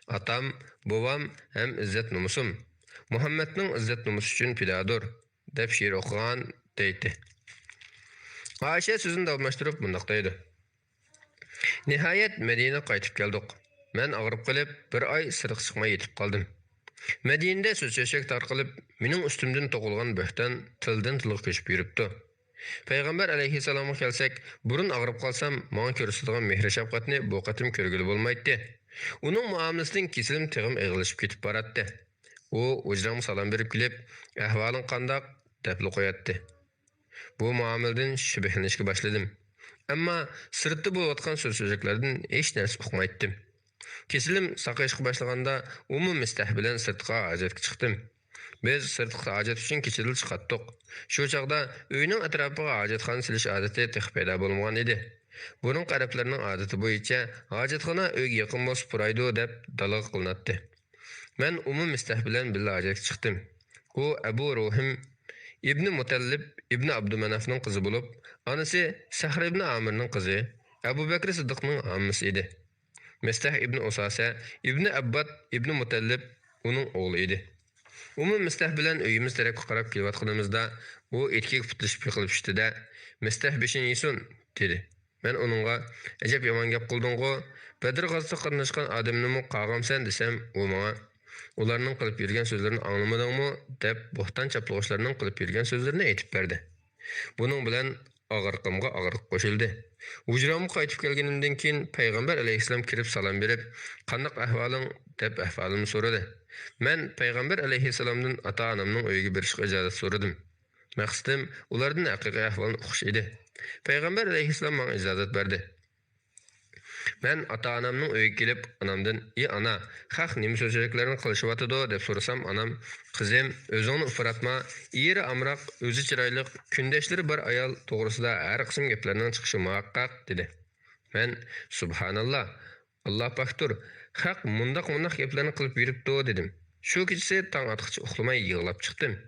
«ئاتام، بوۋام ھەم ئىززەت-نومۇسۇم، مۇھەممەدنىڭ ئىززەت-نومۇسى ئۈچۈن پىدادۇر» دەپ شېئىر ئوقۇغان، دەيتتى. ئائىشە سۆزىنى داۋاملاشتۇرۇپ مۇنداق دەيدۇ: نىھايەت، مەدىنىگە قايتىپ كەلدۇق. مەن ئاغرىپ قېلىپ، بىر ئاي سىرتقا چىقماي يېتىپ قالدىم. مەدىنىدە سۆز-چۆچەك تارقىلىپ، مېنىڭ ئۈستۈمدىن توقۇلغان بۆھتان تىلدىن-تىلغا كۆچۈپ يۈرۈپتۇ. پەيغەمبەر ئەلەيھىسسالامغا كەلسەك، بۇرۇن ئاغرىپ قالسام، ماڭا كۆرسىتىدىغان مېھرى-شەپقەتنى بۇ قېتىم كۆرگىلى بولمايتتى. ئۇنىڭ مۇئامىلىسىدىن كېسىلىم تېخىمۇ ئېغىرلىشىپ كېتىپ باراتتى. ئۇ ھۇجرامغا سالام بېرىپ كېلىپ، «ئەھۋالىڭ قانداق؟» دەپلا قوياتتى. بۇ مۇئامىلىدىن شۈبھىلىنىشكە باشلىدىم. ئەمما سىرتتا بولۇۋاتقان سۆز-چۆچەكلەردىن ھېچ نەرسە ئۇقمايتتىم. كېسىلىم ساقىيىشقا باشلىغاندا، ئۇمۇ مىستەھ بىلەن سىرتقا ھاجەتكە چىقتىم. بىز سىرتقا ھاجەت ئۈچۈن كېچىدىلا چىقاتتۇق. شۇ چاغدا ئۆينىڭ ئەتراپىغا ھاجەتخانا سېلىش ئادىتى تېخى پەيدا بولمىغان ئىدى. بۇرۇنقى ئەرەبلەرنىڭ ئادىتى بويىچە ھاجەتخانا ئۆيگە يېقىن بولسا پۇرايدۇ دەپ دالغا قىلىناتتى. مەن ئۇمۇ مىستەھ بىلەن بىللە ھاجەتكە چىقتىم. ئۇ ئەبۇ روھىم ئىبنى مۇتەللىب ئىبنى ئابدۇمەنافنىڭ قىزى بولۇپ، ئانىسى سەخر ئىبنى ئامىرنىڭ قىزى، ئەبۇ بەكرى سىددىقنىڭ ھامىسى ئىدى. مىستەھ ئىبنى ئۇساسە ئىبنى ئەببات ئىبنى مۇتەللىب ئۇنىڭ ئوغلى ئىدى. ئۇمۇ مىستەھ بىلەن ئۆيىمىز تەرەپكە قاراپ كېلىۋاتقىنىمىزدا، ئۇ ئېتىكىگە پۇتلىشىپ يىقىلىپ چۈشتى-دە، «مىستەھ بېشىنى يېسۇن!» دېدى. مەن ئۇنىڭغا، «ئەجەب يامان گەپ قىلدىڭغۇ! بەدر غازىسىغا قاتناشقان ئادەمنىمۇ قاغامسەن؟» دېسەم، ئۇ ماڭا، «ئۇلارنىڭ قىلىپ يۈرگەن سۆزلىرىنى ئاڭلىمىدىڭمۇ؟» دەپ، بوھتان چاپلىغۇچىلارنىڭ قىلىپ يۈرگەن سۆزلىرىنى ئېيتىپ بەردى. بۇنىڭ بىلەن ئاغرىقىمغا ئاغرىق قوشۇلدى. ھۇجرامغا قايتىپ كەلگىنىمدىن كېيىن پەيغەمبەر ئەلەيھىسسالام كىرىپ سالام بېرىپ، «قانداق ئەھۋالىڭ؟» دەپ ئەھۋالىمنى سورىدى. مەن پەيغەمبەر ئەلەيھىسسالامدىن ئاتا-ئانامنىڭ ئۆيىگە بېرىشقا ئىجازەت سورىدىم. مەقسىتىم ئۇلاردىن ھەقىقىي ئەھۋالنى ئۇقۇش ئىدى. پەيغەمبەر ئەلەيھىسسالام ماڭا ئىجازەت بەردى. مەن ئاتا-ئانامنىڭ ئۆيىگە كېلىپ، ئانامدىن، «ئى ئانا، خەق نېمە سۆزچىلىكلەرنى قىلىشىۋاتىدۇ؟» دەپ سورىسام، ئانام، «قىزىم، ئۆزۈڭنى ئۇپراتما، ئېرى ئامراق، ئۆزى چىرايلىق، كۈندەشلىرى بار ئايال توغرىسىدا ھەر قىسىم گەپلەرنىڭ چىقىشى مۇھەققەق» دېدى. مەن، «سۇبھاناللا، ئاللا پاكتۇر، خەق مۇنداق-مۇنداق گەپلەرنى قىلىپ يۈرۈپتۇ» دېدىم. شۇ كېچىسى تاڭ ئاتقىچە ئۇخلىماي يىغلاپ چىقتىم.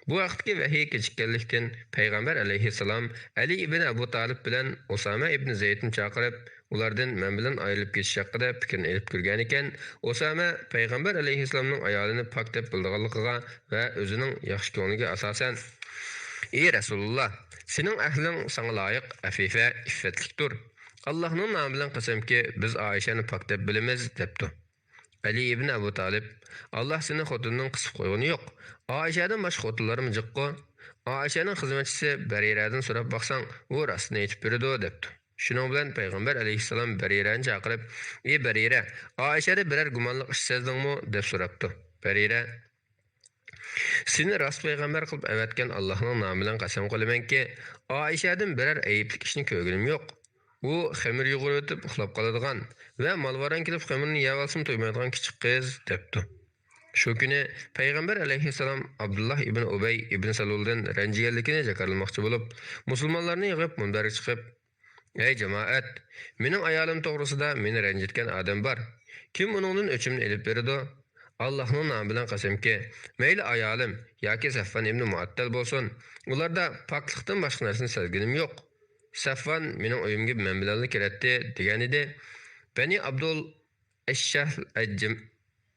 بۇ ھەقتىكى ۋەھىي كېچىككەنلىكتىن، پەيغەمبەر ئەلەيھىسسالام ئەلى ئىبن ئەبۇ تالىپ بىلەن ئۇسامە ئىبن زەيدنى چاقىرىپ، ئۇلاردىن مەن بىلەن ئايرىلىپ كېتىش ھەققىدە پىكىرنى ئېلىپ كۆرگەنىكەن، ئۇسامە پەيغەمبەر ئەلەيھىسسالامنىڭ ئايالىنى پاك دەپ بىلىدىغانلىقىغا ۋە ئۆزىنىڭ ياخشى كۆڭلىگە ئاساسەن، «ئى رەسۇلۇللا، سېنىڭ ئەھلىڭ ساڭا لايىق، ئەفىفە، ئىففەتلىكتۇر. ئاللاھنىڭ نامى بىلەن قەسەمكى، بىز ئائىشەنى پاك دەپ بىلىمىز» دەپتۇ. ئەلى ئىبن ئەبۇ تالىپ، «ئاللا سېنى خوتۇنۇڭ قىسىپ قويغىنى يوق. ئائىشەدىن باشقا خوتۇنلارمۇ جىققۇ. ئائىشەنىڭ خىزمەتچىسى بەرىرەدىن سوراپ باقساڭ، ئۇ راستىنى ئېيتىپ بېرىدۇ» دەپتۇ. شۇنىڭ بىلەن پەيغەمبەر ئەلەيھىسسالام بەرىرەنى چاقىرىپ، «ئى بەرىرە، ئائىشەدە بىرەر گۇمانلىق ئىش سەزدىڭمۇ؟» دەپ سوراپتۇ. بەرىرە، «سېنى راست پەيغەمبەر قىلىپ ئەۋەتكەن ئاللاھنىڭ نامى بىلەن قەسەم قىلىمەنكى، ئائىشەدىن بىرەر ئەيىبلىك ئىشنى كۆرگىنىم يوق. ئۇ خېمىر يۇغۇرۇۋېتىپ ئۇخلاپ قالىدىغان ۋە مالۋاران كېلىپ خېمىرنى يەۋالسىمۇ تويمايدىغان كىچىك قىز» دەپتۇ. شۇ كۈنى پەيغەمبەر ئەلەيھىسسالام ئابدۇللاھ ئىبن ئۇبەي ئىبن سەلۇلدىن رەنجىگەنلىكىنى جاكارلىماقچى بولۇپ، مۇسۇلمانلارنى يىغىپ مۇنبەرگە چىقىپ، «ئەي جامائەت! مېنىڭ ئايالىم توغرىسىدا مېنى رەنجىتكەن ئادەم بار. كىم ئۇنىڭدىن ئۆچۈمنى ئېلىپ بېرىدۇ؟ ئاللاھنىڭ نامى بىلەن قەسەمكى، مەيلى ئايالىم ياكى سەفۋان ئىبنى مۇئەتتەل بولسۇن، ئۇلاردا پاكلىقتىن باشقا نەرسىنى سەزگىنىم يوق. سەفۋان مېنىڭ ئۆيۈمگە مەن بىلەنلا كىرەتتى» دېگەنىدى. بەنى ئابدۇل ئەششەھل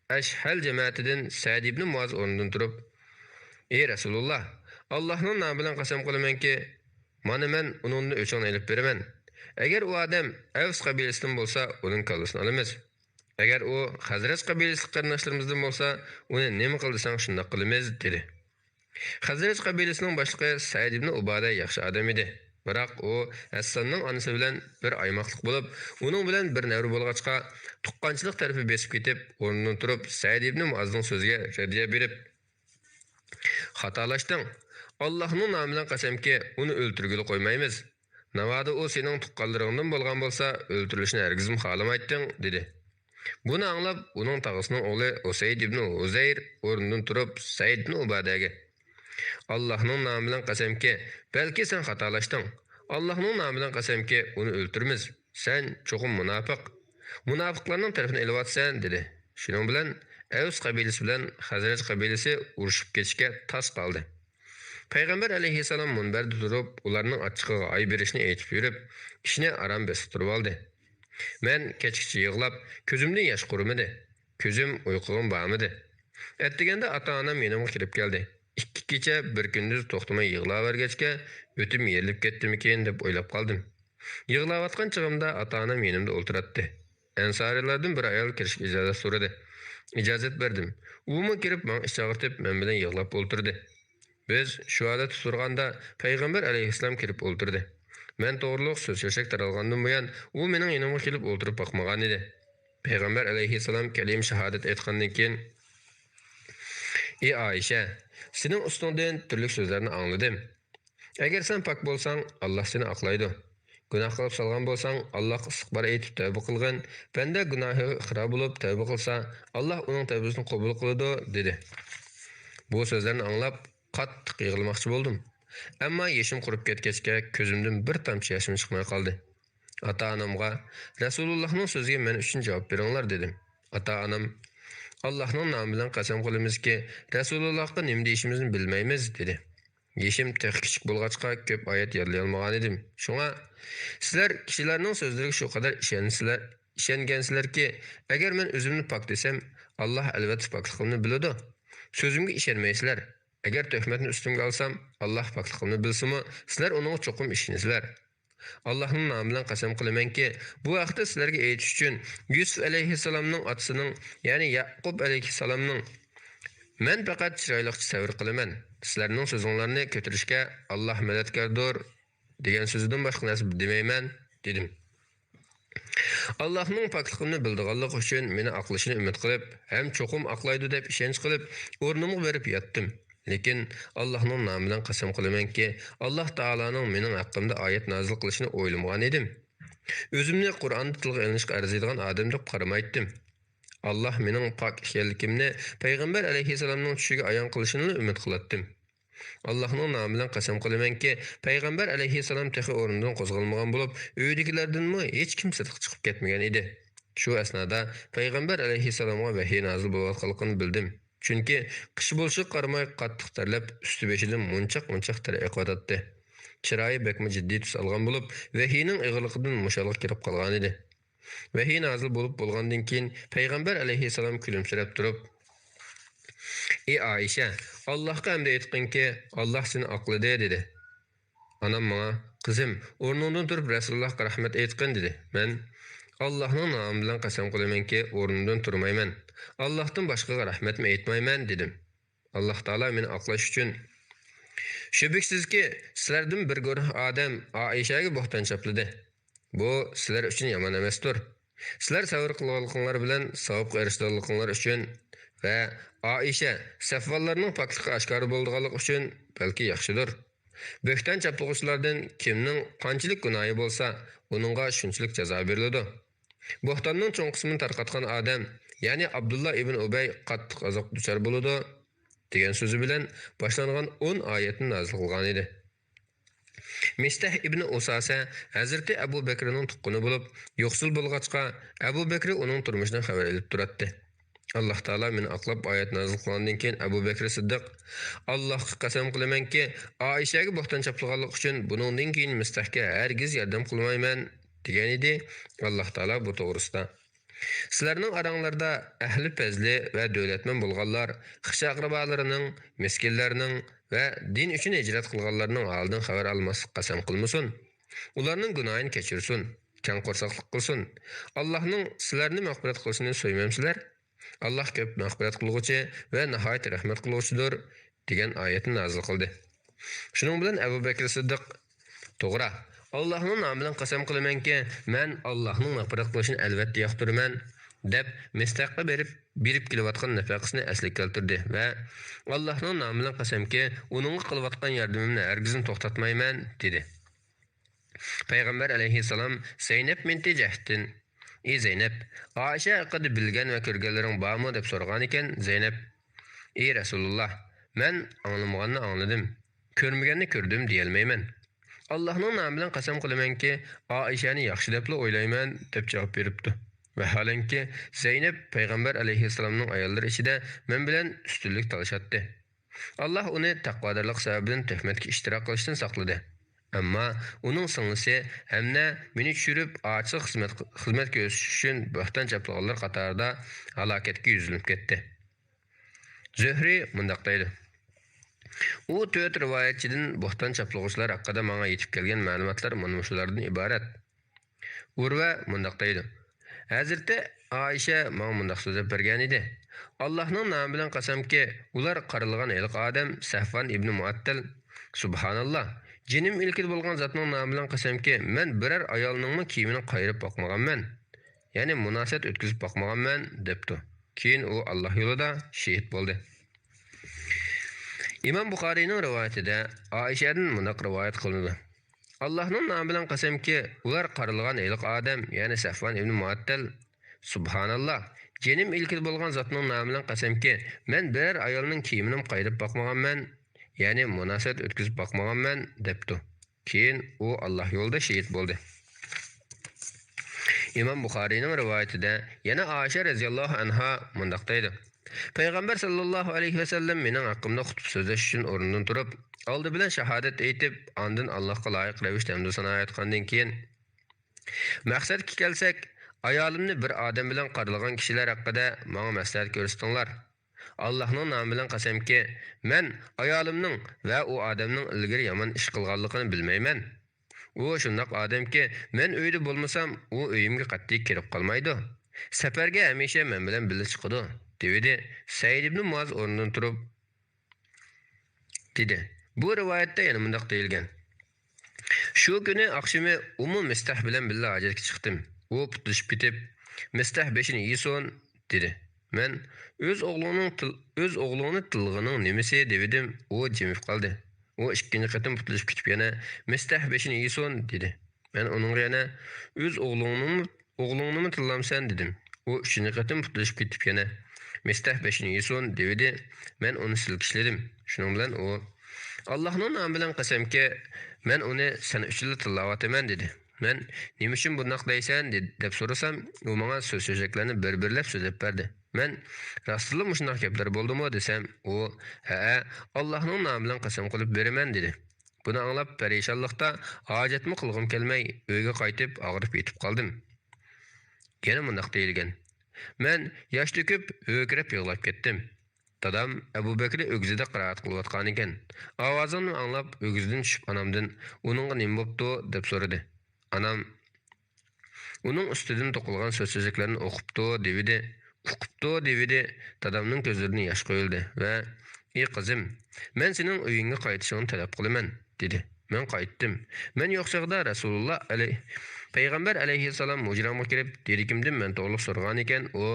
ئەشھەل جەمەتىدىن سەئىد ئىبنى مۇئاز ئورنىدىن تۇرۇپ، «ئى رەسۇلۇللا، ئاللاھنىڭ نامى بىلەن قەسەم قىلىمەنكى، مانا مەن ئۇنىڭدىن ئۆچۈڭنى ئېلىپ بېرىمەن. ئەگەر ئۇ ئادەم ئەۋس قەبىلىسىدىن بولسا، ئۇنىڭ كاللىسىنى ئالىمىز. ئەگەر ئۇ خەزرەج قەبىلىسىدىكى قېرىنداشلىرىمىزدىن بولسا، ئۇنى نېمە قىل دېسەڭ، شۇنداق قىلىمىز» دېدى. خەزرەج قەبىلىسىنىڭ باشلىقى سەئىد ئىبنى ئۇبادە ياخشى ئادەم ئىدى. بىراق ئۇ ھەسساننىڭ ئانىسى بىلەن بىر ئايماقلىق بولۇپ، ئۇنىڭ بىلەن بىر نەۋرە بولغاچقا، تۇغقانچىلىق تەرىپى بېسىپ كېتىپ، ئورنىدىن تۇرۇپ، سەئىد ئىبنى مۇئازنىڭ سۆزىگە رەددىيە بېرىپ، «خاتالاشتىڭ. ئاللاھنىڭ نامى بىلەن قەسەمكى، ئۇنى ئۆلتۈرگىلى قويمايمىز. ناۋادا ئۇ سېنىڭ تۇغقانلىرىڭدىن بولغان بولسا، ئۆلتۈرۈلۈشىنى ھەرگىزمۇ خالىمايتتىڭ» دېدى. بۇنى ئاڭلاپ، ئۇنىڭ تاغىسىنىڭ ئوغلى ئۇسەيد ئىبنى ھۇزەير ئورنىدىن تۇرۇپ، سەئىد ئىبنى ئۇبادەگە، «ئاللاھنىڭ نامى بىلەن قەسەمكى، بەلكى سەن خاتالاشتىڭ. ئاللاھنىڭ نامى بىلەن قەسەمكى، ئۇنى ئۆلتۈرىمىز. سەن چوقۇم مۇناپىق. مۇناپىقلارنىڭ تەرىپىنى ئېلىۋاتىسەن» دېدى. شۇنىڭ بىلەن ئەۋس قەبىلىسى بىلەن خەزرەج قەبىلىسى ئۇرۇشۇپ كېتىشكە تاس قالدى. پەيغەمبەر ئەلەيھىسسالام مۇنبەردە تۇرۇپ، ئۇلارنىڭ ئاچچىقىغا ھاي بېرىشنى ئېيتىپ يۈرۈپ، ئىشنى ئاران بېسىقتۇرۇۋالدى. مەن كەچكىچە يىغلاپ، كۆزۈمدىن ياش قۇرۇمىدى. كۆزۈم ئۇيقۇغىمۇ بارمىدى. ئەتىگەندە ئاتا-ئانام يېنىمغا كېلىپ كەلدى. «ئىككى كېچە، بىر كۈندۈز توختىماي يىغلاۋەرگەچكە، ئۆتۈم يېرىلىپ كەتتىمىكىن دەپ ئويلاپ قالدىم.» يىغلاۋاتقان چېغىمدا ئاتا-ئانام يېنىمدا ئولتۇراتتى. ئەنسارىيلاردىن بىر ئايال كىرىشكە ئىجازەت سورىدى. ئىجازەت بەردىم. ئۇمۇ كىرىپ ماڭا ئىچ ئاغرىتىپ، مەن بىلەن يىغلاپ ئولتۇردى. بىز شۇ ھالەتتە تۇرغاندا پەيغەمبەر ئەلەيھىسسالام كىرىپ ئولتۇردى. مەن توغرۇلۇق سۆز-چۆچەك تارالغاندىن بۇيان، ئۇ مېنىڭ يېنىمغا كېلىپ ئولتۇرۇپ باقمىغانىدى. پەيغەمبەر ئەلەيھىسسالام كەلىمە شاھادەت ئېيتقاندىن كېيىن، «ئى ئائىشە، سېنىڭ ئۈستۈڭدىن تۈرلۈك سۆزلەرنى ئاڭلىدىم. ئەگەر سەن پاك بولساڭ، ئاللا سېنى ئاقلايدۇ. گۇناھ قىلىپ سالغان بولساڭ، ئاللاغا ئىستىغپار ئېيتىپ تەۋبە قىلغىن. بەندە گۇناھىغا ئىقرار بولۇپ تەۋبە قىلسا، ئاللا ئۇنىڭ تەۋبىسىنى قوبۇل قىلىدۇ» دېدى. بۇ سۆزلەرنى ئاڭلاپ، قاتتىق يىغلىماقچى بولدۇم. ئەمما يېشىم قۇرۇپ كەتكەچكە، كۆزۈمدىن بىر تامچە ياشمۇ چىقماي قالدى. ئاتا-ئانامغا، «رەسۇلۇللاھنىڭ سۆزىگە مەن ئۈچۈن جاۋاب بېرىڭلار» دېدىم. ئاتا-ئانام، «ئاللاھنىڭ نامى بىلەن قەسەم قىلىمىزكى، رەسۇلۇللاھقا نېمە دېيىشىمىزنى بىلمەيمىز» دېدى. يېشىم تېخى كىچىك بولغاچقا، كۆپ ئايەت يادلىيالمىغانىدىم. شۇڭا، سىلەر كىشىلەرنىڭ سۆزلىرىگە شۇ قەدەر ئىشەنسىلەر، ئىشەنگەنسىلەركى، ئەگەر مەن ئۆزۈمنى پاك دېسەم، ئاللاھ ئەلۋەتتە پاكلىقىمنى بىلىدۇ. سۆزۈمگە ئىشەنمەيسىلەر. ئەگەر تۆھمەتنى ئۈستۈمگە ئالسام، ئاللاھ پاكلىقىمنى بىلسىمۇ، سىلەر ئۇنىڭغا چوقۇم ئىشىنىسىلەر. ئاللاھنىڭ نامى بىلەن قەسەم قىلىمەنكى، بۇ ھەقتە سىلەرگە ئېيتىش ئۈچۈن يۈسۈپ ئەلەيھىسسالامنىڭ ئاتىسىنىڭ، يەنى يەئقۇب ئەلەيھىسسالامنىڭ، «مەن پەقەت چىرايلىقچە سەۋر قىلىمەن. سىلەرنىڭ سۆزۈڭلارنى كۆتۈرۈشكە ئاللاھ مەدەتكاردۇر» دېگەن سۆزىدىن باشقا نەرسە دېمەيمەن، دېدىم. ئاللاھنىڭ پاكلىقىمنى بىلىدىغانلىقى ئۈچۈن مېنى ئاقلىشىنى ئۈمىد قىلىپ ھەم چوقۇم ئاقلايدۇ دەپ ئىشەنچ قىلىپ، ئورنۇمغا بېرىپ ياتتىم. لېكىن ئاللاھنىڭ نامى بىلەن قەسەم قىلىمەنكى، ئاللاھ تائالانىڭ مېنىڭ ھەققىمدە ئايەت نازىل قىلىشىنى ئويلىمىغان ئىدىم. ئۆزۈمنى قۇرئاندا تىلغا ئېلىنىشقا ئەرزىيدىغان ئادەم دەپ قارىمايتتىم. ئاللاھ مېنىڭ پاك ئىكەنلىكىمنى پەيغەمبەر ئەلەيھىسسالامنىڭ چۈشىگە ئايان قىلىشىنىلا ئۈمىد قىلاتتىم. ئاللاھنىڭ نامى بىلەن قەسەم قىلىمەنكى، پەيغەمبەر ئەلەيھىسسالام تېخى ئورنىدىن قوزغالمىغان بولۇپ، ئۆيىدىكىلەردىنمۇ ھېچكىم سىرتقا چىقىپ كەتمىگەن ئىدى. شۇ ئەسنادا پەيغەمبەر ئەلەيھىسسالامغا ۋەھىي نازىل بولۇۋاتقانلىقىنى بىلدىم. چۈنكى قىش بولۇشىغا قارىماي، قاتتىق تەرلەپ، ئۈستى-بېشىدىن مۇنچاق-مۇنچاق تەر ئېقىۋاتاتتى. چىرايى بەكمۇ جىددىي تۈس ئالغان بولۇپ، ۋەھىينىڭ ئېغىرلىقىدىن مۇشۇ ھالغا كىرىپ قالغانىدى. ۋەھىي نازىل بولۇپ بولغاندىن كېيىن، پەيغەمبەر ئەلەيھىسسالام كۈلۈمسىرەپ تۇرۇپ، «ئى ئائىشە، ئاللاھقا ھەمدە ئېيتقىنكى، ئاللاھ سېنى ئاقلىدى» دېدى. ئانام ماڭا، «قىزىم، ئورنۇڭدىن تۇرۇپ رەسۇلۇللاھقا رەھمەت ئېيتقىن» دېدى. مەن، «ئاللاھنىڭ نامى بىلەن قەسەم قىلىمەنكى، ئورنۇمدىن تۇرمايمەن. ئاللاھتىن باشقىغا رەھمەتمۇ ئېيتمايمەن» دېدىم. ئاللاھ تائالا مېنى ئاقلاش ئۈچۈن، «شۈبھىسىزكى، سىلەردىن بىر گۇرۇھ ئادەم ئائىشەگە بوھتان چاپلىدى. بۇ سىلەر ئۈچۈن يامان ئەمەستۇر. سىلەر سەۋر قىلغانلىقىڭلار بىلەن ساۋابقا ئېرىشىدىغانلىقىڭلار ئۈچۈن ۋە ئائىشە، سەفۋانلارنىڭ پاكلىقى ئاشكارا بولىدىغانلىقى ئۈچۈن بەلكى ياخشىدۇر. بۆھتان چاپلىغۇچىلاردىن كىمنىڭ قانچىلىك گۇناھى بولسا، ئۇنىڭغا شۇنچىلىك جازا بېرىلىدۇ. بوھتاننىڭ چوڭ قىسمىنى تارقاتقان ئادەم، يەنى ئابدۇللا ئىبن ئۇبەي قاتتىق ئازابقا دۇچار بولىدۇ» دېگەن سۆزى بىلەن باشلانغان ئون ئايەتنى نازىل قىلغانىدى. مىستەھ ئىبنى ئۇساسە ھەزرىتى ئەبۇ بەكرىنىڭ تۇغقىنى بولۇپ، يوقسۇل بولغاچقا، ئەبۇ بەكرى ئۇنىڭ تۇرمۇشىدىن خەۋەر ئېلىپ تۇراتتى. ئاللاھ تائالا مېنى ئاقلاپ ئايەت نازىل قىلغاندىن كېيىن، ئەبۇ بەكرى سىددىق، «ئاللاھقا قەسەم قىلىمەنكى، ئائىشەگە بوھتان چاپلىغانلىقى ئۈچۈن بۇنىڭدىن كېيىن مىستەھكە ھەرگىز ياردەم قىلمايمەن» دېگەنىدى. ئاللاھ تائالا بۇ توغرىسىدا، «سىلەرنىڭ ئاراڭلاردا ئەھلى پەزلى ۋە دۆلەتمەن بولغانلار خىش-ئەقرىبالىرىنىڭ، مىسكىنلەرنىڭ ۋە دىن ئۈچۈن ھىجرەت قىلغانلارنىڭ ھالىدىن خەۋەر ئالماسلىققا قەسەم قىلمىسۇن. ئۇلارنىڭ گۇناھىنى كەچۈرسۇن، كەڭ قورساقلىق قىلسۇن. ئاللاھنىڭ سىلەرنى مەغپىرەت قىلىشىنى سۆيمەمسىلەر؟ ئاللاھ كۆپ مەغپىرەت قىلغۇچى ۋە ناھايىتى رەھمەت قىلغۇچىدۇر» دېگەن ئايەتنى نازىل قىلدى. شۇنىڭ بىلەن ئەبۇ بەكرى سىددىق، «توغرا، ئاللاھنىڭ نامى بىلەن قەسەم قىلىمەنكى، مەن ئاللاھنىڭ مەغپىرەت قىلىشىنى ئەلۋەتتە ياقتۇرىمەن» دەپ، مىستەھكە بېرىپ، بېرىپ كېلىۋاتقان نەپەقىسىنى ئەسلىگە كەلتۈردى ۋە، «ئاللاھنىڭ نامى بىلەن قەسەمكى، ئۇنىڭغا قىلىۋاتقان ياردىمىمنى ھەرگىزمۇ توختاتمايمەن» دېدى. پەيغەمبەر ئەلەيھىسسالام زەينەپ بىنتى جەھشتىن، «ئى زەينەپ، ئائىشە ھەققىدە بىلگەن ۋە كۆرگەنلىرىڭ بارمۇ؟» دەپ سورىغانىكەن، زەينەپ، «ئى رەسۇلۇللاھ، مەن ئاڭلىمىغاننى ئاڭلىدىم، كۆرمىگەننى كۆردۈم دېيەلمەيمەن. ئاللاھنىڭ نامى بىلەن قەسەم قىلىمەنكى، ئائىشەنى ياخشى دەپلا ئويلايمەن» دەپ جاۋاب بېرىپتۇ. ۋەھالەنكى، زەينەپ پەيغەمبەر ئەلەيھىسسالامنىڭ ئاياللىرى ئىچىدە مەن بىلەن ئۈستۈنلۈك تالىشاتتى. ئاللاھ ئۇنى تەقۋادارلىق سەۋەبىدىن تۆھمەتكە ئىشتىراك قىلىشتىن ساقلىدى. ئەمما ئۇنىڭ سىڭلىسى ھەمنە مېنى چۈشۈرۈپ، ئاچىسىغا خىزمەت، خىزمەت كۆرسىتىش ئۈچۈن بۆھتان چاپلىغانلار قاتارىدا ھالاكەتكە يۈزلىنىپ كەتتى. زۆھرى مۇنداق دەيدۇ، ئۇ تۆت رىۋايەتچىدىن بۆھتان چاپلىغۇچىلار ھەققىدە ماڭا يېتىپ كەلگەن مەلۇماتلار مانا مۇشۇلاردىن ئىبارەت. ئۇرۋە مۇنداق دەيدۇ، ھەزرىتى ئائىشە ماڭا مۇنداق سۆزلەپ بەرگەنىدى، «ئاللاھنىڭ نامى بىلەن قەسەمكى، ئۇلار قارىلىغان ھېلىقى ئادەم سەفۋان ئىبنى مۇئەتتەل، سۇبھاناللاھ، جېنىم ئىلكىدە بولغان زاتنىڭ نامى بىلەن قەسەمكى، مەن بىرەر ئايالنىڭمۇ كىيىمىنى قايرىپ باقمىغانمەن، يەنى مۇناسىۋەت ئۆتكۈزۈپ باقمىغانمەن» دەپتۇ. كېيىن ئۇ ئاللاھ يولىدا شېھىت بولدى. ئىمام بۇخارىينىڭ رىۋايىتىدە ئائىشەدىن مۇنداق رىۋايەت قىلىنىدۇ، «ئاللاھنىڭ نامى بىلەن قەسەمكى، ئۇلار قارىلىغان ھېلىقى ئادەم، يەنى سەفۋان ئىبنى مۇئەتتەل، سۇبھاناللاھ، جېنىم ئىلكىدە بولغان زاتنىڭ نامى بىلەن قەسەمكى، مەن بىرەر ئايالنىڭ كىيىمىنىمۇ قايرىپ باقمىغانمەن، يەنى مۇناسىۋەت ئۆتكۈزۈپ باقمىغانمەن» دەپتۇ. كېيىن ئۇ ئاللاھ يولىدا شېھىت بولدى. ئىمام بۇخارىينىڭ رىۋايىتىدە يەنە ئائىشە رەزىياللاھۇ ئەنھا مۇنداق دەيدۇ: پەيغەمبەر ساللاللاھۇ ئەلەيھى ۋەسەللەم مېنىڭ ھەققىمدە خۇتبە سۆزلەش ئۈچۈن ئورنىدىن تۇرۇپ، ئالدى بىلەن شاھادەت ئېيتىپ، ئاندىن ئاللاھقا لايىق رەۋىشتە ھەمدۇ سانا ئېيتقاندىن كېيىن، مەقسەتكە كەلسەك، ئايالىمنى بىر ئادەم بىلەن قارىلىغان كىشىلەر ھەققىدە ماڭا مەسلىھەت كۆرسىتىڭلار. ئاللاھنىڭ نامى بىلەن قەسەمكى، مەن ئايالىمنىڭ ۋە ئۇ ئادەمنىڭ ئىلگىرى يامان ئىش قىلغانلىقىنى بىلمەيمەن. ئۇ شۇنداق ئادەمكى، مەن ئۆيدە بولمىسام، ئۇ ئۆيۈمگە قەتئىي كىرىپ قالمايدۇ. سەپەرگە ھەمىشە مەن بىلەن بىللە چىقىدۇ، دېۋىدى. سەئىد ئىبنى مۇئاز ئورنىدىن تۇرۇپ، دېدى. بۇ رىۋايەتتە يەنە مۇنداق دېيىلگەن: شۇ كۈنى ئاخشىمى ئۇممۇ مىستەھ بىلەن بىللە ھاجەتكە چىقتىم. ئۇ پۇتلىشىپ كېتىپ، مىستەھ بېشىنى يېسۇن، دېدى. مەن، ئۆز ئوغلۇڭنىڭ تىل-، ئۆز ئوغلۇڭنى تىللىغىنىڭ نېمىسى؟ دېۋىدىم. ئۇ جىمىپ قالدى. ئۇ ئىككىنچى قېتىم پۇتلىشىپ كېتىپ يەنە، مىستەھ بېشىنى يېسۇن، دېدى. مەن ئۇنىڭغا يەنە، ئۆز ئوغلۇڭنىمۇ، ئوغلۇڭنىمۇ تىللامسەن؟ دېدىم. ئۇ ئۈچىنچى قېتىم پۇتلىشىپ كېتىپ يەنە، مىستەھ بېشىنى يېسۇن، دېۋىدى. مەن ئۇنى سىلكىشلىدىم. شۇنىڭ بىلەن ئۇ، ئاللاھنىڭ نامى بىلەن قەسەمكى، مەن ئۇنى سەن ئۈچۈنلا تىللاۋاتىمەن، دېدى. مەن، نېمە ئۈچۈن بۇنداق دەيسەن؟ دېدى، دەپ سورىسام، ئۇ ماڭا سۆز-چۆچەكلەرنى بىر-بىرلەپ سۆزلەپ بەردى. مەن، راستتىنلا مۇشۇنداق گەپلەر بولدىمۇ؟ دېسەم، ئۇ، ھەئە، ئاللاھنىڭ نامى بىلەن قەسەم قىلىپ بېرىمەن، دېدى. بۇنى ئاڭلاپ پەرىشانلىقتا ھاجەتمۇ قىلغۇم كەلمەي، ئۆيگە قايتىپ ئاغرىپ يېتىپ قالدىم. يەنە مۇنداق دېيىلگەن: مەن ياش تۆكۈپ، ھۆركىرەپ يىغلاپ كەتتىم. دادام ئەبۇ بەكرى ئۆگزىدە قىرائەت قىلىۋاتقانىكەن. ئاۋازىمنى ئاڭلاپ، ئۆگزىدىن چۈشۈپ ئانامدىن، ئۇنىڭغا نېمە بوپتۇ؟ دەپ سورىدى. ئانام، ئۇنىڭ ئۈستىدىن توقۇلغان سۆز-چۆچەكلەرنى ئوقۇپتۇ، دېۋىدى. ئۇقۇپتۇ، دېۋىدى. دادامنىڭ كۆزلىرىدىن ياش قۇيۇلدى ۋە، ئى قىزىم، مەن سېنىڭ ئۆيۈڭگە قايتىشىڭنى تەلەپ قىلىمەن، دېدى. مەن قايتتىم. مەن يوق چاغدا رەسۇلۇللا ئەلەي-، پەيغەمبەر ئەلەيھىسسالام ھۇجرامغا كىرىپ، دېرىكىمدىن مەن توغرۇلۇق سورىغانىكەن، ئۇ،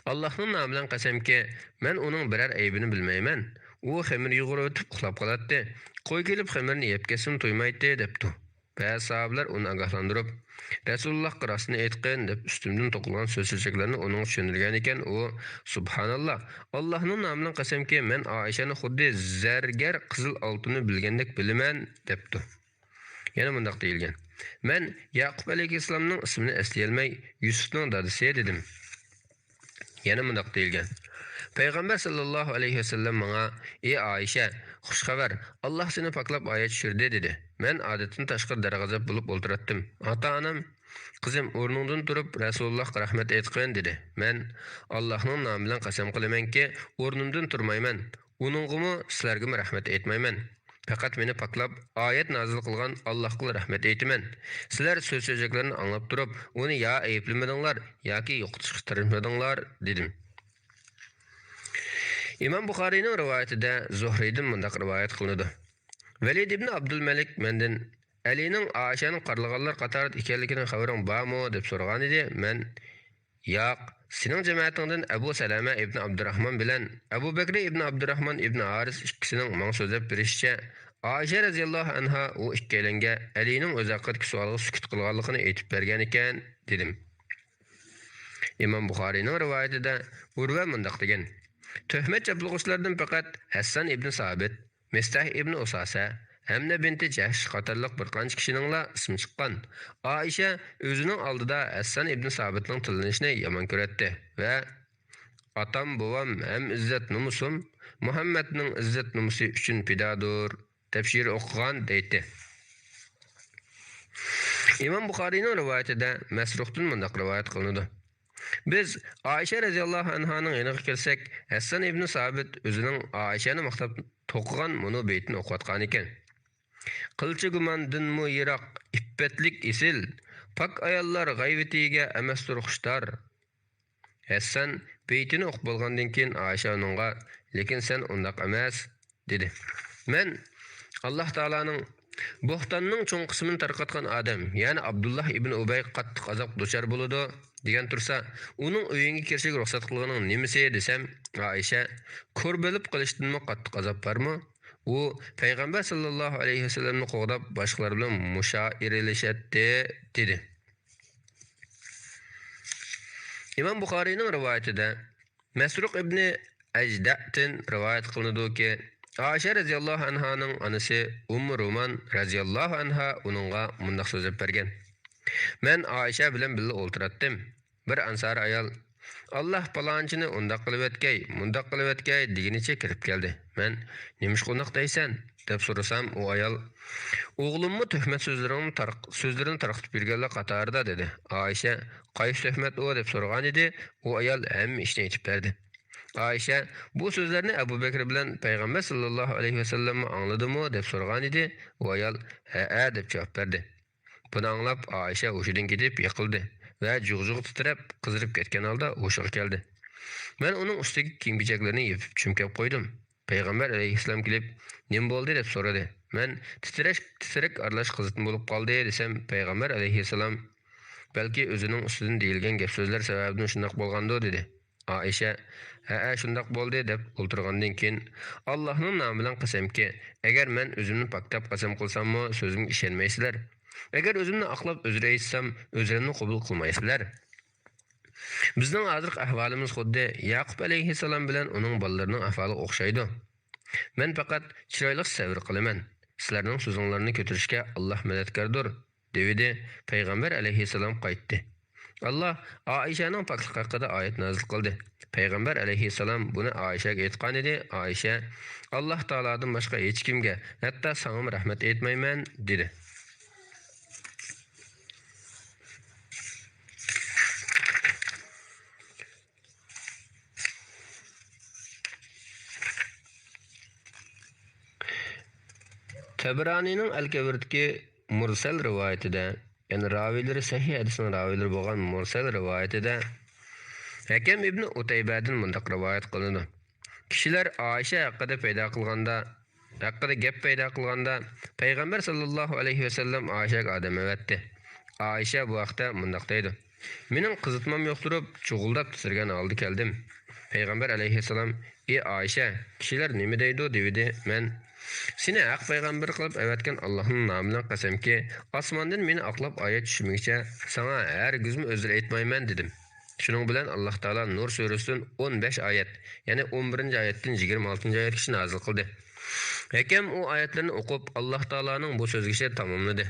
ئاللاھنىڭ نامى بىلەن قەسەمكى، مەن ئۇنىڭ بىرەر ئەيىبىنى بىلمەيمەن. ئۇ خېمىر يۇغۇرۇۋېتىپ ئۇخلاپ قالاتتى. قوي كېلىپ خېمىرنى يەپ كەتسىمۇ تويمايتتى، دەپتۇ. بەزى ساھابىلەر ئۇنى ئاگاھلاندۇرۇپ، رەسۇلۇللاھقا راستىنى ئېيتقىن، دەپ ئۈستۈمدىن توقۇلغان سۆز-چۆچەكلەرنى ئۇنىڭغا چۈشەندۈرگەنىكەن، ئۇ، سۇبھاناللا، ئاللاھنىڭ نامى بىلەن قەسەمكى، مەن ئائىشەنى خۇددى زەرگەر قىزىل ئالتۇننى بىلگەندەك بىلىمەن، دەپتۇ. يەنە مۇنداق دېيىلگەن: مەن يەقۇپ ئەلەيھىسسالامنىڭ ئىسمىنى ئەسلىيەلمەي، يۈسۈپنىڭ دادىسى، دېدىم. يەنە مۇنداق دېيىلگەن: پەيغەمبەر ساللاللاھۇ ئەلەيھى ۋەسەللەم ماڭا، ئى ئائىشە، خۇش خەۋەر، ئاللاھ سېنى پاكلاپ ئايەت چۈشۈردى، دېدى. مەن ئادەتتىن تاشقىرى دەرغەزەپ بولۇپ ئولتۇراتتىم. ئاتا-ئانام، قىزىم، ئورنۇڭدىن تۇرۇپ، رەسۇلۇللاھقا رەھمەت ئېيتقىن، دېدى. مەن، ئاللاھنىڭ نامى بىلەن قەسەم قىلىمەنكى، ئورنۇمدىن تۇرمايمەن. ئۇنىڭغىمۇ، سىلەرگىمۇ رەھمەت ئېيتمايمەن. پەقەت مېنى پاكلاپ، ئايەت نازىل قىلغان ئاللاھقىلا رەھمەت ئېيتىمەن. سىلەر سۆز-چۆچەكلىرىنى ئاڭلاپ تۇرۇپ، ئۇنى يا ئەيىبلىمىدىڭلار، ياكى يوقىتىشقا تىرىشمىدىڭلار، دېدىم. ئىمام بۇخارىينىڭ رىۋايىتىدە زۇھرىيدىن مۇنداق رىۋايەت قىلىنىدۇ: ۋەلىد ئىبنى ئابدۇلمەلىك مەندىن، ئەلىنىڭ ئائىشەنى قارىلىغانلار قاتارىدا ئىكەنلىكىنىڭ خەۋىرىڭ بارمۇ؟ دەپ سورىغانىدى. مەن، ياق، سېنىڭ جەمەتىڭدىن ئەبۇ سەلەمە ئىبنى ئابدۇراخمان بىلەن ئەبۇ بەكرى ئىبنى ئابدۇراخمان ئىبنى ھارىس ئىككىسىنىڭ ماڭا سۆزلەپ بېرىشىچە، ئائىشە رەزىياللاھۇ ئەنھا ئۇ ئىككىيلەنگە ئەلىنىڭ ئۆزى ھەققىدىكى سوئالغا سۈكۈت قىلغانلىقىنى ئېيتىپ بەرگەنىكەن، دېدىم. ئىمام بۇخارىينىڭ رىۋايىتىدە ئۇرۋە مۇنداق دېگەن: تۆھمەت چاپلىغۇچىلاردىن پەقەت ھەسسان ئىبنى سابىت، مىستەھ ئىبنى ئۇساسە، ھەمنە بىنتى جەھش قاتارلىق بىر قانچە كىشىنىڭلا ئىسمى چىققان. ئائىشە ئۆزىنىڭ ئالدىدا ھەسسان ئىبنى سابىتنىڭ تىللىنىشىنى يامان كۆرەتتى ۋە، ئاتام، بوۋام ھەم ئىززەت نومۇسۇم مۇھەممەدنىڭ ئىززەت نومۇسى ئۈچۈن پىدادۇر، دەپ شېئىر ئوقۇغان دەيتتى. ئىمام بۇخارىينىڭ رىۋايىتىدە مەسرۇقتىن مۇنداق رىۋايەت قىلىنىدۇ: بىز ئائىشە رەزىياللاھۇ ئەنھانىڭ يېنىغا كەلسەك، ھەسسان ئىبنى سابىت ئۆزىنىڭ ئائىشەنى ماختاپ توقۇغان مۇنۇ بېيىتىنى ئوقۇۋاتقانىكەن: قىلچە گۇماندىنمۇ يىراق، ئىپپەتلىك ئېسىل، پاك ئاياللار غەيۋىتىگە ئەمەستۇر خۇشتار. ھەسسان بېيىتىنى ئوقۇپ بولغاندىن كېيىن، ئائىشە ئۇنىڭغا، لېكىن سەن ئۇنداق ئەمەس، دېدى. مەن، ئاللاھ تائالانىڭ، بوھتاننىڭ چوڭ قىسمىنى تارقاتقان ئادەم، يەنى ئابدۇللاھ ئىبنى ئۇبەي قاتتىق ئازابقا دۇچار بولىدۇ، دېگەن تۇرسا، ئۇنىڭ ئۆيۈڭگە كىرىشىگە رۇخسەت قىلغىنىڭ نېمىسى؟ دېسەم، ئائىشە، كور بۆلۈپ قېلىشتىنمۇ قاتتىق ئازاب بارمۇ؟ ئۇ پەيغەمبەر ساللاللاھۇ ئەلەيھى ۋەسەللەمنى قوغداپ، باشقىلار بىلەن مۇشائىرىلىشەتتى، دېدى. ئىمام بۇخارىينىڭ رىۋايىتىدە مەسرۇق ئىبنى ئەجدەدىن رىۋايەت قىلىنىدۇكى، ئائىشە رەزىياللاھۇ ئەنھانىڭ ئانىسى ئۇممۇ رۇمان رەزىياللاھۇ ئەنھا ئۇنىڭغا مۇنداق سۆزلەپ بەرگەن: مەن ئائىشە بىلەن بىللە ئولتۇراتتىم. بىر ئەنسارىي ئايال، «ئاللاھ پالانچىنى ئۇنداق قىلىۋەتكەي، مۇنداق قىلىۋەتكەي» دېگىنىچە كىرىپ كەلدى. مەن، «نېمىشقا ئۇنداق دەيسەن؟» دەپ سورىسام، ئۇ ئايال، «ئوغلۇممۇ تۆھمەت سۆزلىرىڭنى تارق-، سۆزلىرىنى تارقىتىپ يۈرگەنلەر قاتارىدا» دېدى. ئائىشە، «قايسى تۆھمەت ئۇ؟» دەپ سورىغانىدى. ئۇ ئايال ھەممە ئىشنى ئېيتىپ بەردى. ئائىشە، «بۇ سۆزلەرنى ئەبۇ بەكرى بىلەن پەيغەمبەر ساللاللاھۇ ئەلەيھى ۋەسەللەممۇ ئاڭلىدىمۇ؟» دەپ سورىغانىدى. ئۇ ئايال، «ھەئە» دەپ جاۋاب بەردى. بۇنى ئاڭلاپ ئائىشە ھوشىدىن كېتىپ يىقىلدى ۋە جۇغ-جۇغ تىترەپ، قىزىرىپ كەتكەن ھالدا ھوشىغا كەلدى. مەن ئۇنىڭ ئۈستىدىكى كىيىم-كېچەكلىرىنى يېپىپ چۈمكەپ قويدۇم. پەيغەمبەر ئەلەيھىسسالام كېلىپ، «نېمە بولدى؟» دەپ سورىدى. مەن، «تىترەش، تىترەك ئارىلاش قىزىتما بولۇپ قالدى» دېسەم، پەيغەمبەر ئەلەيھىسسالام، «بەلكى ئۆزىنىڭ ئۈستىدىن دېيىلگەن گەپ-سۆزلەر سەۋەبىدىن شۇنداق بولغاندۇ» دېدى. ئائىشە، «ھەئە، شۇنداق بولدى» دەپ ئولتۇرغاندىن كېيىن، «ئاللاھنىڭ نامى بىلەن قەسەمكى، ئەگەر مەن ئۆزۈمنى پاكلاپ قەسەم قىلساممۇ، سۆزۈمگە ئىشەنمەيسىلەر. ئەگەر ئۆزۈمنى ئاقلاپ ئۆزرە ئېيتسام، ئۆزرەمنى قوبۇل قىلمايسىلەر. بىزنىڭ ھازىرقى ئەھۋالىمىز خۇددى ياقۇپ ئەلەيھىسسالام بىلەن ئۇنىڭ بالىلىرىنىڭ ئەھۋالىغا ئوخشايدۇ. مەن پەقەت چىرايلىقچە سەۋر قىلىمەن. سىلەرنىڭ سۆزۈڭلارنى كۆتۈرۈشكە ئاللاھ مەدەتكاردۇر» دېۋىدى. پەيغەمبەر ئەلەيھىسسالام قايتتى. ئاللاھ ئائىشەنىڭ پاكلىقى ھەققىدە ئايەت نازىل قىلدى. پەيغەمبەر ئەلەيھىسسالام بۇنى ئائىشەگە ئېيتقانىدى. ئائىشە، «ئاللاھ تائالادىن باشقا ھېچكىمگە، ھەتتا ساڭىمۇ رەھمەت ئېيتمايمەن» دېدى. تەبرانىنىڭ ئەل-كەبىردىكى مۇرسەل رىۋايىتىدە، يەنى راۋىيلىرى سەھىھ ھەدىسنىڭ راۋىيلىرى بولغان مۇرسەل رىۋايىتىدە، ھەكەم ئىبنى ئۇتەيبەدىن مۇنداق رىۋايەت قىلىنىدۇ: كىشىلەر ئائىشە ھەققىدە پەيدا قىلغاندا، ھەققىدە گەپ پەيدا قىلغاندا، پەيغەمبەر ساللاللاھۇ ئەلەيھى ۋەسەللەم ئائىشەگە ئادەم ئەۋەتتى. ئائىشە بۇ ھەقتە مۇنداق دەيدۇ: مېنىڭ قىزىتمام يوق تۇرۇپ، جۇغۇلداپ تىترىگەن ھالدا كەلدىم. پەيغەمبەر ئەلەيھىسسالام، ئى ئائىشە، كىشىلەر نېمە دەيدۇ؟ دېۋىدى. مەن، سېنى ھەق پەيغەمبەر قىلىپ ئەۋەتكەن ئاللاھنىڭ نامى بىلەن قەسەمكى، ئاسماندىن مېنى ئاقلاپ ئايەت چۈشمىگىچە ساڭا ھەرگىزمۇ ئۆزرە ئېيتمايمەن، دېدىم. شۇنىڭ بىلەن ئاللاھ تائالا نۇر سۈرىسىدىن ئون بەش ئايەت، يەنى ئون بىرىنچى ئايەتتىن يىگىرمە ئالتىنچى ئايەتكىچە نازىل قىلدى. ھەكەم ئۇ ئايەتلەرنى ئوقۇپ، ئاللاھ تائالانىڭ بۇ سۆزىگىچە تاماملىدى: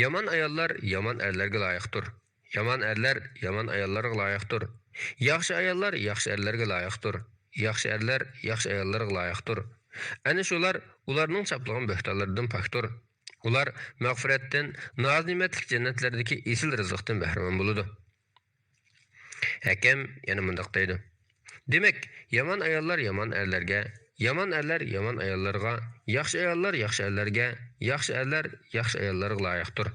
يامان ئاياللار يامان ئەرلەرگە لايىقتۇر. يامان ئەرلەر يامان ئاياللارغا لايىقتۇر. ياخشى ئاياللار ياخشى ئەرلەرگە لايىقتۇر. ياخشى ئەرلەر ياخشى ئاياللارغا لايىقتۇر. ئەنە شۇلار ئۇلارنىڭ چاپلىغان بۆھتانلىرىدىن پاكتۇر. ئۇلار مەغپىرەتتىن، ناز-نېمەتلىك جەننەتلەردىكى ئېسىل رىزىقتىن بەھرىمەن بولىدۇ. ھەكەم يەنە مۇنداق دەيدۇ: دېمەك، يامان ئاياللار يامان ئەرلەرگە، يامان ئەرلەر يامان ئاياللارغا، ياخشى ئاياللار ياخشى ئەرلەرگە، ياخشى ئەرلەر ياخشى ئاياللارغا لايىقتۇر.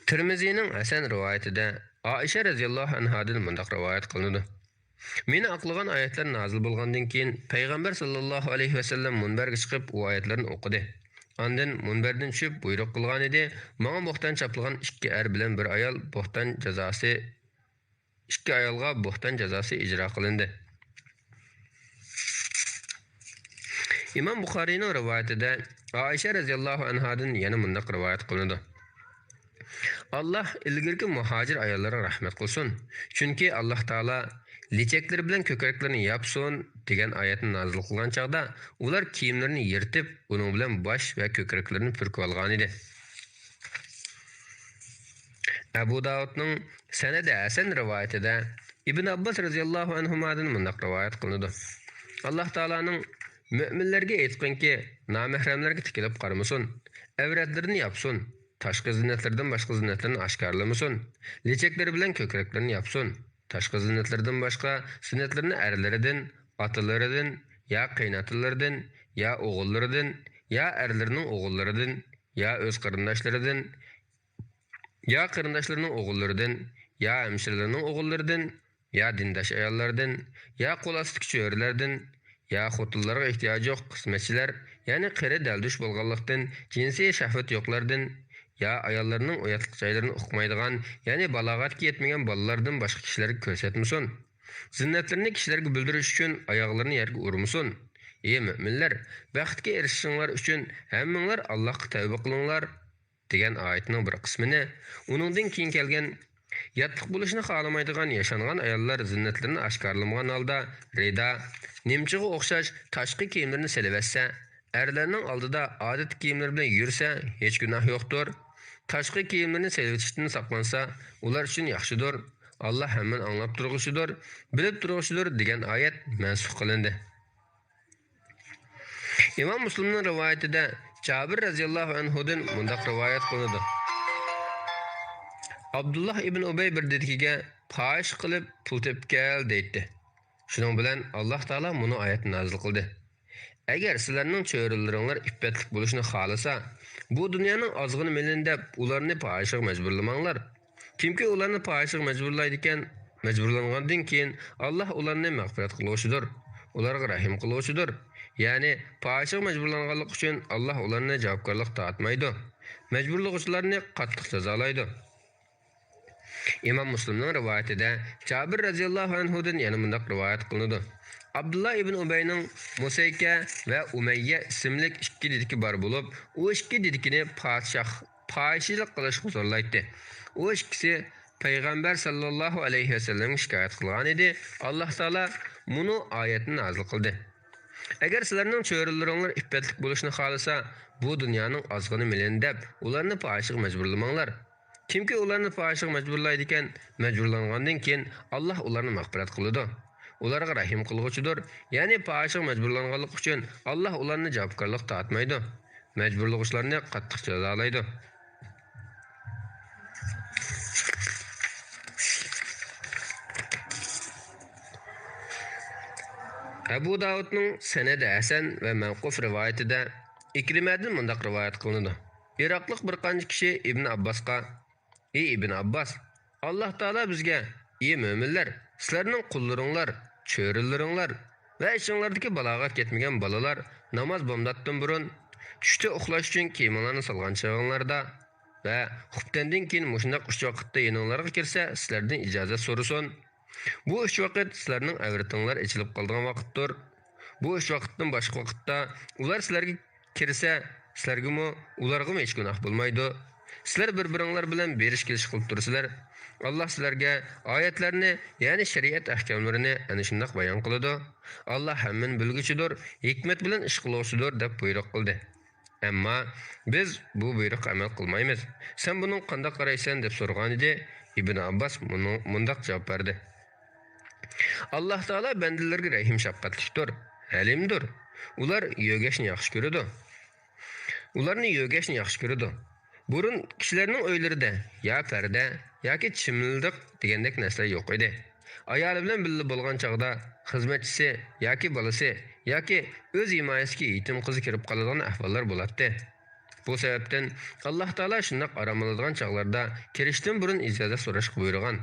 تىرمىزىنىڭ ھەسەن رىۋايىتىدە ئائىشە رەزىياللاھۇ ئەنھادىن مۇنداق رىۋايەت قىلىنىدۇ: مېنى ئاقلىغان ئايەتلەر نازىل بولغاندىن كېيىن، پەيغەمبەر ساللاللاھۇ ئەلەيھى ۋەسەللەم مۇنبەرگە چىقىپ، ئۇ ئايەتلەرنى ئوقۇدى. ئاندىن مۇنبەردىن چۈشۈپ بۇيرۇق قىلغانىدى: ماڭا بوھتان چاپلىغان ئىككى ئەر بىلەن بىر ئايال بوھتان جازاسى، ئىككى ئايالغا بوھتان جازاسى ئىجرا قىلىندى. ئىمام بۇخارىينىڭ رىۋايىتىدە ئائىشە رەزىياللاھۇ ئەنھادىن يەنە مۇنداق رىۋايەت قىلىنىدۇ: ئاللاھ ئىلگىرىكى مۇھاجىر ئاياللارغا رەھمەت قىلسۇن، چۈنكى ئاللاھ تائالا لېچەكلىرى بىلەن كۆكرەكلىرىنى ياپسۇن دېگەن ئايەتنى نازىل قىلغان چاغدا، ئۇلار كىيىملىرىنى يىرتىپ، ئۇنىڭ بىلەن باش ۋە كۆكرەكلىرىنى پۈركۈۋالغانىدى. ئەبۇ داۋۇدنىڭ سەنەدى ھەسەن رىۋايىتىدە ئىبن ئابباس رەزىياللاھۇ ئەنھۇمادىن مۇنداق رىۋايەت قىلىنىدۇ: ئاللاھ تائالانىڭ، مۆمىنلەرگە ئېيتقىنكى، نامەھرەملەرگە تىكىلىپ قارىمىسۇن، ئەۋرەتلىرىنى ياپسۇن، تاشقى زىننەتلىرىدىن باشقا زىننەتلىرىنى ئاشكارىلىمىسۇن، لېچەكلىرى بىلەن كۆكرەكلىرىنى ياپسۇن، تاشقى زىننەتلىرىدىن باشقا زىننەتلىرىنى ئەرلىرىدىن، ئاتىلىرىدىن، يا قېيىنئاتىلىرىدىن، يا ئوغۇللىرىدىن، يا ئەرلىرىنىڭ ئوغۇللىرىدىن، يا ئۆز قېرىنداشلىرىدىن، يا قېرىنداشلىرىنىڭ ئوغۇللىرىدىن، يا ھەمشىرىلىرىنىڭ ئوغۇللىرىدىن، يا دىنداش ئاياللاردىن، يا قول ئاستىدىكى چۆرىلەردىن، يا خوتۇنلارغا ئېھتىياجى يوق خىزمەتچىلەر، يەنى قېرى دەلدۈش بولغانلىقتىن، جىنسىي شەھۋىتى يوقلاردىن، يا ئاياللىرىنىڭ ئۇياتلىق جايلىرىنى ئۇقمايدىغان، يەنى بالاغەتكە يەتمىگەن بالىلاردىن باشقا كىشىلەرگە كۆرسەتمىسۇن. زىننەتلىرىنى كىشىلەرگە بىلدۈرۈش ئۈچۈن ئاياغلىرىنى يەرگە ئۇرمىسۇن. ئى مۆمىنلەر، بەختكە ئېرىشىشىڭلار ئۈچۈن ھەممىڭلار ئاللاھقا تەۋبە قىلىڭلار، دېگەن ئايەتنىڭ بىر قىسمىنى، ئۇنىڭدىن كېيىن كەلگەن، ياتلىق بولۇشنى خالىمايدىغان ياشانغان ئاياللار زىننەتلىرىنى ئاشكارىلىمىغان ھالدا رىدا، نىمچىغا ئوخشاش تاشقى كىيىملىرىنى سېلىۋەتسە، ئەرلەرنىڭ ئالدىدا ئادەتتىكى كىيىملىرى بىلەن يۈرسە، ھېچ گۇناھ يوقتۇر. تاشقى كىيىملىرىنى سېلىۋېتىشتىن ساقلانسا، ئۇلار ئۈچۈن ياخشىدۇر. ئاللا ھەممىنى ئاڭلاپ تۇرغۇچىدۇر، بىلىپ تۇرغۇچىدۇر» دېگەن ئايەت مەنسۇخ قىلىندى. ئىمام مۇسلىمنىڭ رىۋايىتىدە جابىر رەزىياللاھۇ ئەنھۇدىن مۇنداق رىۋايەت قىلىنىدۇ: ئابدۇللاھ ئىبن ئۇبەي بىر دېدىكىگە: «پاھىشە قىلىپ پۇل تېپىپ كەل» دەيتتى. شۇنىڭ بىلەن ئاللا تائالا مۇنۇ ئايەتنى نازىل قىلدى: «ئەگەر سىلەرنىڭ چۆرىلىرىڭلار ئىپپەتلىك بولۇشنى خالىسا، بۇ دۇنيانىڭ ئازغىنە مېلىنى دەپ، ئۇلارنى پاھىشىگە مەجبۇرلىماڭلار. كىمكى ئۇلارنى پاھىشىگە مەجبۇرلايدىكەن، مەجبۇرلانغاندىن كېيىن ئاللا ئۇلارنى مەغپىرەت قىلغۇچىدۇر، ئۇلارغا رەھىم قىلغۇچىدۇر. يەنى پاھىشىگە مەجبۇرلانغانلىقى ئۈچۈن ئاللا ئۇلارنى جاۋابكارلىققا تارتمايدۇ، مەجبۇرلىغۇچىلارنى قاتتىق جازالايدۇ.» ئىمام مۇسلىمنىڭ رىۋايىتىدە جابىر رەزىياللاھۇ ئەنھۇدىن يەنە مۇنداق رىۋايەت قىلىنىدۇ: ئابدۇللا ئىبن ئۇبەينىڭ مۇسەيكە ۋە ئۇمەييە ئىسىملىك ئىككى دېدىكى بار بولۇپ، ئۇ ئىككى دېدىكىنى پادىشاھ پاھىشىلىك قىلىشقا زورلايتتى. ئۇ ئىككىسى پەيغەمبەر ساللاللاھۇ ئەلەيھى ۋەسەللەمگە شىكايەت قىلغان ئىدى. ئاللا تائالا مۇنۇ ئايەتنى نازىل قىلدى: «ئەگەر سىلەرنىڭ چۆرىلىرىڭلار ئىپپەتلىك بولۇشنى خالىسا، بۇ دۇنيانىڭ ئازغىنە مېلىنى دەپ، ئۇلارنى پاھىشىگە مەجبۇرلىماڭلار. كىمكى ئۇلارنى پاھىشىگە مەجبۇرلايدىكەن، مەجبۇرلانغاندىن كېيىن ئاللا ئۇلارنى مەغپىرەت قىلىدۇ، ئۇلارغا رەھىم قىلغۇچىدۇر. يەنى پاھىشىگە مەجبۇرلانغانلىقى ئۈچۈن ئاللا ئۇلارنى جاۋابكارلىققا تارتمايدۇ، مەجبۇرلىغۇچىلارنى قاتتىق جازالايدۇ.» ئەبۇ داۋۇدنىڭ سەنەدى ھەسەن ۋە مەۋقۇف رىۋايىتىدە ئىكرىمەدىن مۇنداق رىۋايەت قىلىنىدۇ: ئىراقلىق بىر قانچە كىشى ئىبن ئابباسقا: «ئى ئىبن ئابباس، ئاللا تائالا بىزگە: ئى مۆمىنلەر، سىلەرنىڭ قۇللىرىڭلار، چۆرىلىرىڭلار ۋە ئىچىڭلاردىكى بالاغەت يەتمىگەن بالىلار ناماز بامداتتىن بۇرۇن، چۈشتە ئۇخلاش ئۈچۈن كىيىمىڭلارنى سالغان چېغىڭلاردا ۋە خۇپتەندىن كېيىن مۇشۇنداق ئۈچ ۋاقىتتا يېنىڭلارغا كىرسە، سىلەردىن ئىجازەت سورىسۇن. بۇ ئۈچ ۋاقىت سىلەرنىڭ ئەۋرىتىڭلار ئېچىلىپ قالىدىغان ۋاقىتتۇر. بۇ ئۈچ ۋاقىتتىن باشقا ۋاقىتتا ئۇلار سىلەرگە كىرسە، سىلەرگىمۇ، ئۇلارغىمۇ ھېچ گۇناھ بولمايدۇ. سىلەر بىر-بىرىڭلار بىلەن بېرىش-كېلىش قىلىپ تۇرىسىلەر. ئاللا سىلەرگە ئايەتلەرنى، يەنى شەرىئەت ئەھكاملىرىنى ئەنە شۇنداق بايان قىلىدۇ. ئاللا ھەممىنى بىلگۈچىدۇر، ھېكمەت بىلەن ئىش قىلغۇچىدۇر» دەپ بۇيرۇق قىلدى. «ئەمما بىز بۇ بۇيرۇققا ئەمەل قىلمايمىز. سەن بۇنىڭغا قانداق قارايسەن؟» دەپ سورىغانىدى. ئىبن ئابباس مۇنۇ-، مۇنداق جاۋاب بەردى: «ئاللا تائالا بەندىلىرىگە رەھىم-شەپقەتلىكتۇر، ھەلىمدۇر. ئۇلار يۆگەشنى ياخشى كۆرىدۇ. ئۇلارنى يۆگەشنى ياخشى كۆرىدۇ. بۇرۇن كىشىلەرنىڭ ئۆيلىرىدە يا پەردە، ياكى چىمىلدىق دېگەندەك نەرسىلەر يوق ئىدى. ئايالى بىلەن بىللە بولغان چاغدا خىزمەتچىسى ياكى بالىسى ياكى ئۆز ھىمايىسىدىكى يېتىم قىز كىرىپ قالىدىغان ئەھۋاللار بولاتتى. بۇ سەۋەبتىن ئاللا تائالا شۇنداق ئارام ئالىدىغان چاغلاردا كىرىشتىن بۇرۇن ئىجازەت سوراشقا بۇيرۇغان.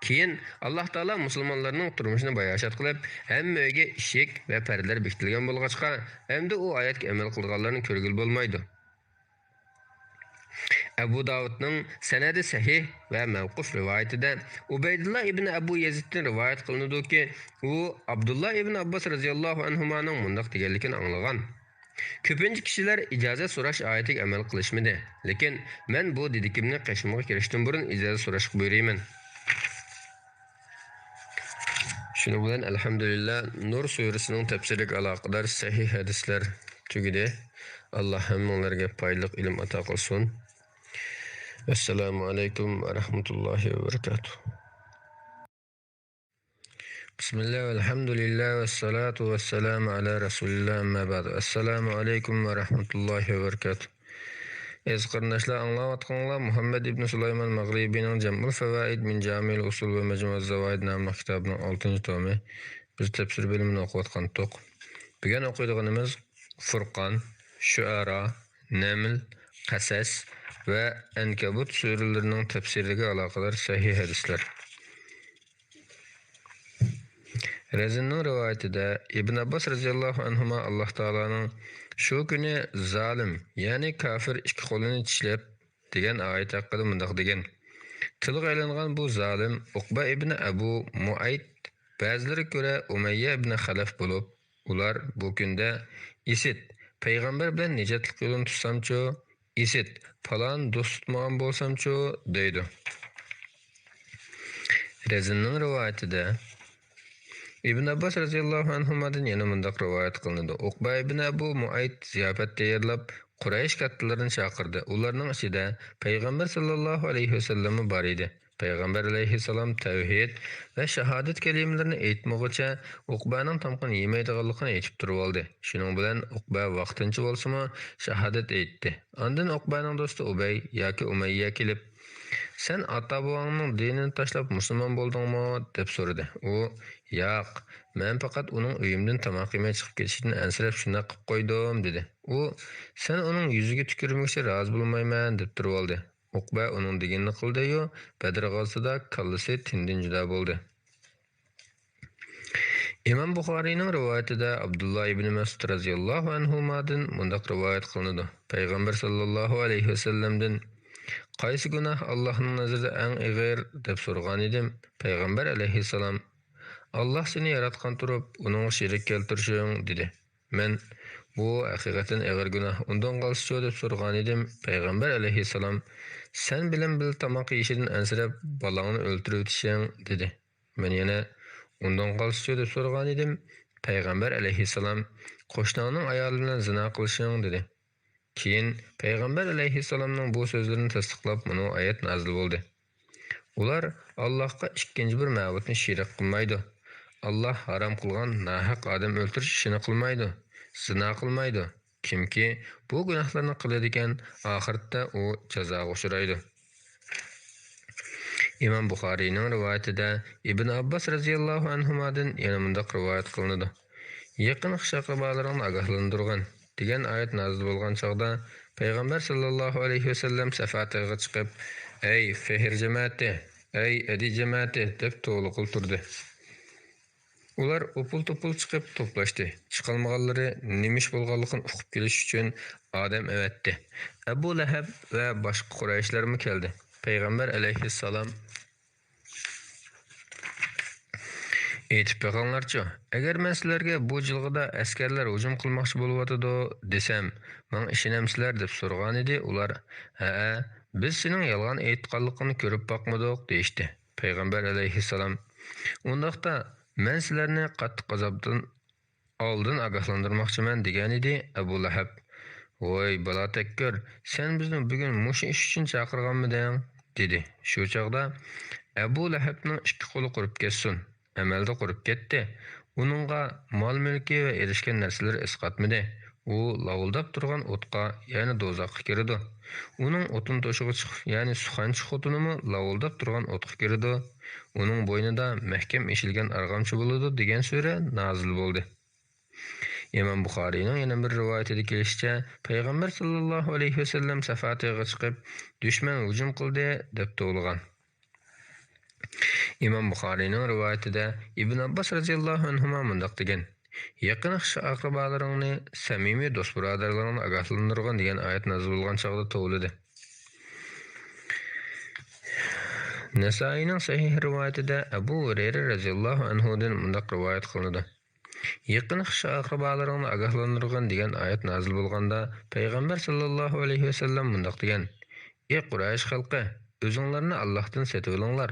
كېيىن ئاللا تائالا مۇسۇلمانلارنىڭ تۇرمۇشىنى باياشات قىلىپ، ھەممە ئۆيگە ئىشىك ۋە پەردىلەر بېكىتىلگەن بولغاچقا، ئەمدى ئۇ ئايەتكە ئەمەل قىلىدىغانلارنى كۆرگىلى بولمايدۇ.» ئەبۇ داۋۇدنىڭ سەنەدى سەھىھ ۋە مەۋقۇف رىۋايىتىدە ئۇبەيدۇللا ئىبن ئەبۇ يەزىدتىن رىۋايەت قىلىنىدۇكى، ئۇ ئابدۇللا ئىبن ئابباس رەزىياللاھۇ ئەنھۇمانىڭ مۇنداق دېگەنلىكىنى ئاڭلىغان: «كۆپىنچە كىشىلەر ئىجازەت سوراش ئايىتىگە ئەمەل قىلىشمىدى، لېكىن مەن بۇ دېدىكىمنى قېشىمغا كىرىشتىن بۇرۇن ئىجازەت سوراشقا بۇيرۇيمەن.» شۇنىڭ بىلەن، ئەلھەمدۇلىللا، نۇر سۈرىسىنىڭ تەپسىرىگە ئالاقىدار سەھىھ ھەدىسلەر تۈگىدى. ئاللا ھەممىڭلارغا پايدىلىق ئىلىم ئاتا قىلسۇن. ئەسسالامۇ ئەلەيكۇم ۋە رەھمەتۇللاھى ۋە بەرىكاتۇھ. بىسمىللا، ۋەلھەمدۇلىللا، ۋەسسالاتۇ ۋەسسالامۇ ئەلا رەسۇلىللا، ئەمما بەئد. ئەسسالامۇ ئەلەيكۇم ۋە رەھمەتۇللاھى ۋە بەرىكاتۇھ. ئەزىز قېرىنداشلار، ئاڭلاۋاتقىنىڭلار مۇھەممەد ئىبنى سۇلايمان مەغرىبىنىڭ جەمئۇل فەۋائىد مىن جامىئىل ئۇسۇل ۋە مەجمۇئۇز زاۋائىد ناملىق كىتابىنىڭ ئالتىنچى تومى. بىز تەپسىر بۆلۈمىنى ئوقۇۋاتقانتۇق. بۈگۈن ئوقۇيدىغىنىمىز فۇرقان، شۇئەرا، نەمل، قەسەس ۋە ئەنكەبۇت سۈرىلىرىنىڭ تەپسىرىگە ئالاقىدار سەھىھ ھەدىسلەر. رەزىننىڭ رىۋايىتىدە ئىبن ئابباس رەزىياللاھۇ ئەنھۇما ئاللا تائالانىڭ شۇ كۈنى زالىم، يەنى كاپىر ئىككى قولىنى چىشلەپ دېگەن ئايەت ھەققىدە مۇنداق دېگەن: تىلغا ئېلىنغان بۇ زالىم ئۇقبە ئىبنى ئەبۇ مۇئەيت، بەزىلىرىگە كۆرە ئۇمەييە ئىبنى خەلەف بولۇپ، ئۇلار بۇ كۈندە ئىسىت، پەيغەمبەر بىلەن نىجاتلىق يولىنى تۇتسامچۇ، ئىسىت، پالان دوست تۇتمىغان بولسامچۇ دەيدۇ. رەزىننىڭ رىۋايىتىدە ئىبن ئابباس رەزىياللاھۇ ئەنھۇمادىن يەنە مۇنداق رىۋايەت قىلىنىدۇ: ئۇقبە ئىبن ئەبۇ مۇئەيت زىياپەت تەييارلاپ، قۇرەيش كاتتىلىرىنى چاقىردى. ئۇلارنىڭ ئىچىدە پەيغەمبەر ساللاللاھۇ ئەلەيھى ۋەسەللەممۇ بار ئىدى. پەيغەمبەر ئەلەيھىسسالام تەۋھىد ۋە شاھادەت كەلىمىلىرىنى ئېيتمىغۇچە، ئۇقبەنىڭ تامىقىنى يېمەيدىغانلىقىنى ئېيتىپ تۇرۇۋالدى. شۇنىڭ بىلەن ئۇقبە ۋاقتىنچە بولسىمۇ شاھادەت ئېيتتى. ئاندىن ئۇقبەنىڭ دوستى ئۇبەي ياكى ئۇمەييە كېلىپ، «سەن ئاتا-بوۋاڭنىڭ دىنىنى تاشلاپ مۇسۇلمان بولدۇڭمۇ؟» دەپ سورىدى. ئۇ، «ياق، مەن پەقەت ئۇنىڭ ئۆيۈمدىن تاماق يېمەي چىقىپ كېتىشىدىن ئەنسىرەپ شۇنداق قىلىپ قويدۇم» دېدى. ئۇ، «سەن ئۇنىڭ يۈزىگە تۈكۈرمىگۈچە رازى بولمايمەن» دەپ تۇرۇۋالدى. ئۇقبە ئۇنىڭ دېگىنىنى قىلدى-يۇ، بەدرى غازىتىدا كاللىسى تېنىدىن جۇدا بولدى. ئىمام بۇخارىينىڭ رىۋايىتىدە ئابدۇللا ئىبنى مەسئۇد رەزىياللاھۇ ئەنھۇمادىن مۇنداق رىۋايەت قىلىنىدۇ: پەيغەمبەر ساللاللاھۇ ئەلەيھى ۋەسەللەمدىن، «قايسى گۇناھ ئاللاھنىڭ نەزىرىدە ئەڭ ئېغىر؟» دەپ سورىغانىدىم، پەيغەمبەر ئەلەيھىسسالام، «ئاللاھ سېنى ياراتقان تۇرۇپ، ئۇنىڭغا شېرىك كەلتۈرۈشۈڭ» دېدى. مەن، «بۇ ھەقىقەتەن ئېغىر گۇناھ، ئۇندىن قالسىچۇ؟» دەپ سورىغانىدىم، پەيغەمبەر ئەلەيھىسسالام، «سەن بىلەن بىللە تاماق يېيىشىدىن ئەنسىرەپ، بالاڭنى ئۆلتۈرۈۋېتىشىڭ» دېدى. مەن يەنە، «ئۇندىن قالسىچۇ؟» دەپ سورىغانىدىم، پەيغەمبەر ئەلەيھىسسالام، «قوشناڭنىڭ ئايالى بىلەن زىنا قىلىشىڭ» دېدى. كېيىن پەيغەمبەر ئەلەيھىسسالامنىڭ بۇ سۆزلىرىنى تەستىقلاپ، مۇنۇ ئايەت نازىل بولدى: ئۇلار ئاللاھقا ئىككىنچى بىر مەبۇدنى شېرىك قىلمايدۇ. ئاللاھ ھارام قىلغان ناھەق ئادەم ئۆلتۈرۈش ئىشىنى قىلمايدۇ. زىنا قىلمايدۇ. كىمكى بۇ گۇناھلارنى قىلىدىكەن، ئاخىرەتتە ئۇ جازاغا ئۇچرايدۇ. ئىمام بۇخارىينىڭ رىۋايىتىدە ئىبن ئابباس رەزىياللاھۇ ئەنھۇمادىن يەنە مۇنداق رىۋايەت قىلىنىدۇ: «يېقىن خىش-ئەقرىبالىرىڭنى ئاگاھلاندۇرغىن» دېگەن ئايەت نازىل بولغان چاغدا، پەيغەمبەر ساللاللاھۇ ئەلەيھى ۋەسەللەم سەفا تېغىغا چىقىپ، «ئەي فىھر جەمەتى، ئەي ئەدى جەمەتى» دەپ توۋلىغىلى تۇردى. ئۇلار ئوپۇل-توپۇل چىقىپ توپلاشتى. چىقالمىغانلىرى نېمە ئىش بولغانلىقىنى ئۇقۇپ كېلىش ئۈچۈن ئادەم ئەۋەتتى. ئەبۇ لەھەب ۋە باشقا قۇرەيشلەرمۇ كەلدى. پەيغەمبەر ئەلەيھىسسالام، «ئېيتىپ بېقىڭلارچۇ، ئەگەر مەن سىلەرگە بۇ جىلغىدا ئەسكەرلەر ھۇجۇم قىلماقچى بولۇۋاتىدۇ دېسەم، ماڭا ئىشىنەمسىلەر؟» دەپ سورىغانىدى. ئۇلار، «ھەئە، بىز سېنىڭ يالغان ئېيتقانلىقىڭنى كۆرۈپ باقمىدۇق» دېيىشتى. پەيغەمبەر ئەلەيھىسسالام، «ئۇنداقتا، مەن سىلەرنى قاتتىق ئازابتىن ئالدىن ئاگاھلاندۇرماقچىمەن» دېگەنىدى. ئەبۇ لەھەب، «ۋوي بالا تەككۈر، سەن بىزنى بۈگۈن مۇشۇ ئىش ئۈچۈن چاقىرغانمىدىڭ؟» دېدى. شۇ چاغدا ئەبۇ لەھەبنىڭ ئىككى قولى قۇرۇپ كەتسۇن، ئەمەلدە قۇرۇپ كەتتى. ئۇنىڭغا مال-مۈلكى ۋە ئېرىشكەن نەرسىلىرى ئەسقاتمىدى. ئۇ لاۋۇلداپ تۇرغان ئوتقا، يەنى دوزاخقا كىرىدۇ. ئۇنىڭ ئوتۇن توشۇغۇچى، يەنى سۇخەنچى خوتۇنىمۇ لاۋۇلداپ تۇرغان ئوتقا كىرىدۇ. ئۇنىڭ بوينىدا مەھكەم ئېشىلگەن ئارغامچا بولىدۇ، دېگەن سۈرە نازىل بولدى. ئىمام بۇخارىينىڭ يەنە بىر رىۋايىتىدە كېلىشىچە، پەيغەمبەر ساللاللاھۇ ئەلەيھى ۋەسەللەم سەفا تېغىغا چىقىپ، «دۈشمەن ھۇجۇم قىلدى» دەپ توۋلىغان. ئىمام بۇخارىينىڭ رىۋايىتىدە ئىبن ئابباس رەزىياللاھۇ ئەنھۇما مۇنداق دېگەن: «يېقىن خىش-ئەقرىبالىرىڭنى، سەمىمىي دوست-بۇرادەرلىرىڭنى ئاگاھلاندۇرغىن» دېگەن ئايەت نازىل بولغان چاغدا توۋلىدى. نەسائىينىڭ سەھىھ رىۋايىتىدە ئەبۇ ھۇرەيرە رەزىياللاھۇ ئەنھۇدىن مۇنداق رىۋايەت قىلىنىدۇ: «يېقىن خىش-ئەقرىبالىرىڭنى ئاگاھلاندۇرغىن» دېگەن ئايەت نازىل بولغاندا، پەيغەمبەر ساللاللاھۇ ئەلەيھى ۋەسەللەم مۇنداق دېگەن: «ئى قۇرەيش خەلقى، ئۆزۈڭلارنى ئاللاھتىن سېتىۋېلىڭلار.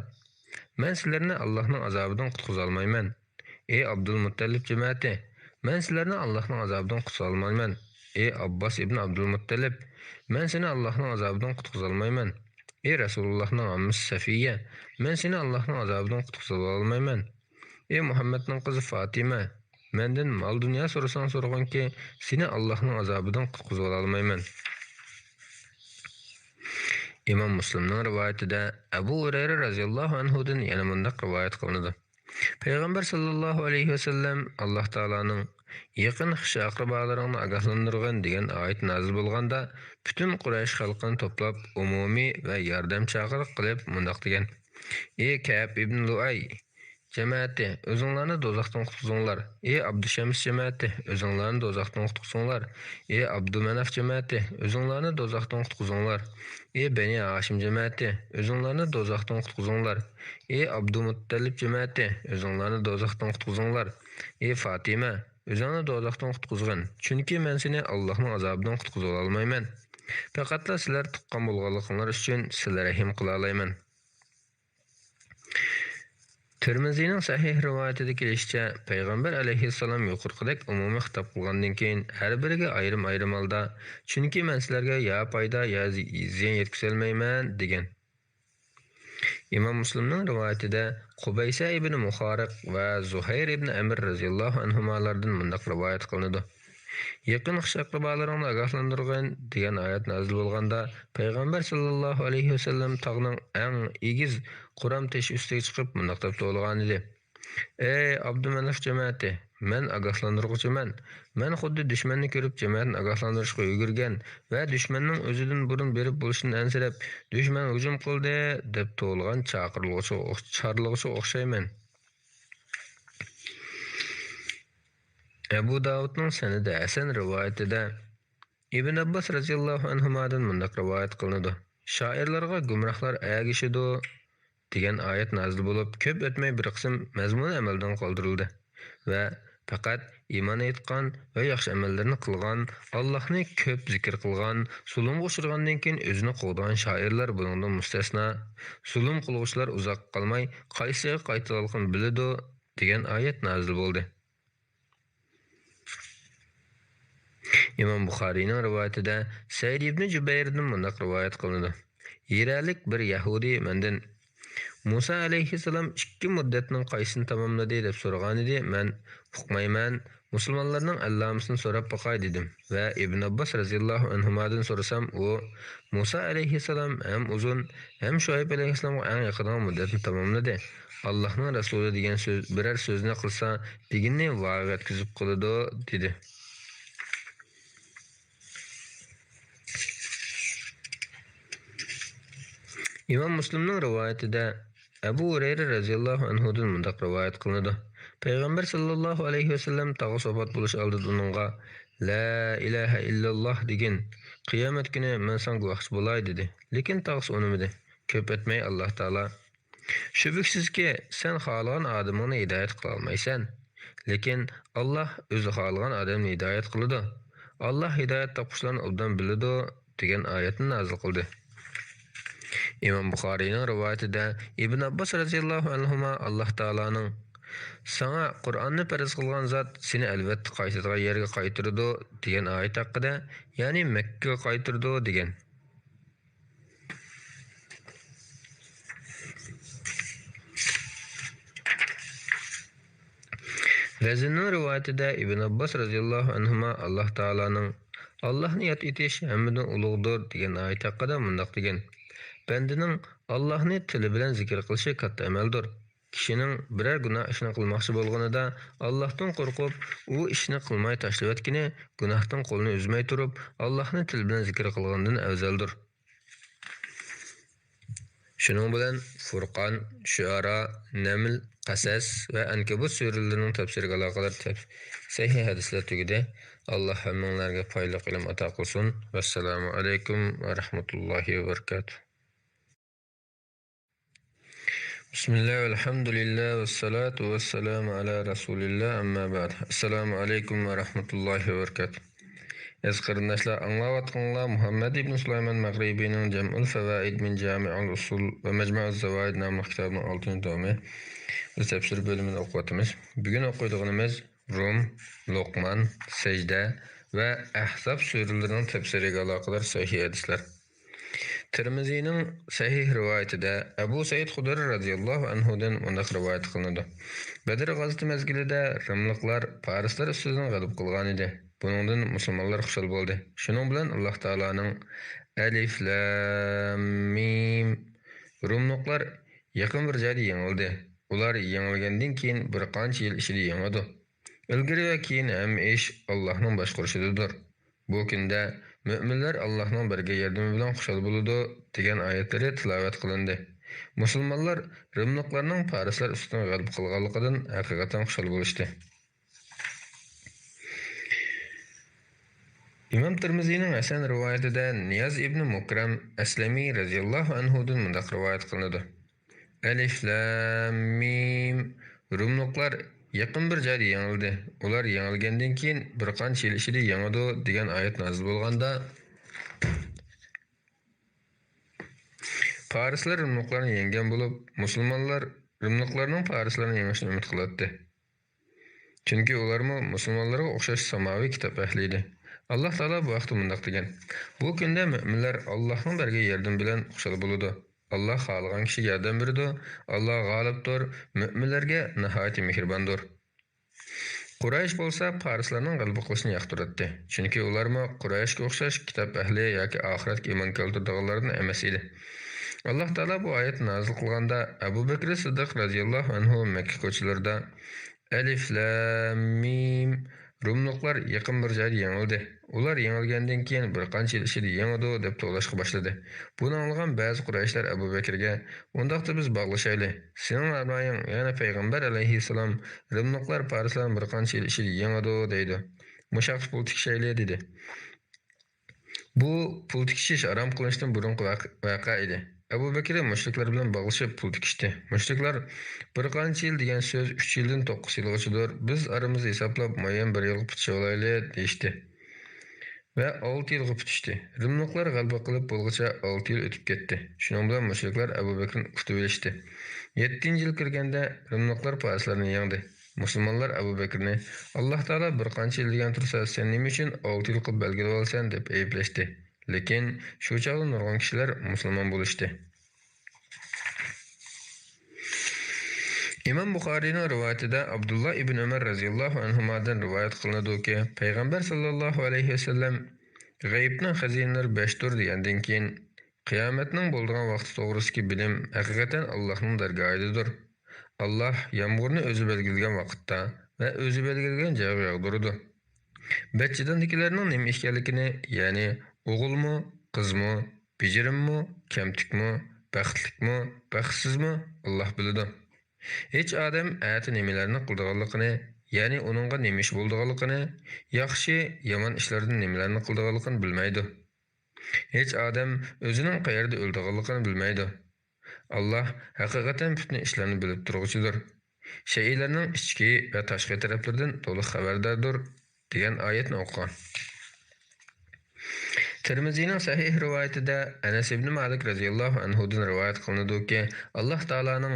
مەن سىلەرنى ئاللاھنىڭ ئازابىدىن قۇتقۇزالمايمەن. ئى ئابدۇلمۇتتەلىپ جەمەتى، مەن سىلەرنى ئاللاھنىڭ ئازابىدىن قۇتقۇزالمايمەن. ئى ئابباس ئىبن ئابدۇلمۇتتەلىپ، مەن سېنى ئاللاھنىڭ ئازابىدىن قۇتقۇزالمايمەن. ئى رەسۇلۇللاھنىڭ ئاممىسى سەفىيە، مەن سېنى ئاللاھنىڭ ئازابىدىن قۇتقۇزۇۋالالمايمەن. ئى مۇھەممەدنىڭ قىزى فاتىمە، مەندىن مال-دۇنيا سورىساڭ سورىغىنكى، سېنى ئاللاھنىڭ ئازابىدىن قۇتقۇزۇۋالالمايمەن.» ئىمام مۇسلىمنىڭ رىۋايىتىدە ئەبۇ ھۇرەيرە رەزىياللاھۇ ئەنھۇدىن يەنە مۇنداق رىۋايەت قىلىنىدۇ: پەيغەمبەر ساللاللاھۇ ئەلەيھى ۋەسەللەم، «ئاللاھ تائالانىڭ يېقىن خىش-ئەقرىبالىرىڭنى ئاگاھلاندۇرغىن» دېگەن ئايەت نازىل بولغاندا، پۈتۈن قۇرەيش خەلقىنى توپلاپ، ئومۇمىي ۋە ياردەم چاقىرىق قىلىپ مۇنداق دېگەن: «ئى كەئب ئىبن لۇئەي جەمەتى، ئۆزۈڭلارنى دوزاختىن قۇتقۇزۇڭلار. ئى ئابدۇشەمس جەمەتى، ئۆزۈڭلارنى دوزاختىن قۇتقۇزۇڭلار. ئى ئابدۇمەناف جەمەتى، ئۆزۈڭلارنى دوزاختىن قۇتقۇزۇڭلار. ئى بەنى ھاشىم جەمەتى، ئۆزۈڭلارنى دوزاختىن قۇتقۇزۇڭلار. ئى ئابدۇمۇتتەلىپ جەمەتى، ئۆزۈڭلارنى دوزاختىن قۇتقۇزۇڭلار. ئى فاتىمە، ئۆزۈڭنى دوزاختىن قۇتقۇزغىن، چۈنكى مەن سېنى ئاللاھنىڭ ئازابىدىن قۇتقۇزۇۋالالمايمەن. پەقەتلا سىلەر تۇغقان بولغانلىقىڭلار ئۈچۈن سىلە رەھىم قىلالايمەن.» تىرمىزىنىڭ سەھىھ رىۋايىتىدە كېلىشىچە، پەيغەمبەر ئەلەيھىسسالام يۇقىرىقىدەك ئومۇمىي خىتاب قىلغاندىن كېيىن، ھەر بىرىگە ئايرىم-ئايرىم ھالدا، چۈنكى مەن سىلەرگە يا پايدا، يا زى-، زىيان يەتكۈزەلمەيمەن، دېگەن. ئىمام مۇسلىمنىڭ رىۋايىتىدە قۇبەيسە ئىبنى مۇخارىق ۋە زۇھەير ئىبنى ئەمىر رەزىياللاھۇ ئەنھۇمالاردىن مۇنداق رىۋايەت قىلىنىدۇ: «يېقىن خىش-ئەقرىبالىرىڭنى ئاگاھلاندۇرغىن» دېگەن ئايەت نازىل بولغاندا، پەيغەمبەر ساللاللاھۇ ئەلەيھى ۋەسەللەم تاغنىڭ ئەڭ ئېگىز قۇرام تېشى ئۈستىگە چىقىپ، مۇنداق دەپ توۋلىغانىدى: «ئەي ئابدۇمەناف جەمەتى، مەن ئاگاھلاندۇرغۇچىمەن. مەن خۇددى دۈشمەننى كۆرۈپ، جەمەتنى ئاگاھلاندۇرۇشقا يۈگۈرگەن ۋە دۈشمەننىڭ ئۆزىدىن بۇرۇن بېرىپ بولۇشىدىن ئەنسىرەپ، دۈشمەن ھۇجۇم قىلدى دەپ توۋلىغان چاقىرغۇچىغا ئوخ-، چارلىغۇچىغا ئوخشايمەن.» ئەبۇ داۋۇتنىڭ سەنىدى ھەسەن رىۋايىتىدە ئىبن ئابباس رەزىياللاھۇ ئەنھۇمادىن مۇنداق رىۋايەت قىلىنىدۇ: «شائىرلارغا گۇمراھلار ئەگىشىدۇ» دېگەن ئايەت نازىل بولۇپ، كۆپ ئۆتمەي بىر قىسىم مەزمۇنى ئەمەلدىن قالدۇرۇلدى ۋە پەقەت ئىمان ئېيتقان ۋە ياخشى ئەمەللەرنى قىلغان، ئاللاھنى كۆپ زىكىر قىلغان، زۇلۇمغا ئۇچرىغاندىن كېيىن ئۆزىنى قوغدىغان شائىرلار بۇنىڭدىن مۇستەسنا، زۇلۇم قىلغۇچىلار ئۇزاققا قالماي قايسىغا قايتىدىغانلىقىنى بىلىدۇ، دېگەن ئايەت نازىل بولدى. ئىمام بۇخارىينىڭ رىۋايىتىدە سەئىد ئىبنى جۇبەيردىن مۇنداق رىۋايەت قىلىنىدۇ: «ھىرەلىك بىر يەھۇدىي مەندىن، مۇسا ئەلەيھىسسالام ئىككى مۇددەتنىڭ قايسىسىنى تاماملىدى دەپ سورىغانىدى، مەن ئۇقمايمەن، مۇسۇلمانلارنىڭ ئەللامىسىنى سوراپ باقاي دېدىم ۋە ئىبن ئابباس رەزىياللاھۇ ئەنھۇمادىن سورىسام، ئۇ مۇسا ئەلەيھىسسالام ھەم ئۇزۇن، ھەم شۇئەيب ئەلەيھىسسالامغا ئەڭ يېقىنىغان مۇددەتنى تاماملىدى. ئاللاھنىڭ رەسۇلى دېگەن سۆز، بىرەر سۆزنى قىلسا، دېگىنىنى ۋايىغا يەتكۈزۈپ قىلىدۇ» دېدى. ئىمام مۇسلىمنىڭ رىۋايىتىدە ئەبۇ ھۇرەيرە رەزىياللاھۇ ئەنھۇدىن مۇنداق رىۋايەت قىلىنىدۇ: پەيغەمبەر ساللاللاھۇ ئەلەيھى ۋەسەللەم تاغۇس ۋاپات بولۇش ئالدىدا ئۇنىڭغا، «لا ئىلاھە ئىللاللاھ دېگىن، قىيامەت كۈنى مەن ساڭا گۇۋاھچى بولاي» دېدى. لېكىن تاغۇس ئۇنىمىدى. كۆپ ئۆتمەي ئاللاھ تائالا، «شۈبھىسىزكى، سەن خالىغان ئادىمىڭنى ھىدايەت قىلالمايسەن. لېكىن ئاللاھ ئۆزى خالىغان ئادەمنى ھىدايەت قىلىدۇ. ئاللاھ ھىدايەت تاپقۇچىلارنى ئوبدان بىلىدۇ» دېگەن ئايەتنى نازىل قىلدى. ئىمام بۇخارىينىڭ رىۋايىتىدە ئىبن ئابباس رەزىياللاھۇ ئەنھۇما ئاللاھ تائالانىڭ، «ساڭا قۇرئاننى پەرز قىلغان زات سېنى ئەلۋەتتە قايتىدىغان يەرگە قايتۇرىدۇ» دېگەن ئايەت ھەققىدە، يەنى مەككىگە قايتۇرىدۇ دېگەن. رەزىننىڭ رىۋايىتىدە ئىبن ئابباس رەزىياللاھۇ ئەنھۇما ئاللاھ تائالانىڭ «ئاللاھنى ياد ئېتىش ھەممىدىن ئۇلۇغدۇر» دېگەن ئايەت ھەققىدە مۇنداق دېگەن: «بەندىنىڭ ئاللاھنى تىلى بىلەن زىكىر قىلىشى كاتتا ئەمەلدۇر. كىشىنىڭ بىرەر گۇناھ ئىشنى قىلماقچى بولغىنىدا ئاللاھتىن قورقۇپ، ئۇ ئىشنى قىلماي تاشلىۋەتكىنى گۇناھتىن قولىنى ئۈزمەي تۇرۇپ، ئاللاھنى تىلى بىلەن زىكىر قىلغىنىدىن ئەۋزەلدۇر.» شۇنىڭ بىلەن فۇرقان، شۇئەرا، نەمل، قەسەس ۋە ئەنكەبۇت سۈرىلىرىنىڭ تەپسىرىگە ئالاقىدار تەپ-، سەھىھ ھەدىسلەر تۈگىدى. ئاللاھ ھەممىڭلارغا پايدىلىق ئىلىم ئاتا قىلسۇن. ۋەسسالامۇ ئەلەيكۇم ۋە رەھمەتۇللاھى ۋە بەرىكاتۇھ. بىسمىللاھ، ۋەلھەمدۇلىللاھ، ۋەسسالاتۇ ۋەسسالامۇ ئەلا رەسۇلىللاھ، ئەمما بەئد. ئەسسالامۇ ئەلەيكۇم ۋە رەھمەتۇللاھى ۋە بەرىكاتۇھ. ئەزىز قېرىنداشلار، ئاڭلاۋاتقىنىڭلار مۇھەممەد ئىبن سۇلايمان مەغرىبىنىڭ جەمئۇل فەۋائىد مىن جامىئۇل ئۇسۇل ۋە مەجمەئۇز زاۋائىد ناملىق كىتابىنىڭ ئالتىنچى تومى. بىز تەپسىر بۆلۈمىنى ئوقۇۋاتىمىز. بۈگۈن ئوقۇيدىغىنىمىز رۇم، لوقمان، سەجدە ۋە ئەھزاب سۈرىلىرىنىڭ تەپسىرىگە ئالاقىدار سەھىھ ھەدىسلەر. تىرمىزىنىڭ سەھىھ رىۋايىتىدە ئەبۇ سەئىد خۇدرى رەزىياللاھۇ ئەنھۇدىن مۇنداق رىۋايەت قىلىنىدۇ: بەدر غازىتى مەزگىلىدە رىملىقلار پارسلار ئۈستىدىن غەلىبە قىلغانىدى. بۇنىڭدىن مۇسۇلمانلار خۇشال بولدى. شۇنىڭ بىلەن ئاللاھ تائالانىڭ، ئەلىف لام مىم، رۇملۇقلار يېقىن بىر جايدا يېڭىلدى. ئۇلار يېڭىلگەندىن كېيىن بىر قانچە يىل ئىچىدە يېڭىدۇ. ئىلگىرى ۋە كېيىن ھەممە ئىش ئاللاھنىڭ باشقۇرۇشىدىدۇر. بۇ كۈندە مۆمىنلەر ئاللاھنىڭ بەرگەن ياردىمى بىلەن خۇشال بولىدۇ، دېگەن ئايەتلىرى تىلاۋەت قىلىندى. مۇسۇلمانلار رىملىقلارنىڭ پارسلار ئۈستىدىن غەلىبە قىلغانلىقىدىن ھەقىقەتەن خۇشال بولۇشتى. ئىمام تىرمىزىنىڭ ھەسەن رىۋايىتىدە نىياز ئىبنى مۇكرەم ئەسلەمى رەزىياللاھۇ ئەنھۇدىن مۇنداق رىۋايەت قىلىنىدۇ: ئەلىف لام مىم. رۇملۇقلار يېقىن بىر جايدا يېڭىلدى. ئۇلار يېڭىلگەندىن كېيىن بىر قانچە يىل ئىچىدە يېڭىدۇ، دېگەن ئايەت نازىل بولغاندا، پارسلار رۇملۇقلارنى يەڭگەن بولۇپ، مۇسۇلمانلار رىملىقلارنىڭ پارسلارنى يېڭىشىنى ئۈمىد قىلاتتى. چۈنكى ئۇلارمۇ مۇسۇلمانلارغا ئوخشاش ساماۋىي كىتاب ئەھلى ئىدى. ئاللاھ تائالا بۇ ھەقتە مۇنداق دېگەن: بۇ كۈندە مۆمىنلەر ئاللاھنىڭ بەرگەن ياردىمى بىلەن خۇشال بولىدۇ. ئاللاھ خالىغان كىشىگە ياردەم بېرىدۇ. ئاللاھ غالىبتۇر، مۆمىنلەرگە ناھايىتى مېھرىباندۇر. قۇرەيش بولسا پارسلارنىڭ غەلىبە قىلىشىنى ياقتۇراتتى، چۈنكى ئۇلارمۇ قۇرەيشكە ئوخشاش كىتاب ئەھلى ياكى ئاخىرەتكە ئىمان كەلتۈرىدىغانلاردىن ئەمەس ئىدى. ئاللاھ تائالا بۇ ئايەتنى نازىل قىلغاندا، ئەبۇ بەكرى سىددىق رەزىياللاھۇ ئەنھۇ مەككە كوچىلىرىدا، ئەلىف لام مىم، روملۇقلار يېقىن بىر جايدا يېڭىلدى. ئۇلار يېڭىلگەندىن كېيىن بىر قانچە يىل ئىچىدە يېڭىدۇ دەپ توۋلاشقا باشلىدى. بۇنى ئاڭلىغان بەزى قۇرەيشلەر ئەبۇ بەكرىگە: ئۇنداقتا بىز باغلىشايلى، سېنىڭ ئەرمايىڭ، يەنى پەيغەمبەر ئەلەيھىسسالام رىملۇقلار پارسلارنى بىر قانچە يىل ئىچىدە يېڭىدۇ دەيدۇ. مۇشۇ ھەقتە پۇل تىكىشەيلى دېدى. بۇ پۇل تىكىشىش ھارام قىلىنىشتىن بۇرۇنقى ۋەق-، ۋەقە ئىدى. ئەبۇ بەكرى مۇشرىكلار بىلەن باغلىشىپ پۇل تىكىشتى. مۇشرىكلار بىر قانچە يىل دېگەن سۆز ئۈچ يىلدىن توققۇز يىلغىچىدۇر، بىز ئارىمىزدا ھېسابلاپ مۇئەييەن بىر يىلغا پۈتۈشۈۋالايلى دېيىشتى. ۋە ئالتە يىلغا پۈتۈشتى. رىملۇقلار غەلىبە قىلىپ بولغۇچە ئالتە يىل ئۆتۈپ كەتتى. شۇنىڭ بىلەن مۇشرىكلار ئەبۇ بەكرىنى ئۇتۇۋېلىشتى. يەتتىنچى يىل كىرگەندە رىملۇقلار پارسلارنى يەڭدى. مۇسۇلمانلار ئەبۇ بەكرىنى، ئاللاھ تائالا بىر قانچە يىل دېگەن تۇرسا، سەن نېمە ئۈچۈن ئالتە يىل قىلىپ بەلگىلىۋالىسەن؟ دەپ ئەيىبلەشتى. لېكىن شۇ چاغدا نۇرغۇن كىشىلەر مۇسۇلمان بولۇشتى. ئىمام بۇخارىينىڭ رىۋايىتىدە ئابدۇللا ئىبن ئۆمەر رەزىياللاھۇ ئەنھۇمادىن رىۋايەت قىلىنىدۇكى، پەيغەمبەر ساللاللاھۇ ئەلەيھى ۋەسەللەم، «غەيىبنىڭ خەزىنىلىرى بەشتۇر» دېگەندىن كېيىن، قىيامەتنىڭ بولىدىغان ۋاقتى توغرىسىدىكى بىلىم ھەقىقەتەن ئاللاھنىڭ دەرگاھىدىدۇر. ئاللاھ يامغۇرنى ئۆزى بەلگىلىگەن ۋاقىتتا ۋە ئۆزى بەلگىلىگەن جايغا ياغدۇرىدۇ. بەچچىداندىكىلەرنىڭ نېمە ئىكەنلىكىنى، يەنى ئوغۇلمۇ، قىزمۇ، بېجىرىممۇ، كەمتۈكمۇ، بەختلىكمۇ، بەختسىزمۇ، ئاللاھ بىلىدۇ. ھېچ ئادەم ئەتە نېمىلەرنى قىلىدىغانلىقىنى، يەنى ئۇنىڭغا نېمە ئىش بولىدىغانلىقىنى، ياخشى، يامان ئىشلاردىن نېمىلەرنى قىلىدىغانلىقىنى بىلمەيدۇ. ھېچ ئادەم ئۆزىنىڭ قەيەردە ئۆلىدىغانلىقىنى بىلمەيدۇ. ئاللاھ ھەقىقەتەن پۈتۈن ئىشلارنى بىلىپ تۇرغۇچىدۇر. شەيئىلەرنىڭ ئىچكى ۋە تاشقى تەرەپلىرىدىن تولۇق خەۋەرداردۇر، دېگەن ئايەتنى ئوقۇغان. تىرمىزىنىڭ سەھىھ رىۋايىتىدە ئەنەس ئىبنى مالىك رەزىياللاھۇ ئەنھۇدىن رىۋايەت قىلىنىدۇكى، ئاللاھ تائالانىڭ،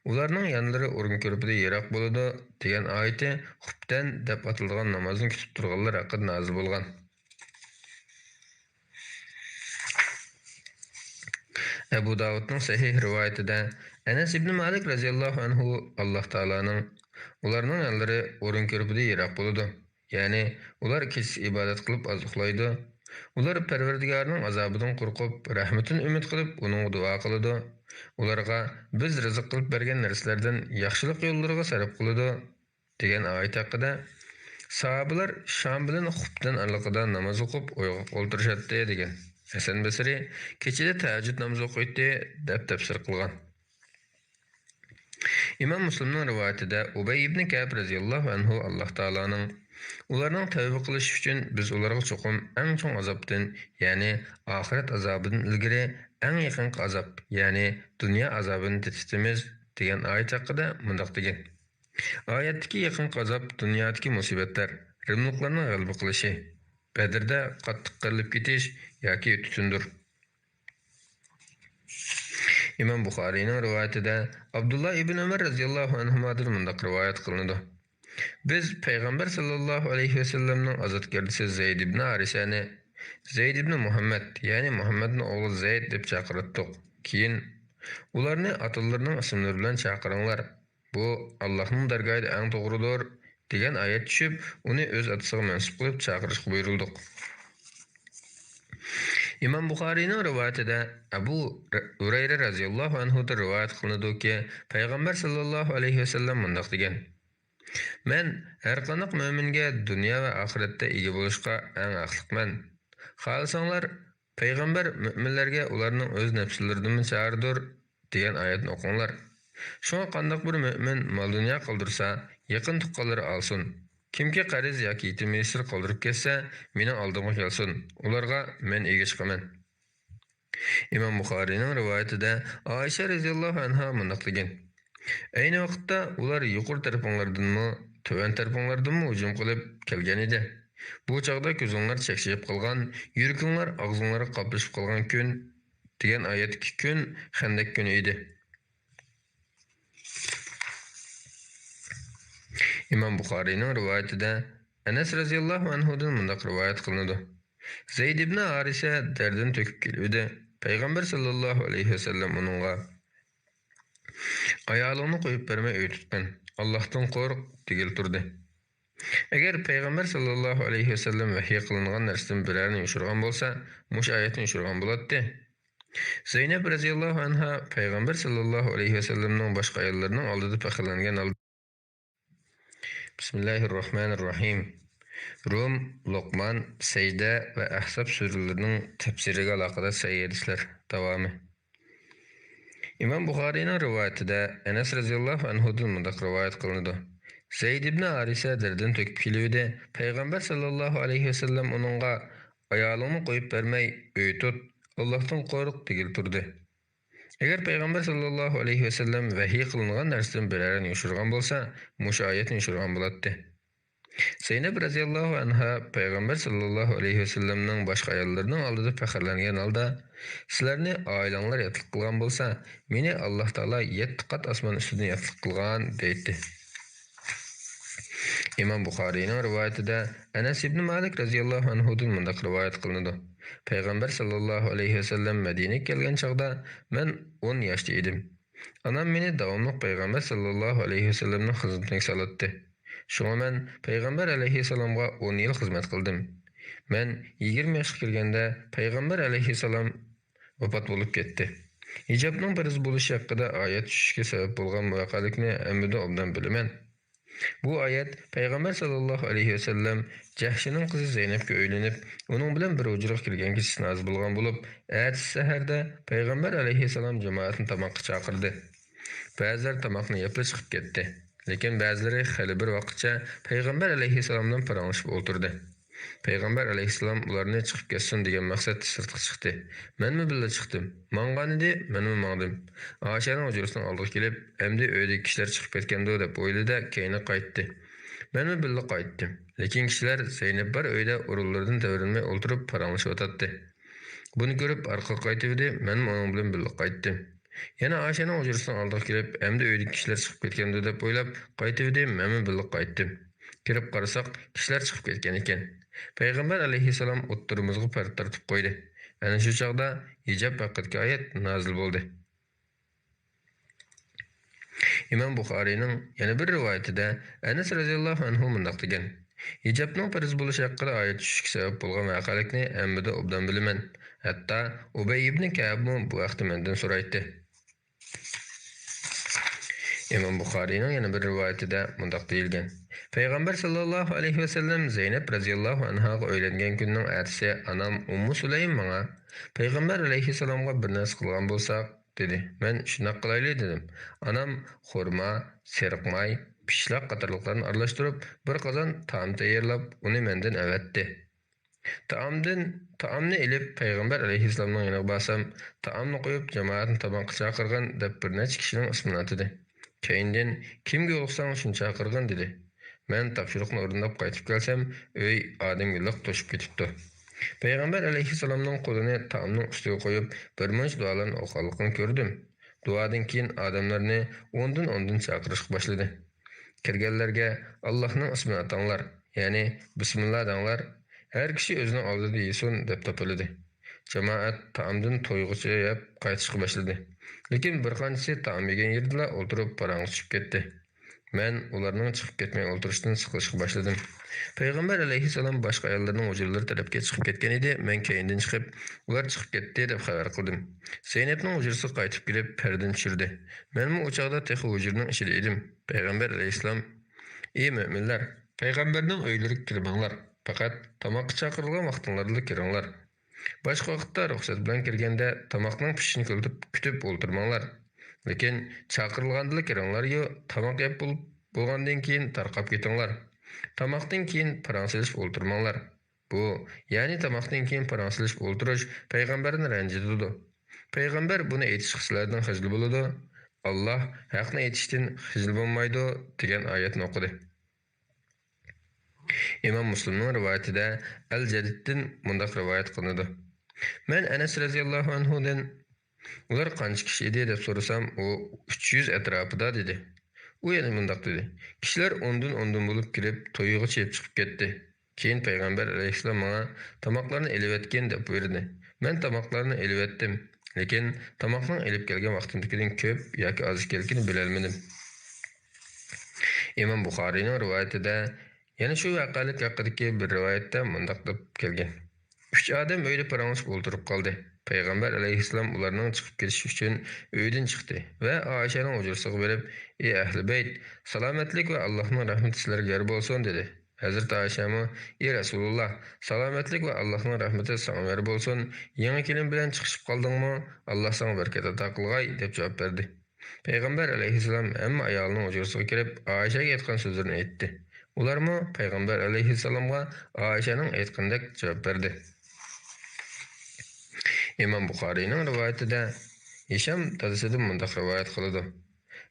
«ئۇلارنىڭ يانلىرى ئورۇن كۆرپىدە يىراق بولىدۇ» دېگەن ئايىتى خۇپتەن دەپ ئاتىلىدىغان نامازنى كۈتۈپ تۇرغانلار ھەققىدە نازىل بولغان. ئەبۇ داۋۇدنىڭ سەھىھ رىۋايىتىدە ئەنەس ئىبنى مالىك رەزىياللاھۇ ئەنھۇ، ئاللاھ تائالانىڭ، «ئۇلارنىڭ يانلىرى ئورۇن كۆرپىدە يىراق بولىدۇ»، يەنى ئۇلار كېچىسى ئىبادەت قىلىپ ئاز ئۇخلايدۇ. ئۇلار پەرۋەردىگارىنىڭ ئازابىدىن قورقۇپ، رەھمىتىنى ئۈمىد قىلىپ ئۇنىڭغا دۇئا قىلىدۇ. ئۇلارغا بىز رىزىق قىلىپ بەرگەن نەرسىلەردىن ياخشىلىق يوللىرىغا سەرپ قىلىدۇ، دېگەن ئايەت ھەققىدە، ساھابىلار شام بىلەن خۇپتەن ئارىلىقىدا ناماز ئوقۇپ ئويغاق ئولتۇرۇشاتتى، دېگەن. ھەسەن بەسرى كېچىدە تەھەججۇد نامىزى ئوقۇيتتى، دەپ تەپسىر قىلغان. ئىمام مۇسلىمنىڭ رىۋايىتىدە ئۇبەي ئىبنى كەئب رەزىياللاھۇ ئەنھۇ، ئاللاھ تائالانىڭ، «ئۇلارنىڭ تەۋبە قىلىشى ئۈچۈن بىز ئۇلارغا چوقۇم ئەڭ چوڭ ئازابتىن، يەنى ئاخىرەت ئازابىدىن ئىلگىرى ئەڭ يېقىنقى ئازاب، يەنى دۇنيا ئازابىنى تېتىتىمىز» دېگەن ئايەت ھەققىدە مۇنداق دېگەن. ئايەتتىكى يېقىنقى ئازاب دۇنيادىكى مۇسىبەتلەر، رىملۇقلارنىڭ غەلىبە قىلىشى، بەدرىدە قاتتىق قىرىلىپ كېتىش ياكى تۈتۈندۇر. ئىمام بۇخارىينىڭ رىۋايىتىدە ئابدۇللا ئىبن ئۆمەر رەزىياللاھۇ ئەنھۇمادىن مۇنداق رىۋايەت قىلىنىدۇ: بىز پەيغەمبەر ساللاللاھۇ ئەلەيھى ۋەسەللەمنىڭ ئازادگەردىسى زەيد ئىبن ھارىسەنى زەيد ئىبن مۇھەممەد، يەنى مۇھەممەدنىڭ ئوغلى زەيد دەپ چاقىراتتۇق. كېيىن ئۇلارنى ئاتىلىرىنىڭ ئىسىملىرى بىلەن چاقىرىڭلار، بۇ ئاللاھنىڭ دەرگاھىدا ئەڭ توغرىدۇر، دېگەن ئايەت چۈشۈپ، ئۇنى ئۆز ئاتىسىغا مەنسۇپ قىلىپ چاقىرىشقا بۇيرۇلدۇق. ئىمام بۇخارىينىڭ رىۋايىتىدە ئەبۇ ھۇرەيرە رەزىياللاھۇ ئەنھۇدىن رىۋايەت قىلىنىدۇكى، پەيغەمبەر ساللاللاھۇ ئەلەيھى ۋەسەللەم مۇنداق دېگەن: مەن ھەرقانداق مۆمىنگە دۇنيا ۋە ئاخىرەتتە ئىگە بولۇشقا ئەڭ ھەقلىقمەن. خالىساڭلار، پەيغەمبەر مۆمىنلەرگە ئۇلارنىڭ ئۆز نەپسلىرىدىنمۇ چارىدۇر، دېگەن ئايەتنى ئوقۇڭلار. شۇڭا قانداق بىر مۆمىن مال-دۇنيا قالدۇرسا، يېقىن تۇغقانلىرى ئالسۇن. كىمكى قەرز ياكى يېتىم-يېسىر قالدۇرۇپ كەتسە، مېنىڭ ئالدىمغا كەلسۇن، ئۇلارغا مەن ئىگە چىقىمەن. ئىمام بۇخارىينىڭ رىۋايىتىدە ئائىشە رەزىياللاھۇ ئەنھا مۇنداق دېگەن: ئەينى ۋاقىتتا ئۇلار يۇقىرى تەرىپىڭلاردىنمۇ، تۆۋەن تەرىپىڭلاردىنمۇ ھۇجۇم قىلىپ كەلگەن ئىدى. بۇ چاغدا كۆزۈڭلار چەكچىيىپ قالغان، يۈرىكىڭلار ئاغزىڭلارغا قاپلىشىپ قالغان كۈن، دېگەن ئايەتتىكى كۈن خەندەك كۈنى ئىدى. ئىمام بۇخارىينىڭ رىۋايىتىدە ئەنەس رەزىياللاھۇ ئەنھۇدىن مۇنداق رىۋايەت قىلىنىدۇ: زەيد ئىبنى ھارىسە دەردىنى تۆكۈپ كېلىۋىدى. پەيغەمبەر ساللاللاھۇ ئەلەيھى ۋەسەللەم ئۇنىڭغا، ئايالىڭنى قويۇپ بەرمەي ئۆي تۇتقىن، ئاللاھتىن قورق، دېگىلى تۇردى. ئەگەر پەيغەمبەر ساللاللاھۇ ئەلەيھى ۋەسەللەم ۋەھىي قىلىنغان نەرسىدىن بىرەرنى يوشۇرغان بولسا، مۇشۇ ئايەتنى يوشۇرغان بولاتتى. زەينەپ رەزىياللاھۇ ئەنھا پەيغەمبەر ساللاللاھۇ ئەلەيھى ۋەسەللەمنىڭ باشقا ئاياللىرىنىڭ ئالدىدا پەخىرلەنگەن ھالدا، بىسمىللاھىررەھمانىررەھىم. رۇم، لوقمان، سەجدە ۋە ئەھزاب سۈرىلىرىنىڭ تەپسىرىگە ئالاقىدار سەھىھ ھەدىسلەر داۋامى. ئىمام بۇخارىينىڭ رىۋايىتىدە ئەنەس رەزىياللاھۇ ئەنھۇدىن مۇنداق رىۋايەت قىلىنىدۇ: زەيد ئىبنى ھارىسە دەردىنى تۆكۈپ كېلىۋىدى. پەيغەمبەر ساللاللاھۇ ئەلەيھى ۋەسەللەم ئۇنىڭغا، ئايالىڭنى قويۇپ بەرمەي ئۆي تۇت، ئاللاھتىن قورق، دېگىلى تۇردى. ئەگەر پەيغەمبەر ساللاللاھۇ ئەلەيھى ۋەسەللەم ۋەھىي قىلىنغان نەرسىدىن بىرەرنى يوشۇرغان بولسا، مۇشۇ ئايەتنى يوشۇرغان بولاتتى. زەينەپ رەزىياللاھۇ ئەنھا پەيغەمبەر ساللاللاھۇ ئەلەيھى ۋەسەللەمنىڭ باشقا ئاياللىرىنىڭ ئالدىدا پەخىرلەنگەن ھالدا، سىلەرنى ئائىلەڭلار ياتلىق قىلغان بولسا، مېنى ئاللاھ تائالا يەتتە قات ئاسمان ئۈستىدىن ياتلىق قىلغان، دەيتتى. ئىمام بۇخارىينىڭ رىۋايىتىدە ئەنەس ئىبنى مالىك رەزىياللاھۇ ئەنھۇدىن مۇنداق رىۋايەت قىلىنىدۇ: پەيغەمبەر ساللاللاھۇ ئەلەيھى ۋەسەللەم مەدىنىگە كەلگەن چاغدا مەن ئون ياشتا ئىدىم. ئانام مېنى داۋاملىق پەيغەمبەر ساللاللاھۇ ئەلەيھى ۋەسەللەمنىڭ خىزمىتىگە سالاتتى. شۇڭا مەن پەيغەمبەر ئەلەيھىسسالامغا ئون يىل خىزمەت قىلدىم. مەن يىگىرمە ياشقا كىرگەندە پەيغەمبەر ئەلەيھىسسالام ۋاپات بولۇپ كەتتى. ھىجابنىڭ پەرز بولۇشى ھەققىدە ئايەت چۈشۈشكە سەۋەب بولغان ۋەقەلىكنى ھەممىدىن ئوبدان بىلىمەن. بۇ ئايەت پەيغەمبەر ساللاللاھۇ ئەلەيھى ۋەسەللەم جەھشىنىڭ قىزى زەينەپكە ئۆيلىنىپ، ئۇنىڭ بىلەن بىر ھۇجرىغا كىرگەن كېچىسى نازىل بولغان بولۇپ، ئەتىسى سەھەردە پەيغەمبەر ئەلەيھىسسالام جامائەتنى تاماققا چاقىردى. بەزىلەر تاماقنى يەپلا چىقىپ كەتتى. لېكىن بەزىلىرى خېلى بىر ۋاقىتچە پەيغەمبەر ئەلەيھىسسالام بىلەن پاراڭلىشىپ ئولتۇردى. پەيغەمبەر ئەلەيھىسسالام ئۇلارنى چىقىپ كەتسۇن دېگەن مەقسەتتە سىرتقا چىقتى. مەنمۇ بىللە چىقتىم. ماڭغانىدى، مەنمۇ ماڭدىم. ئائىشەنىڭ ھۇجرىسىنىڭ ئالدىغا كېلىپ، ئەمدى ئۆيدىكى كىشىلەر چىقىپ كەتكەندۇ دەپ ئويلىدى-دە، كەينىگە قايتتى. مەنمۇ بىللە قايتتىم. لېكىن كىشىلەر زەينەپ بار ئۆيدە ئورۇنلىرىدىن تەۋرەنمەي ئولتۇرۇپ پاراڭلىشىۋاتاتتى. بۇنى كۆرۈپ ئارقىغا قايتىۋىدى، مەنمۇ ئۇنىڭ بىلەن بىللە قايتتىم. يەنە ئائىشەنىڭ ھۇجرىسىنىڭ ئالدىغا كېلىپ، ئەمدى ئۆيدىكى كىشىلەر چىقىپ كەتكەندۇ دەپ ئويلاپ قايتىۋىدى، مەنمۇ بىللە قايتتىم. كىرىپ قارىساق، كىشىلەر چىقىپ كەتكەن ئىكەن. پەيغەمبەر ئەلەيھىسسالام ئوتتۇرىمىزغا پەردە تارتىپ قويدى. ئەنە شۇ چاغدا ھىجاب ھەققىدىكى ئايەت نازىل بولدى. ئىمام بۇخارىينىڭ يەنە بىر رىۋايىتىدە ئەنەس رەزىياللاھۇ ئەنھۇ مۇنداق دېگەن: ھىجابنىڭ پەرز بولۇشى ھەققىدە ئايەت چۈشۈشكە سەۋەب بولغان ۋەقەلىكنى ھەممىدىن ئوبدان بىلىمەن. ھەتتا ئۇبەي ئىبنى كەئبمۇ بۇ ھەقتە مەندىن سورايتتى. ئىمام بۇخارىينىڭ يەنە بىر رىۋايىتىدە مۇنداق دېيىلگەن: پەيغەمبەر ساللاللاھۇ ئەلەيھى ۋەسەللەم زەينەپ رەزىياللاھۇ ئەنھاغا ئۆيلەنگەن كۈننىڭ ئەتىسى ئانام ئۇممۇ سۇلەيم ماڭا، پەيغەمبەر ئەلەيھىسسالامغا بىر نەرسە قىلغان بولساق، دېدى. مەن شۇنداق قىلايلى دېدىم. ئانام خورما، سېرىق ماي، پىشلاق قاتارلىقلارنى ئارىلاشتۇرۇپ، بىر قازان تائام تەييارلاپ، ئۇنى مەندىن ئەۋەتتى. تائامدىن، تائامنى ئېلىپ پەيغەمبەر ئەلەيھىسسالامنىڭ يېنىغا بارسام، تائامنى قويۇپ، جامائەتنى تاماققا چاقىرغىن دەپ بىر نەچچە كىشىنىڭ ئىسمىنى ئاتىدى. كەينىدىن، كىمگە يولۇقساڭ شۇنى چاقىرغىن دېدى. مەن تاپشۇرۇقنى ئورۇنداپ قايتىپ كەلسەم، ئۆي ئادەمگە لىق توشۇپ كېتىپتۇ. پەيغەمبەر ئەلەيھىسسالامنىڭ قولىنى تائامنىڭ ئۈستىگە قويۇپ، بىر مۇنچە دۇئالارنى ئوقۇغانلىقىنى كۆردۈم. دۇئادىن كېيىن ئادەملەرنى ئوندىن-ئوندىن چاقىرىشقا باشلىدى. كىرگەنلەرگە، «ئاللاھنىڭ ئىسمىنى ئاتاڭلار، يەنى بىسمىللا دەڭلار، ھەر كىشى ئۆزىنىڭ ئالدىدا يېسۇن» دەپ تاپىلىدى. جامائەت تائامدىن تويغۇچە يەپ قايتىشقا باشلىدى. لېكىن بىر قانچىسى تائام يېگەن يېرىدىلا ئولتۇرۇپ پاراڭغا چۈشۈپ كەتتى. مەن ئۇلارنىڭ چىقىپ كەتمەي ئولتۇرۇشىدىن سىقىلىشقا باشلىدىم. پەيغەمبەر ئەلەيھىسسالام باشقا ئاياللارنىڭ ھۇجرىلىرى تەرەپكە چىقىپ كەتكەن ئىدى، مەن كەينىدىن چىقىپ، «ئۇلار چىقىپ كەتتى» دەپ خەۋەر قىلدىم. زەينەپنىڭ ھۇجرىسىغا قايتىپ كېلىپ، پەردىنى چۈشۈردى. مەنمۇ ئۇ چاغدا تېخى ھۇجرىنىڭ ئىچىدە ئىدىم. پەيغەمبەر ئەلەيھىسسالام، «ئى مۆمىنلەر، پەيغەمبەرنىڭ ئۆيلىرىگە كىرمەڭلار، پەقەت تاماققا چاقىرىلغان ۋاقتىڭلاردىلا كىرىڭلار. باشقا ۋاقىتتا رۇخسەت بىلەن كىرگەندە تاماقنىڭ پىشىشىنى كۈتۈپ، كۈتۈپ ئولتۇرماڭلار. لېكىن چاقىرىلغاندىلا كىرىڭلاريۇ، تاماق يەپ بول-، بولغاندىن كېيىن تارقاپ كېتىڭلار. تاماقتىن كېيىن پاراڭ سېلىشىپ ئولتۇرماڭلار. بۇ، يەنى تاماقتىن كېيىن پاراڭ سېلىشىپ ئولتۇرۇش پەيغەمبەرنى رەنجىتىدۇ. پەيغەمبەر بۇنى ئېيتىشقا سىلەردىن خىجىل بولىدۇ. ئاللاھ ھەقنى ئېيتىشتىن خىجىل بولمايدۇ» دېگەن ئايەتنى ئوقۇدى. ئىمام مۇسلىمنىڭ رىۋايىتىدە ئەل جەدىدتىن مۇنداق رىۋايەت قىلىنىدۇ: مەن ئەنەس رەزىياللاھۇ ئەنھۇدىن، «ئۇلار قانچە كىشى ئىدى؟» دەپ سورىسام، ئۇ، «ئۈچ يۈز ئەتراپىدا» دېدى. ئۇ يەنە مۇنداق دېدى: «كىشىلەر ئوندىن-ئوندىن بولۇپ كىرىپ، تويغا چېيىپ چىقىپ كەتتى. كېيىن پەيغەمبەر ئەلەيھىسسالام ماڭا تاماقلارنى ئېلىۋەتكىن دەپ بۇيرۇدى. مەن تاماقلارنى ئېلىۋەتتىم، لېكىن تاماقنىڭ ئېلىپ كەلگەن ۋاقتىمدىكىدىن كۆپ ياكى ئاز ئىكەنلىكىنى بىلەلمىدىم.» ئىمام بۇخارىينىڭ رىۋايىتىدە يەنە شۇ ۋەقەلىك ھەققىدىكى بىر رىۋايەتتە مۇنداق دەپ كەلگەن: ئۈچ ئادەم ئۆيدە پاراڭلىشىپ ئولتۇرۇپ قالدى. پەيغەمبەر ئەلەيھىسسالام ئۇلارنىڭ چىقىپ كېتىشى ئۈچۈن ئۆيدىن چىقتى ۋە ئائىشەنىڭ ھۇجرىسىغا بېرىپ: «ئى ئەھلى بەيت، سالامەتلىك ۋە ئاللاھنىڭ رەھمىتى سىلەرگە يار بولسۇن!» دېدى. ھەزرىتى ئائىشەمۇ: «ئى رەسۇلۇللاھ، سالامەتلىك ۋە ئاللاھنىڭ رەھمىتى ساڭىمۇ يار بولسۇن! يېڭى كېلىن بىلەن چىقىشىپ قالدىڭمۇ؟ ئاللاھ ساڭا بەرىكەت ئاتا قىلغاي!» دەپ جاۋاب بەردى. پەيغەمبەر ئەلەيھىسسالام ھەممە ئايالىنىڭ ھۇجرىسىغا كىرىپ، ئائىشەگە ئېيتقان سۆزلىرىنى ئېيتتى. ئۇلارمۇ پەيغەمبەر ئەلەيھىسسالامغا ئائىشەنىڭ ئېيتقىنىدەك جاۋاب بەردى. ئىمام بۇخارىينىڭ رىۋايىتىدە ھىشام دادىسىدىن مۇنداق رىۋايەت قىلىدۇ: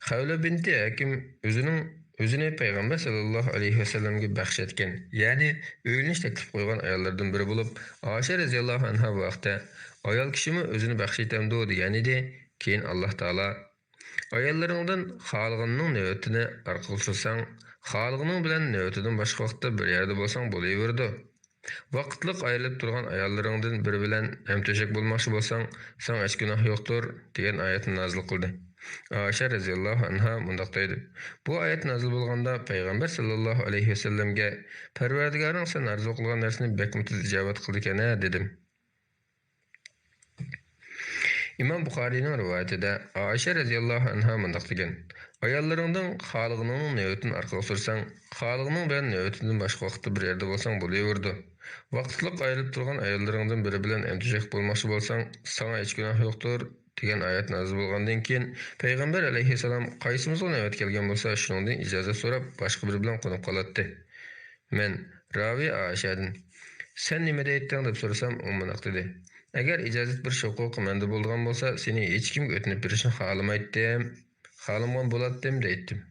خەۋلە بىنتى ھەكىم ئۆزىنىڭ، ئۆزىنى پەيغەمبەر سەللەللاھۇ ئەلەيھى ۋەسەللەمگە بەخش ئەتكەن، يەنى ئۆيلىنىش تەكلىپ قويغان ئاياللىرىدىن بىرى بولۇپ، ئائىشە رەزىياللاھۇ ئەنھا بۇ ھەقتە: «ئايال كىشىمۇ ئۆزىنى بەخش ئېتەمدۇ؟» دېگەنىدى. كېيىن ئاللاھ تائالا: «ئاياللىرىڭدىن خالىغىنىنىڭ نۆۋىتىنى ئارقىغا سۈرسەڭ، خالىغىنىڭ بىلەن نۆۋىتىدىن باشقا ۋاقىتتا بىر يەردە بولساڭ بولۇۋېرىدۇ. ۋاقىتلىق ئايرىلىپ تۇرغان ئاياللىرىڭدىن بىرى بىلەن ھەمتۆشەك بولماقچى بولساڭ، ساڭا ھېچ گۇناھ يوقتۇر» دېگەن ئايەتنى نازىل قىلدى. ئائىشە رەزىياللاھۇ ئەنھا مۇنداق دەيدۇ: «بۇ ئايەت نازىل بولغاندا پەيغەمبەر سەللەللاھۇ ئەلەيھى ۋەسەللەمگە، پەرۋەردىگارىڭ سەن ئارزۇ قىلغان نەرسىنى بەكمۇ تېز ئىجابەت قىلىدىكەن-ھە» دېدىم. ئىمام بۇخارىينىڭ رىۋايىتىدە ئائىشە رەزىياللاھۇ ئەنھا مۇنداق دېگەن: «ئاياللىرىڭدىن خالىغىنىڭنىڭ نۆۋىتىنى ئارقىغا سۈرسەڭ، خالىغىنىڭ بىلەن نۆۋىتىدىن باشقا ۋاقىتتا بىر يەردە بولساڭ بولۇۋېرىدۇ. ۋاقىتلىق ئايرىلىپ تۇرغان ئاياللىرىڭدىن بىرى بىلەن ھەمتۆشەك بولماقچى بولساڭ، ساڭا ھېچ گۇناھ يوقتۇر» دېگەن ئايەت نازىل بولغاندىن كېيىن، پەيغەمبەر ئەلەيھىسسالام قايسىمىزغا نۆۋەت كەلگەن بولسا، شۇنىڭدىن ئىجازەت سوراپ، باشقا بىرى بىلەن قونۇپ قالاتتى. مەن راۋى ئائىشەدىن: «سەن نېمە دەيتتىڭ؟» دەپ سورىسام، ئۇ مۇنداق دېدى: «ئەگەر ئىجازەت بېرىش ھوقۇقى مەندە بولىدىغان بولسا، سېنى ھېچكىمگە ئۆتۈنۈپ بېرىشنى خالىمايتتىم، خالىمىغان بولاتتىم» دەيتتىم.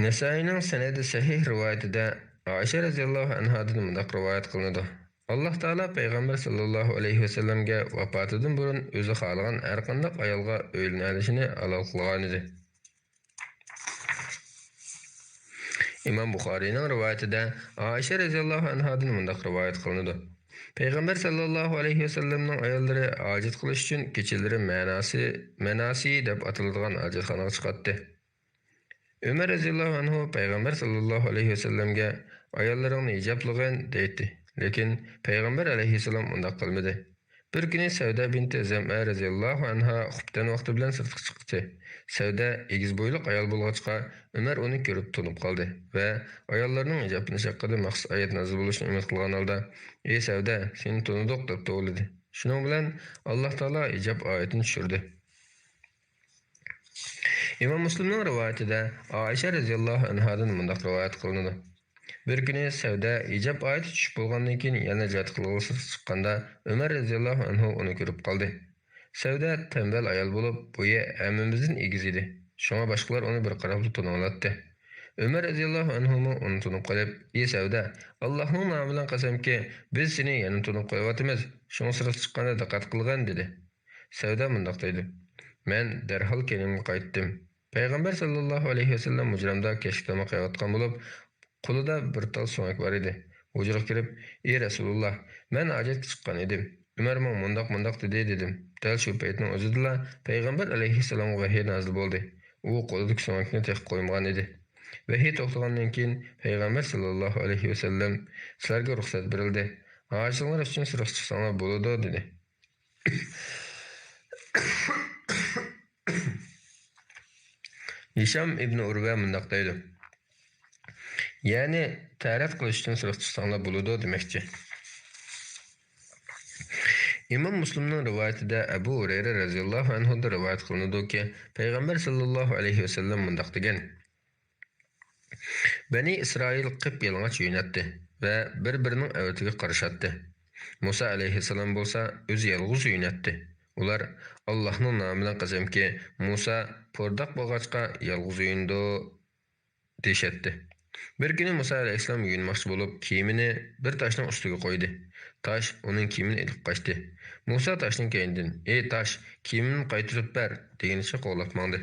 نەسائىينىڭ سەنىدى سەھىھ رىۋايىتىدە ئائىشە رەزىياللاھۇ ئەنھادىن مۇنداق رىۋايەت قىلىنىدۇ: «ئاللاھ تائالا پەيغەمبەر سەللەللاھۇ ئەلەيھى ۋەسەللەمگە ۋاپاتىدىن بۇرۇن ئۆزى خالىغان ھەرقانداق ئايالغا ئۆيلىنەلىشىنى ھالال قىلغانىدى.» ئىمام بۇخارىينىڭ رىۋايىتىدە ئائىشە رەزىياللاھۇ ئەنھادىن مۇنداق رىۋايەت قىلىنىدۇ: پەيغەمبەر سەللەللاھۇ ئەلەيھى ۋەسەللەمنىڭ ئاياللىرى ھاجەت قىلىش ئۈچۈن كېچىلىرى مەناسى، مەناسى دەپ ئاتىلىدىغان ھاجەتخانىغا چىقاتتى. ئۆمەر رەزىياللاھۇ ئەنھۇ پەيغەمبەر سەللەللاھۇ ئەلەيھى ۋەسەللەمگە: «ئاياللىرىڭنى ھىجابلىغىن» دەيتتى. لېكىن پەيغەمبەر ئەلەيھىسسالام ئۇنداق قىلمىدى. بىر كۈنى سەۋدە بىنتى زەمئە رەزىياللاھۇ ئەنھا خۇپتەن ۋاقتى بىلەن سىرتقا چىقتى. سەۋدە ئېگىز بويلۇق ئايال بولغاچقا، ئۆمەر ئۇنى كۆرۈپ تونۇپ قالدى ۋە ئاياللارنىڭ ھىجابلىنىش ھەققىدە مەخسۇس ئايەت نازىل بولۇشىنى ئۈمىد قىلغان ھالدا: «ئى سەۋدە، سېنى تونۇدۇق» دەپ توۋلىدى. شۇنىڭ بىلەن ئاللاھ تائالا ھىجاب ئايىتىنى چۈشۈردى. ئىمام مۇسلىمنىڭ رىۋايىتىدە ئائىشە رەزىياللاھۇ ئەنھادىن مۇنداق رىۋايەت قىلىنىدۇ: بىر كۈنى سەۋدە ھىجاب ئايىتى چۈشۈپ بولغاندىن كېيىن يەنە جىھاد قىلغىلى سىرتقا چىققاندا، ئۆمەر رەزىياللاھۇ ئەنھۇ ئۇنى كۆرۈپ قالدى. سەۋدە تەمبەل ئايال بولۇپ، بويى ھەممىمىزدىن ئېگىز ئىدى. شۇڭا باشقىلار ئۇنى بىر قاراپلا تونۇۋالاتتى. ئۆمەر رەزىياللاھۇ ئەنھۇمۇ ئۇنى تونۇپ قېلىپ: «ئى سەۋدە، ئاللاھنىڭ نامى بىلەن قەسەمكى، بىز سېنى يەنە تونۇپ قېلىۋاتىمىز، شۇڭا سىرتقا چىققاندا دىققەت قىلغىن» دېدى. سەۋدە مۇنداق دەيدۇ: مەن دەرھال كەينىمگە قايتتىم. پەيغەمبەر سەللەللاھۇ ئەلەيھى ۋەسەللەم ھۇجرامدا كەچلىك تاماق يەۋاتقان بولۇپ، قولىدا بىر تال سۆڭەك بار ئىدى. ھۇجرىغا كىرىپ: «ئى رەسۇلۇللاھ، مەن ھاجەتكە چىققان ئىدىم. ئۆمەر ماڭا مۇنداق، مۇنداق دېدى» دېدىم. دەل شۇ پەيتنىڭ ئۆزىدىلا پەيغەمبەر ئەلەيھىسسالامغا ۋەھىي نازىل بولدى. ئۇ قولىدىكى سۆڭەكنى تېقىپ قويمىغان ئىدى. ۋەھىي توختىغاندىن كېيىن پەيغەمبەر سەللەللاھۇ ئەلەيھى ۋەسەللەم: «سىلەرگە رۇخسەت بېرىلدى. ھاجىتىڭلار ئۈچۈن سىرتقا چىقساڭلار بولىدۇ» دېدى. ھىشام ئىبنى ئۇرۋە مۇنداق دەيدۇ، يەنى تەرەت قىلىش ئۈچۈن سىرتقا چىقساڭلار بولىدۇ دېمەكچى. ئىمام مۇسلىمنىڭ رىۋايىتىدە ئەبۇ ھۇرەيرە رەزىياللاھۇ ئەنھۇدىن رىۋايەت قىلىنىدۇكى، پەيغەمبەر سەللەللاھۇ ئەلەيھى ۋەسەللەم مۇنداق دېگەن: بەنى ئىسرائىل قىپيالىڭاچ يۇيۇناتتى ۋە بىر-بىرىنىڭ ئەۋىتىگە قارىشاتتى. مۇسا ئەلەيھىسسالام بولسا ئۆزى يالغۇز يۇيۇناتتى. ئۇلار: «ئاللاھنىڭ نامى بىلەن قەسەمكى، مۇسا پورداق بولغاچقا يالغۇز يۇيۇنىدۇ» دېيىشەتتى. بىر كۈنى مۇسا ئەلەيھىسسالام يۇيۇنماقچى بولۇپ، كىيىمىنى بىر تاشنىڭ ئۈستىگە قويدى. تاش ئۇنىڭ كىيىمىنى ئېلىپ قاچتى. مۇسا تاشنىڭ كەينىدىن، «ئەي تاش، كىيىمىمنى قايتۇرۇپ بەر!» دېگىنىچە قوغلاپ ماڭدى.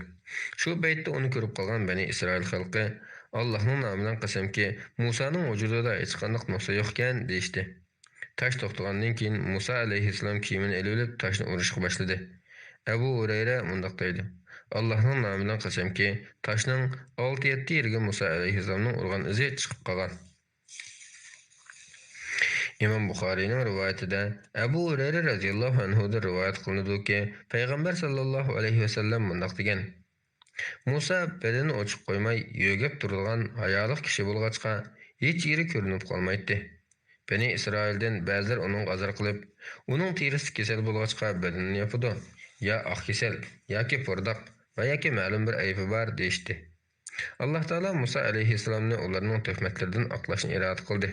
شۇ پەيتتە ئۇنى كۆرۈپ قالغان بەنى ئىسرائىل خەلقى، «ئاللاھنىڭ نامى بىلەن قەسەمكى، مۇسانىڭ ۋۇجۇدىدا ھېچقانداق نۇقسان يوقكەن» دېيىشتى. تاش توختىغاندىن كېيىن، مۇسا ئەلەيھىسسالام كىيىمىنى ئېلىۋېلىپ، تاشنى ئۇرۇشقا باشلىدى. ئەبۇ ھۇرەيرە مۇنداق دەيدۇ، «ئاللاھنىڭ نامى بىلەن قەسەمكى، تاشنىڭ ئالتە-يەتتە يېرىگە مۇسا ئەلەيھىسسالامنىڭ ئۇرغان ئىزى چىقىپ قالغان.» ئىمام بۇخارىينىڭ رىۋايىتىدە ئەبۇ ھۇرەيرە رەزىياللاھۇ ئەنھۇدىن رىۋايەت قىلىنىدۇكى، پەيغەمبەر ساللاللاھۇ ئەلەيھى ۋەسەللەم مۇنداق دېگەن، مۇسا بەدىنى ئوچۇق قويماي يۆگەپ تۇرىدىغان ھايالىق كىشى بولغاچقا، ھېچ يېرى كۆرۈنۈپ قالمايتتى. بەنى ئىسرائىلدىن بەزىلەر ئۇنىڭغا ئازار قىلىپ، ئۇنىڭ تېرىسى كېسەل بولغاچقا بەدىنىنى ياپىدۇ، يا ئاق كېسەل، ياكى پورداق ۋە ياكى مەلۇم بىر ئەيىبى بار دېيىشتى. ئاللاھ تائالا مۇسا ئەلەيھىسسالامنى ئۇلارنىڭ تۆھمەتلىرىدىن ئاقلاشنى ئىرادە قىلدى.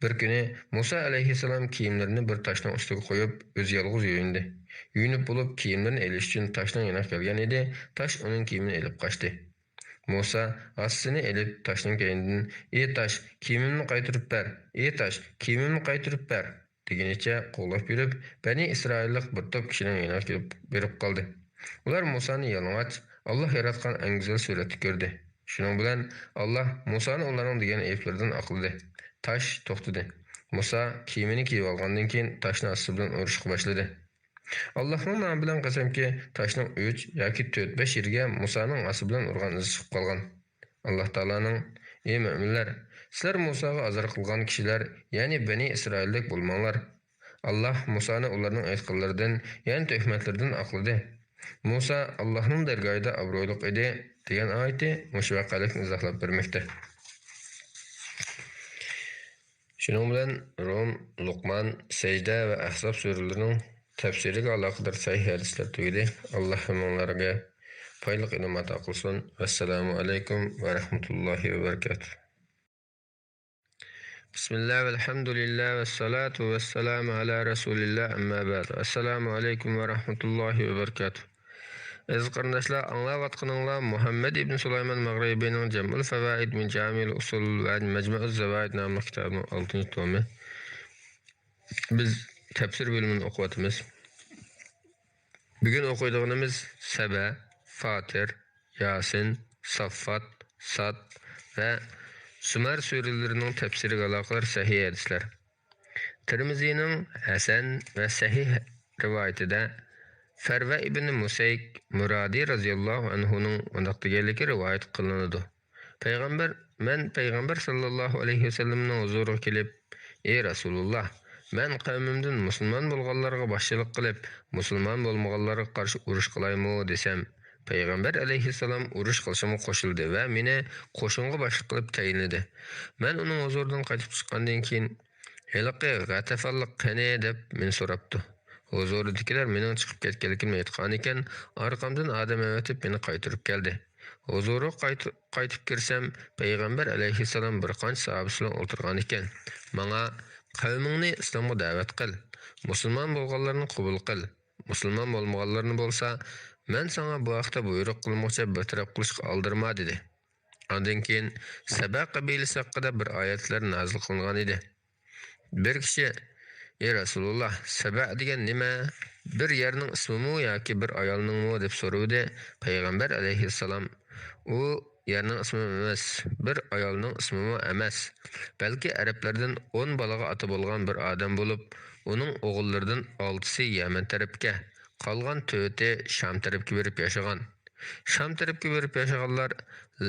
بىر كۈنى مۇسا ئەلەيھىسسالام كىيىملىرىنى بىر تاشنىڭ ئۈستىگە قويۇپ، ئۆزى يالغۇز يۇيۇندى. يۇيۇنۇپ بولۇپ، كىيىملىرىنى ئېلىش ئۈچۈن تاشنىڭ يېنىغا كەلگەن ئىدى، تاش ئۇنىڭ كىيىمىنى ئېلىپ قاچتى. مۇسا ھاسىسىنى ئېلىپ، تاشنىڭ كەينىدىن، «ئى تاش، كىيىمىمنى قايتۇرۇپ بەر! ئى تاش، كىيىمىمنى قايتۇرۇپ بەر!» دېگىنىچە قوغلاپ يۈرۈپ، بەنى ئىسرائىللىق بىر توپ كىشىنىڭ يېنىغا كېلىپ بېرىپ قالدى. ئۇلار مۇسانى يالىڭاچ، ئاللاھ ياراتقان ئەڭ گۈزەل سۈرەتتە كۆردى. شۇنىڭ بىلەن ئاللاھ مۇسانى ئۇلارنىڭ دېگەن ئەيىبلىرىدىن ئاقلىدى. تاش توختىدى. مۇسا كىيىمىنى كىيىۋالغاندىن كېيىن، تاشنى ئاسىسى بىلەن ئۇرۇشقا باشلىدى. ئاللاھنىڭ نامى بىلەن قەسەمكى، تاشنىڭ ئۈچ ياكى تۆت-بەش يېرىگە مۇسانىڭ ئاسىسى بىلەن ئۇرغان ئىزى چىقىپ قالغان. ئاللاھ تائالانىڭ، «ئەي مۆمىنلەر، سىلەر مۇساغا ئازار قىلغان كىشىلەر، يەنى بەنى ئىسرائىلدەك بولماڭلار. ئاللاھ مۇسانى ئۇلارنىڭ ئېيتقانلىرىدىن، يەنى تۆھمەتلىرىدىن ئاقلىدى. مۇسا ئاللاھنىڭ دەرگاھىدا ئابرۇيلۇق ئىدى» دېگەن ئايىتى مۇشۇ ۋەقەلىكنى ئىزاھلاپ بەرمەكتە. شۇنىڭ بىلەن رۇم، لۇقمان، سەجدە ۋە ئەھزاب سۈرىلىرىنىڭ تەپسىرىگە ئالاقىدار سەھىھ ھەدىسلەر تۈگىدى. ئاللاھ ھەممىڭلارغا پايدىلىق ئىلىم ئاتا قىلسۇن. ۋەسسالامۇ ئەلەيكۇم ۋە رەھمەتۇللاھى ۋە بەرىكاتۇھ. بىسمىللا، ۋەلھەمدۇلىللا، ۋەسسالاتۇ ۋەسسالامۇ ئەلا رەسۇلىللا، ئەمما بەئد. ئەسسالامۇ ئەلەيكۇم ۋە رەھمەتۇللاھى ۋە بەرىكاتۇھ. ئەزىز قېرىنداشلار، ئاڭلاۋاتقىنىڭلار مۇھەممەد ئىبن سۇلايمان مەغرىبىنىڭ جەمئۇل فەۋائىد مىن جامىئىل ئۇسۇل ۋە مەجمۇئۇز زەۋائىد ناملىق كىتابىنىڭ ئالتىنچى تومى. بىز تەپسىر بۆلۈمىنى ئوقۇۋاتىمىز. بۈگۈن ئوقۇيدىغىنىمىز سەبە، فاتىر، ياسىن، ساففات، ساد ۋە زۇمەر سۈرىلىرىنىڭ تەپسىرىگە ئالاقىدار سەھىھ ھەدىسلەر. تىرمىزىنىڭ ھەسەن ۋە سەھىھ رىۋايىتىدە فەرۋە ئىبنى مۇسەيك مۇرادى رازىياللاھۇ ئەنھۇنىڭ مۇنداق دېگەنلىكى رىۋايەت قىلىنىدۇ. پەيغەمبەر، مەن پەيغەمبەر ساللاللاھۇ ئەلەيھى ۋەسەللەمنىڭ ھۇزۇرىغا كېلىپ، ئەي رەسۇلۇللاھ، مەن قەۋمىمدىن مۇسۇلمان بولغانلارغا باشچىلىق قىلىپ، مۇسۇلمان بولمىغانلارغا قارشى ئۇرۇش قىلايمۇ دېسەم، پەيغەمبەر ئەلەيھىسسالام ئۇرۇش قىلىشىمغا قوشۇلدى ۋە مېنى قوشۇنغا باشلىق قىلىپ تەيىنلىدى. مەن ئۇنىڭ ھۇزۇرىدىن قايتىپ چىققاندىن كېيىن، ھېلىقى غەتەفانلىق قېنى؟ دەپ مېنى سوراپتۇ. ھۇزۇرىدىكىلەر مېنىڭ چىقىپ كەتكەنلىكىمنى ئېيتقانىكەن، ئارقامدىن ئادەم ئەۋەتىپ مېنى قايتۇرۇپ كەلدى. ھۇزۇرىغا قايت-، قايتىپ كىرسەم، پەيغەمبەر ئەلەيھىسسالام بىر قانچە ساھابىسى بىلەن ئولتۇرغانىكەن. ماڭا، «قەۋمىڭنى ئىسلامغا دەۋەت قىل، مۇسۇلمان بولغانلارنى قوبۇل قىل، مۇسۇلمان بولمىغانلارنى بولسا، مەن ساڭا بۇ ھەقتە بۇيرۇق قىلمىغۇچە بىر تەرەپ قىلىشقا ئالدىرىما» دېدى. ئاندىن كېيىن سەبە قەبىلىسى ھەققىدە بىر ئايەتلەر نازىل قىلىنغان ئىدى. بىر كىشى، «ئەي رەسۇلۇللاھ، سەبە دېگەن نېمە؟ بىر يەرنىڭ ئىسمىمۇ ياكى بىر ئايالنىڭمۇ؟» دەپ سورىدى. پەيغەمبەر ئەلەيھىسسالام، «ئۇ يەرنىڭ ئىسمى ئەمەس، بىر ئايالنىڭ ئىسمىمۇ ئەمەس، بەلكى ئەرەبلەردىن ئون بالىغا ئاتا بولغان بىر ئادەم بولۇپ، ئۇنىڭ ئوغۇللىرىدىن ئالتىسى يەمەن تەرەپكە، قالغان تۆتى شام تەرەپكە بېرىپ ياشىغان. شام تەرەپكە بېرىپ ياشىغانلار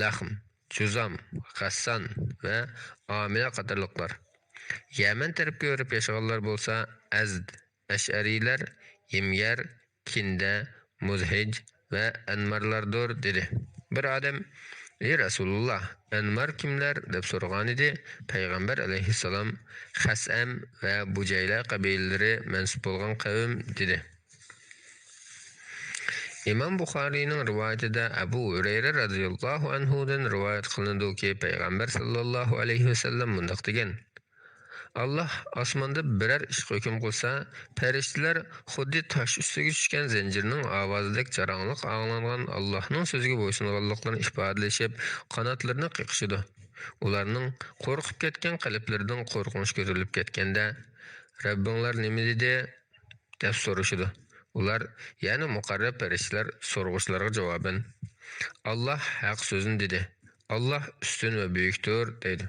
لەخم، جۇزام، غەسسان ۋە ئامىلە قاتارلىقلار. يەمەن تەرەپكە بېرىپ ياشىغانلار بولسا ئەزد، ئەشئەرىيلەر، ھىميەر، كىندە، مۇزھىج ۋە ئەنمارلاردۇر» دېدى. بىر ئادەم، «ئەي رەسۇلۇللاھ، ئەنمار كىملەر؟» دەپ سورىغانىدى. پەيغەمبەر ئەلەيھىسسالام، «خەسئەم ۋە بۇجەيلە قەبىلىلىرى مەنسۇپ بولغان قەۋم» دېدى. ئىمام بۇخارىينىڭ رىۋايىتىدە ئەبۇ ھۇرەيرە رازىياللاھۇ ئەنھۇدىن رىۋايەت قىلىنىدۇكى، پەيغەمبەر ساللاللاھۇ ئەلەيھى ۋەسەللەم مۇنداق دېگەن، «ئاللاھ ئاسماندا بىرەر ئىشقا ھۆكۈم قىلسا، پەرىشتىلەر خۇددى تاش ئۈستىگە چۈشكەن زەنجىرنىڭ ئاۋازىدەك جاراڭلىق ئاڭلانغان ئاللاھنىڭ سۆزىگە بويسۇنغانلىقلىرىنى ئىپادىلىشىپ، قاناتلىرىنى قېقىشىدۇ. ئۇلارنىڭ قورقۇپ كەتكەن قەلبلىرىدىن قورقۇنچ كۆتۈرۈلۈپ كەتكەندە، «رەببىڭلار نېمە دېدى؟» دەپ سورىشىدۇ. ئۇلار، يەنى مۇقەررەب پەرىشتىلەر سورىغۇچىلارغا جاۋابەن، «ئاللاھ ھەق سۆزنى دېدى. ئاللاھ ئۈستۈن ۋە بۈيۈكتۇر» دەيدۇ.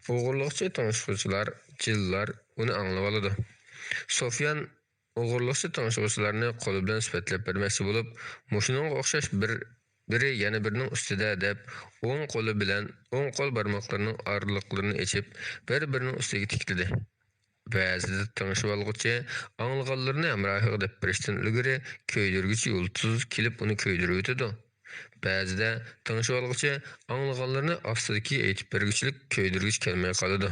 ئوغرىلىقچە تىڭشىغۇچىلار، جىنلار ئۇنى ئاڭلىۋالىدۇ. سۇفيان ئوغرىلىقچە تىڭشىغۇچىلارنى قولى بىلەن سۈپەتلەپ بەرمەكچى بولۇپ، مۇشۇنىڭغا ئوخشاش بىر، بىرى يەنە بىرىنىڭ ئۈستىدە دەپ، ئوڭ قولى بىلەن، ئوڭ قول بارماقلىرىنىڭ ئارىلىقلىرىنى ئېچىپ، بىر-بىرىنىڭ ئۈستىگە تىكلىدى. بەزىدە تىڭشىۋالغۇچى ئاڭلىغانلىرىنى ھەمراھىغا دەپ بېرىشتىن ئىلگىرى كۆيدۈرگۈچ يۇلتۇز كېلىپ ئۇنى كۆيدۈرۈۋېتىدۇ. بەزىدە تىڭشىۋالغۇچى ئاڭلىغانلىرىنى ئاستىدىكى ئېيتىپ بەرگۈچىلىك كۆيدۈرگۈچ كەلمەي قالىدۇ.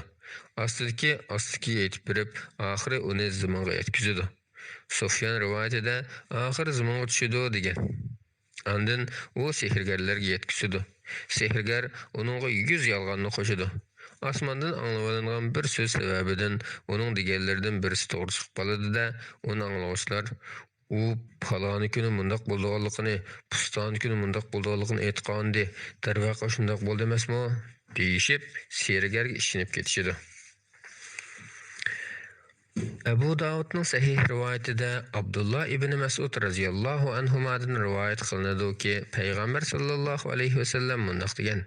ئاستىدىكى، ئاستىدىكى ئېيتىپ بېرىپ، ئاخىرى ئۇنى زېمىنغا يەتكۈزىدۇ. سۇفيان رىۋايىتىدە، «ئاخىرى زېمىنغا چۈشىدۇ» دېگەن. ئاندىن ئۇ سېھىرگەرلەرگە يەتكۈزىدۇ. سېھىرگەر ئۇنىڭغا يۈز يالغاننى قوشىدۇ. ئاسماندىن ئاڭلىۋالىنغان بىر سۆز سەۋەبىدىن ئۇنىڭ دېگەنلىرىدىن بىرسى توغرا چىقىپ قالىدۇ-دە، ئۇنى ئاڭلىغۇچىلار، «ئۇ پالانى كۈنى مۇنداق بولىدىغانلىقىنى، پۇستانى كۈنى مۇنداق بولىدىغانلىقىنى ئېيتقانىدى، دەرۋەقە شۇنداق بولدى ئەمەسمۇ؟» دېيىشىپ، سېھىرگەرگە ئىشىنىپ كېتىشىدۇ. ئەبۇ داۋۇدنىڭ سەھىھ رىۋايىتىدە ئابدۇللا ئىبنى مەسئۇد رەزىياللاھۇ ئەنھۇمادىن رىۋايەت قىلىنىدۇكى، پەيغەمبەر ساللاللاھۇ ئەلەيھى ۋەسەللەم مۇنداق دېگەن،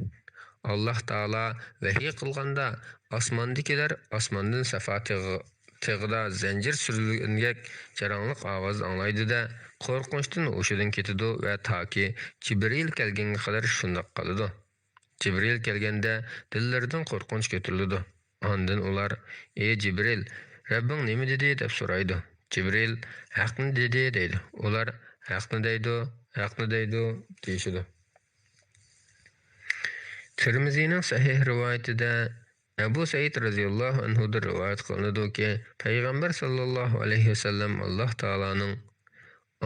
«ئاللاھ تائالا ۋەھىي قىلغاندا، ئاسماندىكىلەر ئاسماندىن سەفا تېغى، تېغىدا زەنجىر سۈرۈلگەندەك جاراڭلىق ئاۋاز ئاڭلايدۇ-دە، قورقۇنچتىن ھوشىدىن كېتىدۇ ۋە تاكى جىبرىئىل كەلگەنگە قەدەر شۇنداق قالىدۇ. جىبرىئىل كەلگەندە دىللىرىدىن قورقۇنچ كۆتۈرۈلىدۇ. ئاندىن ئۇلار، ئى جىبرىئىل، رەببىڭ نېمە دېدى؟» دەپ سورايدۇ. جىبرىئىل، «ھەقنى دېدى» دەيدۇ. ئۇلار، «ھەقنى دەيدۇ، ھەقنى دەيدۇ» دېيىشىدۇ. تىرمىزىنىڭ سەھىھ رىۋايىتىدە ئەبۇ سەئىد رەزىياللاھۇ ئەنھۇدىن رىۋايەت قىلىنىدۇكى، پەيغەمبەر ساللاللاھۇ ئەلەيھى ۋەسەللەم ئاللاھ تائالانىڭ،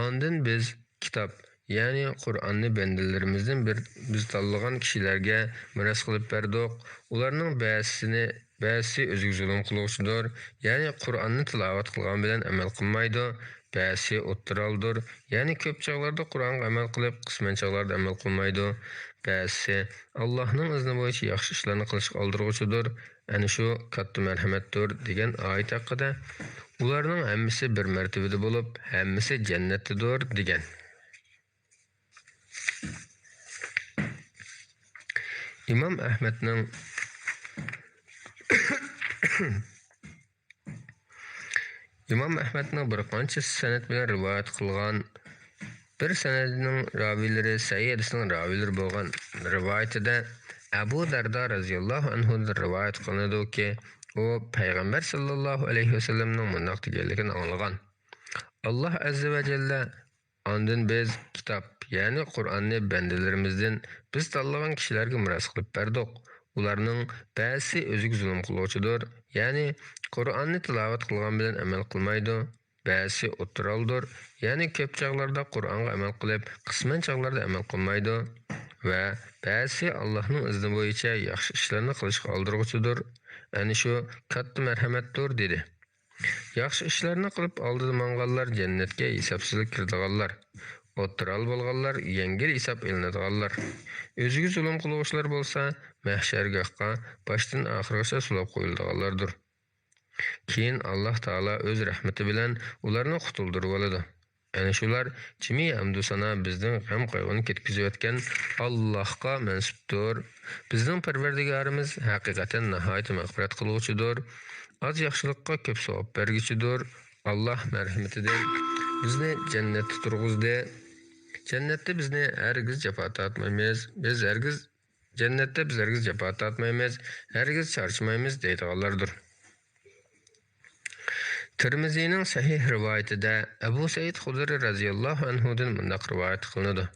ئاندىن بىز كىتاب، يەنى قۇرئاننى بەندىلىرىمىزدىن بىر، بىز تاللىغان كىشىلەرگە مىراس قىلىپ بەردۇق. ئۇلارنىڭ بەزىسىنى، بەزىسى ئۆزىگە زۇلۇم قىلغۇچىدۇر، يەنى قۇرئاننى تىلاۋەت قىلغان بىلەن ئەمەل قىلمايدۇ. بەزىسى ئوتتۇرالدۇر، يەنى كۆپ چاغلاردا قۇرئانغا ئەمەل قىلىپ، قىسمەن چاغلاردا ئەمەل قىلمايدۇ. بەزىسى ئاللاھنىڭ ئىزنى بويىچە ياخشى ئىشلارنى قىلىشقا ئالدىرغۇچىدۇر. ئەنە شۇ كاتتا مەرھەمەتتۇر دېگەن ئايەت ھەققىدە، ئۇلارنىڭ ھەممىسى بىر مەرتىۋىدە بولۇپ، ھەممىسى جەننەتتىدۇر دېگەن. ئىمام ئەھمەدنىڭ ئىمام ئەھمەدنىڭ بىر قانچە سەنەد بىلەن رىۋايەت قىلغان، بىر سەنەدنىڭ راۋىيلىرى سەھىھ ھەدىسنىڭ راۋىيلىرى بولغان رىۋايىتىدە ئەبۇ دەردا رەزىياللاھۇ ئەنھۇدىن رىۋايەت قىلىنىدۇكى، ئۇ پەيغەمبەر ساللاللاھۇ ئەلەيھى ۋەسەللەمنىڭ مۇنداق دېگەنلىكىنى ئاڭلىغان، ئاللاھ ئەززە ۋە جەللە، ئاندىن بىز كىتاب، يەنى قۇرئاننى بەندىلىرىمىزدىن بىز تاللىغان كىشىلەرگە مىراس قىلىپ بەردۇق. ئۇلارنىڭ بەزىسى ئۆزىگە زۇلۇم قىلغۇچىدۇر، يەنى قۇرئاننى تىلاۋەت قىلغان بىلەن ئەمەل قىلمايدۇ. بەزىسى ئوتتۇرالدۇر، يەنى كۆپ چاغلاردا قۇرئانغا ئەمەل قىلىپ، قىسمەن چاغلاردا ئەمەل قىلمايدۇ. ۋە بەزىسى ئاللاھنىڭ ئىزنى بويىچە ياخشى ئىشلارنى قىلىشقا ئالدىرغۇچىدۇر. ئەنە شۇ كاتتا مەرھەمەتتۇر، دېدى. ياخشى ئىشلارنى قىلىپ ئالدىدا ماڭغانلار جەننەتكە ھېسابسىزلا كىرىدىغانلار. ئوتتۇرالدى بولغانلار يەڭگىل ھېساب ئېلىنىدىغانلار. ئۆزىگە زۇلۇم قىلغۇچىلار بولسا مەھشەرگاھقا باشتىن ئاخىرغىچە سولاپ قويۇلىدىغانلاردۇر. كېيىن ئاللاھ تائالا ئۆز رەھمىتى بىلەن ئۇلارنى قۇتۇلدۇرۇۋالىدۇ. ئەنە شۇلار جىمى ھەمدۇ سانا بىزنىڭ غەم-قايغۇنى كەتكۈزۈۋەتكەن ئاللاھقا مەنسۇپتۇر. بىزنىڭ پەرۋەردىگارىمىز ھەقىقەتەن ناھايىتى مەغپىرەت قىلغۇچىدۇر، ئاز ياخشىلىققا كۆپ ساۋاب بەرگۈچىدۇر. ئاللاھ مەرھىمىتىدىن بىزنى جەننەتتە تۇرغۇزدى. جەننەتتە بىزنى ھەرگىز جاپا تارتمايمىز. بىز ھەرگىز، جەننەتتە بىز ھەرگىز جاپا تارتمايمىز، ھەرگىز چارچىمايمىز دەيدىغانلاردۇر. تىرمىزىنىڭ سەھىھ رىۋايىتىدە ئەبۇ سەئىد خۇدرى رەزىياللاھۇ ئەنھۇدىن مۇنداق رىۋايەت قىلىنىدۇ،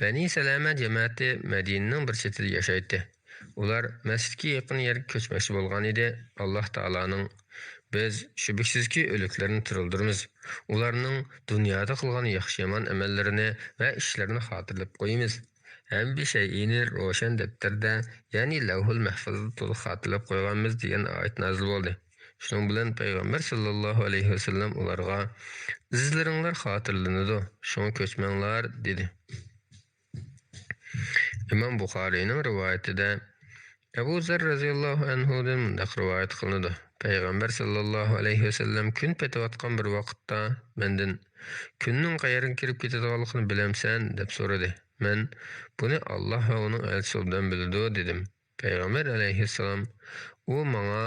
بەنى سەلەمە جەمەتى مەدىنىنىڭ بىر چېتىدا ياشايتتى. ئۇلار مەسچىتكە يېقىن يەرگە كۆچمەكچى بولغان ئىدى. ئاللاھ تائالانىڭ، بىز شۈبھىسىزكى ئۆلۈكلەرنى تىرىلدۈرىمىز، ئۇلارنىڭ دۇنيادا قىلغان ياخشى-يامان ئەمەللىرىنى ۋە ئىشلىرىنى خاتىرىلەپ قويىمىز. ھەممە شەيئىنى روشەن دەپتەردە، يەنى لەۋھۇل مەھفۇزدا تولۇق خاتىرىلەپ قويغانمىز دېگەن ئايەت نازىل بولدى. شۇنىڭ بىلەن پەيغەمبەر ساللاللاھۇ ئەلەيھى ۋەسەللەم ئۇلارغا، ئىزلىرىڭلار خاتىرىلىنىدۇ، شۇڭا كۆچمەڭلار، دېدى. ئىمام بۇخارىينىڭ رىۋايىتىدە، ئەبۇ زەر رەزىياللاھۇ ئەنھۇدىن مۇنداق رىۋايەت قىلىنىدۇ: پەيغەمبەر ساللاللاھۇ ئەلەيھى ۋەسەللەم كۈن پېتىۋاتقان بىر ۋاقىتتا مەندىن، «كۈننىڭ قەيەرگە كىرىپ كېتىدىغانلىقىنى بىلەمسەن؟» دەپ سورىدى. مەن، «بۇنى ئاللاھ ۋە ئۇنىڭ ئەلچىسى ئوبدان بىلىدۇ» دېدىم. پەيغەمبەر ئەلەيھىسسالام، ئۇ ماڭا،